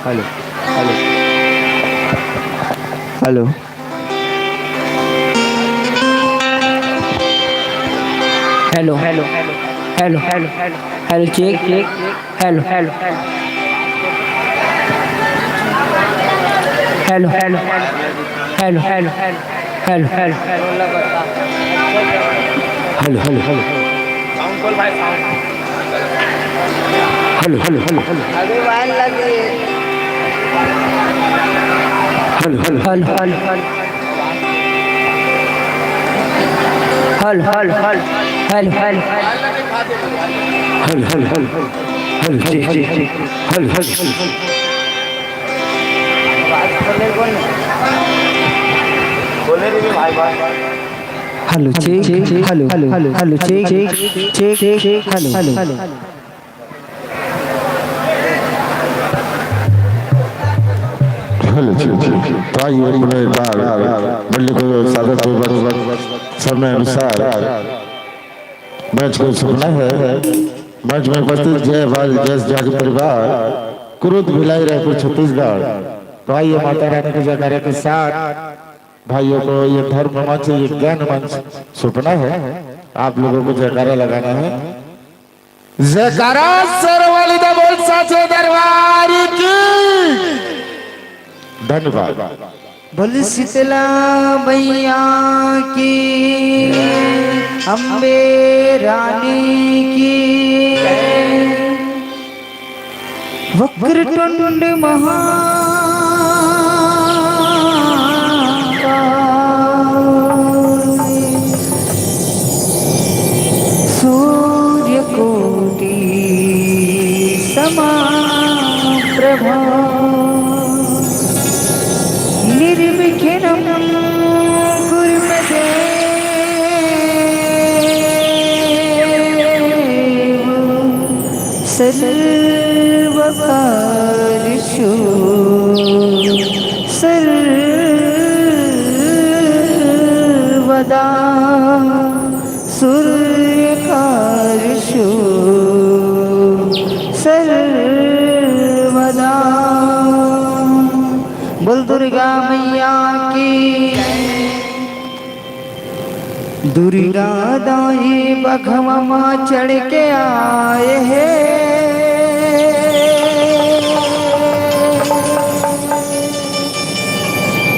Hello, hello, hello. Hello, hello, hello, hello, hello, hello, check, check. Hello, hello, hello. Hello, hello, hello, hello, hello, hello, hello, hello. Hello, hello, hello. Hello, hello, hello, hello. अभी wine लगी। Hello, hello, hello, hello, hello. Hello, hello, hello, hello, hello. Hello, hello, hello, hello. Hello, hello, hello, hello. Hello, hello, hello, hello. Hello, check, hello, hello, hello, check, check, check, hello, hello. Hello, check, check. तो आइए, एक बार मंडली को सादरपूर्वक समय अनुसार मंच को सौंपना है। मंच में उपस्थित जय बाल जस जाग परिवार, कुरुद भिलाई, रायपुर, छत्तीसगढ़। तो आइए, माता रानी के जयकारे के साथ भाइयों को ये धर्म मंच, ये ज्ञान मंच सौंपना है। आप लोगों को जयकारा लगाना है। जयकारा सरवाली दा बोल साचे दरबार की। धन्यवाद। बोल शीतला मैया की, अम्बे रानी की। वक्रतुंड महाकाल, सूर्यकोटि समाप्रभा, निर्विघ्नं कुरु मे देव, सर्वकार्येषु सर्वदा, सूर्यकार्येषु सर्वदा। बोल दुर्गा मैया की। दुर्गा दाई बघवा मा चढ़ के आए हे।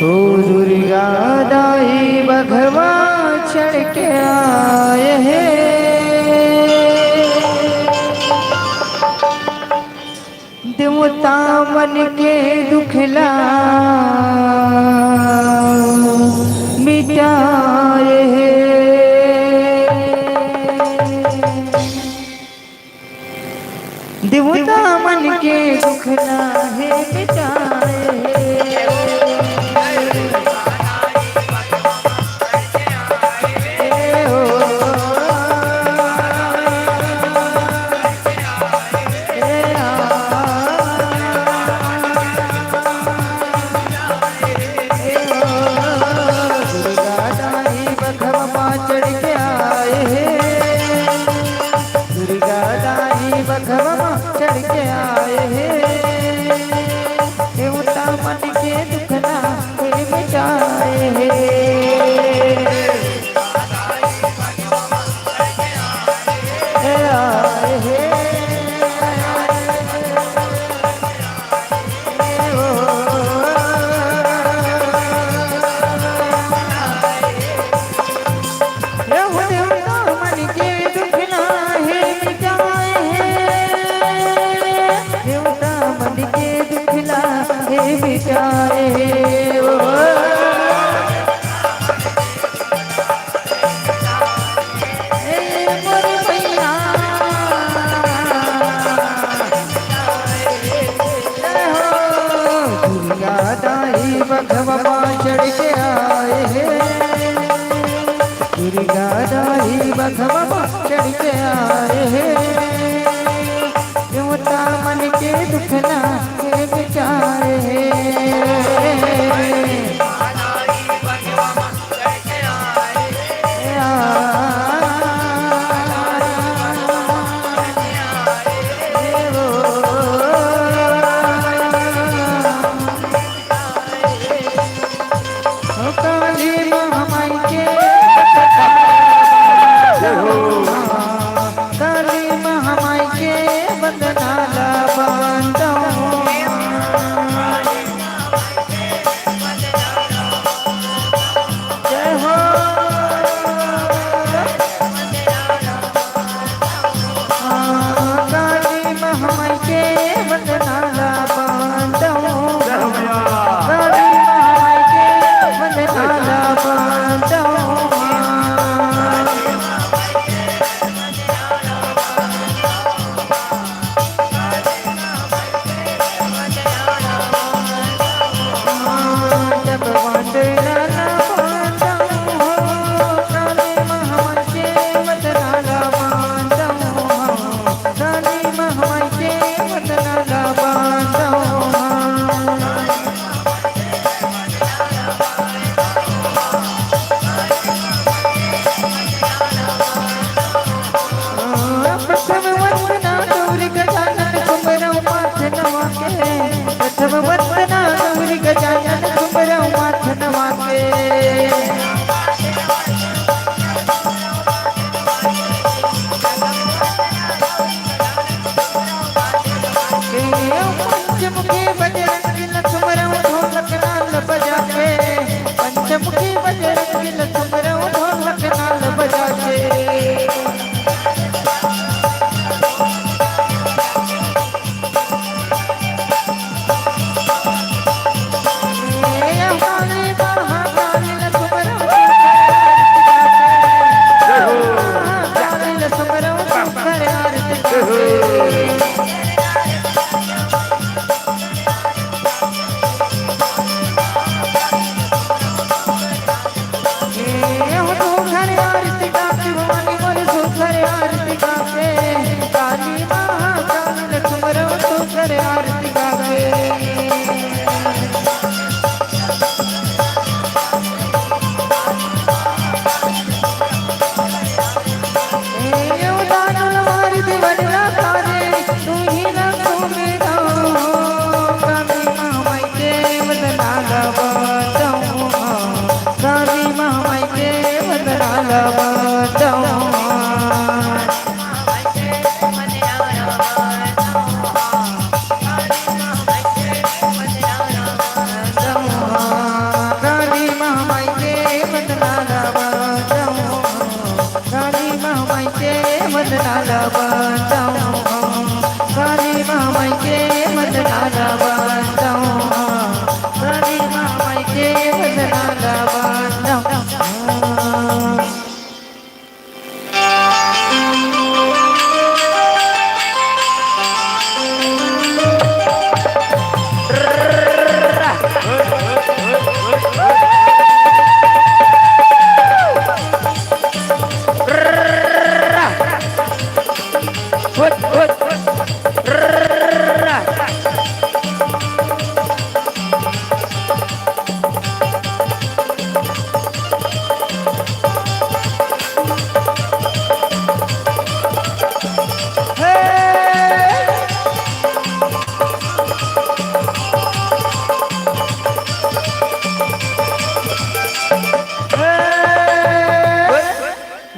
ओ दुर्गा दाई बघवा चढ़ के आए हे। देवता मन के दुख ला मिटाए हे। देवता मन के दुख ला हे मिटाए हे। दुर्गा दाई बघवा मा चढ़ के आए हे। दुर्गा दाई बघवा मा चढ़ के आए हे। देवता मन के दुख ला हे मिटाए हे। दुर्गा दाई बघवा मा चढ़ के आए हे। दुर्गा दाई बघवा मा चढ़ के आए हे। देवता मन के दुख ला हे मिटाए हे।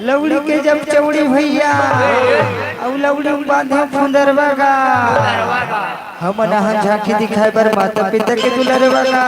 लौड़ी के जब चौड़ी भैया, अउ लौड़ी में बांधे फुंदरवा गा। हमन आहन झांकी दिखाए बर माता पिता के दुलरवा गा।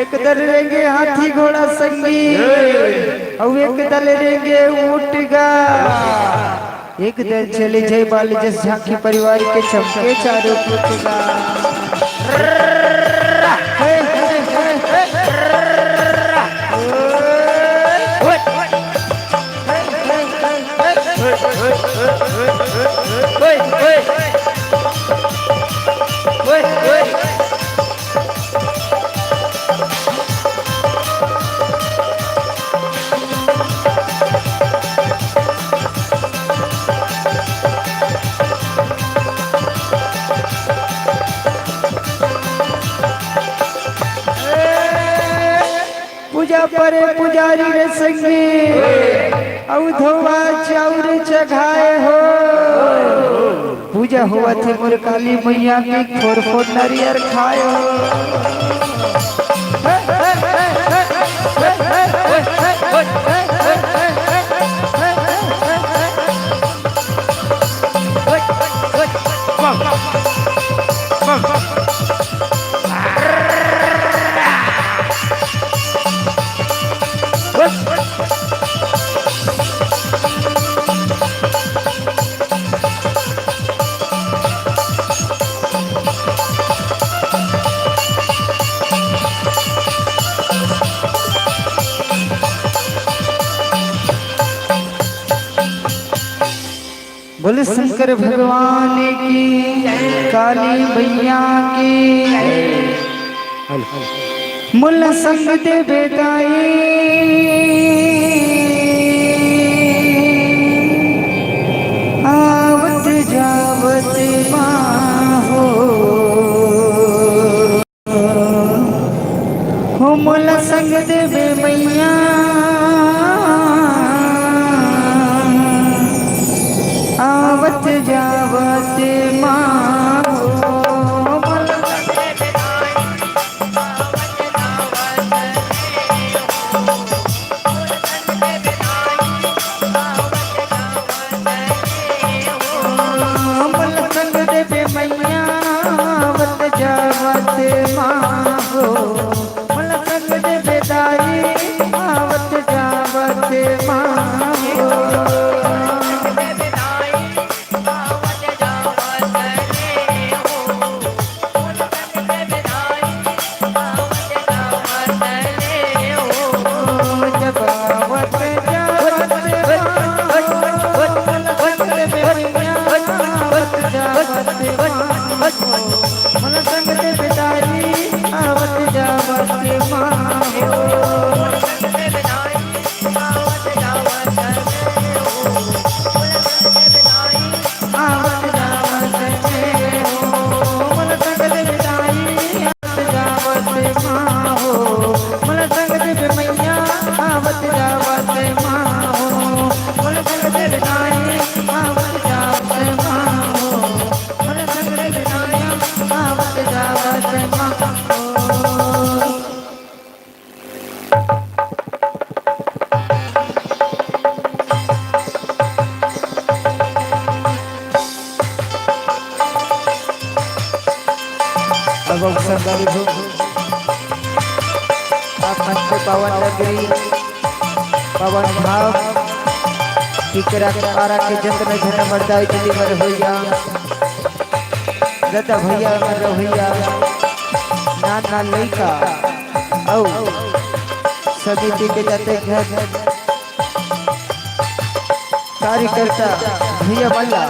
एक दल रेंगे हाथी घोड़ा संगी, अउ एक दल रेंगे ऊंट गा। एक दल चले जय बाल जस झांकी परिवार के चमके चारों पुतला। हे, हे, हे, हे। पूजा परे पुजारी रे संगी, अउ धोवा चाउर चघाए हो। पूजा होवत हे मोर काली मैया के, फोर फोर नरियर खाए हो। बोले शंकर भगवान की, काली मैया की। मोला संग देबे दाई, आवत जावत मा हो। हो मोला संग देबे मैया, आवत जावत मा हो। मोला संग देबे दाई, आवत जावत मा हो। मोला संग देबे मैया, आवत जावत मा हो। मोला संग देबे दाई, आवत जावत मा हो। बहुत संगत हो। आप मन के पावन नगरी, पावन धाम, टिकरा पारा के जतन झन मर्दाई दीदी मन होइया, ददा भैया मन रहोइया, नान नान लइका अउ समिति के जतेक झन कार्यकर्ता भैया मन ला,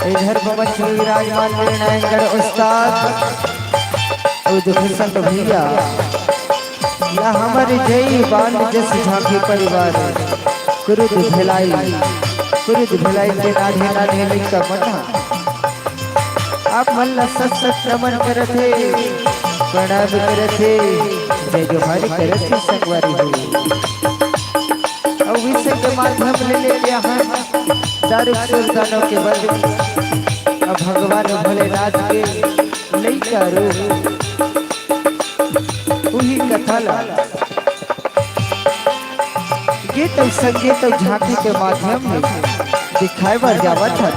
इधर मंच में विराजमान मेरे नारायणगढ़ उस्ताद और दुखसंग भैया, या हमर जय बाल जस झांकी परिवार, क्रुद्ध भिलाई, क्रुद्ध भिलाई के नान्हे नान्हे लइका मन ह आप मन ला सत सत नमन करत हे, प्रणाम करत हे, जय जोहार करत हे संगवारी हो। अउ विषय के माध्यम ले लेके यहाँ दारू सुल्तानों के बल, अब भगवान भोलेनाथ के लइका रूप, उही कथा ला गीत अउ संगीत अउ झांकी के माध्यम ले दिखाए बर जावत हन।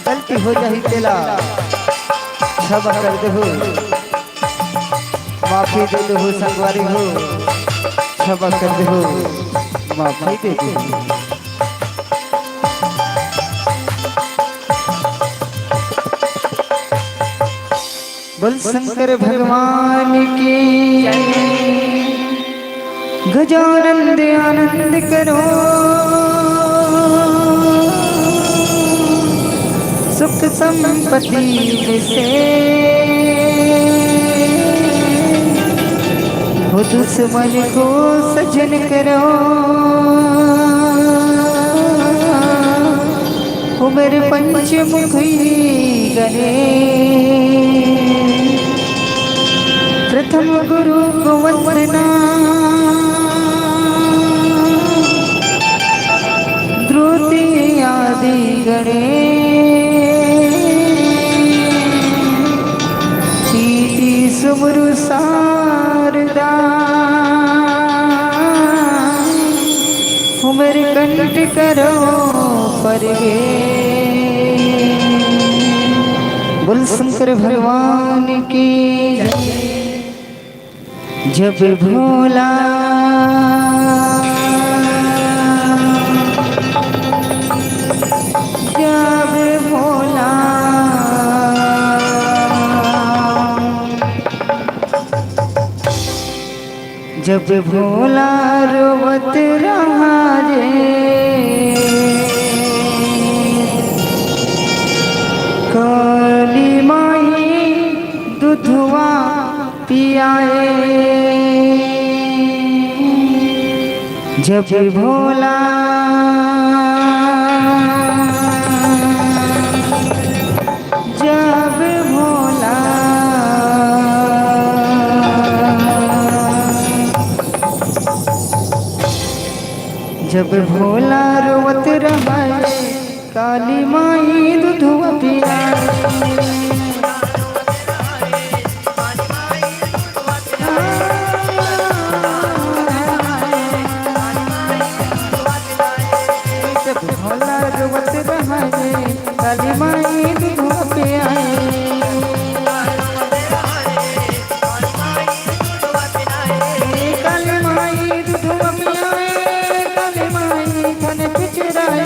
गलती हो जाही तेला क्षमा कर देहू, माफी दे देहू संगवारी हो, क्षमा कर देहू, माफी दे देहू। बोल शंकर भगवान की। गजानंद आनंद करो, सुख संपत्ति विशेष, हो दुश्मन को सजन करो। उमर पंचमुखी गणेश, प्रथम गुरु को वंदना, द्रोती आदि गणेश, प्रीति सुमरु शारदा, उमर कंठ करो परवेश। बोल शंकर भगवान की। जब भोला, जब भोला, जब भोला रोवत रहा रे, काली माई दुधवा पियाए। जब भोला, जब भोला, जब भोला रोवत रहय, काली माई दुधवा पियाए। जब भोला रोवत रहय, काली माई दुधवा पियाए। काली माई दुधवा पियाए, काली माई थन पिचराए।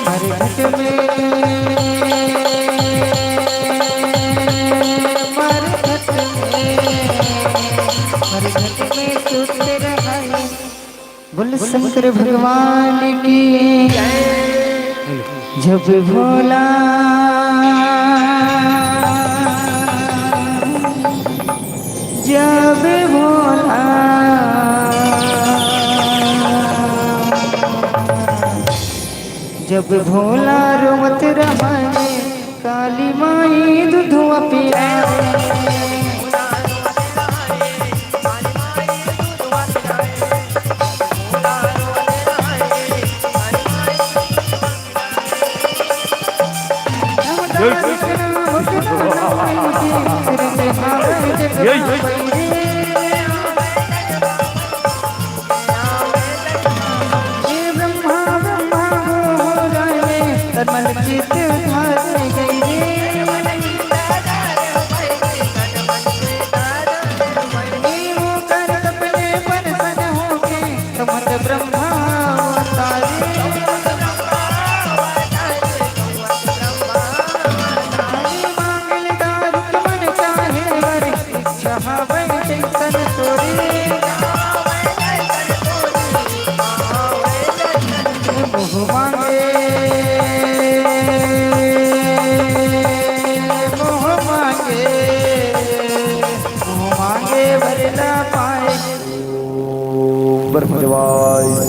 मरघट में, मरघट में, मरघट में सुत रहय। बोल शंकर भगवान की। जब भोला, जब भोला, जब भोला रोवत रहय, काली माई दुधवा पियाए।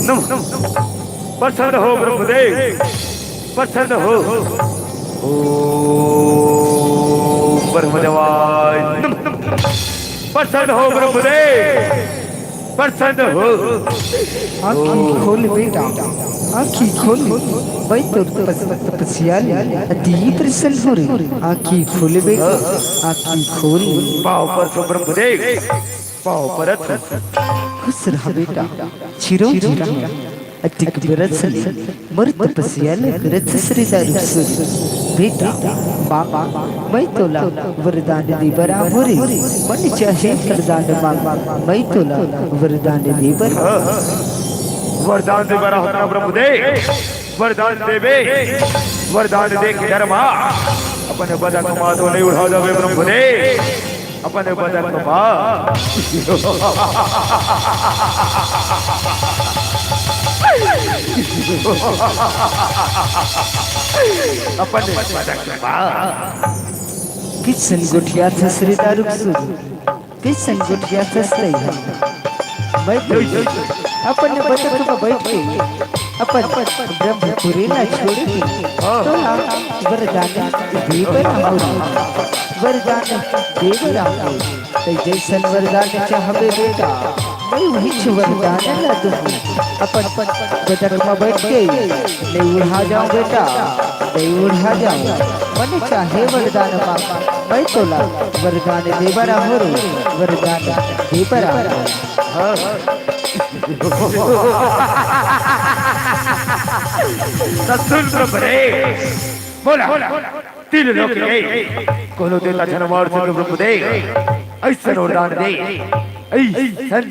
नमः। प्रसन्न हो ब्रह्मदेव, प्रसन्न हो। ओम ब्रह्मदेवाय नमः। प्रसन्न हो ब्रह्मदेव, प्रसन्न हो। आँखी खोल बेटा, आँखी खोल। मैं तोर तपस-, तपस्या ले अति प्रसन्न हों रे। आँखी खोल बेटा, आँखी खोल। पाँव परत हों ब्रह्मदेव, पाँव परत हों। खुश रह बेटा, चिरंजीव रह। अतिक बरस ले मोर तपस्या ल करत श्री दारुक सुर। बेटा, माँ, मैं तोला वरदान दे बर आहों रे। मन चाहे वरदान मांग, मैं तोला वरदान दे बर। वरदान दे बर आहों ना ब्रह्मदेव, वरदान देबे, वरदान दे के डर मा अपन बदक मा तो नहीं उड़ा जाबे ब्रह्मदेव। अपन बदक मा। अपन बदक मा। किसन गोठियाथस रे दारुक सुर, किसन गोठियाथस रे। मैं तो अपन बदक मा बैठ के अपन ब्रह्मपुरी ला छोड़ के तोला वरदान दे बर आहों। वरदान दे बर आहों। तैं जइसन वरदान चाहबे बेटा, मैं उहीच वरदान ला दूंहूं। अपन बदक मा बैठ के नहीं उड़ा जांव बेटा, नहीं उड़ा जांव। मन चाहे वरदान मांग, मैं तोला वरदान दे बर आहों रे, वरदान दे बर आहों। त सुन ब्रह्मदेव, बोला, तीन लोक के कोनो देवता झन मार सके ब्रह्मदेव, अइसन वरदान दे, अइसन,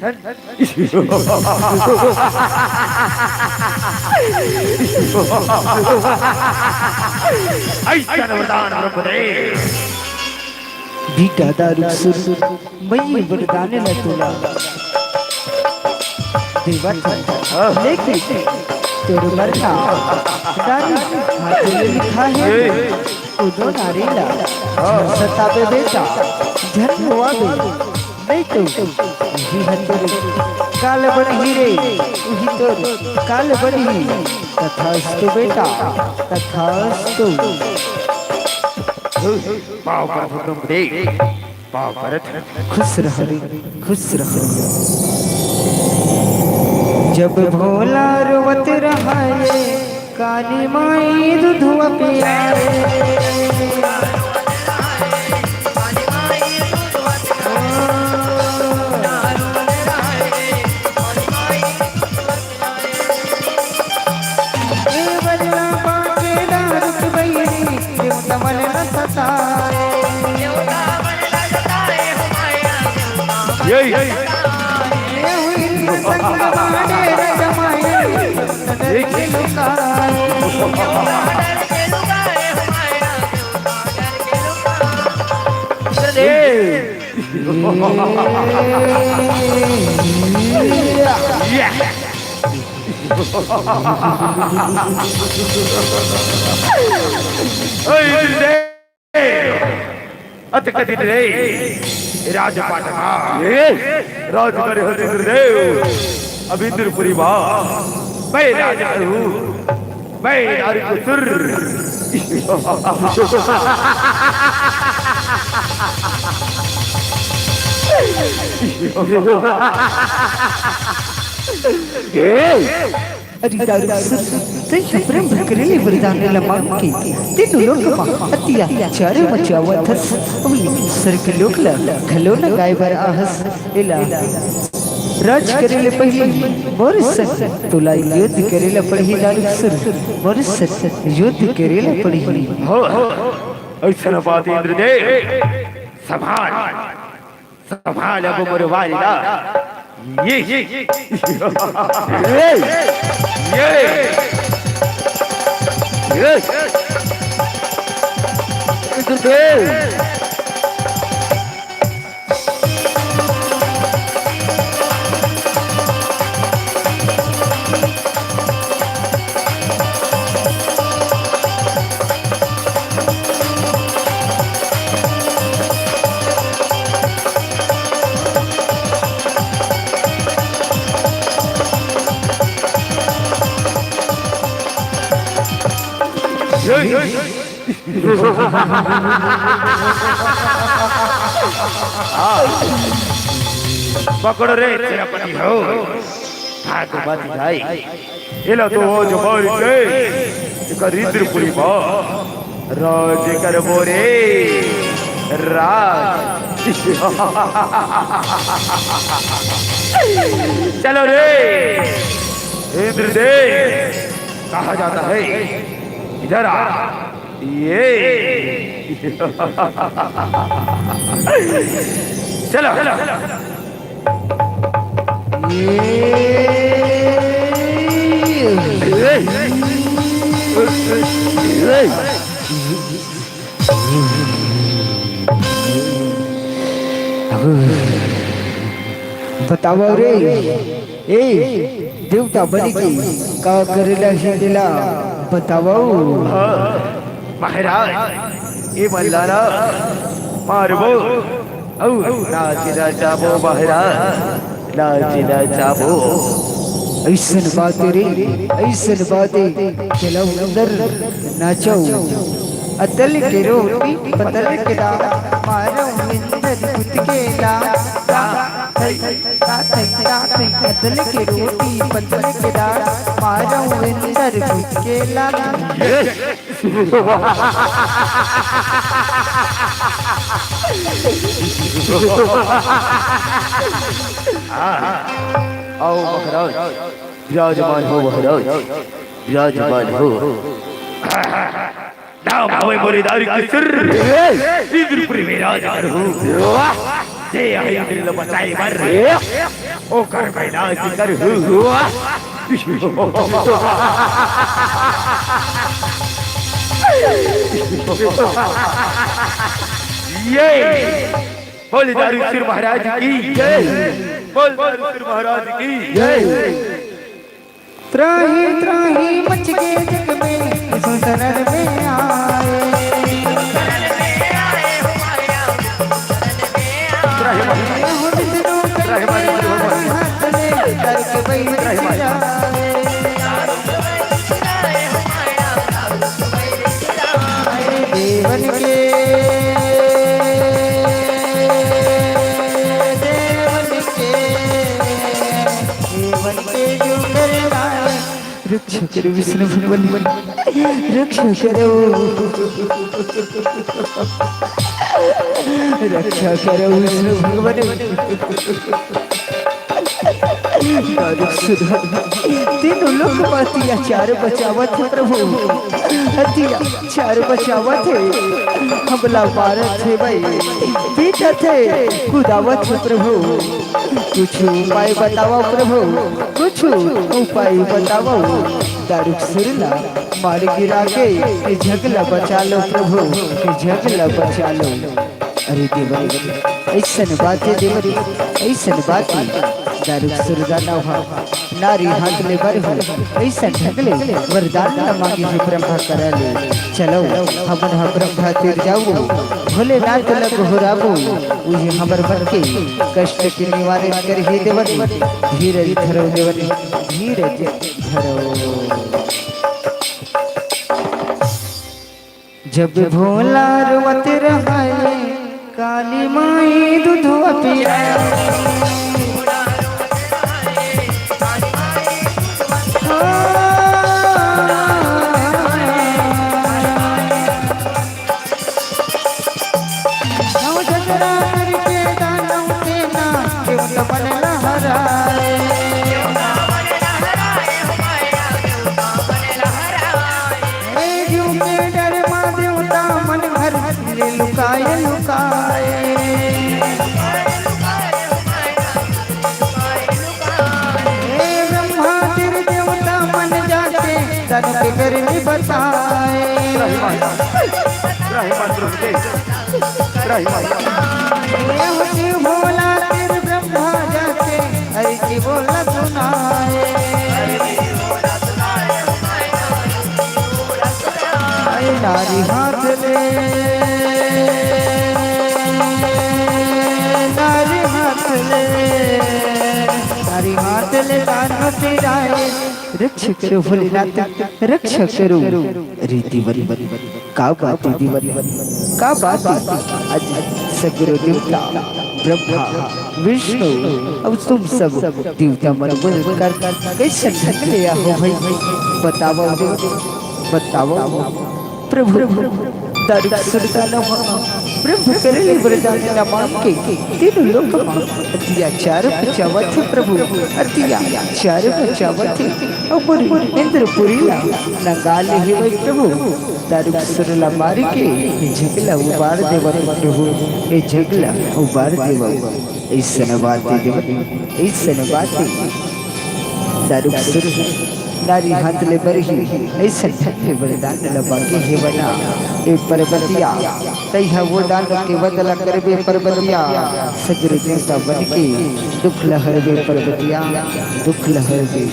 अइसन वरदान ब्रह्मदेव। बेटा दारुक सुर, मैं ये वरदान ला तोला देवत हंव। लेकिन तोर बर का दारुक हाथ में लिखा हे, कोनो नारी ला झन सताबे बेटा, झन रोवाबे, नहीं तो उही ह तोर काल बनही रे, उही तोर काल बनही। तथास्तु बेटा, तथास्तु। पाँव परत हों ब्रह्मदेव, पाँव परत हों। खुश रह रे, खुश रह रे। जब भोला रोवत रहय, काली माई दूधवा पियाय। ए बलवा बांके दारुक बइरी, देवता मन न सताए। यही। ए हुई संग माने रजमाए, डर के लुकाए। ए। या। ओए, इंद्रदेव, अत कथित रे, राजपाट मा। राज करे हस इंद्रदेव, अब इंद्रपुरी मा मैं राजा हूँ। मैं दारुक सुर। अरे दारुक सुर, तैं ह ब्रह्म करे ले वरदान ल मांग के तीनों लोक मा अत्याचार मचावत हस, अउ स्वर्ग लोक ल घलो नंगाय बर आहस। एला राज करे ले पहिली मोर संग तोला युद्ध करे ल पड़ही दारुक सुर, मोर संग युद्ध करे ल पड़ही। हो, हो, अइसन बात इंद्रदेव, संभाल, संभाल अब मोर वारी ला। ये, ये, ये, ये, इंद्रदेव। पकड़ो रे, सेनापति हो। हाँ, तो बात जाए। एला तो आज मार के एकर इंद्रपुरी म राज करबो रे, राज। चलो रे इंद्रदेव, कहाँ जाता है? इधर आ। ये चलो। बतावव रे, ए देवता बन के का करेला हे तेला बतावव। महाराज, ए मन ला ना मारबो अउ नाच नचाबो महाराज, नाच नचाबो। अइसन बात रे, अइसन बात, चलो अंदर नाचो। अतल के रोटी पतल के दाल, मारो इंदर कुत के दाल। ता, थई, ता, थई, ता, थई, अतल के रोटी पतल के दाल, मारो इंदर कुत के दाल। आओ महाराज, विराजमान हो महाराज, विराजमान हो। नाम हवे मोरे दारू के सुर, इंद्रपुरी में राज हूँ। जे आही इंद्र ल बचाए बर, ओकर मैं नाश करहूँ। ये बोल दारू सिर महाराज की जय। बोल दारू सिर महाराज की जय। त्राहि त्राहि मच के जग में, विष्णु शरण में आए। त्राहि मारे, विष्णु त्राहि मारे, मारे, मारे। हाथ में करके बैठ त्राहि मारे। देवन के, देवन के, देवन के जो करना। रक्षा करो विष्णु भगवान, रक्षा करो, रक्षा करो विष्णु भगवान। नारद सुधा, तीनों लोक म अत्याचार मचावत हे प्रभु, अत्याचार मचावत हे, हमला मारत हे भाई, पीटत हे, कुदावत हे प्रभु, कुछ उपाय बतावव प्रभु, कुछ उपाय बतावव। दारू के सुर ला मार गिरा के, ए जग ला बचा लो प्रभु, ए जग ला बचा लो। अरे देवा, अइसन बात हे देवा, अइसन बात हे। दारू के सुर गाना हा, नारी हाथ ले बर हो, अइसन ढंग ले वरदान ला मांगे हे ब्रह्मा करा ले। चलो, हमन ह ब्रह्मा तीर जाबो, भोलेनाथ ला गोहराबो, उही हमर मन के कष्ट के निवारण करही देवन। धीरज धरो देवन, धीरज धरो। जब भोला रोवत रहय, काली माई दूधवा पिया। नौ झगड़ा करके दानव सेना, देवता मन लहराए। हे जीव के डर मा देवता मन घर ले लुकाए लुकाए। हे ब्रह्मा तीर देवता मन जाके दानव के डर नि बताए। रही बात, रही बात, रही बात। हे शिव भोला तीर ब्रह्मा जाके हरि जी बोला सुनाए। आए नारी हाथ ले, नारी हाथ ले, नारी हाथ ले दान पिराए। रक्षा करो भोलेनाथ, रक्षा करो। अरे देवन, का बात हे देवन, का बात हे? आज सगरो देवता, ब्रह्मा, विष्णु, अउ तुम सब देवता मन बोलकर कइसन ढंग ले आहो भाई? बतावव देवन, बतावव। प्रभु, दारुक सुरता नवा ब्रह्म करे ले वरदान ला मांग के तीनों लोक मा अत्याचार मचावत हे प्रभु, अत्याचार मचावत हे। अउ मोर इंद्रपुरी ला नंगा ले हे भाई प्रभु, दारुक सुर ला मार के ए जग ला उबार देवव प्रभु, ए जग ला उबार देवव। अइसन बात हे देवन, अइसन बात हे। दारुक सुर नारी हाथ ले बरही, अइसन ठंडे वरदान ल मांगे हे बना। ए परबतिया, तइहा वो दान के बदला करबे परबतिया। सगरो देवता बन के दुख ल हरबे परबतिया, दुख ल हरबे।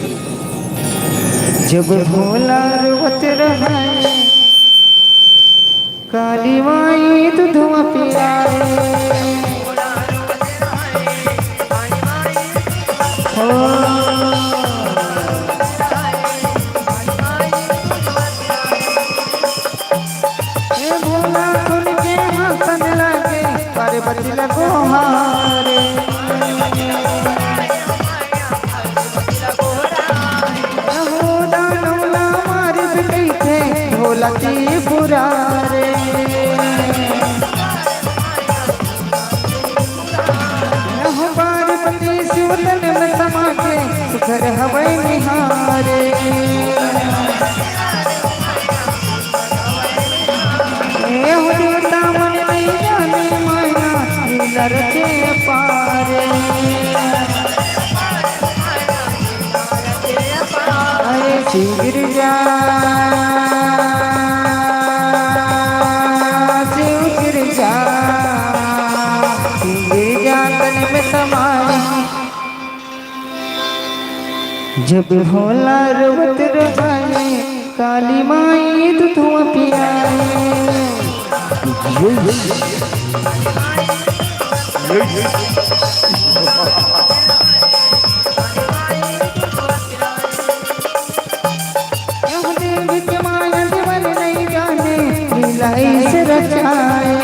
जब भोला रोवत रहय, काली माई दूधवा पियाए। हो। ए भोला सुन के हंसन लगे, पार्वती लगो हारे। अहो दानव ला मारिस कइसे भोला त्रिपुरारे। अहो पार्वती शिव तन में समा के सुघर हवय निहारे। ए हो देवता मन नइ जाने माया मिलर के पारे। अरे शिव गिरजा, शिव गिरजा, शिव गिरजा तन में समाए। जब भोला रोवत रहय, काली माई दूधवा पियाए। यह देवी के माया देवर नहीं जाने, लीला ऐसे रचाए।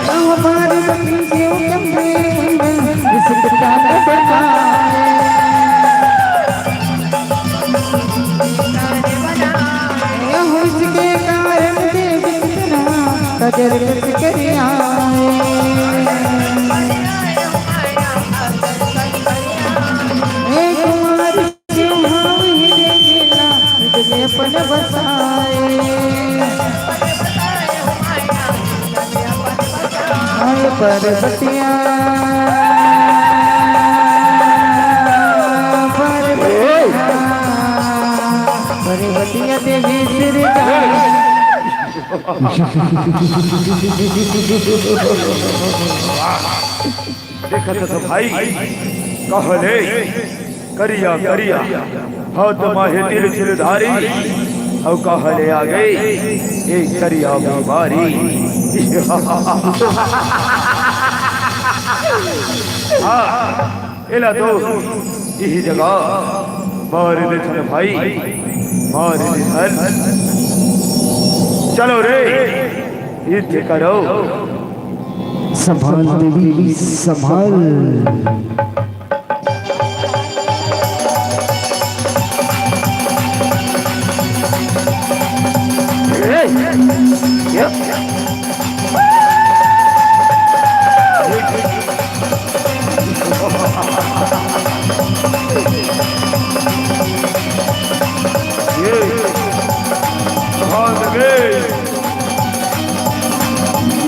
अहो पार्वती शिव के प्रेम में विष्णु का न बताए। अहो इसके कारण देवी कितना कजर कस कर आए। हे कुमार सिंहावही देखेला, तुझे अपन बसाए। हाय पार्वतिया, पार्वतिया, पार्वतिया देवी सिरजा। देखत हस भाई, कहले करिया करिया, हाथ मा हे तिरछुल धारी, अउ कहले आ गई एक करिया बेमारी। हाँ, एला तो इही जगह मार देथन भाई, मार देथन। चलो रे, युद्ध करो। संभाल देवी, संभाल।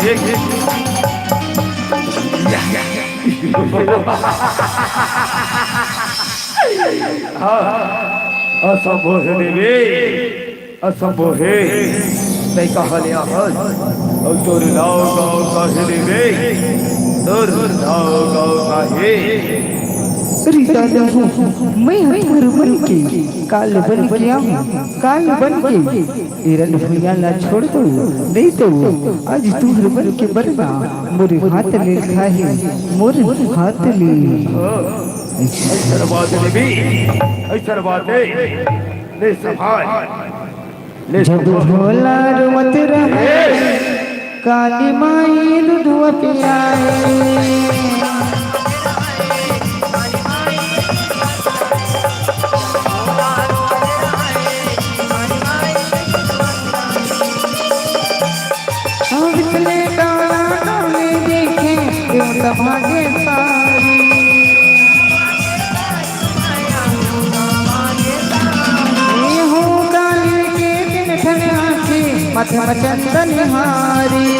ये, ये, हाँ, असंभव हे देवी, असंभव हे। तैं कहाँ ले आहस? अउ तोर नाव गाँव का हे देवी? तोर नाव गाँव का हे? अरे दादा हो, मैं ह तुहर मन के काल बन के आहूं, काल बन के। ए रण भुइयां ला छोड़ दो, नहीं तो आज तुहर मन के बरना मोर हाथ ले खाही, मोर हाथ ले। अइसन बात नहीं भी, अइसन बात नहीं। ले संभाल, ले जब संभाल। भोला रोवत रहे, ए! काली माई दूधवा पियाए। बिचले काला काले देखे, देवता भागे सारी। ए हो काली के तीन ठन आँखी, माथे म चंदन हारी।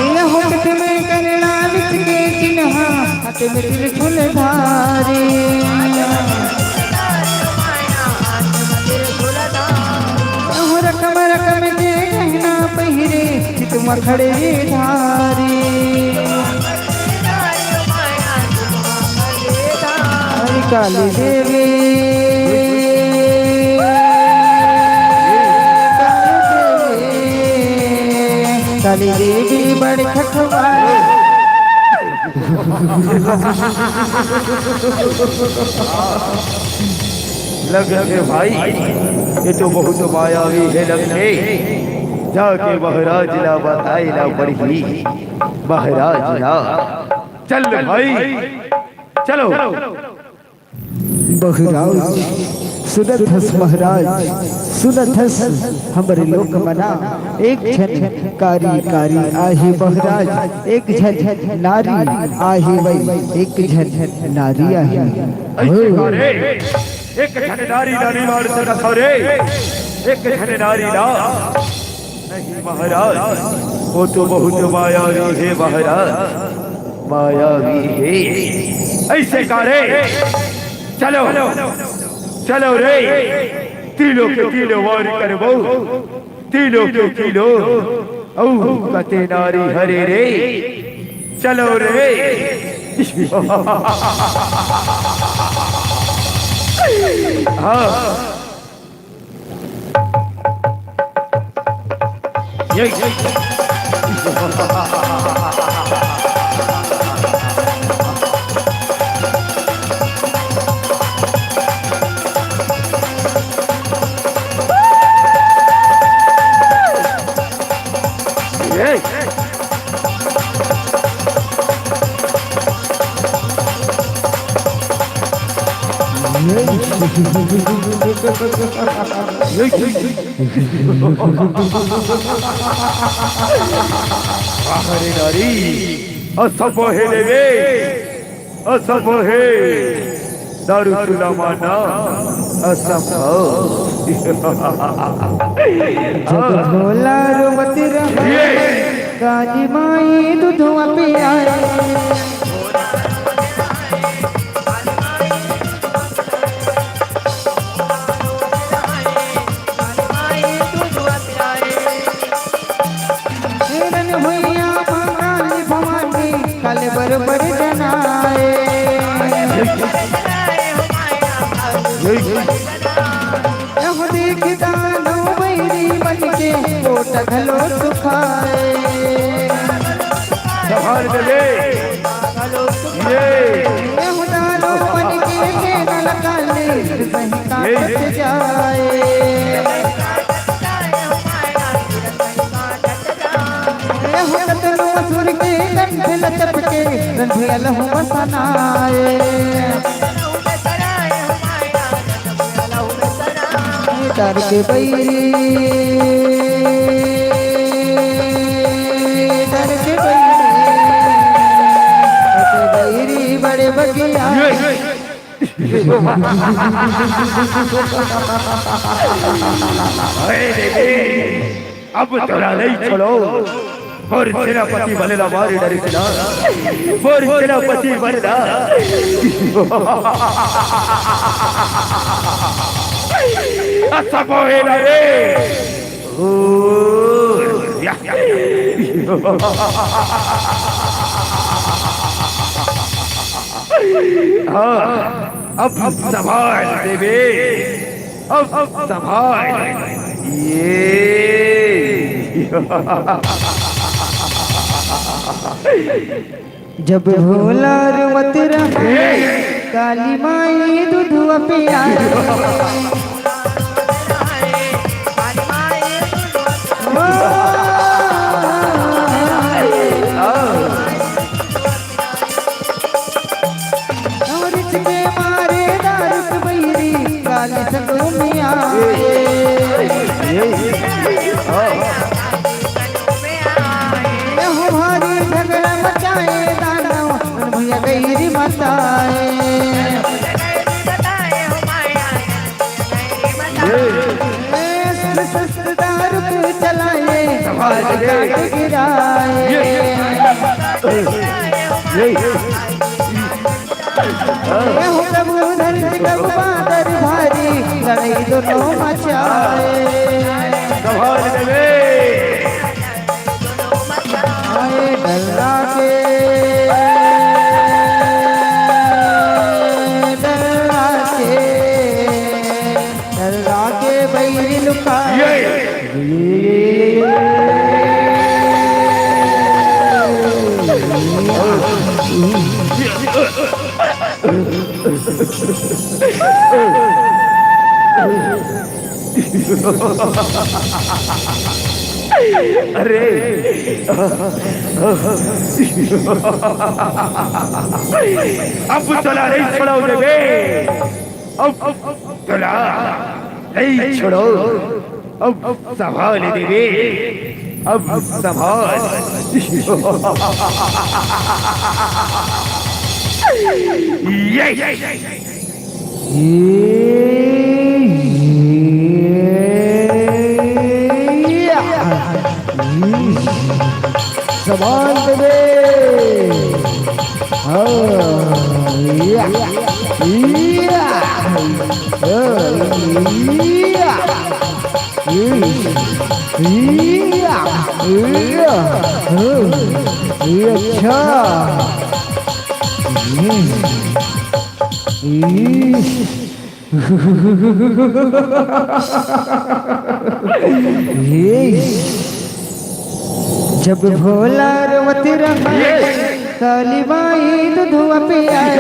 ए हो पीठ में करड़ा बिच के चिन्हा, हाथ में त्रिशूल धारी। हो रकम रकम के गहना पहिरे, चित म खड़े धारी। हरि काली देवी, काली देवी, काली देवी बड़ खखवाली। लग गे भाई, ये तो बहुत मायावी हे, लग गे। जाके महाराज ला बताए ला पड़ही, महाराज ला। चल भाई, चलो। महाराज, सुनत हस महाराज, सुनत हस हमर लोक मना, एक झन कारी कारी आहे महाराज, एक झन नारी आहे वई, एक झन नारी आहे। अइसे का रे? एक झन नारी ला नइ मार सकत हव रे, एक झन नारी ला। नहीं महाराज, वो तो बहुत मायावी हे महाराज, मायावी हे। अइसे का रे? चलो, चलो रे, तीनों के तीनों वार करबो, तीनों के तीनों। अउ कते नारी हरे रे, चलो रे। हाँ। अरे नारी, असंभव हे देवी, असंभव हे। दारू चूल्हा मारना असंभव। जब भोला रोवत रहे, ये। काली माई दूधवा पियाए। हे रन भुइयां म काली भवानी, काले बरोबर जनाए। यह देख दानव बैरी बन के, कोट घलो सुखाए। संभाल के ले। ये। यह दानव बन के, सेना लगा ले, सही काटत जाए। एहो कतनो असुर के कंठ ल चपके, रंधिया लहू बसनाए। डर के बैरी, डर के बैरी, डर के बैरी बड़े बगिया। अरे देवी, अब तोला नहीं छोड़ो। मोर सेनापति बने ला मारे डरे ना। मोर सेनापति बने ला। असंभव हे ना रे। ओ, या। हाँ, अब संभाल देबे, अब, अब संभाल। ये जब भोला रोवत रहे, काली माई दूधवा पियाए। अमृत के मारे दारू के बहिरी, काली संगो में आए। एहो भारी झगड़ा मचाए दानव, मन भैया गैरी मताए। ए, सुस्त दारू के चलाए, भारी काट गिराए। एहो प्रभु धरती प्रभु बादर भारी, लड़ाई दोनों मचाए। संभाल देबे। आए डल्ला के, डल्ला के, डल्ला के बैरी लुका। ये। अरे, अब तोला नहीं छोड़ो रे, अब, अब तोला नहीं छोड़ो, अब संभाल देबे, अब संभाल। ये, ये, ये, ये, संभाल देबे। हाँ, या, या, हाँ, या, या, या, या, हाँ, ये अच्छा। हम्म। हम्म। जब भोला रोवत रहे, काली माई दूधवा पियाए।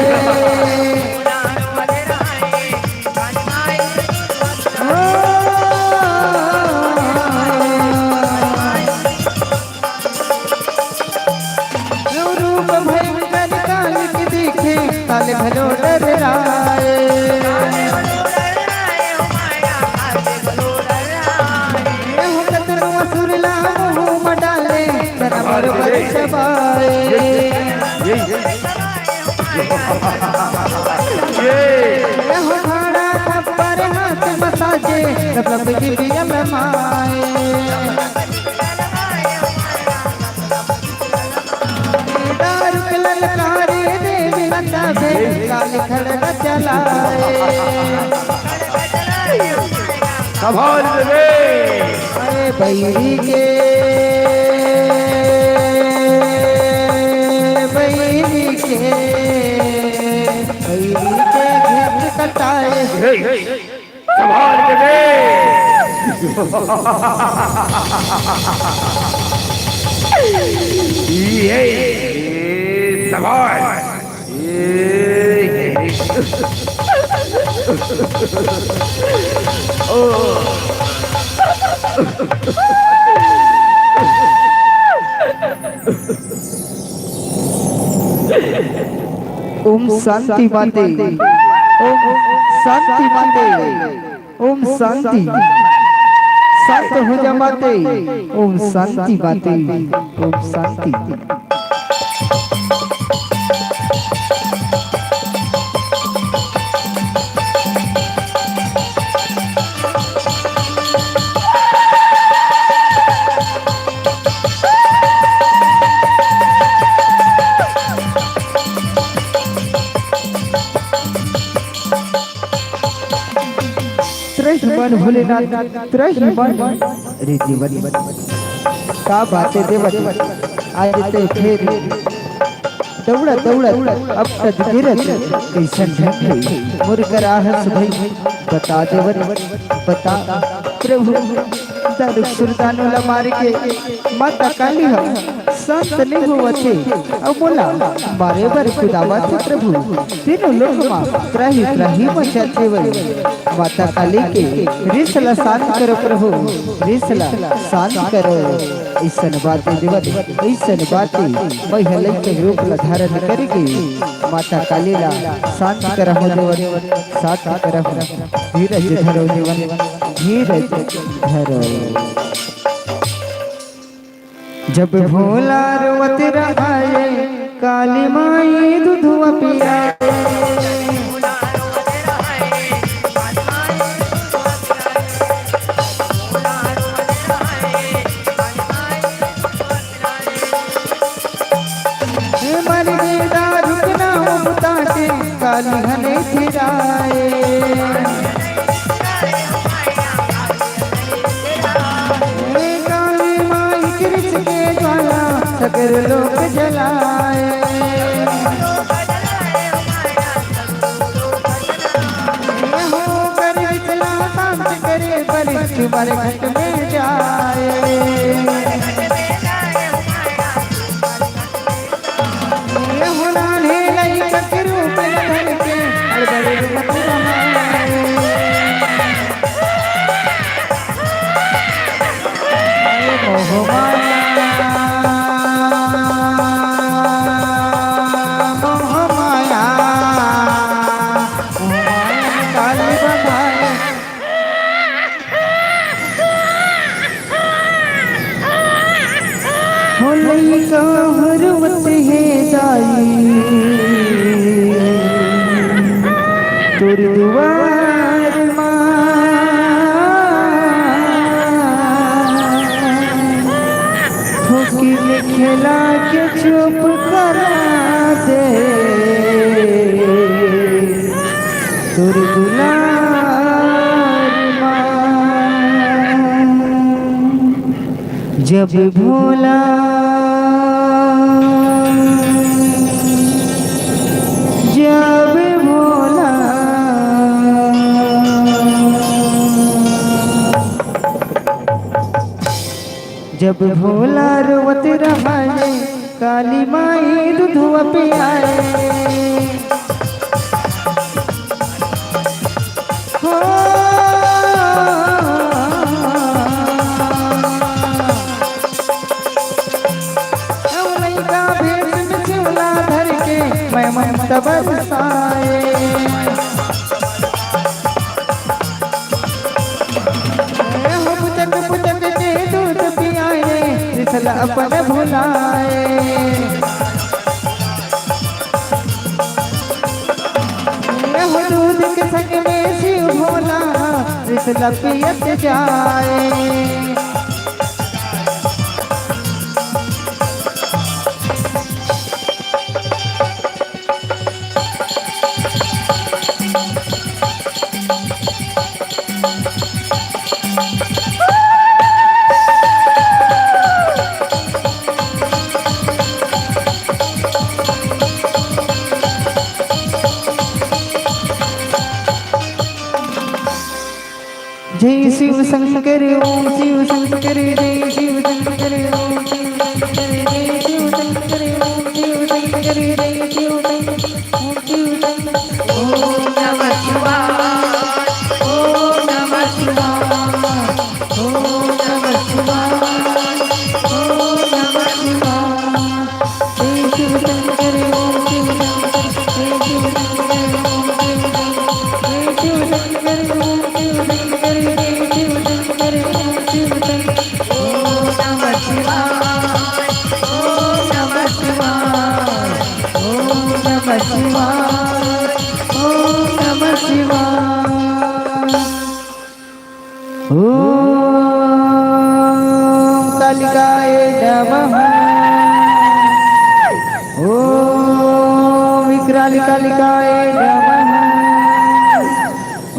रूप भयंकर काल के दिखे, काल भलो डरराए। एहो कतनो असुर ला मुँह म डाले, तना बरोबर चबाए। एहो भाड़ा थप्पड़ हाथ म साजे, सब लब की बियम माए। दारू के ललकारे देवी नचावे, काली खड़ग चलाए। संभाल देबे। अरे बैरी के, बैरी के, बैरी के घेंच कटाए। हे, संभाल के दे। ये, ये, संभाल। ये, ये। ओ। ओम शांति माते। ओम शांति माते। ओम शांति। शांत हो जा माते। ओम शांति माते। ओम शांति। त्रही मन भोलेनाथ, त्रही मन। अरे जीवन, का बात हे देवत, आज ते फिर दौड़त दौड़त अब तद गिरत कइसन ढंग हे। मोर करा हस भई बता देवन, बता प्रभु। दारू सुरदानो ला मार के माता काली ह शांत नइ होवत हे। अउ मोला मारे बर कुदावत हे प्रभु। तीनों लोक मा त्राहि त्राहि मचत हेवय। माता काली के रिस ला शांत करो प्रभु, रिस ला शांत करो। अइसन बात हे देवन, अइसन बात हे, मैं ह लइका के रूप ला धारण करके माता काली ला शांत करहूं देवन, शांत करहूं। धीरज धरो देवन, धीरज धरो। जब भोला रोवत रहय, काली माई दूधवा पियाए। हे मर गे दारू के नाव बुता के, काली हने फिराए। हे काली माई कृष के ज्वाला, सगर लोक जलाए। हे हो कर विचला शांत करे, बलि तुम्हारे घट में जाए। ये हुलान हे लइका के रूप ल धर के, अड़बड़ मत रहाए। मोह माया, मोह माया, मोह माया काली बधाए। हो लइका हर मत हे दाई, तोर दुआर मा ठोकी में खेला के चुप करा दे। तोर दुलार मा जब भोला, जब भोला, जब भोला रोवत रहय, काली माई दूधवा पियाए। हो, अउ लइका भेष में झोला धर के, मैं ममता बरसाए। ए हो पुचक पुचक के दूध पियाए, रिस ला अपन भुलाए। ए हो दूध के संग में शिव भोला, रिस ला पियत जाए। जय शिव शंकर, ओम शिव शंकर, जय शिव शंकर, ओम शिव शंकर, जय शिव शंकर, ओम शिव शंकर, जय शिव शंकर, ओम शिव शंकर। ओम नमः शिवाय, ओम नमः शिवाय, ओम नमः शिवाय, ओम नमः शिवाय। ओम कालिकाय नमः। ओम विकराल कालिकाय नमः।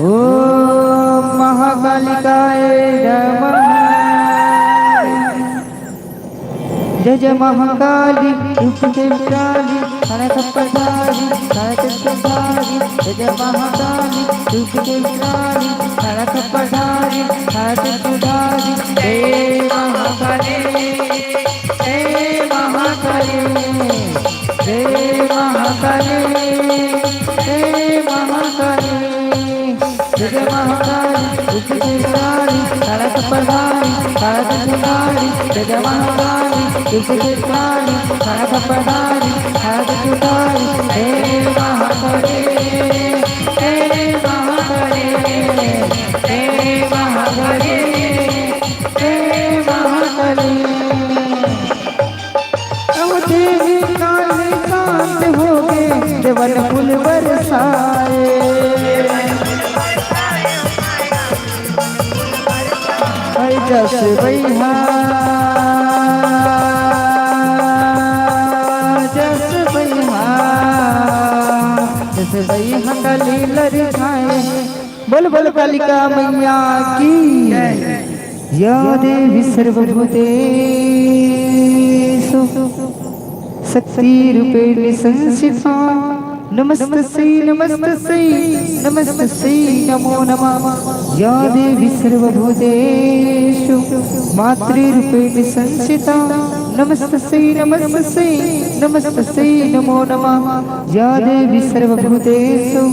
ओम महाकालिकाय नमः। जय जय महाकाली, रूप से विकराली, खड़ा खप्परधारी, खड़ा चक्रधारी, जय जय महाकाली, दुष्ट के विनाशी, खड़ा खप्परधारी, खड़ा चक्रधारी, जय महाकाली, जय महाकाली, जय महाकाली, जय महाकाली। जय जय महाकाली, दुष्ट के विनाशी, खड़ा खप्परधारी, खड़ा चक्रधारी, जय जय महाकाली, दुष्ट के विनाशी, खड़ा खप्परधारी, खड़ा चक्रधारी, जय महाकाली, जय महाकाली, जय महाकाली, जय महाकाली। अब देवी काली शांत होगे, जवन फूल बरसाए। ऐ जस बइहा, जस बइहा, जस बइहा काली लरिकाए। बोल बोल कालिका मैया की। या देवी सर्वभूतेषु शक्तिरूपेण संस्थिता। नमस्तस्यै, नमस्तस्यै, नमस्तस्यै नमो नमः। या देवी सर्वभूतेषु मातृरूपेण संस्थिता। नमस्तस्यै, नमस्तस्यै, नमस्तस्यै नमो नमः। या देवी सर्वभूतेषु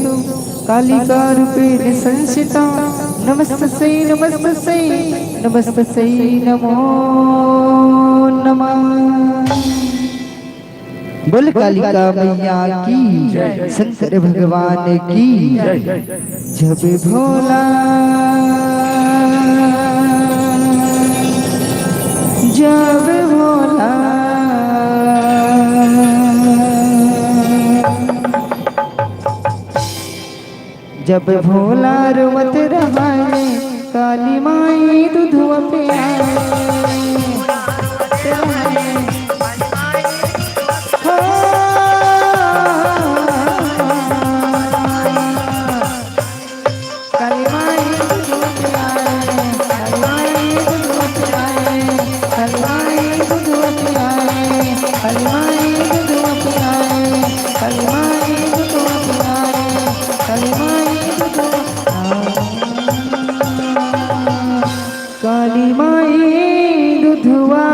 कालिका रूपेण संस्थिता। नमस्तस्यै, नमस्तस्यै, नमस्तस्यै नमो नमः। बोल कालिका मैया की, शंकर भगवान की। जब भोला, जब भोला, जब भोला रोवत रहाए, काली माई दूधवा पियाए। हो। काली माई दूधवा पियाए, काली माई दूधवा पियाए, काली माई दूधवा पियाए, काली माई दूधवा पियाए, काली माई दूधवा पियाए, काली माई दूधवा, काली माई दूधवा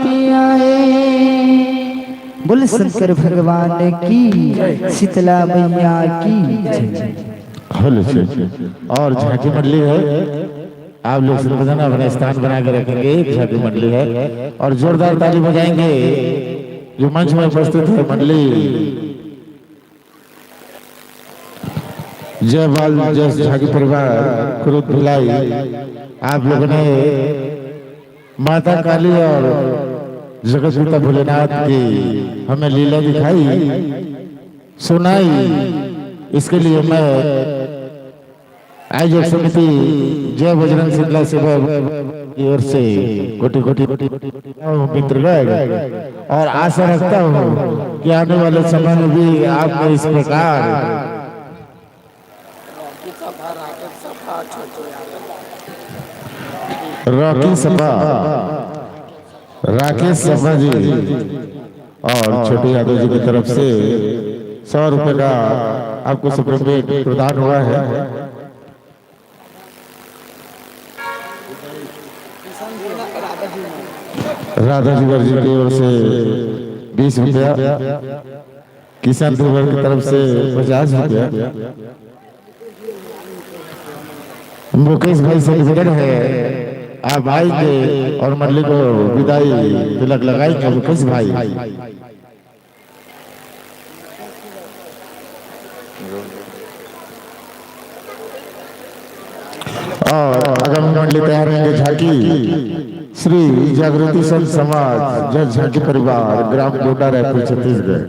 पियाए। बोल शंकर भगवान की, शीतला मैया की जय। हेलो जी। और झांकी मंडली है, आप लोग सब जन अपना स्थान बना के रखेंगे। एक झांकी मंडली है और जोरदार ताली बजाएंगे जो मंच में उपस्थित है मंडली। जय बाल, जय झांकी परिवार, कुरुद भिलाई, आप लोगों ने माता काली और जगत पिता भोलेनाथ की हमें लीला दिखाई, सुनाई, इसके लिए मैं आयोजक समिति जय बजरंग शीतला सेवा की ओर से कोटि कोटि मित्रगण, और आशा रखता हूँ कि आने वाले समय में भी आपको इस प्रकार रॉकी सपा, राकेश सपा जी और छोटू यादव जी की तरफ से सौ रुपए का आपको सुपरमेट प्रदान हुआ है। राधा जी वर्जी की ओर से बीस रुपया, किशन देवर की तरफ से पचास रुपया। मुकेश भाई से निवेदन है, आप आएंगे और मंडली को विदाई तिलक लगाएंगे। मुकेश भाई, और आगामी मंडली तैयार रहेंगे। झांकी श्री जागृति संत समाज, जय झांकी परिवार, ग्राम गोंडा, रायपुर, छत्तीसगढ़।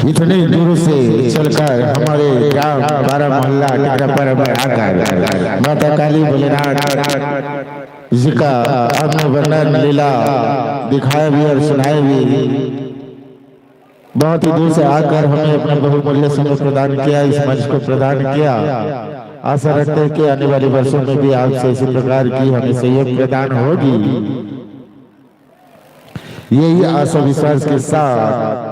इतनी दूर से चलकर हमारे ग्राम बारह मोहल्ला टिकरापारा में आकर माता काली भोलेनाथ जी का आपने वर्णन लीला दिखाया भी और सुनाया भी। बहुत ही दूर से आकर हमें अपना बहुमूल्य समय प्रदान किया, इस मंच को प्रदान किया। आशा रखते हैं कि आने वाले वर्षों में भी आपसे इसी प्रकार की हमें सहयोग प्रदान होगी। यही आशा विश्वास के साथ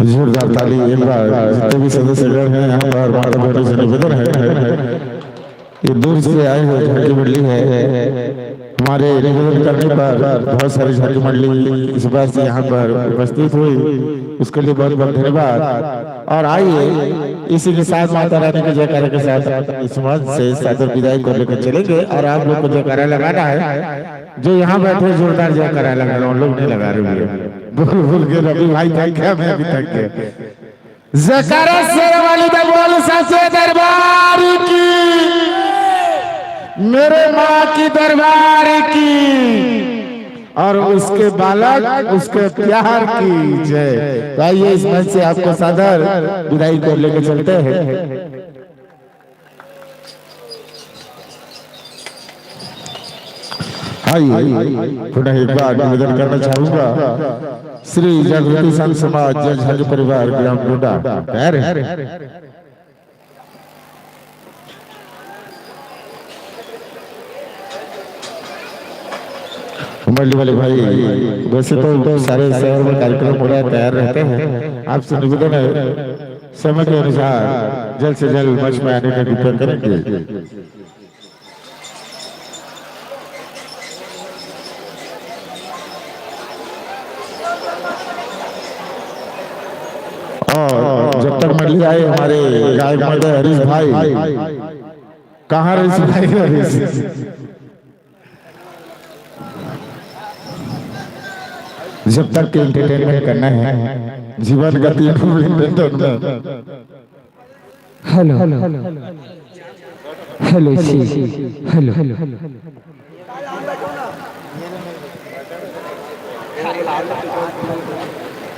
जोरदार ताली एक बार जितने भी सदस्यगण हैं यहाँ पर माता बहनों से निवेदन है। ये दूर से आए हुए झांकी मंडली है। हमारे निवेदन करने पर बहुत सारी झांकी मंडली इस बार से यहाँ पर उपस्थित हुई, उसके लिए बहुत बहुत धन्यवाद। और आइए, इसी के साथ माता रानी के जयकारा के साथ इस मंच से सादर विदाई को लेकर चलेंगे और आप लोग को जयकारा लगाना है। जो यहाँ बैठे जोरदार जयकारा लगा रहे हो, लोग नहीं लगा रहे हैं। बोल बोल के रवि भाई थक गया, मैं भी थक गया। जयकारा शेर वाली दे बोल सच्चे दरबार की, मेरे माँ की दरबार की और उसके बालक उसके प्यार की जय। तो आइए, इस मंच से आपको सादर विदाई को लेकर चलते हैं। आइए, पुनः एक बार निवेदन करना चाहूंगा, श्री जागृति संत समाज जय झांकी परिवार ग्राम डोडा, तैयार है? मंडली वाले भाई, वैसे तो सारे शहर में कार्यक्रम हो रहा है, तैयार रहते हैं। आपसे निवेदन है, समय के अनुसार जल्द से जल्द मंच में आने का कृपया करेंगे। और जब तक मंडली आए, हमारे गायक महोदय हरीश भाई, कहाँ हरीश भाई? हरीश, जब तक के एंटरटेनमेंट करना है, जीवन का तीन मिनट में। हेलो, हेलो, सी, हेलो।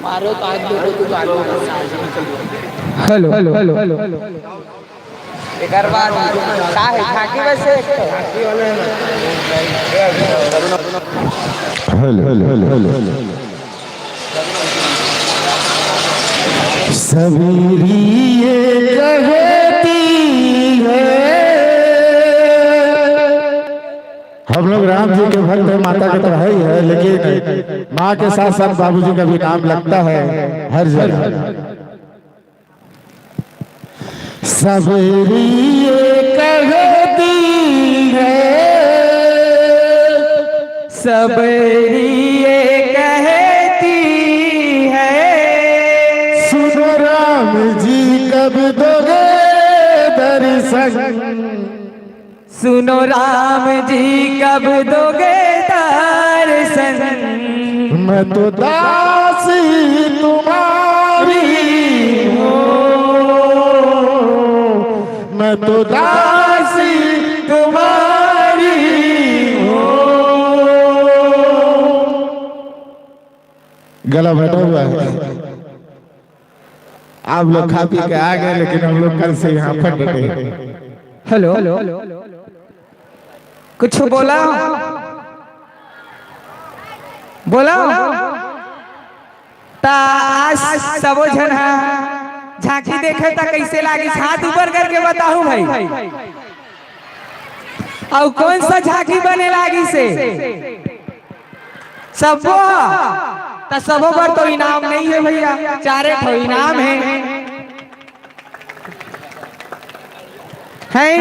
मारो तो आज देखो तू, हेलो, हेलो, हेलो। एकर बाद का है? झांकी वैसे एक तो। Hello, hello, hello, hello. सवेरी ये कहती है। हम लोग राम जी के भक्त हैं, माता के तो है ही है, लेकिन माँ के साथ साथ बाबूजी का भी नाम लगता है हर जगह। सवेरी ये कहती है, सवेरी ये कहती है, सुनो राम जी कब दोगे दर्शन। सुनो राम जी कब दोगे दर्शन। मैं तो दासी तुम्हारी हूँ, मैं तो दासी तुम्हारी हूँ। गला बैठा हुआ है। आप लोग खा पी के आ गए, लेकिन हम लोग कल से यहाँ पर डटे हैं। हेलो, कुछ बोला, बोला। त आज सबो झन ह झांकी देखे त कैसे लागिस? हाथ ऊपर करके बताहू भाई। अउ कौन सा झांकी बने लागिस हे? सबो ह। त सबो बर तो इनाम नहीं है भैया, चारे ठो इनाम है। हैं?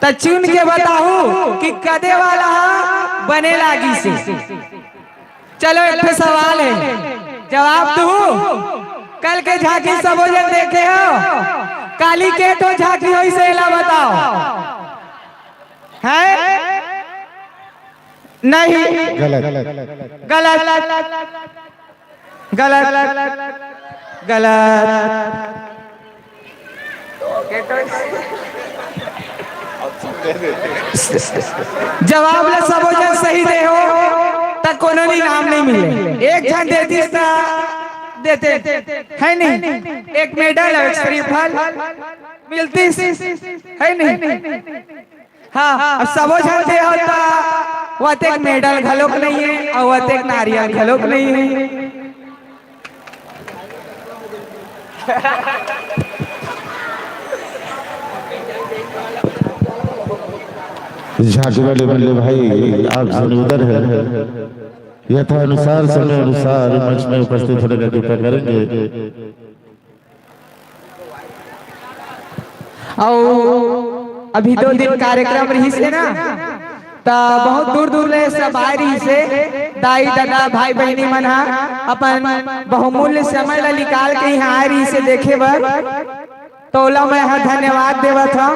त चुन के बताहू कि कदे वाला ह बने लागिस हे। चलो, एक ठो सवाल है, जवाब दू। कल के झांकी सबो जन देखे हो, काली के ठो झांकी होइस हे, एला बताओ। हैं? नहीं। गलत। गलत। गलत। गलत। जवाब ला सबो झन सही दे हो, त कोनो इनाम नहीं मिले। एक झन दे दिस त देते, है नहीं? एक मेडल, एक श्रीफल मिलतिस, है नहीं? हाँ, अब सबो झन दे हो, त वतेक मेडल घलोक नहीं है अउ वतेक नारियल घलोक नहीं है। झांकी वाले बल्ले भाई, आपसे निवेदन है, यथानुसार, समय अनुसार मंच में उपस्थित होने का कृपा करेंगे। अउ अभी दो दिन कार्यक्रम रहिस हे ना, त बहुत दूर दूर ले सब आए रहिस हे, दाई ददा भाई बहिनी मन ह अपन बहुमूल्य समय ल निकाल के इहाँ आए रहिस हे देखे बर। त ओला मैं ह धन्यवाद देवत हव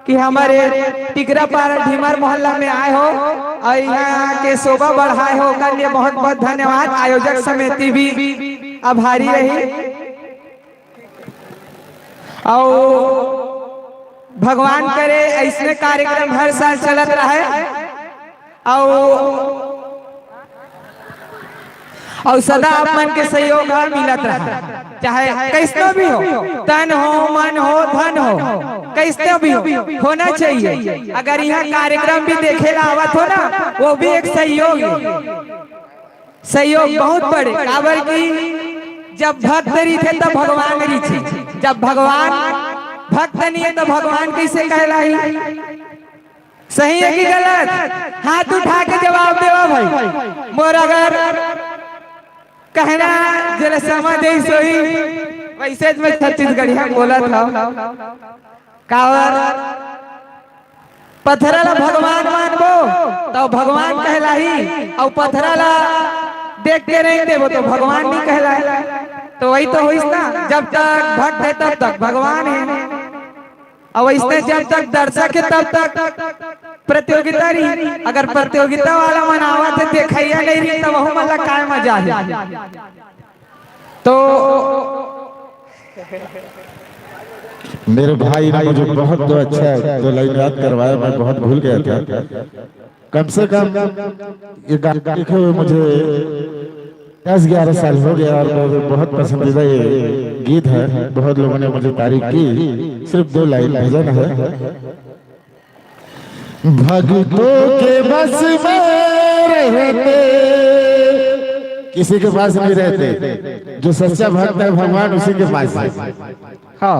कि हमर टिकरापारा ढीमर मोहल्ला में आए हो अउ इहाँ के शोभा बढ़ाए हो, ओकर लिए बहुत बहुत धन्यवाद। आयोजक समिति भी आभारी रही। अउ भगवान करे अइसने कार्यक्रम हर साल चलत रहय। अउ, अउ सदा आप मन के सहयोग ह मिलत रहय, चाहे कइसनो भी हो, तन हो, मन हो, धन हो, कइसनो भी हो, होना चाहिए। अगर इहाँ कार्यक्रम भी देखे ला आवत हो ना, वो भी एक सहयोग हे। सहयोग बहुत बड़े, काबर कि जब भक्त रहिथे, तब भगवान रहिथे। जब भगवान भक्त नहीं है, तो भगवान कइसे कहलाही? सही है कि गलत? हाथ उठा के जवाब देवा भाई। मोर अगर कहना जेला समझ आइस होही, वइसे त मैं छत्तीसगढ़िया बोलत हव। काबर? पथरा ला भगवान मानबो, त भगवान कहलाही, अउ पथरा ला देख के रेंग देबो, त भगवान नहीं कहलाही। त वही तो होइस ना, जब तक भक्त हे, तब तक भगवान हे। अउ वइसने जब तक दर्शक हे, तब तक प्रतियोगिता रही। अगर प्रतियोगिता वाला मन आवत हे, देखइया नहीं रही, त वहू मन ला काय मजा हे? तो मेरे भाई ने मुझे बहुत दो अच्छा दो लाइन याद करवाया, मैं बहुत भूल गया था। कम से कम ये गाना लिखे हुए मुझे दस ग्यारह साल हो गया और मेरे बहुत पसंदीदा ये गीत है, बहुत लोगों ने मुझे तारीफ की। सिर्फ दो लाइन भजन है। भक्तों के बस में रहते, किसी के पास नहीं रहते। जो सच्चा भक्त है भगवान उसी के पास है। हाँ।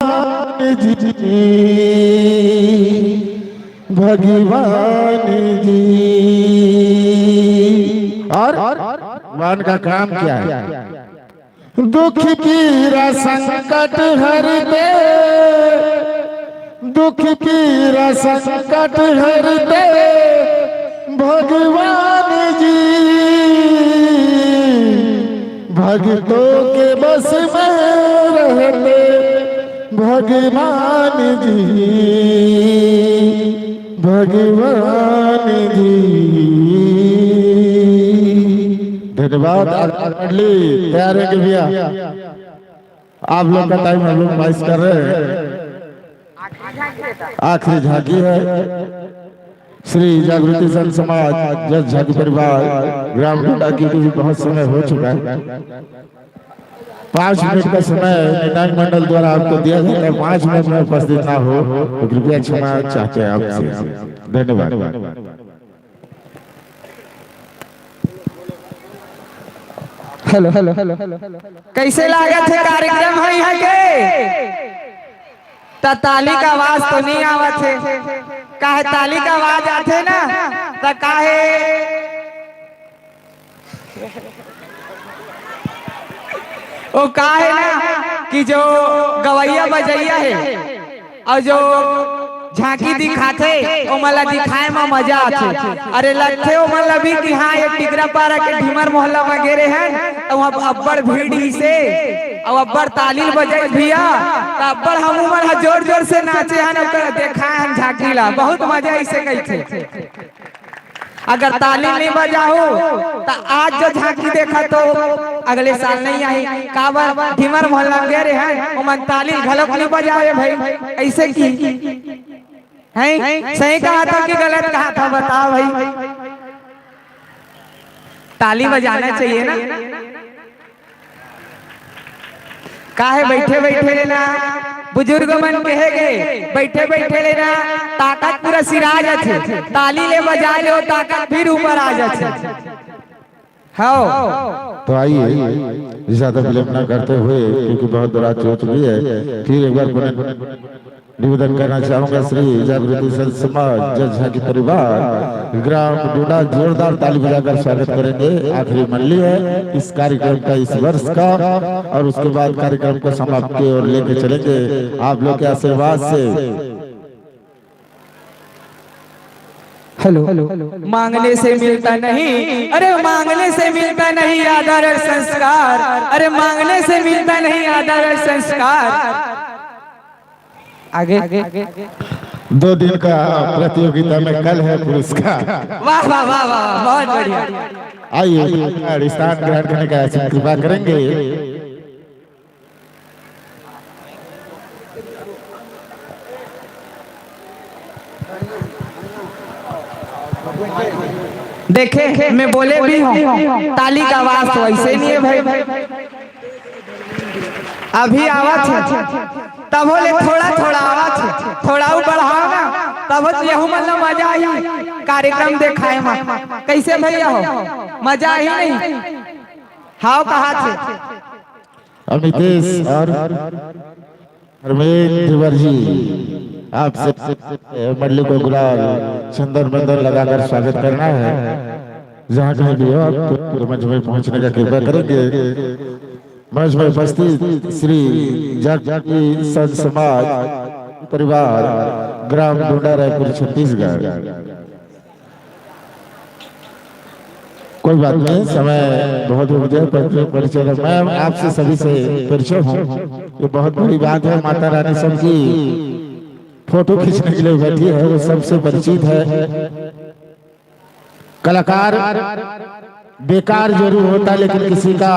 भगवान जी, भगवान जी। और भगवान का काम क्या है? दुख पीरा संकट हरते, दुख पीरा संकट हरते भगवान जी, भक्तों के बस में रहते भगवान जी, भगवान जी। धन्यवाद। आगे मंडली तैयार है भैया, आप लोग का टाइम हम लोग पास कर रहे हैं। आखिरी झांकी है। श्री जागृति संत समाज जस झांकी परिवार ग्राम डोडा की भी बहुत समय हो चुका है। पाँच मिनट का समय निताई मंडल द्वारा आपको दिया जाता है, पाँच मिनट में उपस्थित ना हो तो कृपया क्षमा चाहते हैं आपसे। धन्यवाद। Hello, hello, hello, hello, hello. कइसे लागत हे कार्यक्रम ह इहाँ के? त ताली का आवाज तो नहीं आवत हे। काहे ताली का आवाज आथे ना, त काहे ओ का हे ना कि जो गवैया बजैया हे अउ जो झांकी दिखाथे, ओमन ला दिखाए म मजा आथे। अरे लगथे ओमन ला भी कि हाँ, ये टिकरापारा के ढीमर मोहल्ला म गे रेहेन, त वहाँ अब्बड़ भीड़ रहिसे अउ अब्बड़ ताली बजइस भैया, त अब्बड़ हमू मन ह जोर जोर से नाचे हन, ओकर देखाए हन झांकी ला, बहुत मजा आइसे कहिथे। अगर ताली नहीं बजाहू, त आज जो झांकी देखत हो, अगले साल नहीं आही। काबर? ढिमर मोहल्ला में गे रहे हैं, ओमन ताली घलोक नहीं बजाए भाई। ऐसे की हैं? सही कहा था कि गलत कहा था, बताओ भाई। ताली बजाना चाहिए ना। काहे बइठे बइठे ले ना, बुजुर्ग मन कहे गे, बइठे बइठे ले ना ताकत पूरा सिरा जाथे। ताली ले बजा ले, वो ताकत फिर ऊपर आ जाथे। हव। तो आइए, ज्यादा विलंब ना करते हुए, क्योंकि बहुत रात हो चुकी है, फिर एक बार पुनः निवेदन करना चाहूंगा, श्री जागृति संत समाज जज झांकी परिवार ग्राम डूडा जोरदार ताली बजाकर स्वागत करेंगे। आखिरी मंडली है इस कार्यक्रम का, इस वर्ष का, और उसके बाद कार्यक्रम को समाप्ति की ओर लेके चलेंगे आप लोग के आशीर्वाद से। हेलो। मांगने से मिलता नहीं, अरे मांगने से मिलता नहीं आदर और संस्कार, अरे मांगने से मिलता नहीं आदर और संस्कार। आगे। दो दिन का प्रतियोगिता में कल है पुरस्कार। वाह, वाह, वाह, वाह, बहुत बढ़िया। आइए, स्थान ग्रहण करने का ऐसी कृपा करेंगे। देखे, मैं बोले भी हूँ, ताली का आवाज तो ऐसे नहीं है भाई। अभी आवत है, तभो ले थोड़ा थोड़ा आवत है, थोड़ा ऊ बढ़ाओ ना, तभो तो यहू मतलब मजा ही कार्यक्रम देखाए मा। कैसे भैया हो, मजा ही नहीं? हाव कहा थे। अमितेश और हरमेश तिवारी जी, आपसे मंडली को गुलाल, चंदन बंदन लगाकर स्वागत करना है। जहाँ कहीं भी हो, आप मंच में पहुँचने का कृपा करेंगे। मंच में उपस्थित श्री जागृति संत समाज परिवार, ग्राम डूडा, रायपुर, छत्तीसगढ़। कोई बात नहीं, समय बहुत हो गया, पर परिचय कर, मैं आपसे सभी से परिचय हूँ। ये बहुत बड़ी बात है, माता रानी सबकी फोटो खींचने के लिए बैठी है, वो सबसे परिचित है। कलाकार बेकार जरूर होता, लेकिन किसी का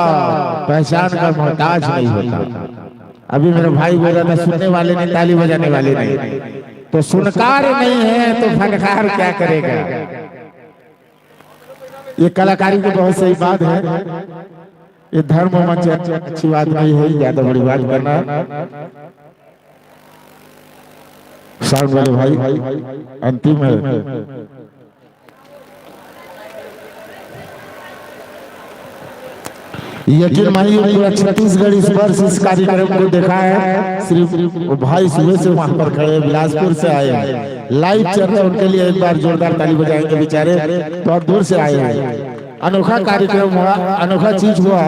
पहचान का मोहताज नहीं होता। अभी मेरा भाई बोल रहा था, सुनने वाले नहीं, ताली बजाने वाले नहीं, तो सुनकार नहीं है तो फनकार क्या करेगा? ये कलाकारी की बहुत सही बात है। ये धर्म मंच अच्छी बात नहीं है, ज्यादा बड़ी बात करना। साउंड वाले भाई, अंतिम है। यकीन मानिए, पूरा छत्तीसगढ़ इस वर्ष इस कार्यक्रम को देखा है। सिर्फ वो भाई सुबह से वहां पर खड़े हैं, बिलासपुर से आए हैं, लाइव चल रहा है, उनके लिए एक बार जोरदार ताली बजाएंगे। बेचारे बहुत दूर से आए हैं। अनोखा कार्यक्रम हुआ, अनोखा चीज हुआ।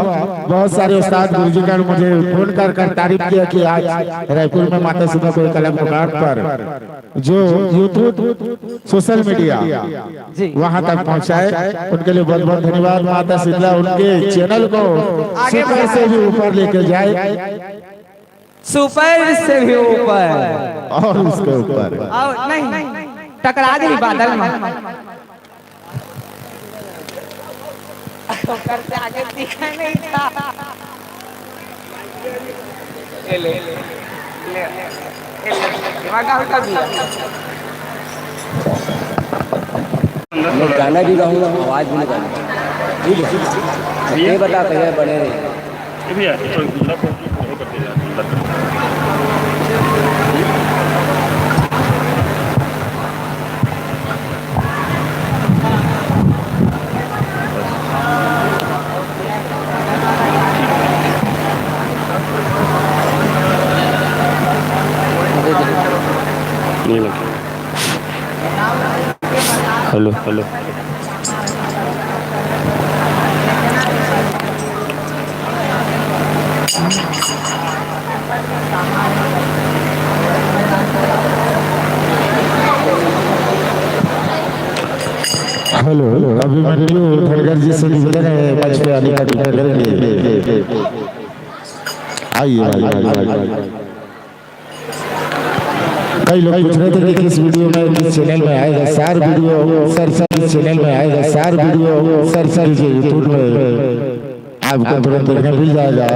बहुत सारे उस्ताद गुरुजी का मुझे फोन कर कर तारीफ किया कि आज रायपुर में माता सीता को एक अलग मुकाम पर जो YouTube, सोशल मीडिया, जी। वहां तक पहुंचाए, उनके लिए बहुत बहुत धन्यवाद। माता शीतला उनके चैनल को आगे सुपर बढ़ाए। से भी ऊपर लेके जाए। सुपर से भी ऊपर। और उसके ऊपर। और नहीं, टकरा गई बादल में। ओकर से आगे दिखा नहीं था। ले, ले, ले, ले, ले, दिमाग का उल्टा दिया। मैं गाना भी गाऊंगा, आवाज भी निकालूंगा। ठीक है, ये बता, कहीं बने रहे। ये भी है, थोड़ा गुंडा को भी फॉलो कर देना। नहीं लगे। Hello, hello. Hello, Abhimanyu Dhangar ji से निवेदन है, मंच पे आने का कृपा करेंगे। आइए, आइए, आइए, आइए। कई लोग पूछ रहे थे कि किस वीडियो में, किस चैनल में आएगा सार वीडियो, सर सर किस चैनल में आएगा सार वीडियो, सर सर के YouTube में आपको तुरंत देखने मिल जाएगा।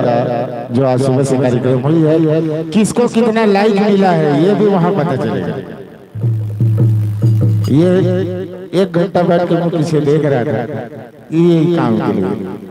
जो आज सुबह से कार्यक्रम हुई है, किसको कितना लाइक मिला है, ये भी वहां पता चलेगा। ये एक घंटा बैठ के मैं पीछे देख रहा था, ये काम के लिए।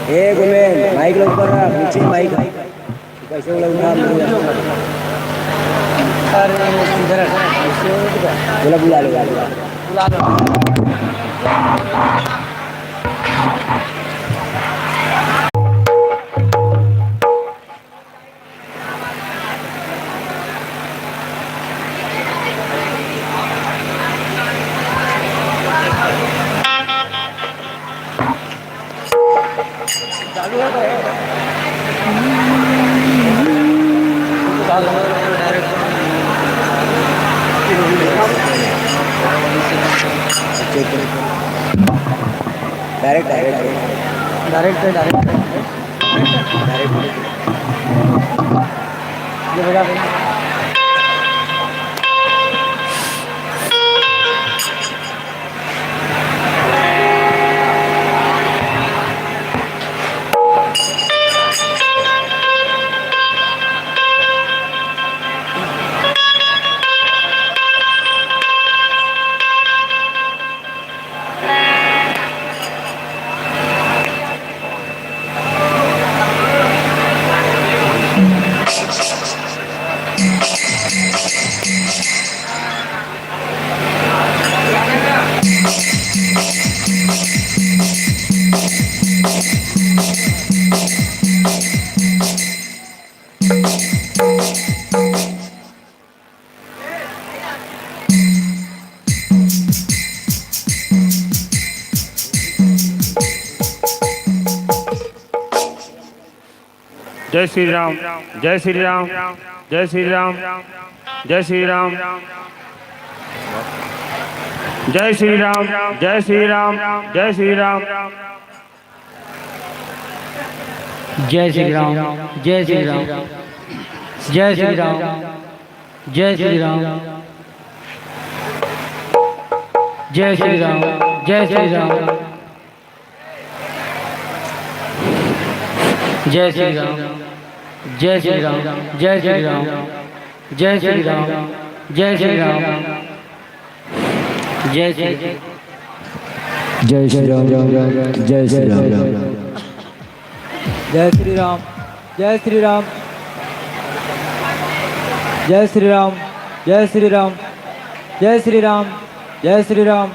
ए गुमेन, माइक ला ऊपर रख, नीचे माइक। कैसे बोला, उठा, बोला। सर, इधर। बोला, बुला लो, बुला लो। बुला लो। Direct, direct, direct. डायरेक्ट है, डायरेक्ट है। डायरेक्ट। ये बजा दे। जय श्री राम, जय श्री राम, जय श्री राम, जय श्री राम, जय श्री राम, जय श्री राम, जय श्री राम। जय श्री राम, जय श्री राम, जय श्री राम, जय श्री राम, जय श्री राम, जय श्री राम, जय श्री राम, जय श्री राम, जय श्री राम, जय श्री राम, जय श्री राम, जय श्री राम। जय श्री जय श्री राम, जय श्री राम। जय श्री राम, जय श्री राम, जय श्री राम, जय श्री राम, जय श्री राम, जय श्री राम,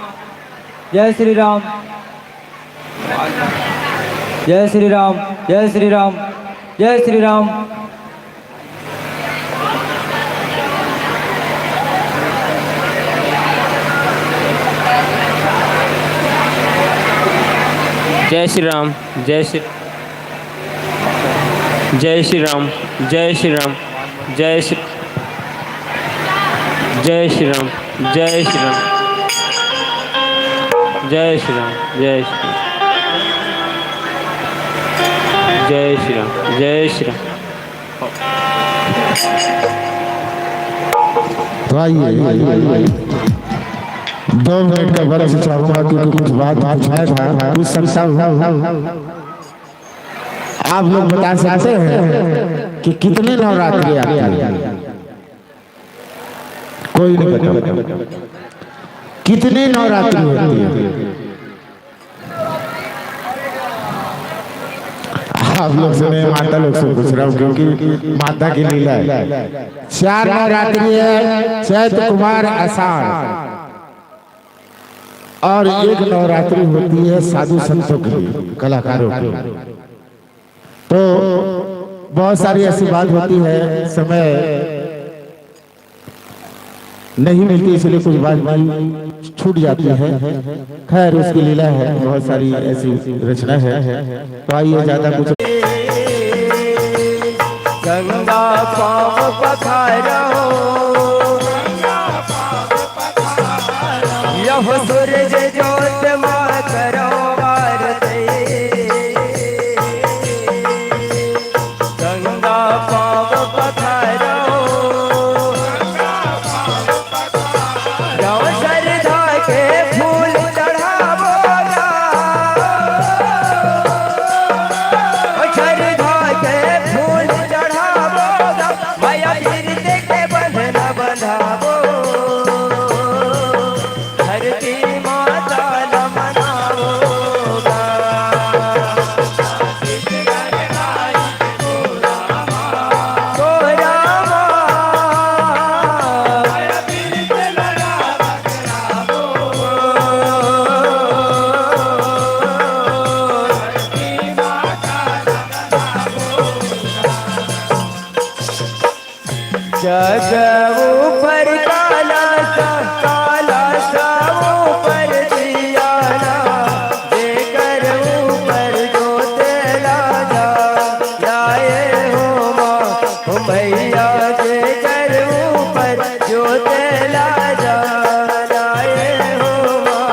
जय श्री राम, जय श्री राम, जय श्री राम, जय श्री राम। जय श्री राम, जय श्री, जय श्री राम, जय श्री राम, जय श्री, जय श्री राम, जय श्री राम, जय श्री राम, जय श्री राम, जय श्री राम, जय श्री राम। तो आइए, दो मिनट का वक्त चाहूंगा, क्योंकि कुछ बात पूछना था, पूछ सकता हूँ। आप लोग बता सकते हैं कि कितने नवरात्रि आते हैं? कोई नहीं बता। कितने नवरात्रि होती है? आप लोग से नहीं, माता लोग से पूछ रहा हूँ, क्योंकि माता की लीला है। चार नवरात्रि है, चैत, कुमार, आषाढ़, और एक नवरात्रि होती है साधु संतों के लिए, कलाकारों के लिए। तो बहुत सारी ऐसी बात होती है, समय नहीं मिलती, इसलिए कुछ बात भी छूट जाती है। खैर, उसकी लीला है, बहुत सारी ऐसी रचना है। तो आइए, ज्यादा कुछ गंगा पाँव पखारो, यह सूरज जोत मा करो आरती। गंगा पाँव पखारो, गाँव श्रद्धा के फूल चढ़ावो गा, श्रद्धा के फूल चढ़ावो गा, मैया पीरित के बंधना बंधावो, धरती माता ला मनावो गा। जग ऊपर काला सा, काला सा ऊपर दियाला, जेकर ऊपर जोत ला जा, लाए हो माँ, हो मैया, जेकर ऊपर जोत ला जा, लाए हो माँ।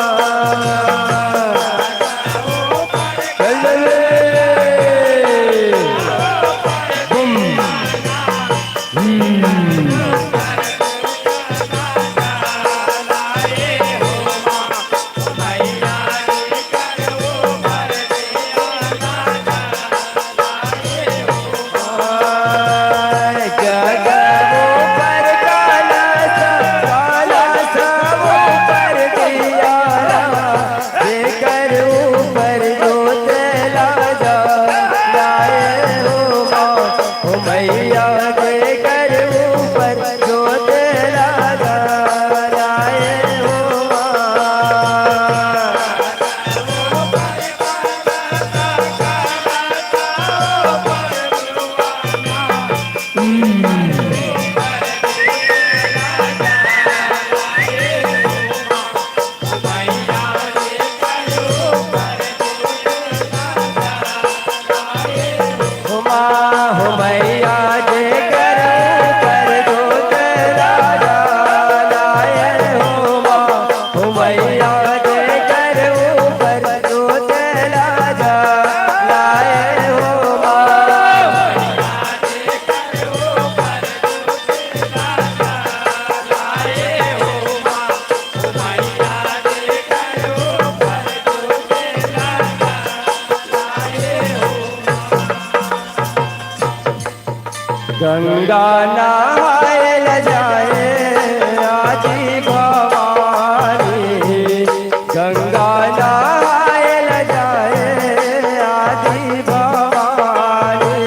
चल, चल, चल। बम। जेकर ऊपर जोत ला जा, लाए हो माँ, हो मैया, जेकर ऊपर जोत ला जा, लाए हो माँ। गंगा नहाए ल जाए आदि भवानी, गंगा नहाए ल जाए आदि भवानी।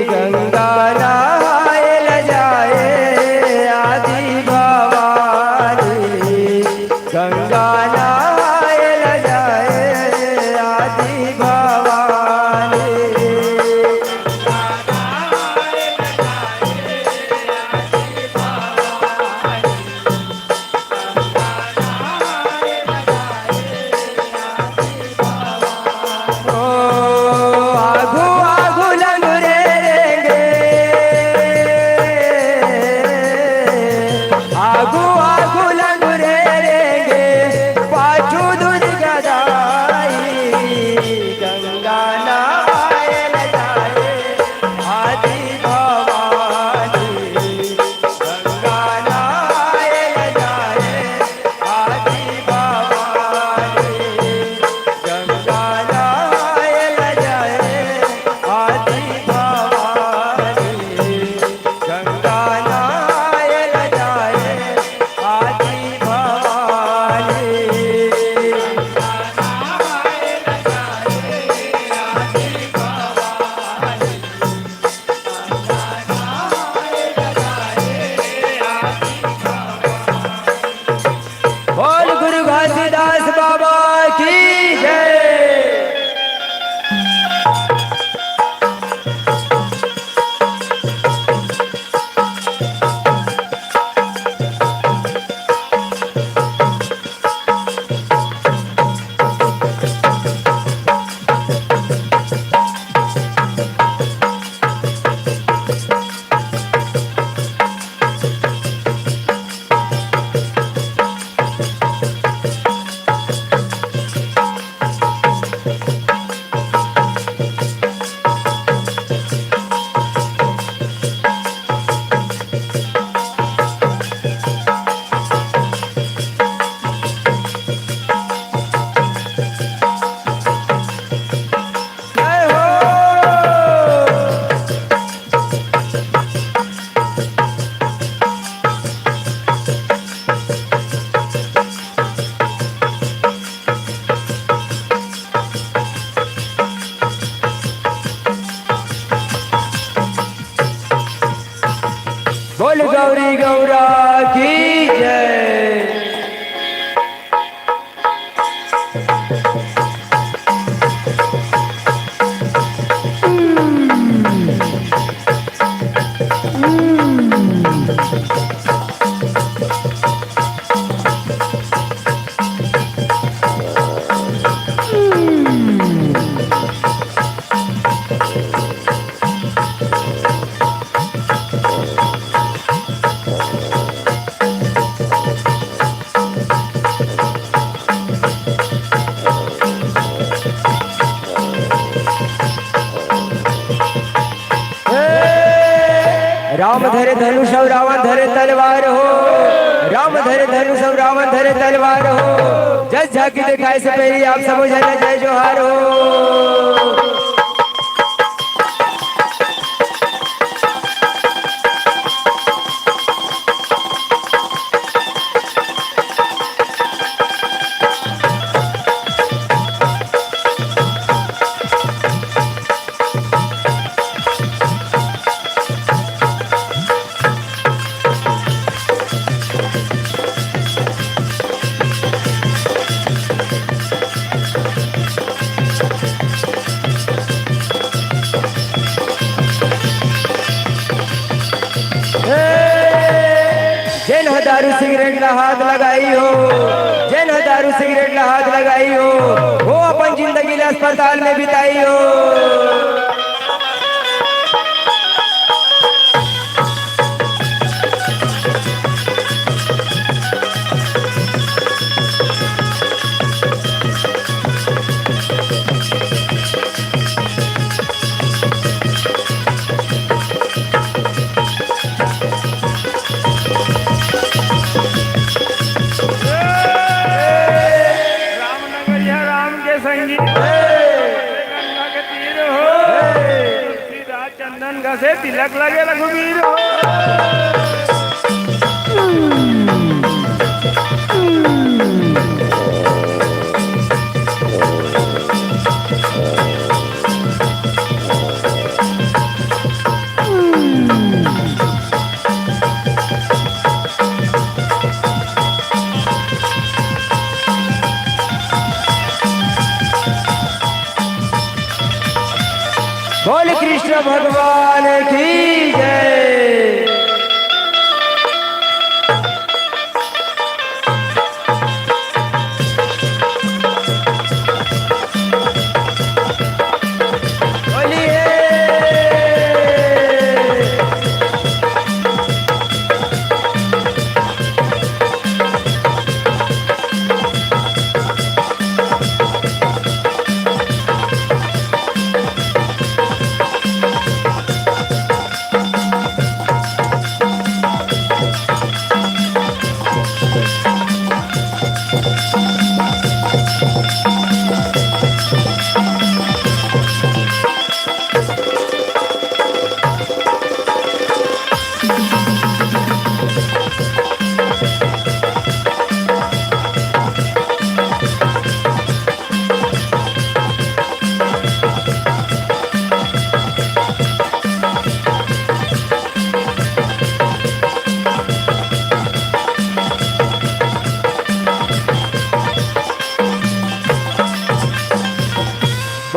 गंगा नहाए ल जाए गौरा की जय। राम धरे धनुष अउ रावण धरे तलवार हो। राम धरे धनुष अउ रावण धरे तलवार हो। जस झांकी देखाय से पहिली आप सबो झन ला जय जोहार हो। जेन ह दारू सिगरेट ला हाथ लगाई हो, जेन ह दारू सिगरेट ला हाथ लगाई हो, वो अपन जिंदगी ला अस्पताल में बिताई हो। राम नगरिया राम के संगी, गंगा के तीर हो, तुलसीदास चंदन घसे तिलक लगे रघुवीर हो। बोल कृष्ण भगवान की जय। बोलिए।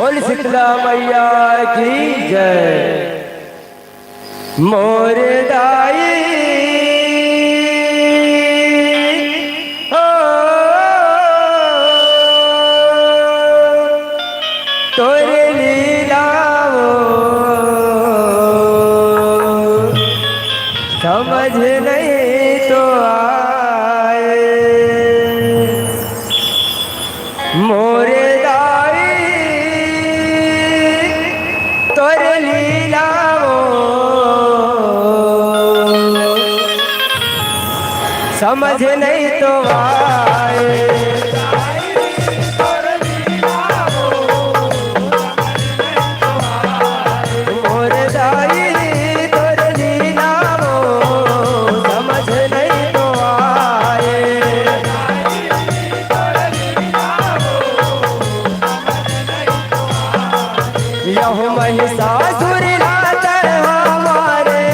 बोल शीतला मैया की जय। मोर दाई हो, तोर लीला वो समझ नहीं तो आए। मोर दाई तोर लीला वो समझ नहीं तो आए। मोर दाई तोर लीला वो समझ नहीं तो आए। यहू महिषासुर ला तैं हा मारे।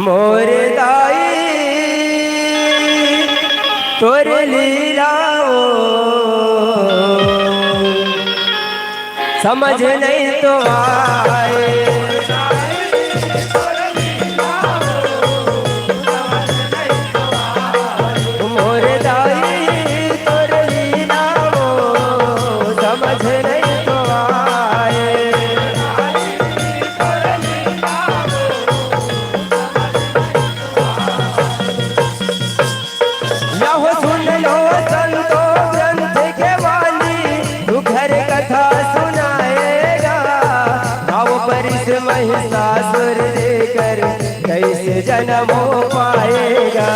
मोर दाई तोर लीला ओ समझ नहीं तो आए। मोर दाई तोर लीला ओ समझ नहीं तो आए। यहो सुन लो संतो ग्रंथ के वाली, सुघर कथा सुनाएगा। भाव परिस महिषासुर देकर कैसे जन्म हो पाएगा।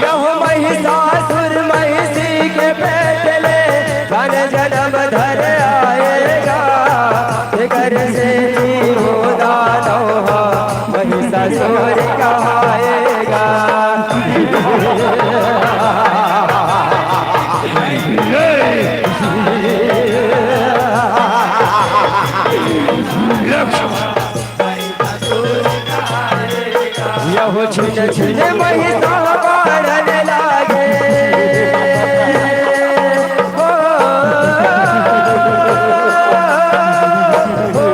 यहो महिषासुर महिषी के पेट ले धन जन्म धर आएगा। फिकर से जीवो दानव हा महिषासुर कहाएगा। यहो छिन छिन महिषा बाढ़न लागे। ओ, ओ, ओ,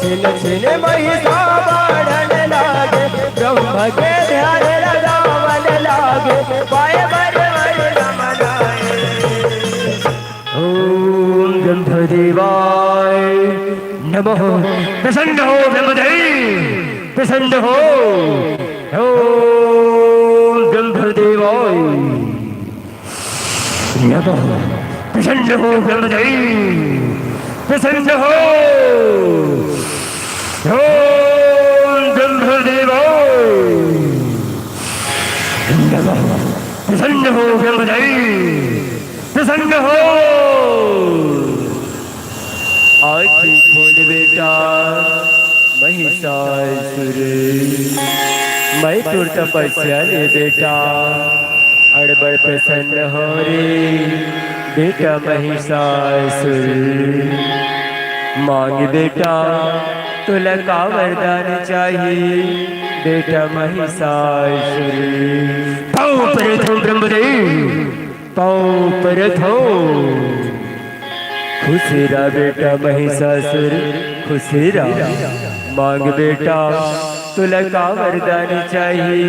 छिन छिन महिषा बाढ़न लागे, ब्रह्म के ध्यान लगावन लागे, पाए बर वर गमनाए। ओम ब्रह्मदेवाय नमः। प्रसन्न हो ब्रह्मदेव, प्रसन्न हो। ओम ब्रह्मदेवाय नमः। प्रसन्न हो ब्रह्मदेव, प्रसन्न हो। ओम ब्रह्मदेवाय नमः। प्रसन्न हो ब्रह्मदेव, प्रसन्न हो। आँखी खोल बेटा महिषासुर, मैं तोर तपस्या ले बेटा अड़बड़ प्रसन्न हो रे बेटा महिषासुर। मांग बेटा तोला का वरदान चाही बेटा महिषासुर। पाँव परत हँव ब्रह्मदेव, पाँव परत हँव। खुश रह बेटा महिषासुर, खुश रह। मांग बेटा, तोला का वरदान चाही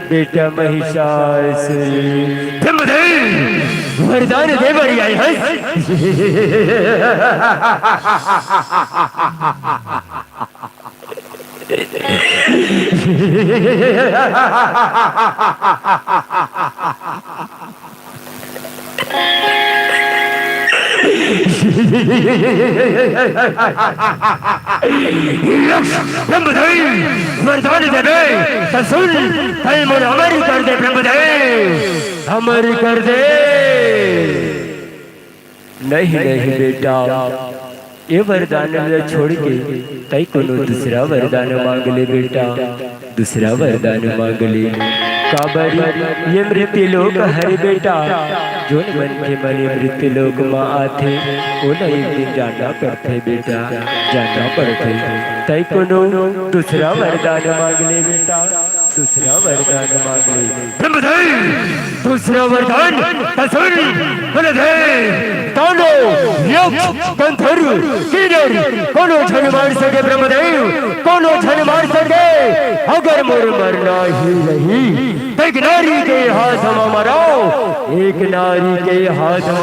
बेटा महिषासुर? ब्रह्मदेव, वरदान दे बर आए हस। ब्रह्मदेव वरदान देबे, त सुन, तैं मोर अमर कर दे ब्रह्मदेव, अमर कर दे। नहीं, नहीं बेटा, ये वरदान ला छोड़ के तैं कोनो दूसरा वरदान मांग ले बेटा, दूसरा वरदान मांग ले। काबर ये मृत्यु लोक हरे बेटा, जोन मनखे मन ये मृत्यु लोक म आथे, ओला एक दिन जाना पड़थे बेटा, जाना पड़थे। तैं कोनो दूसरा वरदान मांग ले बेटा, दूसरा वरदान मांग ले। ब्रह्मदेव, दूसरा वरदान त सुन, बलदेव, दानव, यक्ष, गंधर्व, किन्नर, कोनो झन मार सके ब्रह्मदेव, कोनो झन मार सके। अगर मोर मरना ही रही, त एक नारी के हाथ म मरँव, एक नारी के हाथ म।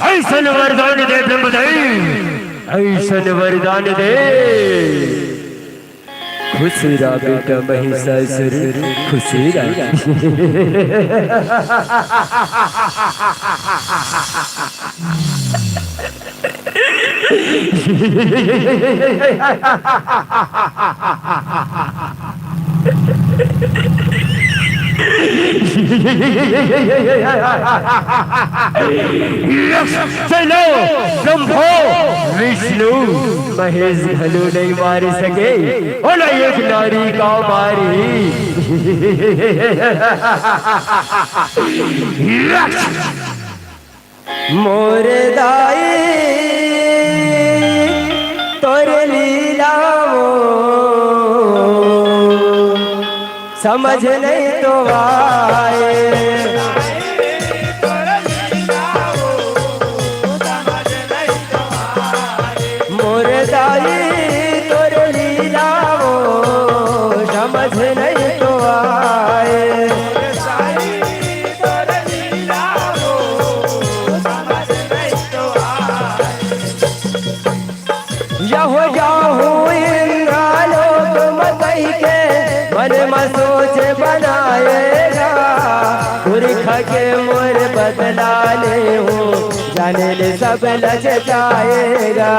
अइसन वरदान दे ब्रह्मदेव, अइसन वरदान दे। खुश रह बेटा महिषासुर, खुश रह। यक्ष, चलो, शंभो, विष्णु, महेश घलो नइ मार सके, ओला एक नारी का मारही। यक्ष। मोर दाई तोर लीला वो समझ नहीं तो आए। मोर दाई तोर लीला वो समझ नहीं तो आए। यहो जाहूँ इंद्रलोक म कहिके मन म सोच बनाएगा। पुरखा के मोर बदला लेहूँ, जाने ले सब लजताएगा।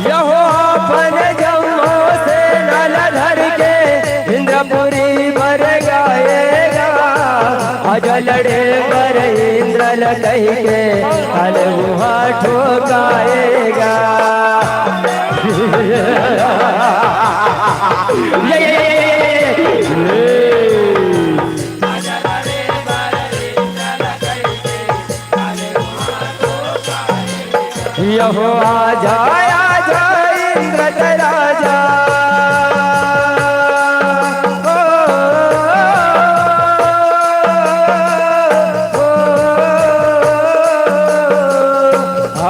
यहो अपन जम्मो सेना ला धर के इंद्रपुरी बर गाएगा। आज लड़े बर इंद्र ल कहि के, काल उहाँ ठोकाएगा। ये, ये, ये, ये, ये। यहो आजा, आजा इंद्र के राजा। ओ, ओ,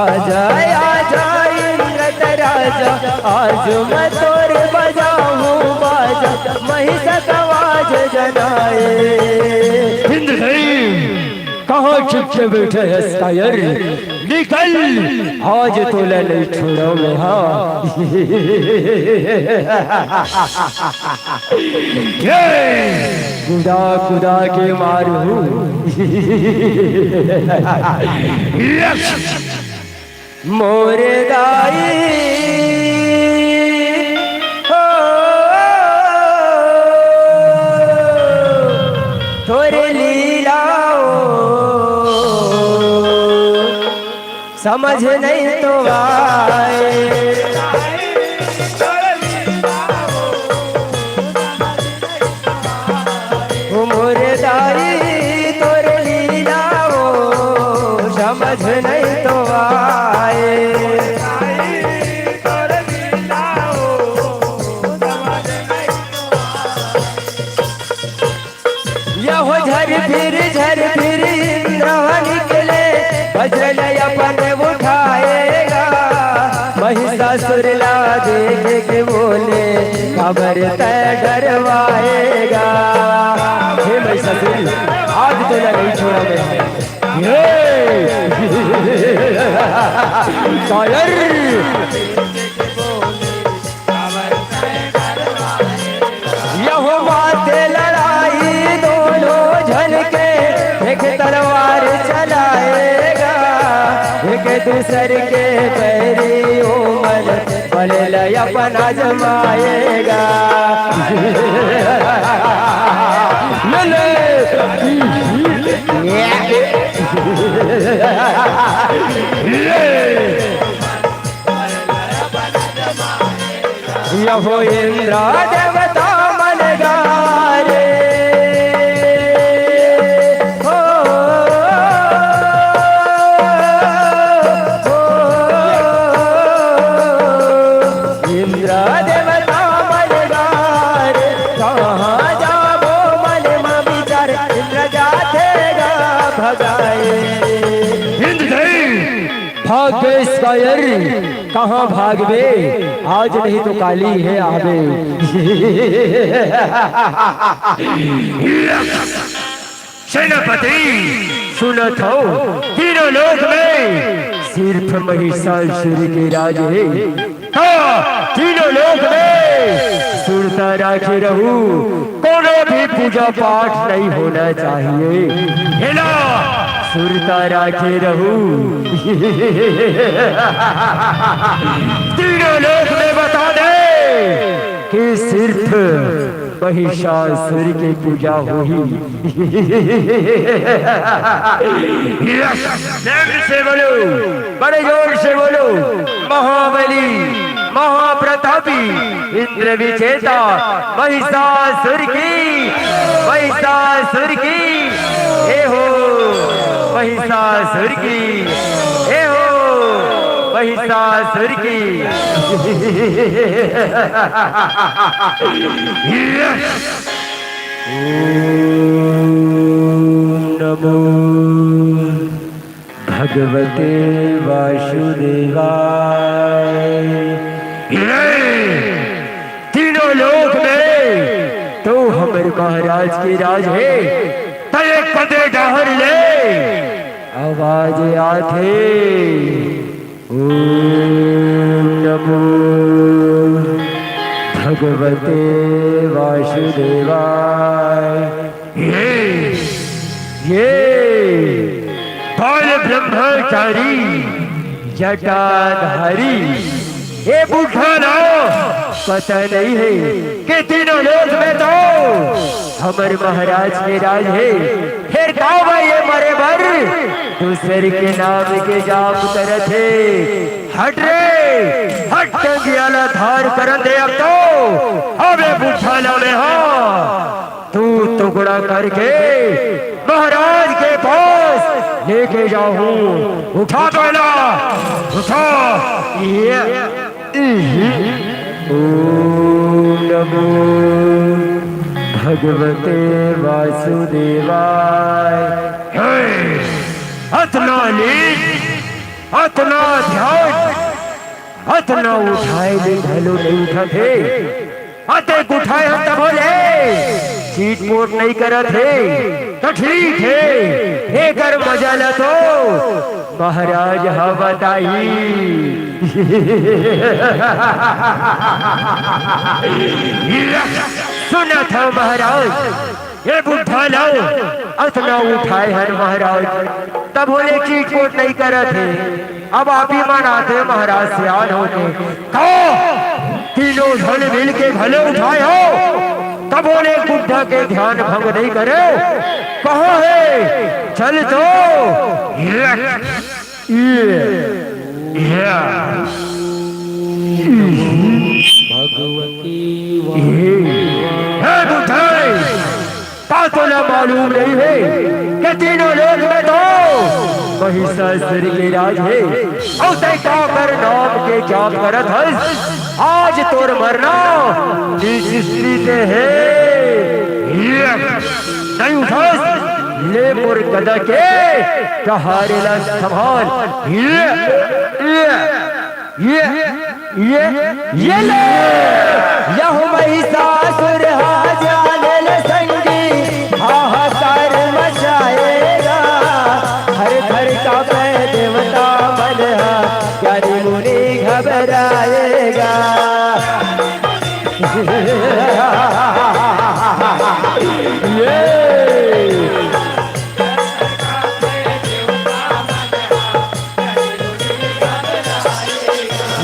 आजा, आजा इंद्र के राजा, आज मैं तोर बजाहूँ बाजा, महिषा का वाज जनाए। इंद्रदेव, कहाँ चुपके बैठे हस कायर? निकल, आज तोला नहीं छोड़ों मैं, हाँ। ये गुदा गुदा के मारहूँ। मोर दाई हो, तोर लीला वो समझ नहीं तो आए। ओ मोर दाई तोर लीला वो समझ नहीं तो आए। यहो झर फिर झर फिर इंद्र निकले, वज्र ले अपन उठाएगा। महिषासुर ला देख के बोले, काबर तै डरवाएगा। हे महिषासुर, आज तोला नहीं छोड़ा मैं। हे कायर। यहो माते लड़ाई दोनों झन के, एक तलवार चलाएगा, एक दूसर के पैरी ओ मन, बल ले अपन आजमाएगा। ले ले। यहो इंद्र देवता मन गारे। हो, हो, इंद्र देवता मन गारे, कहाँ जाबो मन म विचार, इंद्र जाथे गा भगाए। इंद्रदेव, भाग गए कायर, कहाँ भागबे? आज नहीं तो काली हे आबे। सेनापति, सुनत हव, तीनों लोक में सिर्फ महिषासुर के राज हे। हाँ, तीनों लोक में सुरता राखे रहू, कोनो भी पूजा पाठ नहीं होना चाहिए। हे ला, सुरता राखे रहू। तीनों लोक में बता दे कि सिर्फ महिषासुर के पूजा होही। प्रेम से बोलो, बड़े जोर से बोलो, महाबली, महाप्रतापी, इंद्र विजेता, महिषासुर की, महिषासुर की, हे हो, महिषासुर की, हे हो, महिषासुर की। ओम नमो भगवते वासुदेवाय। ये तीनों लोक में तो हमर महाराज के राज हे, त एक पदे डहर ले आवाज आथे, ओम नमो भगवते वासुदेवाय। ये, ये बाल ब्रह्मचारी जटाधारी, ये बूढ़ा ला पता नहीं हे कि तीनों लोक में तो हमर महाराज के राज हे। फेर का बा ये मरे बर दूसर के नाम के जाप करत हे। हट रे, हट, टंगिया ला धार करन दे अब तो। अबे बुझा ला में हा, तू टुकड़ा करके महाराज के पास लेके जाहूं। उठा पहला, उठा। ये, इही। ओम नमो भगवते वासुदेवाय। हे, अतना नीच, अतना ध्यान, अतना उठाए ले घलो नइ उठत हे। अतेक उठाए हन तभो ले चिटपोट नइ करत हे। त ठीक हे, एकर मजा ल तो महाराज ह बताही। सुनत हव महाराज, ये बुढ़ा ला अतना उठाए हन महाराज, तभो ले चिटपोट नइ करत हे। अब आप ही मन आथे महाराज सियान होके, का तीनों झन मिल के घलो उठाए हो? तभो ले बुढ़ा के ध्यान भंग नइ करे। कहाँ हे? चल तो। ये, ये, ये। भगवती हे बुढ़ा, का तोला मालूम नइ हे कि तीनों लोक में तो महिषासुर के राज हे? अउ तैं काकर नाम के जाप करत हस? आज तोर मरना निश्चित हे। ये, नइ उठस, ले मोर गदा के कहारे ला संभाल। ये, ये। ये, ये, ये ले, यह महिषासुर हा जाने ले संगी, हाहाकार मचाएगा। हर घर का पै देवता मन हा, ज्ञानी मुनि घबराएगा। ये।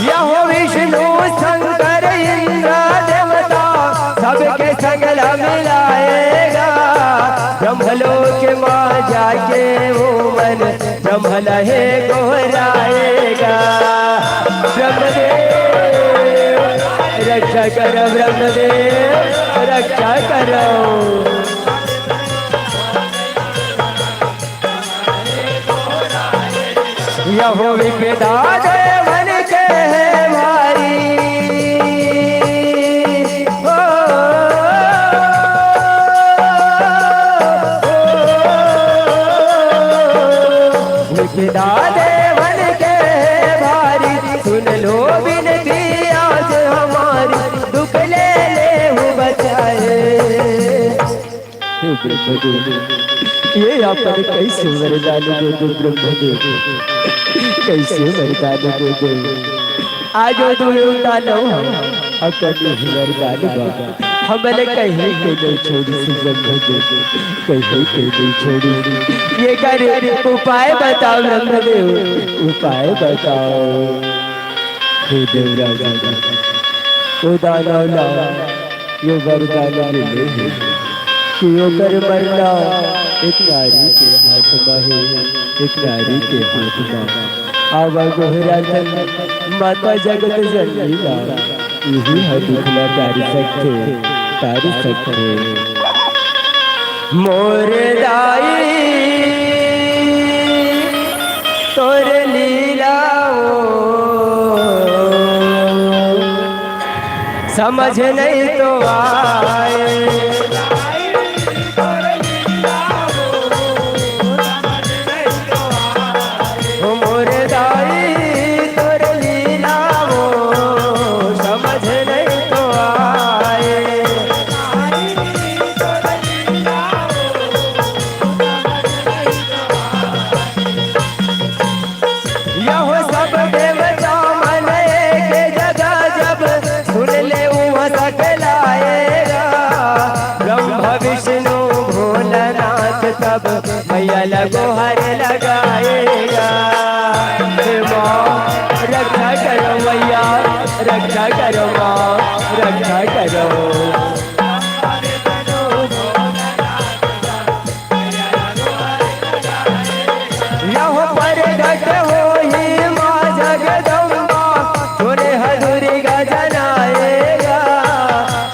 यहो विष्णु शंकर इंद्र देवता, सबके संग ला मिलाएगा। ब्रह्मलोक मा जाके वो मन ब्रह्म लहे गोहराएगा। ब्रह्मदेव रक्षा करो, ब्रह्मदेव रक्षा करो। यहो विपदा देवन के है भारी। ओ, ओ, ओ, विपदा देवन के है भारी, सुन लो बिनती आज हमारी, दुख ले लेहु बचाए। हे ब्रह्मदेव, ये आपने कैसे वरदान दे दे ब्रह्मदेव, कैसे वरदान दे दे। आज वो दुर्योधन हो, अकन ही वरदान बा, हमला कहीं के नहीं छोड़िस ब्रह्मदेव, कहीं के नहीं छोड़िस। एकर उपाय बताव ब्रह्मदेव, उपाय बताव। हे देवराज, ओ दानव ला ये वरदान मिले हे कि ओकर मरना एक नारी के हाथ म हे, एक नारी के हाथ म। आवा गोहराथन माता जगत जननी ला, इही ह दुख ला टार सकथे, टार सकथे। मोर दाई तोर लीला ओ, समझ नहीं तो आए। ओ मोर दाई तोर लीला ओ, समझ नहीं तो आए। यहो सब देवता मन एक जगह जब सुन ले उहाँ सकलाएगा। ब्रह्मा विष्णु भोलानाथ तब मैया ला गोहर लगाएगा। हे माँ रक्षा करो, मैया रक्षा करो, माँ रक्षा करो। यहो प्रगट होही माँ जगदम्बा, सुने ह दुर्गा जनाएगा।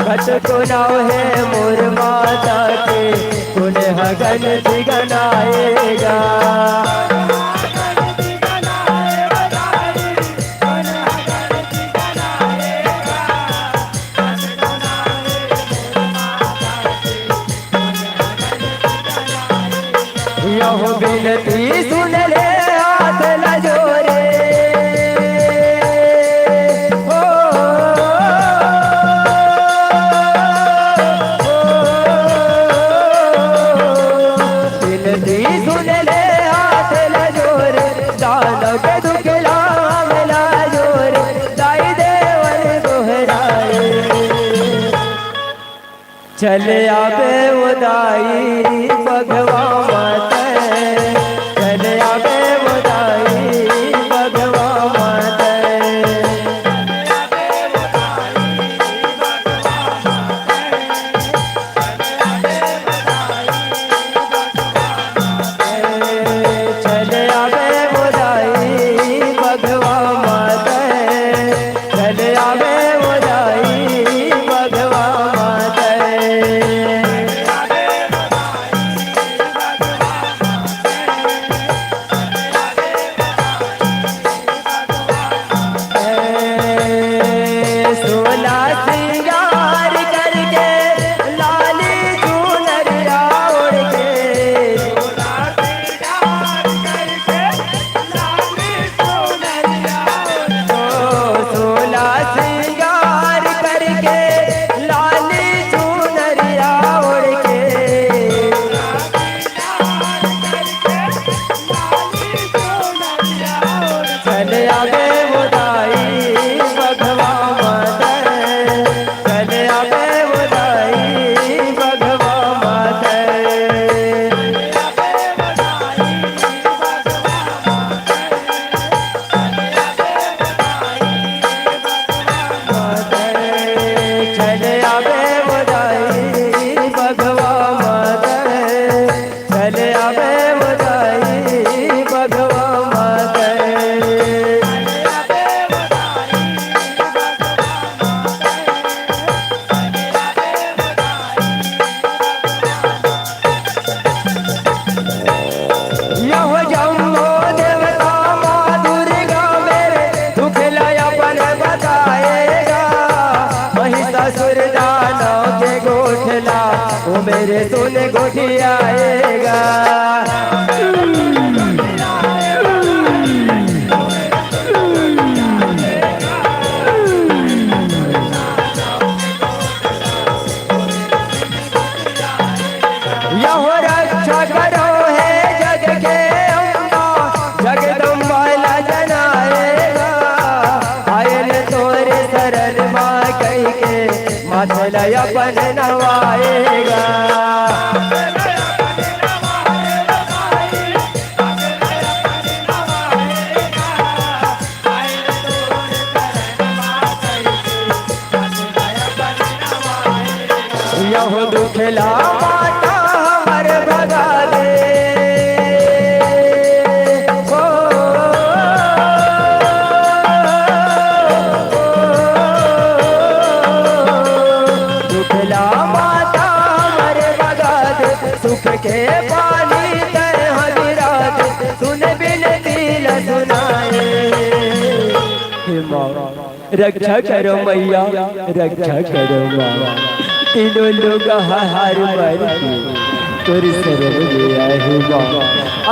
कत तो नाव हे मोर माता के, सुने ह गण जी गनाएगा। यहो बिनती सुन ले हाथ ला जोरे। ओ, ओ, ओ, बिनती सुन ले हाथ ला जोरे, दानव के दुख लाम ला जोरे, दाई देवर गोहराए। चले आबे ओ दाई बघवा माते, चले आबे ओ दाई बघवा माते। चले आबे ओ दाई बघवा माते, चले आबे ओ दाई बघवा माते। सोला सिंगार करके लाली चुनरिया ओढ़ के, चला अपन नवाएगा। यहो दुखला माता हमर भगा दे। ओ, दुखला माता हमर भगा दे, सुख के पानी तय हविराज, सुन बिनती ल सुनाए। हे माँ, रक्षा करो मैया, रक्षा करो माँ। तीनों लोग हाहार मर के तोर शरण में आए हे माँ।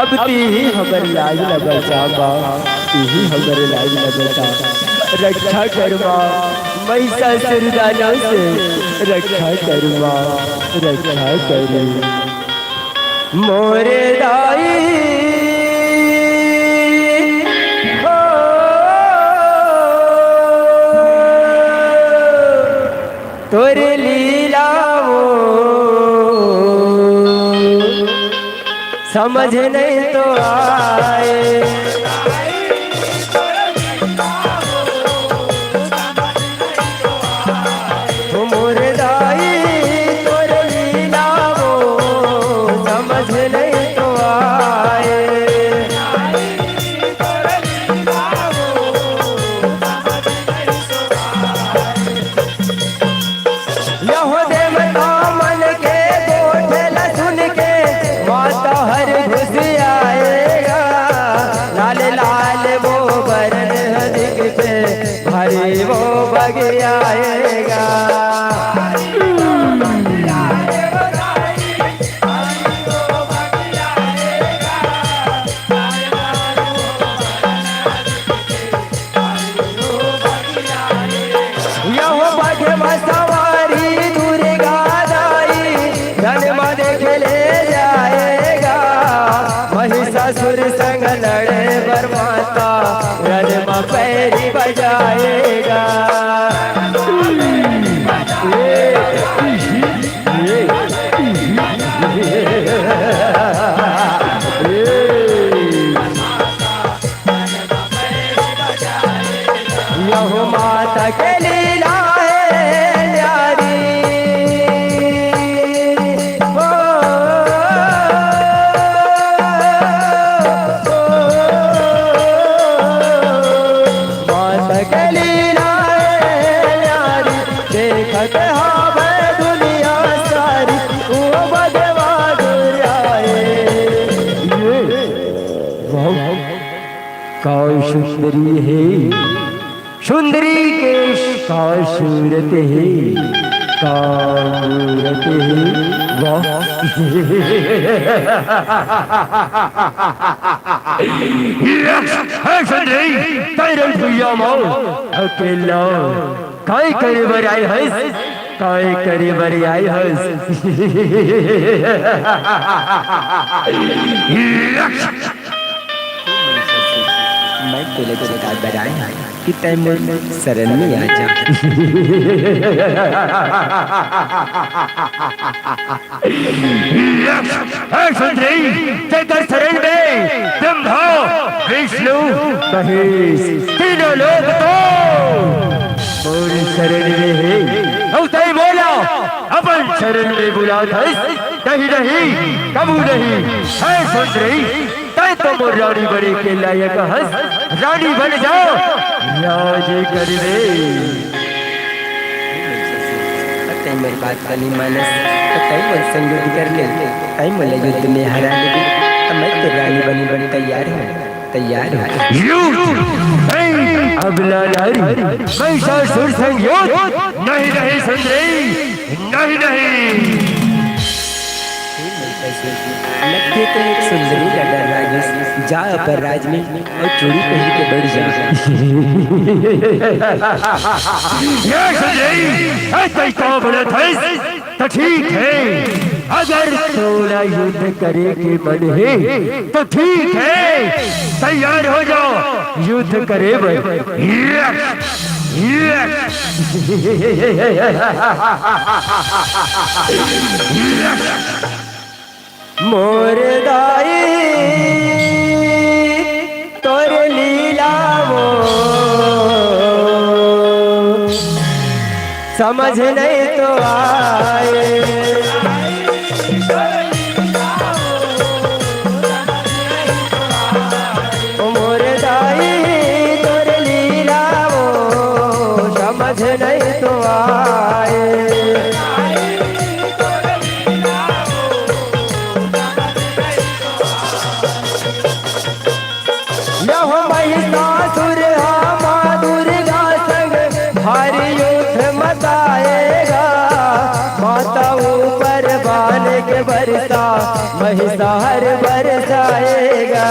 अब तीही हमर लाज ल बचा माँ, तीही हमर लाज ल बचा। रक्षा कर माँ, महिषासुर दानव से रक्षा कर माँ, रक्षा कर। मोरे दाई हो, तोर लीला वो समझ नहीं तो आए। ओ मोर दाई तोर लीला वो समझ नहीं तो आए। यहो देवता मन के गोठ ल सुन के माता हर घुसियाएगा। लाल लाल वो बरन दिख के भारी वो बगियाएगा। यहो बघवा सवारी दुर्गा दाई, रन म देख ले जाएगा। महिषासुर संग लड़े बर माता, रन म पैरी बजाएगा। यहो माता के लीला है न्यारी। ओ, ओ, माता के लीला है न्यारी। देखत हावय दुनिया सारी, ओ बघवा दुर्याए। ये, वाह, काय सुंदरी हे, सुंदरी के काय सूरत हे, काय मूरत हे, वाह। हे सुंदरी, तैं रंग भुइयां म अकेल्ला काय करे बर आए हस? काय करे बर आए हस? मैं तोला चिता बर आए हंव कि तैं मोर शरण में आ जा। हे सुंदरी, तेकर शरण में ब्रह्मा, विष्णु, महेश, तीनों लोग तो मोर शरण में हे। अउ तैं मोला अपन शरण में बुलात हस? नहीं, नहीं, कभू नहीं। हे सुंदरी, तैं तो मोर रानी बने के लायक हस। रानी बन जा, राज करबे। तैं मोर बात ला नइ मानस, त तैं मोर संग युद्ध कर ले, तैं मोला युद्ध में हरा लेबे, त मैं तो रानी बने बर तैयार हंव, तैयार हंव। युद्ध! नहीं, अबला नारी, महिषासुर संग युद्ध! नहीं, नहीं, सुंदरी, नहीं, नहीं। लगथे तैं एक सुंदरी ला डर लागिस, जा अपन राज में अउ चूड़ी पहिर के बइठ जा। ये सुंदरी, ए तैं का बोलत हस? त ठीक हे, अगर तोला युद्ध करे के मन हे, त ठीक हे, तैयार हो जा युद्ध करे बर। ये मोर दाई तोर लीला वो समझ नहीं तो आए। मोर दाई तोर लीला वो समझ नहीं तो आए। यह महिषासुर हा माँ दुर्गा संग भारी युद्ध मचाएगा। माता ऊपर बाण के बरसा महिषासुर बरसाएगा।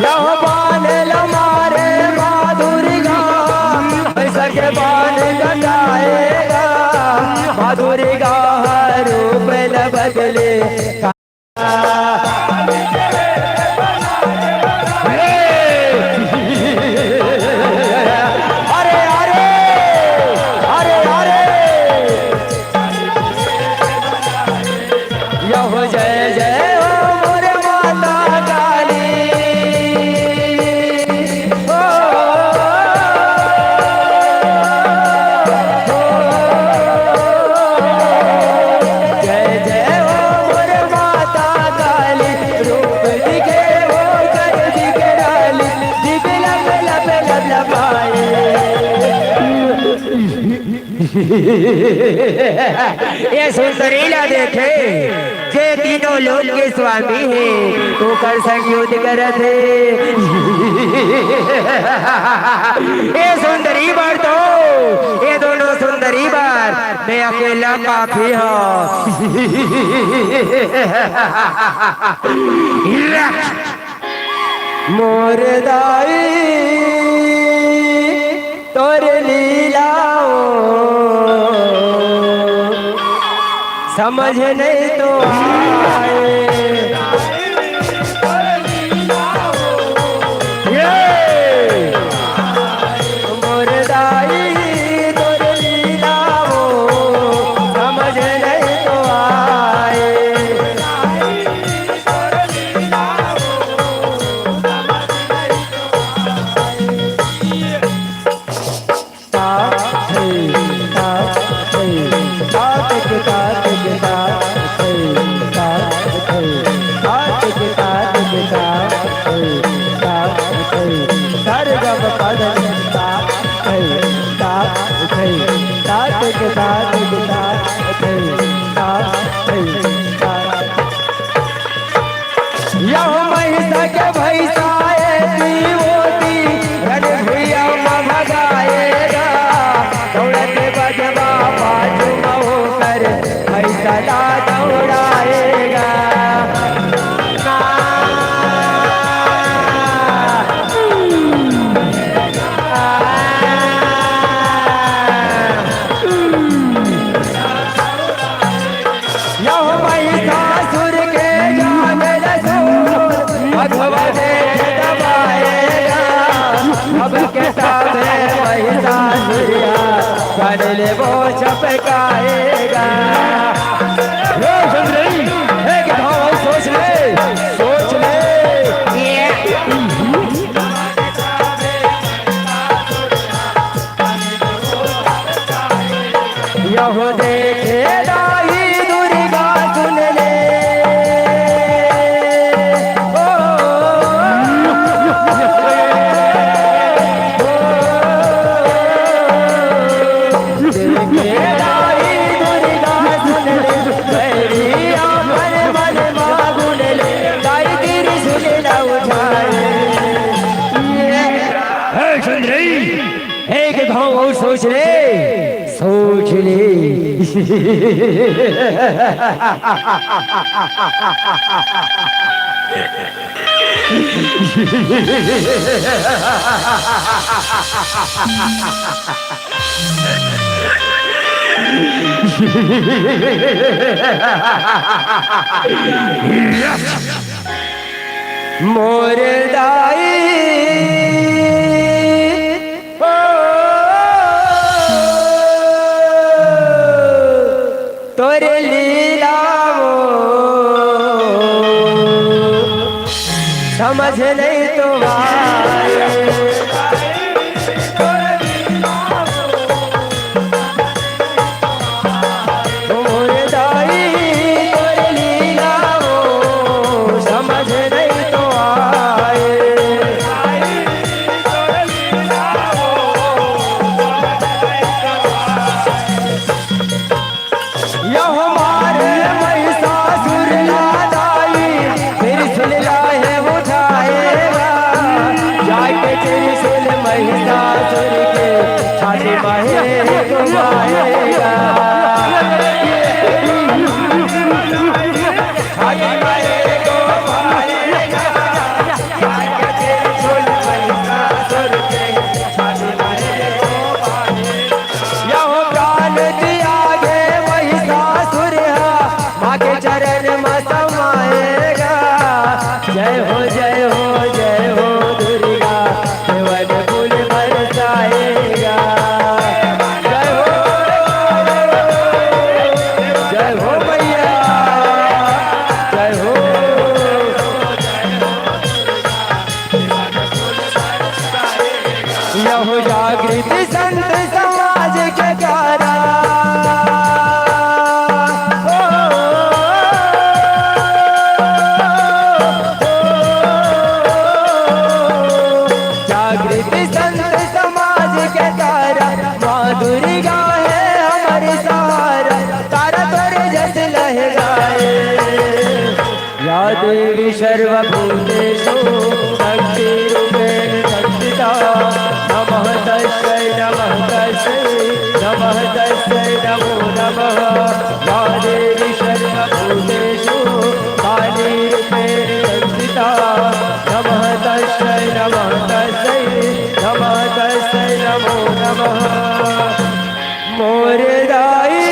यह बाण ल मारे माँ दुर्गा, ऐसा के बाण कटाएगा। माँ दुर्गा रूप ल बदले। अरे, अरे, अरे, अरे। यहो जय जय हो मोर माता काली। ओ, ओ, जय जय हो मोर माता काली। रूप दिखे वो कर दिखे डाली। दिख लब लब लब लबाए। ये सुंदरी ला देखे, जे तीनों लोक के स्वामी हे, ओकर संग युद्ध करत हे। ये सुंदरी बर तो, ये दोनों सुंदरी बर मैं अकेला काफी हूँ। मोर दाई तोर लीलाओ समझ नहीं तो आए। ये मोर दाई तोर लीलाओ समझ नहीं तो आए। ता, थे, ता, थे, ता, तिक, ता, तिक, ता, थे, ता, थे, ता, तिक, ता, तिक, ता, थे, ता, थे, सा रे गा मा पा धा नी सा, ता, थे, ता, थे, ता, तिक, ता, तिक, ता, थे, ता, थे, ता। यह महिषा के भैंसा ए पीवोती, रन भुइया म भगाएगा। दौड़त बजवा बाजू म होकर, भैंसा ला दौड़ाएगा। यह महिषासुर के जान लसो, अधवा देख दबाएगा। अब के सामने महिषासुरिया, जान ले वो चपकाएगा। हे सुंदरी, एक घाव सोच ले, सोच ले। यहो देखे दाई दुर्गा सुन ले। ओ, ओ, ओ, देखे दाई दुर्गा सुन ले। बैरिया मन मन मागुन ले। दाई तेरी सुन ला उठाए। हे सुंदरी, एक घाव अउ सोच ले, सोच ले। मोर दाई, ओ, तोर लीला वो समझ नहीं तो आए। मोर दाई तोर लीला वो समझ नहीं तो आए। यह मारे महिषासुर ला दाई, त्रिशूल लाहे उठाएगा। जाके त्रिशूल महिषासुर के छाती माहे घुमाएगा। छाती माहे घुमाएगा। जाके त्रिशूल महिषासुर के छाती माहे घुमाएगा। यहो प्राण त्यागे महिषासुर हा, माँ के चरण म समाएगा। जय हो, जय हो, जय हो दुर्गा, केवल फूल बरसाएगा। जय हो, जय हो मैया, जय हो। यहो जागृत संत समाज के द्वारा, ओ, जागृत संत समाज के द्वारा, माँ दुर्गा है हमारे सहारा, तारा तोरे जस लहराए। या देवी सर्वभूतेषु शक्तिरूपेण संस्थिता। नमः तस्यै नमः तस्यै नमः तस्यै नमो नमः। या देवी सर्वभूतेषु कालीरूपेण संस्थिता। नमः तस्यै नमः तस्यै नमः तस्यै नमो नमः। मोर दाई,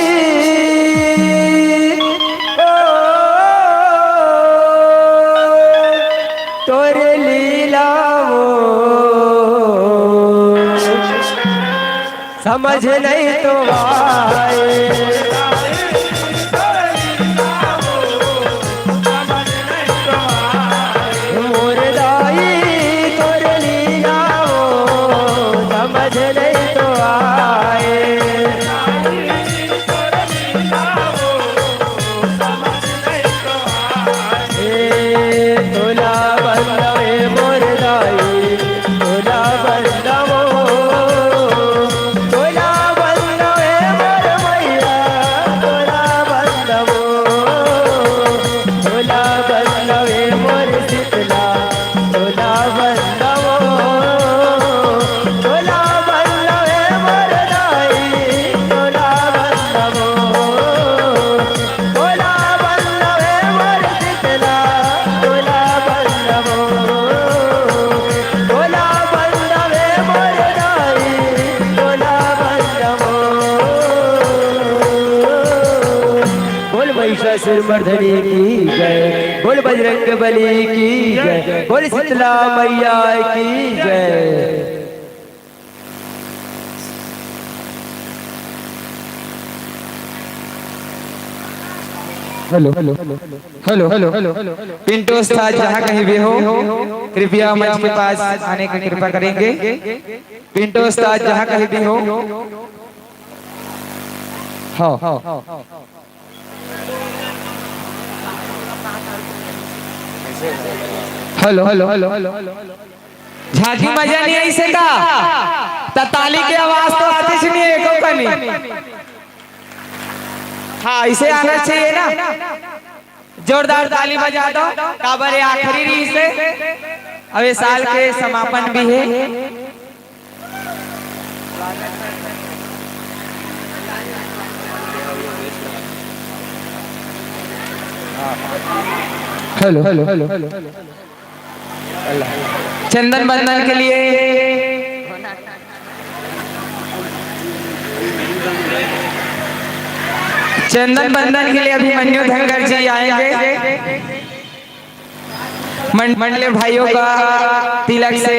ओ, तोर लीला वो समझ नहीं तो आए। मोर दाई तोर लीला वो समझ नहीं तो आए। ए तोला बंदवे मोर दाई, तोला बंदवो। तोला बंदवे मोर मैया, तोला बंदवो। तोला बंदवे मोर शीतला, तोला बंदवो। तोला बंदवे मोर दाई, तोला बंदवो। तोला बंदवे मोर शीतला, तोला बंदवो। तोला बंदवे मोर दाई, तोला बंदवो। बोल महिषासुर मर्दनी की जय, बोल बजरंग बली की जय, बोल शीतला मैया की जय। Hello, hello, hello, hello, hello, hello. Pintu उस्ताद जहाँ कहीं भी हो, कृपया मंच के पास आने की कृपा करेंगे। पिंटू उस्ताद जहाँ कहीं भी हो। हाँ, हाँ। Hello, hello, hello, hello. झांकी मजा नहीं आई से का? त ताली के आवाज तो आतिस नहीं है एको कनी। हाँ, इसे आना चाहिए ना। जोरदार ताली बजा दो। काबर ये आखिरी रहिसे, अब ये साल के समापन भी है। Hello, hello, hello. चंदन बंदन के लिए। चंदन बंदन के लिए अभिमन्यु धनगर जी आएंगे। मंड-, मंडले भाइयों का तिलक से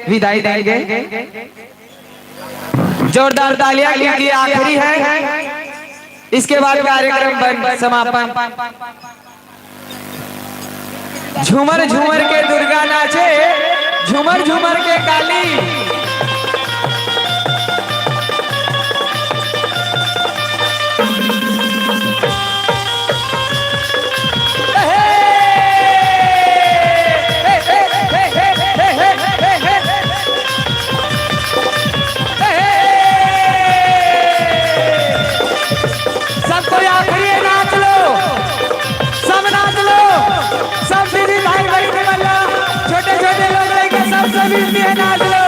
विदाई देंगे। जोरदार तालियां, क्योंकि आखिरी है, इसके बाद कार्यक्रम बंद, समापन। झूमर झूमर के दुर्गा नाचे, झूमर झूमर के काली। सब कोई आखिरी नाच लो, सब नाच लो, सब दीदी भाई बहन के बल्ला, छोटे छोटे लोग लेके सबसे विनती है, नाच लो।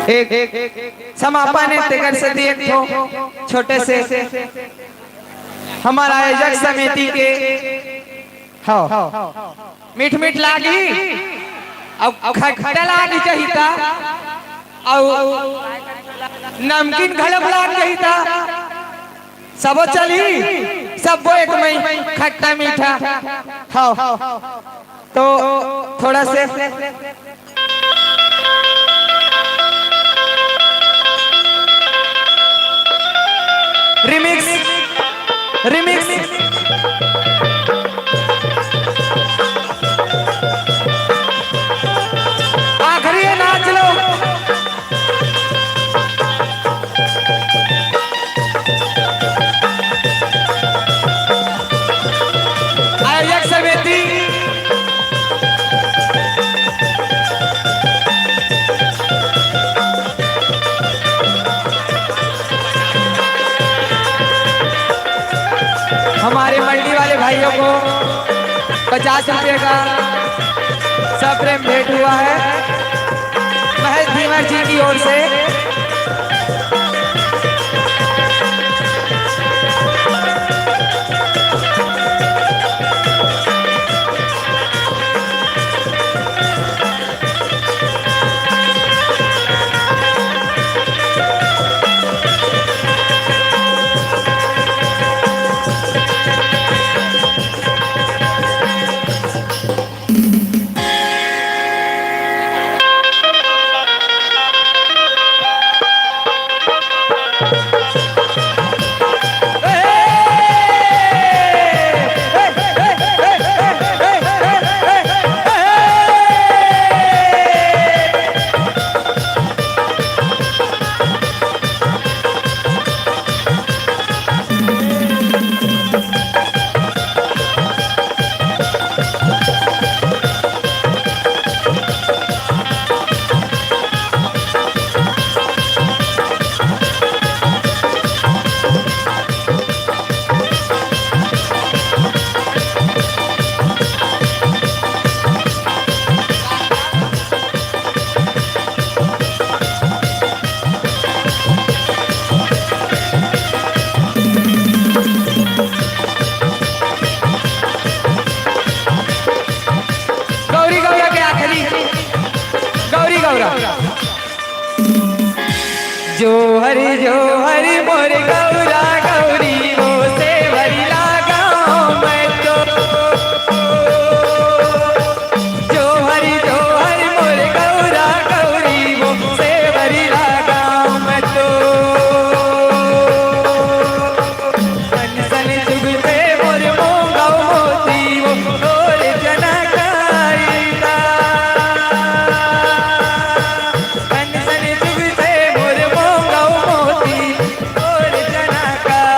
एक, एक, एक समापन है, तेकर सेती एक ठो छोटे से हमर आयोजक समिति के, हाँ, मीठ मीठ लागी, अउ खट्टा लागी चाहिए ता, अउ नमकीन घलो लाग चाहिए ता, सबो चली, सबो एक मई खट्टा मीठा। हाँ, तो थोड़ा से रिमिक्स, रिमिक्स। आखिरी है, नाच लो। आयोजक समिति, हमारे मंडी वाले भाइयों को पचास रुपये का सप्रेम भेंट हुआ है महेश धीवर जी की ओर से। गौरी गौरा के आखिरी, गौरी गौरा। जोहर जोहर मोर गौरा गौरी वो सेवरी लागांव मैं तो। जोहर जोहर मोर गौरा गौरी वो सेवरी लागांव मैं तो। सन सन चुगते मोर मोंगा मोती वो तोर जनकाई का। सन सन चुगते मोर मोंगा मोती तोर जनकाई।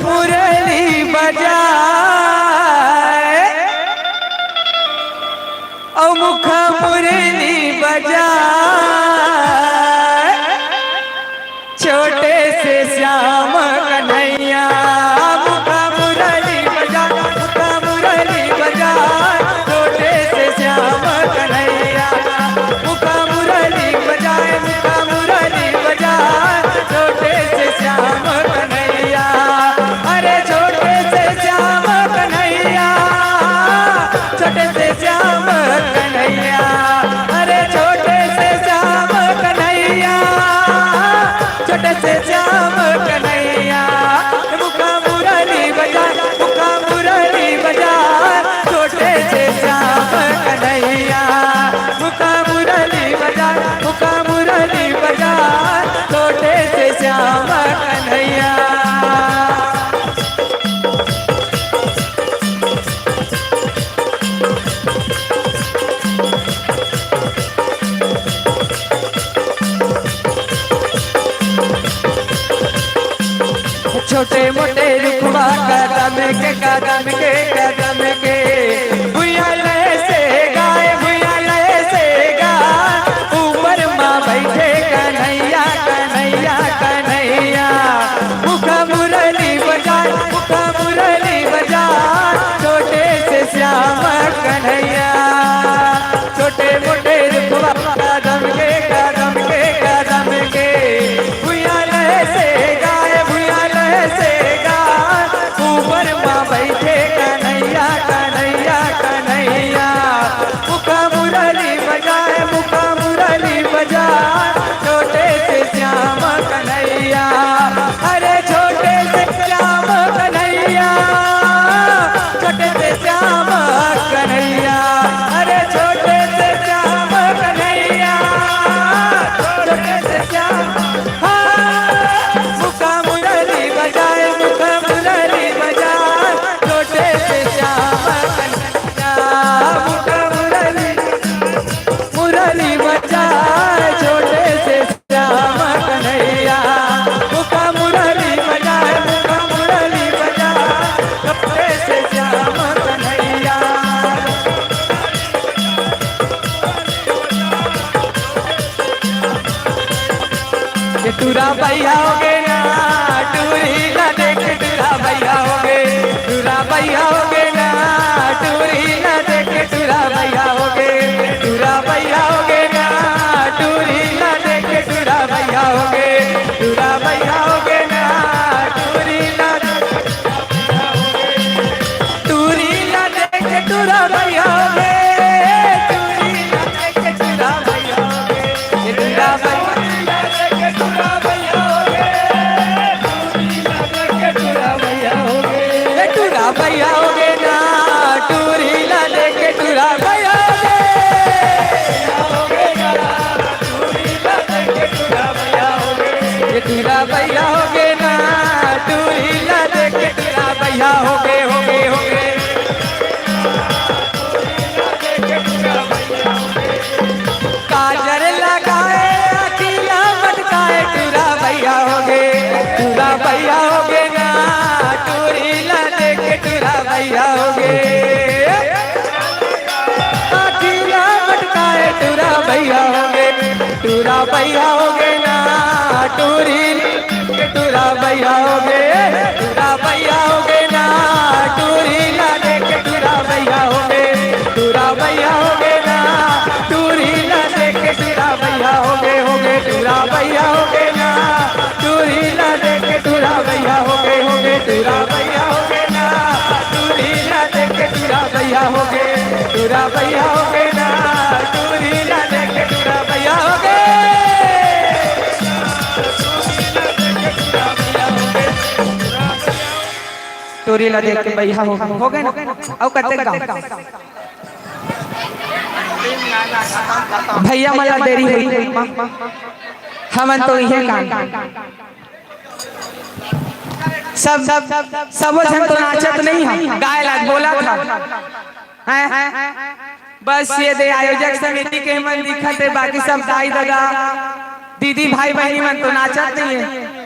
मुरली बजाए, ओ मुखा मुरली बजाए, छोटे से श्याम कन्हैया। मुखा मुरली बजाए, मुखा मुरली बजाए, छोटे से श्याम कन्हैया। मुखा मुरली बजाए, मुखा मुरली बजाए, छोटे से श्याम कन्हैया। अरे छोटे से श्याम कन्हैया, छोटे से श्याम कन्हैया। अरे छोटे से श्याम कन्हैया, छोटे से श्याम कन्हैया। मुखा मुरली बजा, मुखा मुरली बजा, छोटे से श्याम कन्हैया। मुखा मुरली बजा, मुखा मुरली बजा, छोटे से श्याम कन्हैया। छोटे मोटे रुखवा कदम के, कदम के, कदम के, भुइयां लहसे गाय, भुइयां लहसे गाय, ऊपर मा बैठे कन्हैया, कन्हैया, कन्हैया। मुखा मुरली बजाए, मुखा मुरली बजाए, छोटे से श्याम कन्हैया। छोटे मोटे रुखवा कदम के, कदम के, कदम के, भुइयां लहसे गाय, भुइयां लहसे गाय, ऊपर मा बैठे कन्हैया, कन्हैया, कन्हैया। मुखा मुरली बजाए, मुखा मुरली बजाए, छोटे से श्याम कन्हैया। अरे छोटे से श्याम कन्हैया, छोटे से श्याम कन्हैया। अरे छोटे से श्याम कन्हैया, छोटे से श्याम। हाँ, मुखा मुरली बजाए, मुखा मुरली बजाए, छोटे से श्याम कन्हैया। मुखा मुरली, मुरली बजाए, छोटे से श्याम कन्हैया। मुखा मुरली बजाए, मुखा मुरली बजाए, छोटे से श्याम कन्हैया। ये टूरा भैया हो गे ना, टूरी ला देख टूरा भैया हो गे, टूरा भैया हो गे ना, टूरी ला देख टूरा भैया हो गे, टूरा भैया हो गे ना, टूरी ला देख टूरा भैया हो गे, टूरा भैया हो गे ना, टूरी ला, टूरी ला देख टूरा भैया हो गे, टूरी ला देख टूरा भैया हो गे। ये टूरा भैया, ये टूरा भैया हो गे ना, टूरी ला देख टूरा भैया हो गे। ये टूरा भैया हो गे ना, टूरी ला देख टूरा भैया हो गे, हो गे, हो गे। काजर लगाए, अखिया मटकाए, टूरा भैया हो गे, टूरा भैया हो गे ना, टूरी ला देख टूरा भैया हो गे। अखिया मटकाए, टूरा भैया हो गे, टूरा भैया हो गे ना, टूरी टूरा भैया हो गे, टूरा भैया हो गे ना, टूरी ला देख टूरा भैया हो गे, टूरा भैया हो गे ना, टूरी ला देख टूरा भैया हो गे, हो गे टूरा भैया हो गे ना, टूरी ला देख टूरा भैया हो गे, हो गे टूरा भैया हो गे ना, टूरी ला देख टूरा भैया हो गे, टूरा भैया हो गे ना, टूरी ला देख टूरा भैया हो गे। टूरी ला देख के भैया हो, हो गे ना? अउ कतेक गाँव? भैया मन ला देरी होई। हमन तो इहे काम। सब, सब, सबो झन तो नाचत नहीं है, गाय लाग बोला था। हैं? बस ये दे आयोजक समिति के मन दिखत हे, बाकी सब दाई ददा, दीदी, भाई, बहिनी मन तो नाचत नहीं है।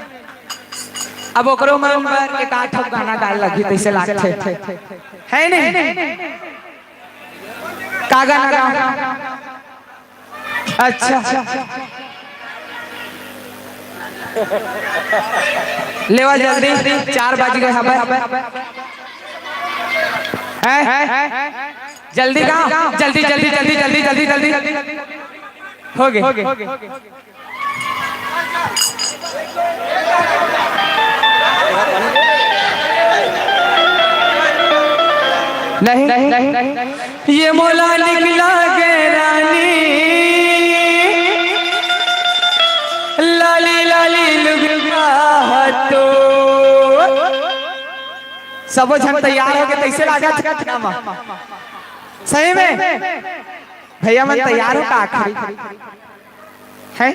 अब ओकरो मन बर एक आध ठो गाना गाए लगही, तइसे लागथे, है नहीं? का गाना गाओ? अच्छा, लेवा जल्दी, चार बज गए हवे। हैं? जल्दी गाओ, जल्दी, जल्दी, जल्दी। हो गए। नहीं, नहीं, नहीं। ये मोला निकला गे रानी, लाली लाली लुगरा तो। सबो झन तैयार होके तइसे लागत हे गाना। सही में भैया मन तैयार हो का आखिरी? हैं?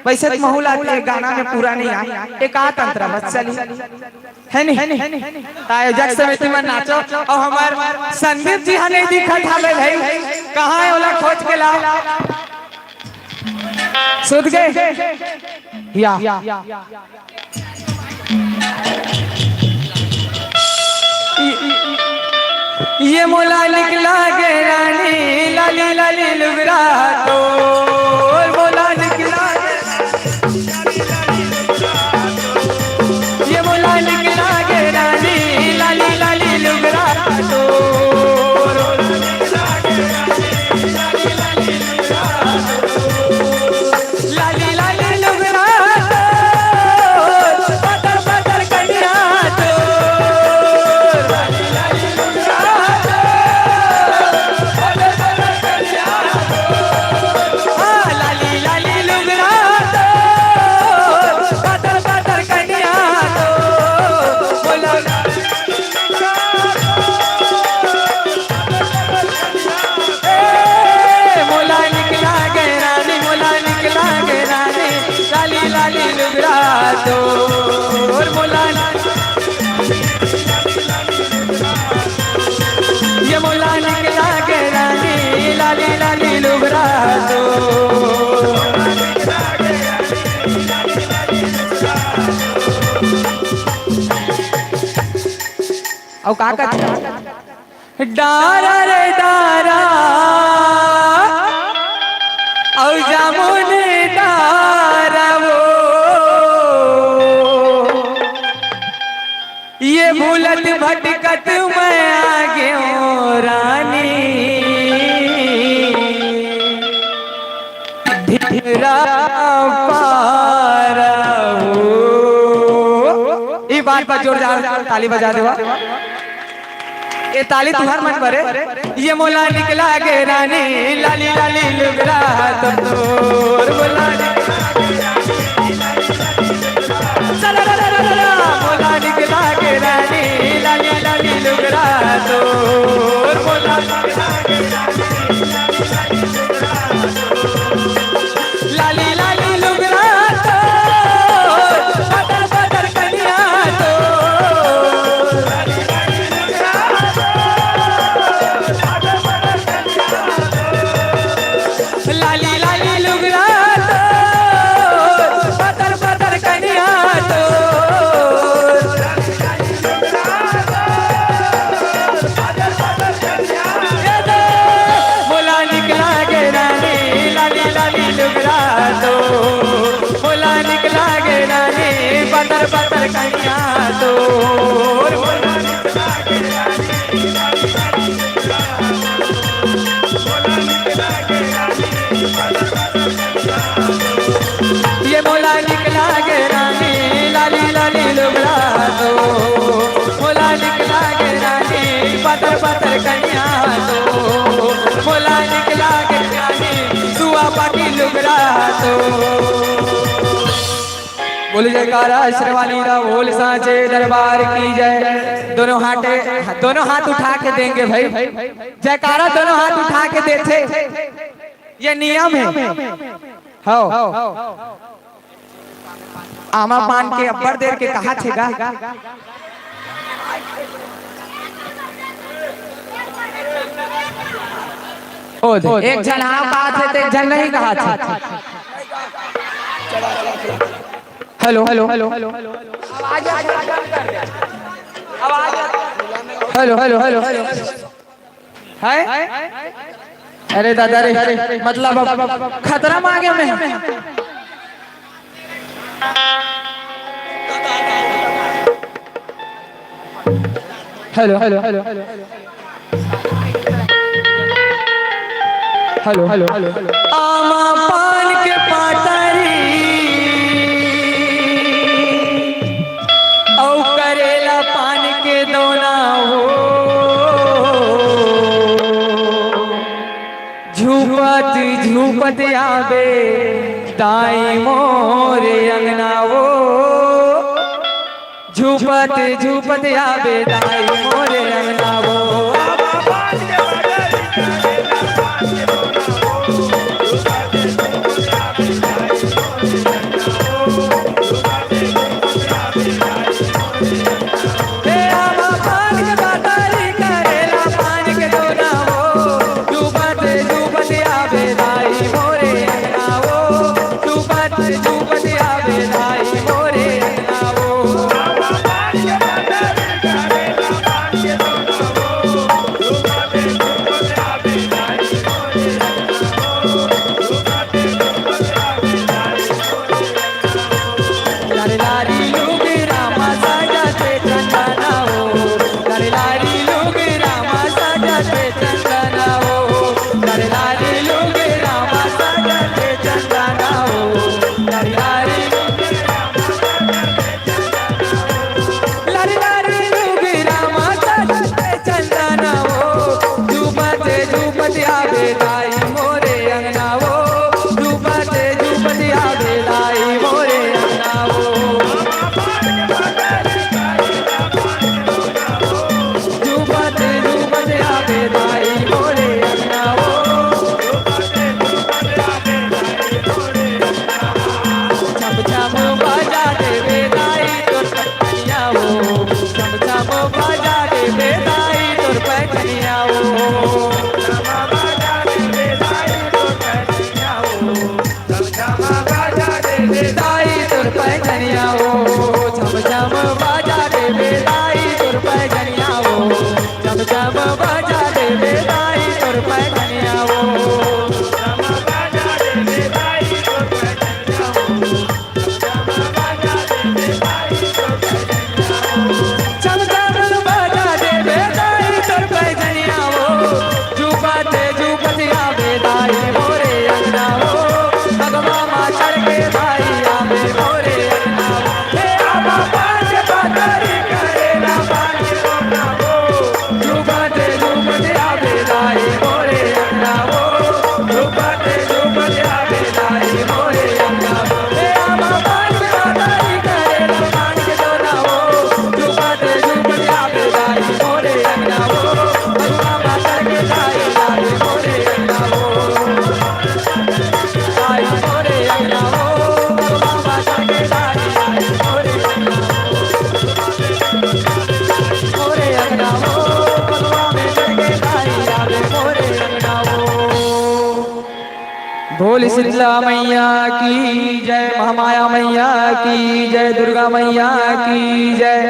वैसे तो महू ला ये गाना में पूरा नहीं आए, एक आध अंतरा बस चली, है नहीं? त आयोजक समिति मन नाचो, अउ हमर संदीप जी हा नहीं दिखत हवे भाई, कहाँ है? ओला खोज के लाओ। सुध गए? या। ये मोला निकला गे रानी, लाली लाली लुगरा तो, मोला निकला गे, ये मोला निकला गे रानी, लाली लाली लुगरा तो। लाली लाली लुगरा तो, पतर पतर कनिया तो। हाँ, लाली लाली लुगरा तो, पतर पतर कनिया तो। बोला ए, मोला निकला गे रानी, मोला निकला गे रानी, लाली लाली लुगरा तो, मोला ये मोला निकला गे रानी, लाली लाली लुगरा तो। अउ का कहत हे? डारा रे डारा, अउ जामुन डारा वो, ये भूलत भटकत मैं आ गेंव रानी। ढिढरा पारा हो। ई बात पर जोरदार ताली बजा देवा। ए ताली तुहर मन बरे। ये मोला निकला गे रानी, लाली लाली लुगरा तो तोर मोला निकला गे रानी, लाली लाली लुगरा तो मोला निकला गे रानी, लाली लाली लुगरा तो, पतर पतर कनिया तो। लाली लाली लुगरा तो, पतर पतर कनिया तो। मोला निकला गे रानी, लाली लाली लुगरा तो। मोला निकला गे रानी, पतर पतर कनिया तो। ये मोला निकला गे रानी, लाली लाली लुगरा तो। मोला निकला गे रानी, पतर पतर कनिया तो। मोला निकला गे रानी, सुआ पाकी लुगरा तो। बोली जयकारा शेरवाली दा, बोल सांचे दरबार की जय। दोनों हाथे, दोनों हाथ उठा के देंगे भाई, जयकारा दोनों हाथ उठा के देथे, ये नियम है। हव। आमा पान के अब्बड़ देर के कहाथे गा। ओ दे, एक झन हाँ कहाथे, त एक झन नहीं कहाथे। Hello, hello, hello. Hello, hello, hello, hello. है? अरे दादा रे, मतलब अब खतरा में आ गया मैं। Hello, hello, hello, hello. Hello, hello, hello. आमा पान के पातरी अउ करेला पान के दोना हो, झूपत झूपत आबे दाई मोरे अंगना वो, झूपत झूपत आबे दाई मोरे अंगना वो। ए आमा पान के बातारी करेला पान के दोना वो, झूपत झूपत आबे दाई मोरे अंगना वो, झूपत झूपत आबे दाई मोरे अंगना वो। लारे लारी लुगरा मा साजा के चंदना हो, लारे लारी लुगरा मा साजा के चंदना हो, लारे लारी लुगरा मा साजा के चंदना हो, लारे लारी लुगरा मा साजा के चंदना हो, लारे लारी लुगरा मा साजा के चंदना हो, झूपत झूपत आबे दाई मोरे अंगना वो, झूपत झूपत आबे दाई मोरे अंगना वो। झूपत झूपत आबे दाई मोरे अंगना वो। छम छम बाजा देबे दाई तोर पैजनिया वो। छम छम बाजा देबे दाई तोर पैजनिया वो। दाई तोर पैजनिया हो, झम झम बाजा देबे दाई तोर पैजनिया हो, झम झम बाजा देबे दाई तोर पैजनिया हो। झम झम बाजा देबे दाई तोर पैजनिया हो, झूपत झूपत आबे दाई मोरे अंगना हो, बगवा मा चढ़ के दाई आबे मोरे अंगना हो। हे आमा पान के पातरी करेला पान के दोना हो, झूपत झूपत आबे दाई मोरे अंगना हो, झूपत झूपत आबे दाई मोरे अंगना हो। हे आमा पान के पातरी करेला पान के दोना हो, झूपत झूपत आबे दाई मोरे अंगना हो। बरुआ माता के दाई आबे मोरे अंगना हो। दाई मोरे अंगना हो। बरुआ माता के दाई आबे मोरे अंगना हो। मोरे अंगना हो। बरुआ में चढ़ के दाई आबे मोरे अंगना हो। बोल शीतला मैया की जय, महामाया मैया की जय, दुर्गा मैया की जय,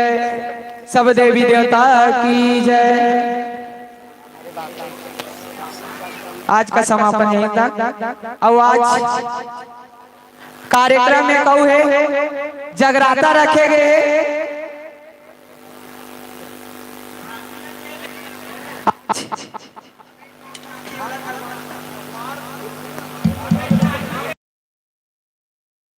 सब देवी देवता की जय। आज का समापन यहीं तक। अउ आज कार्यक्रम में कहूं हे, जगराता रखे गए हे।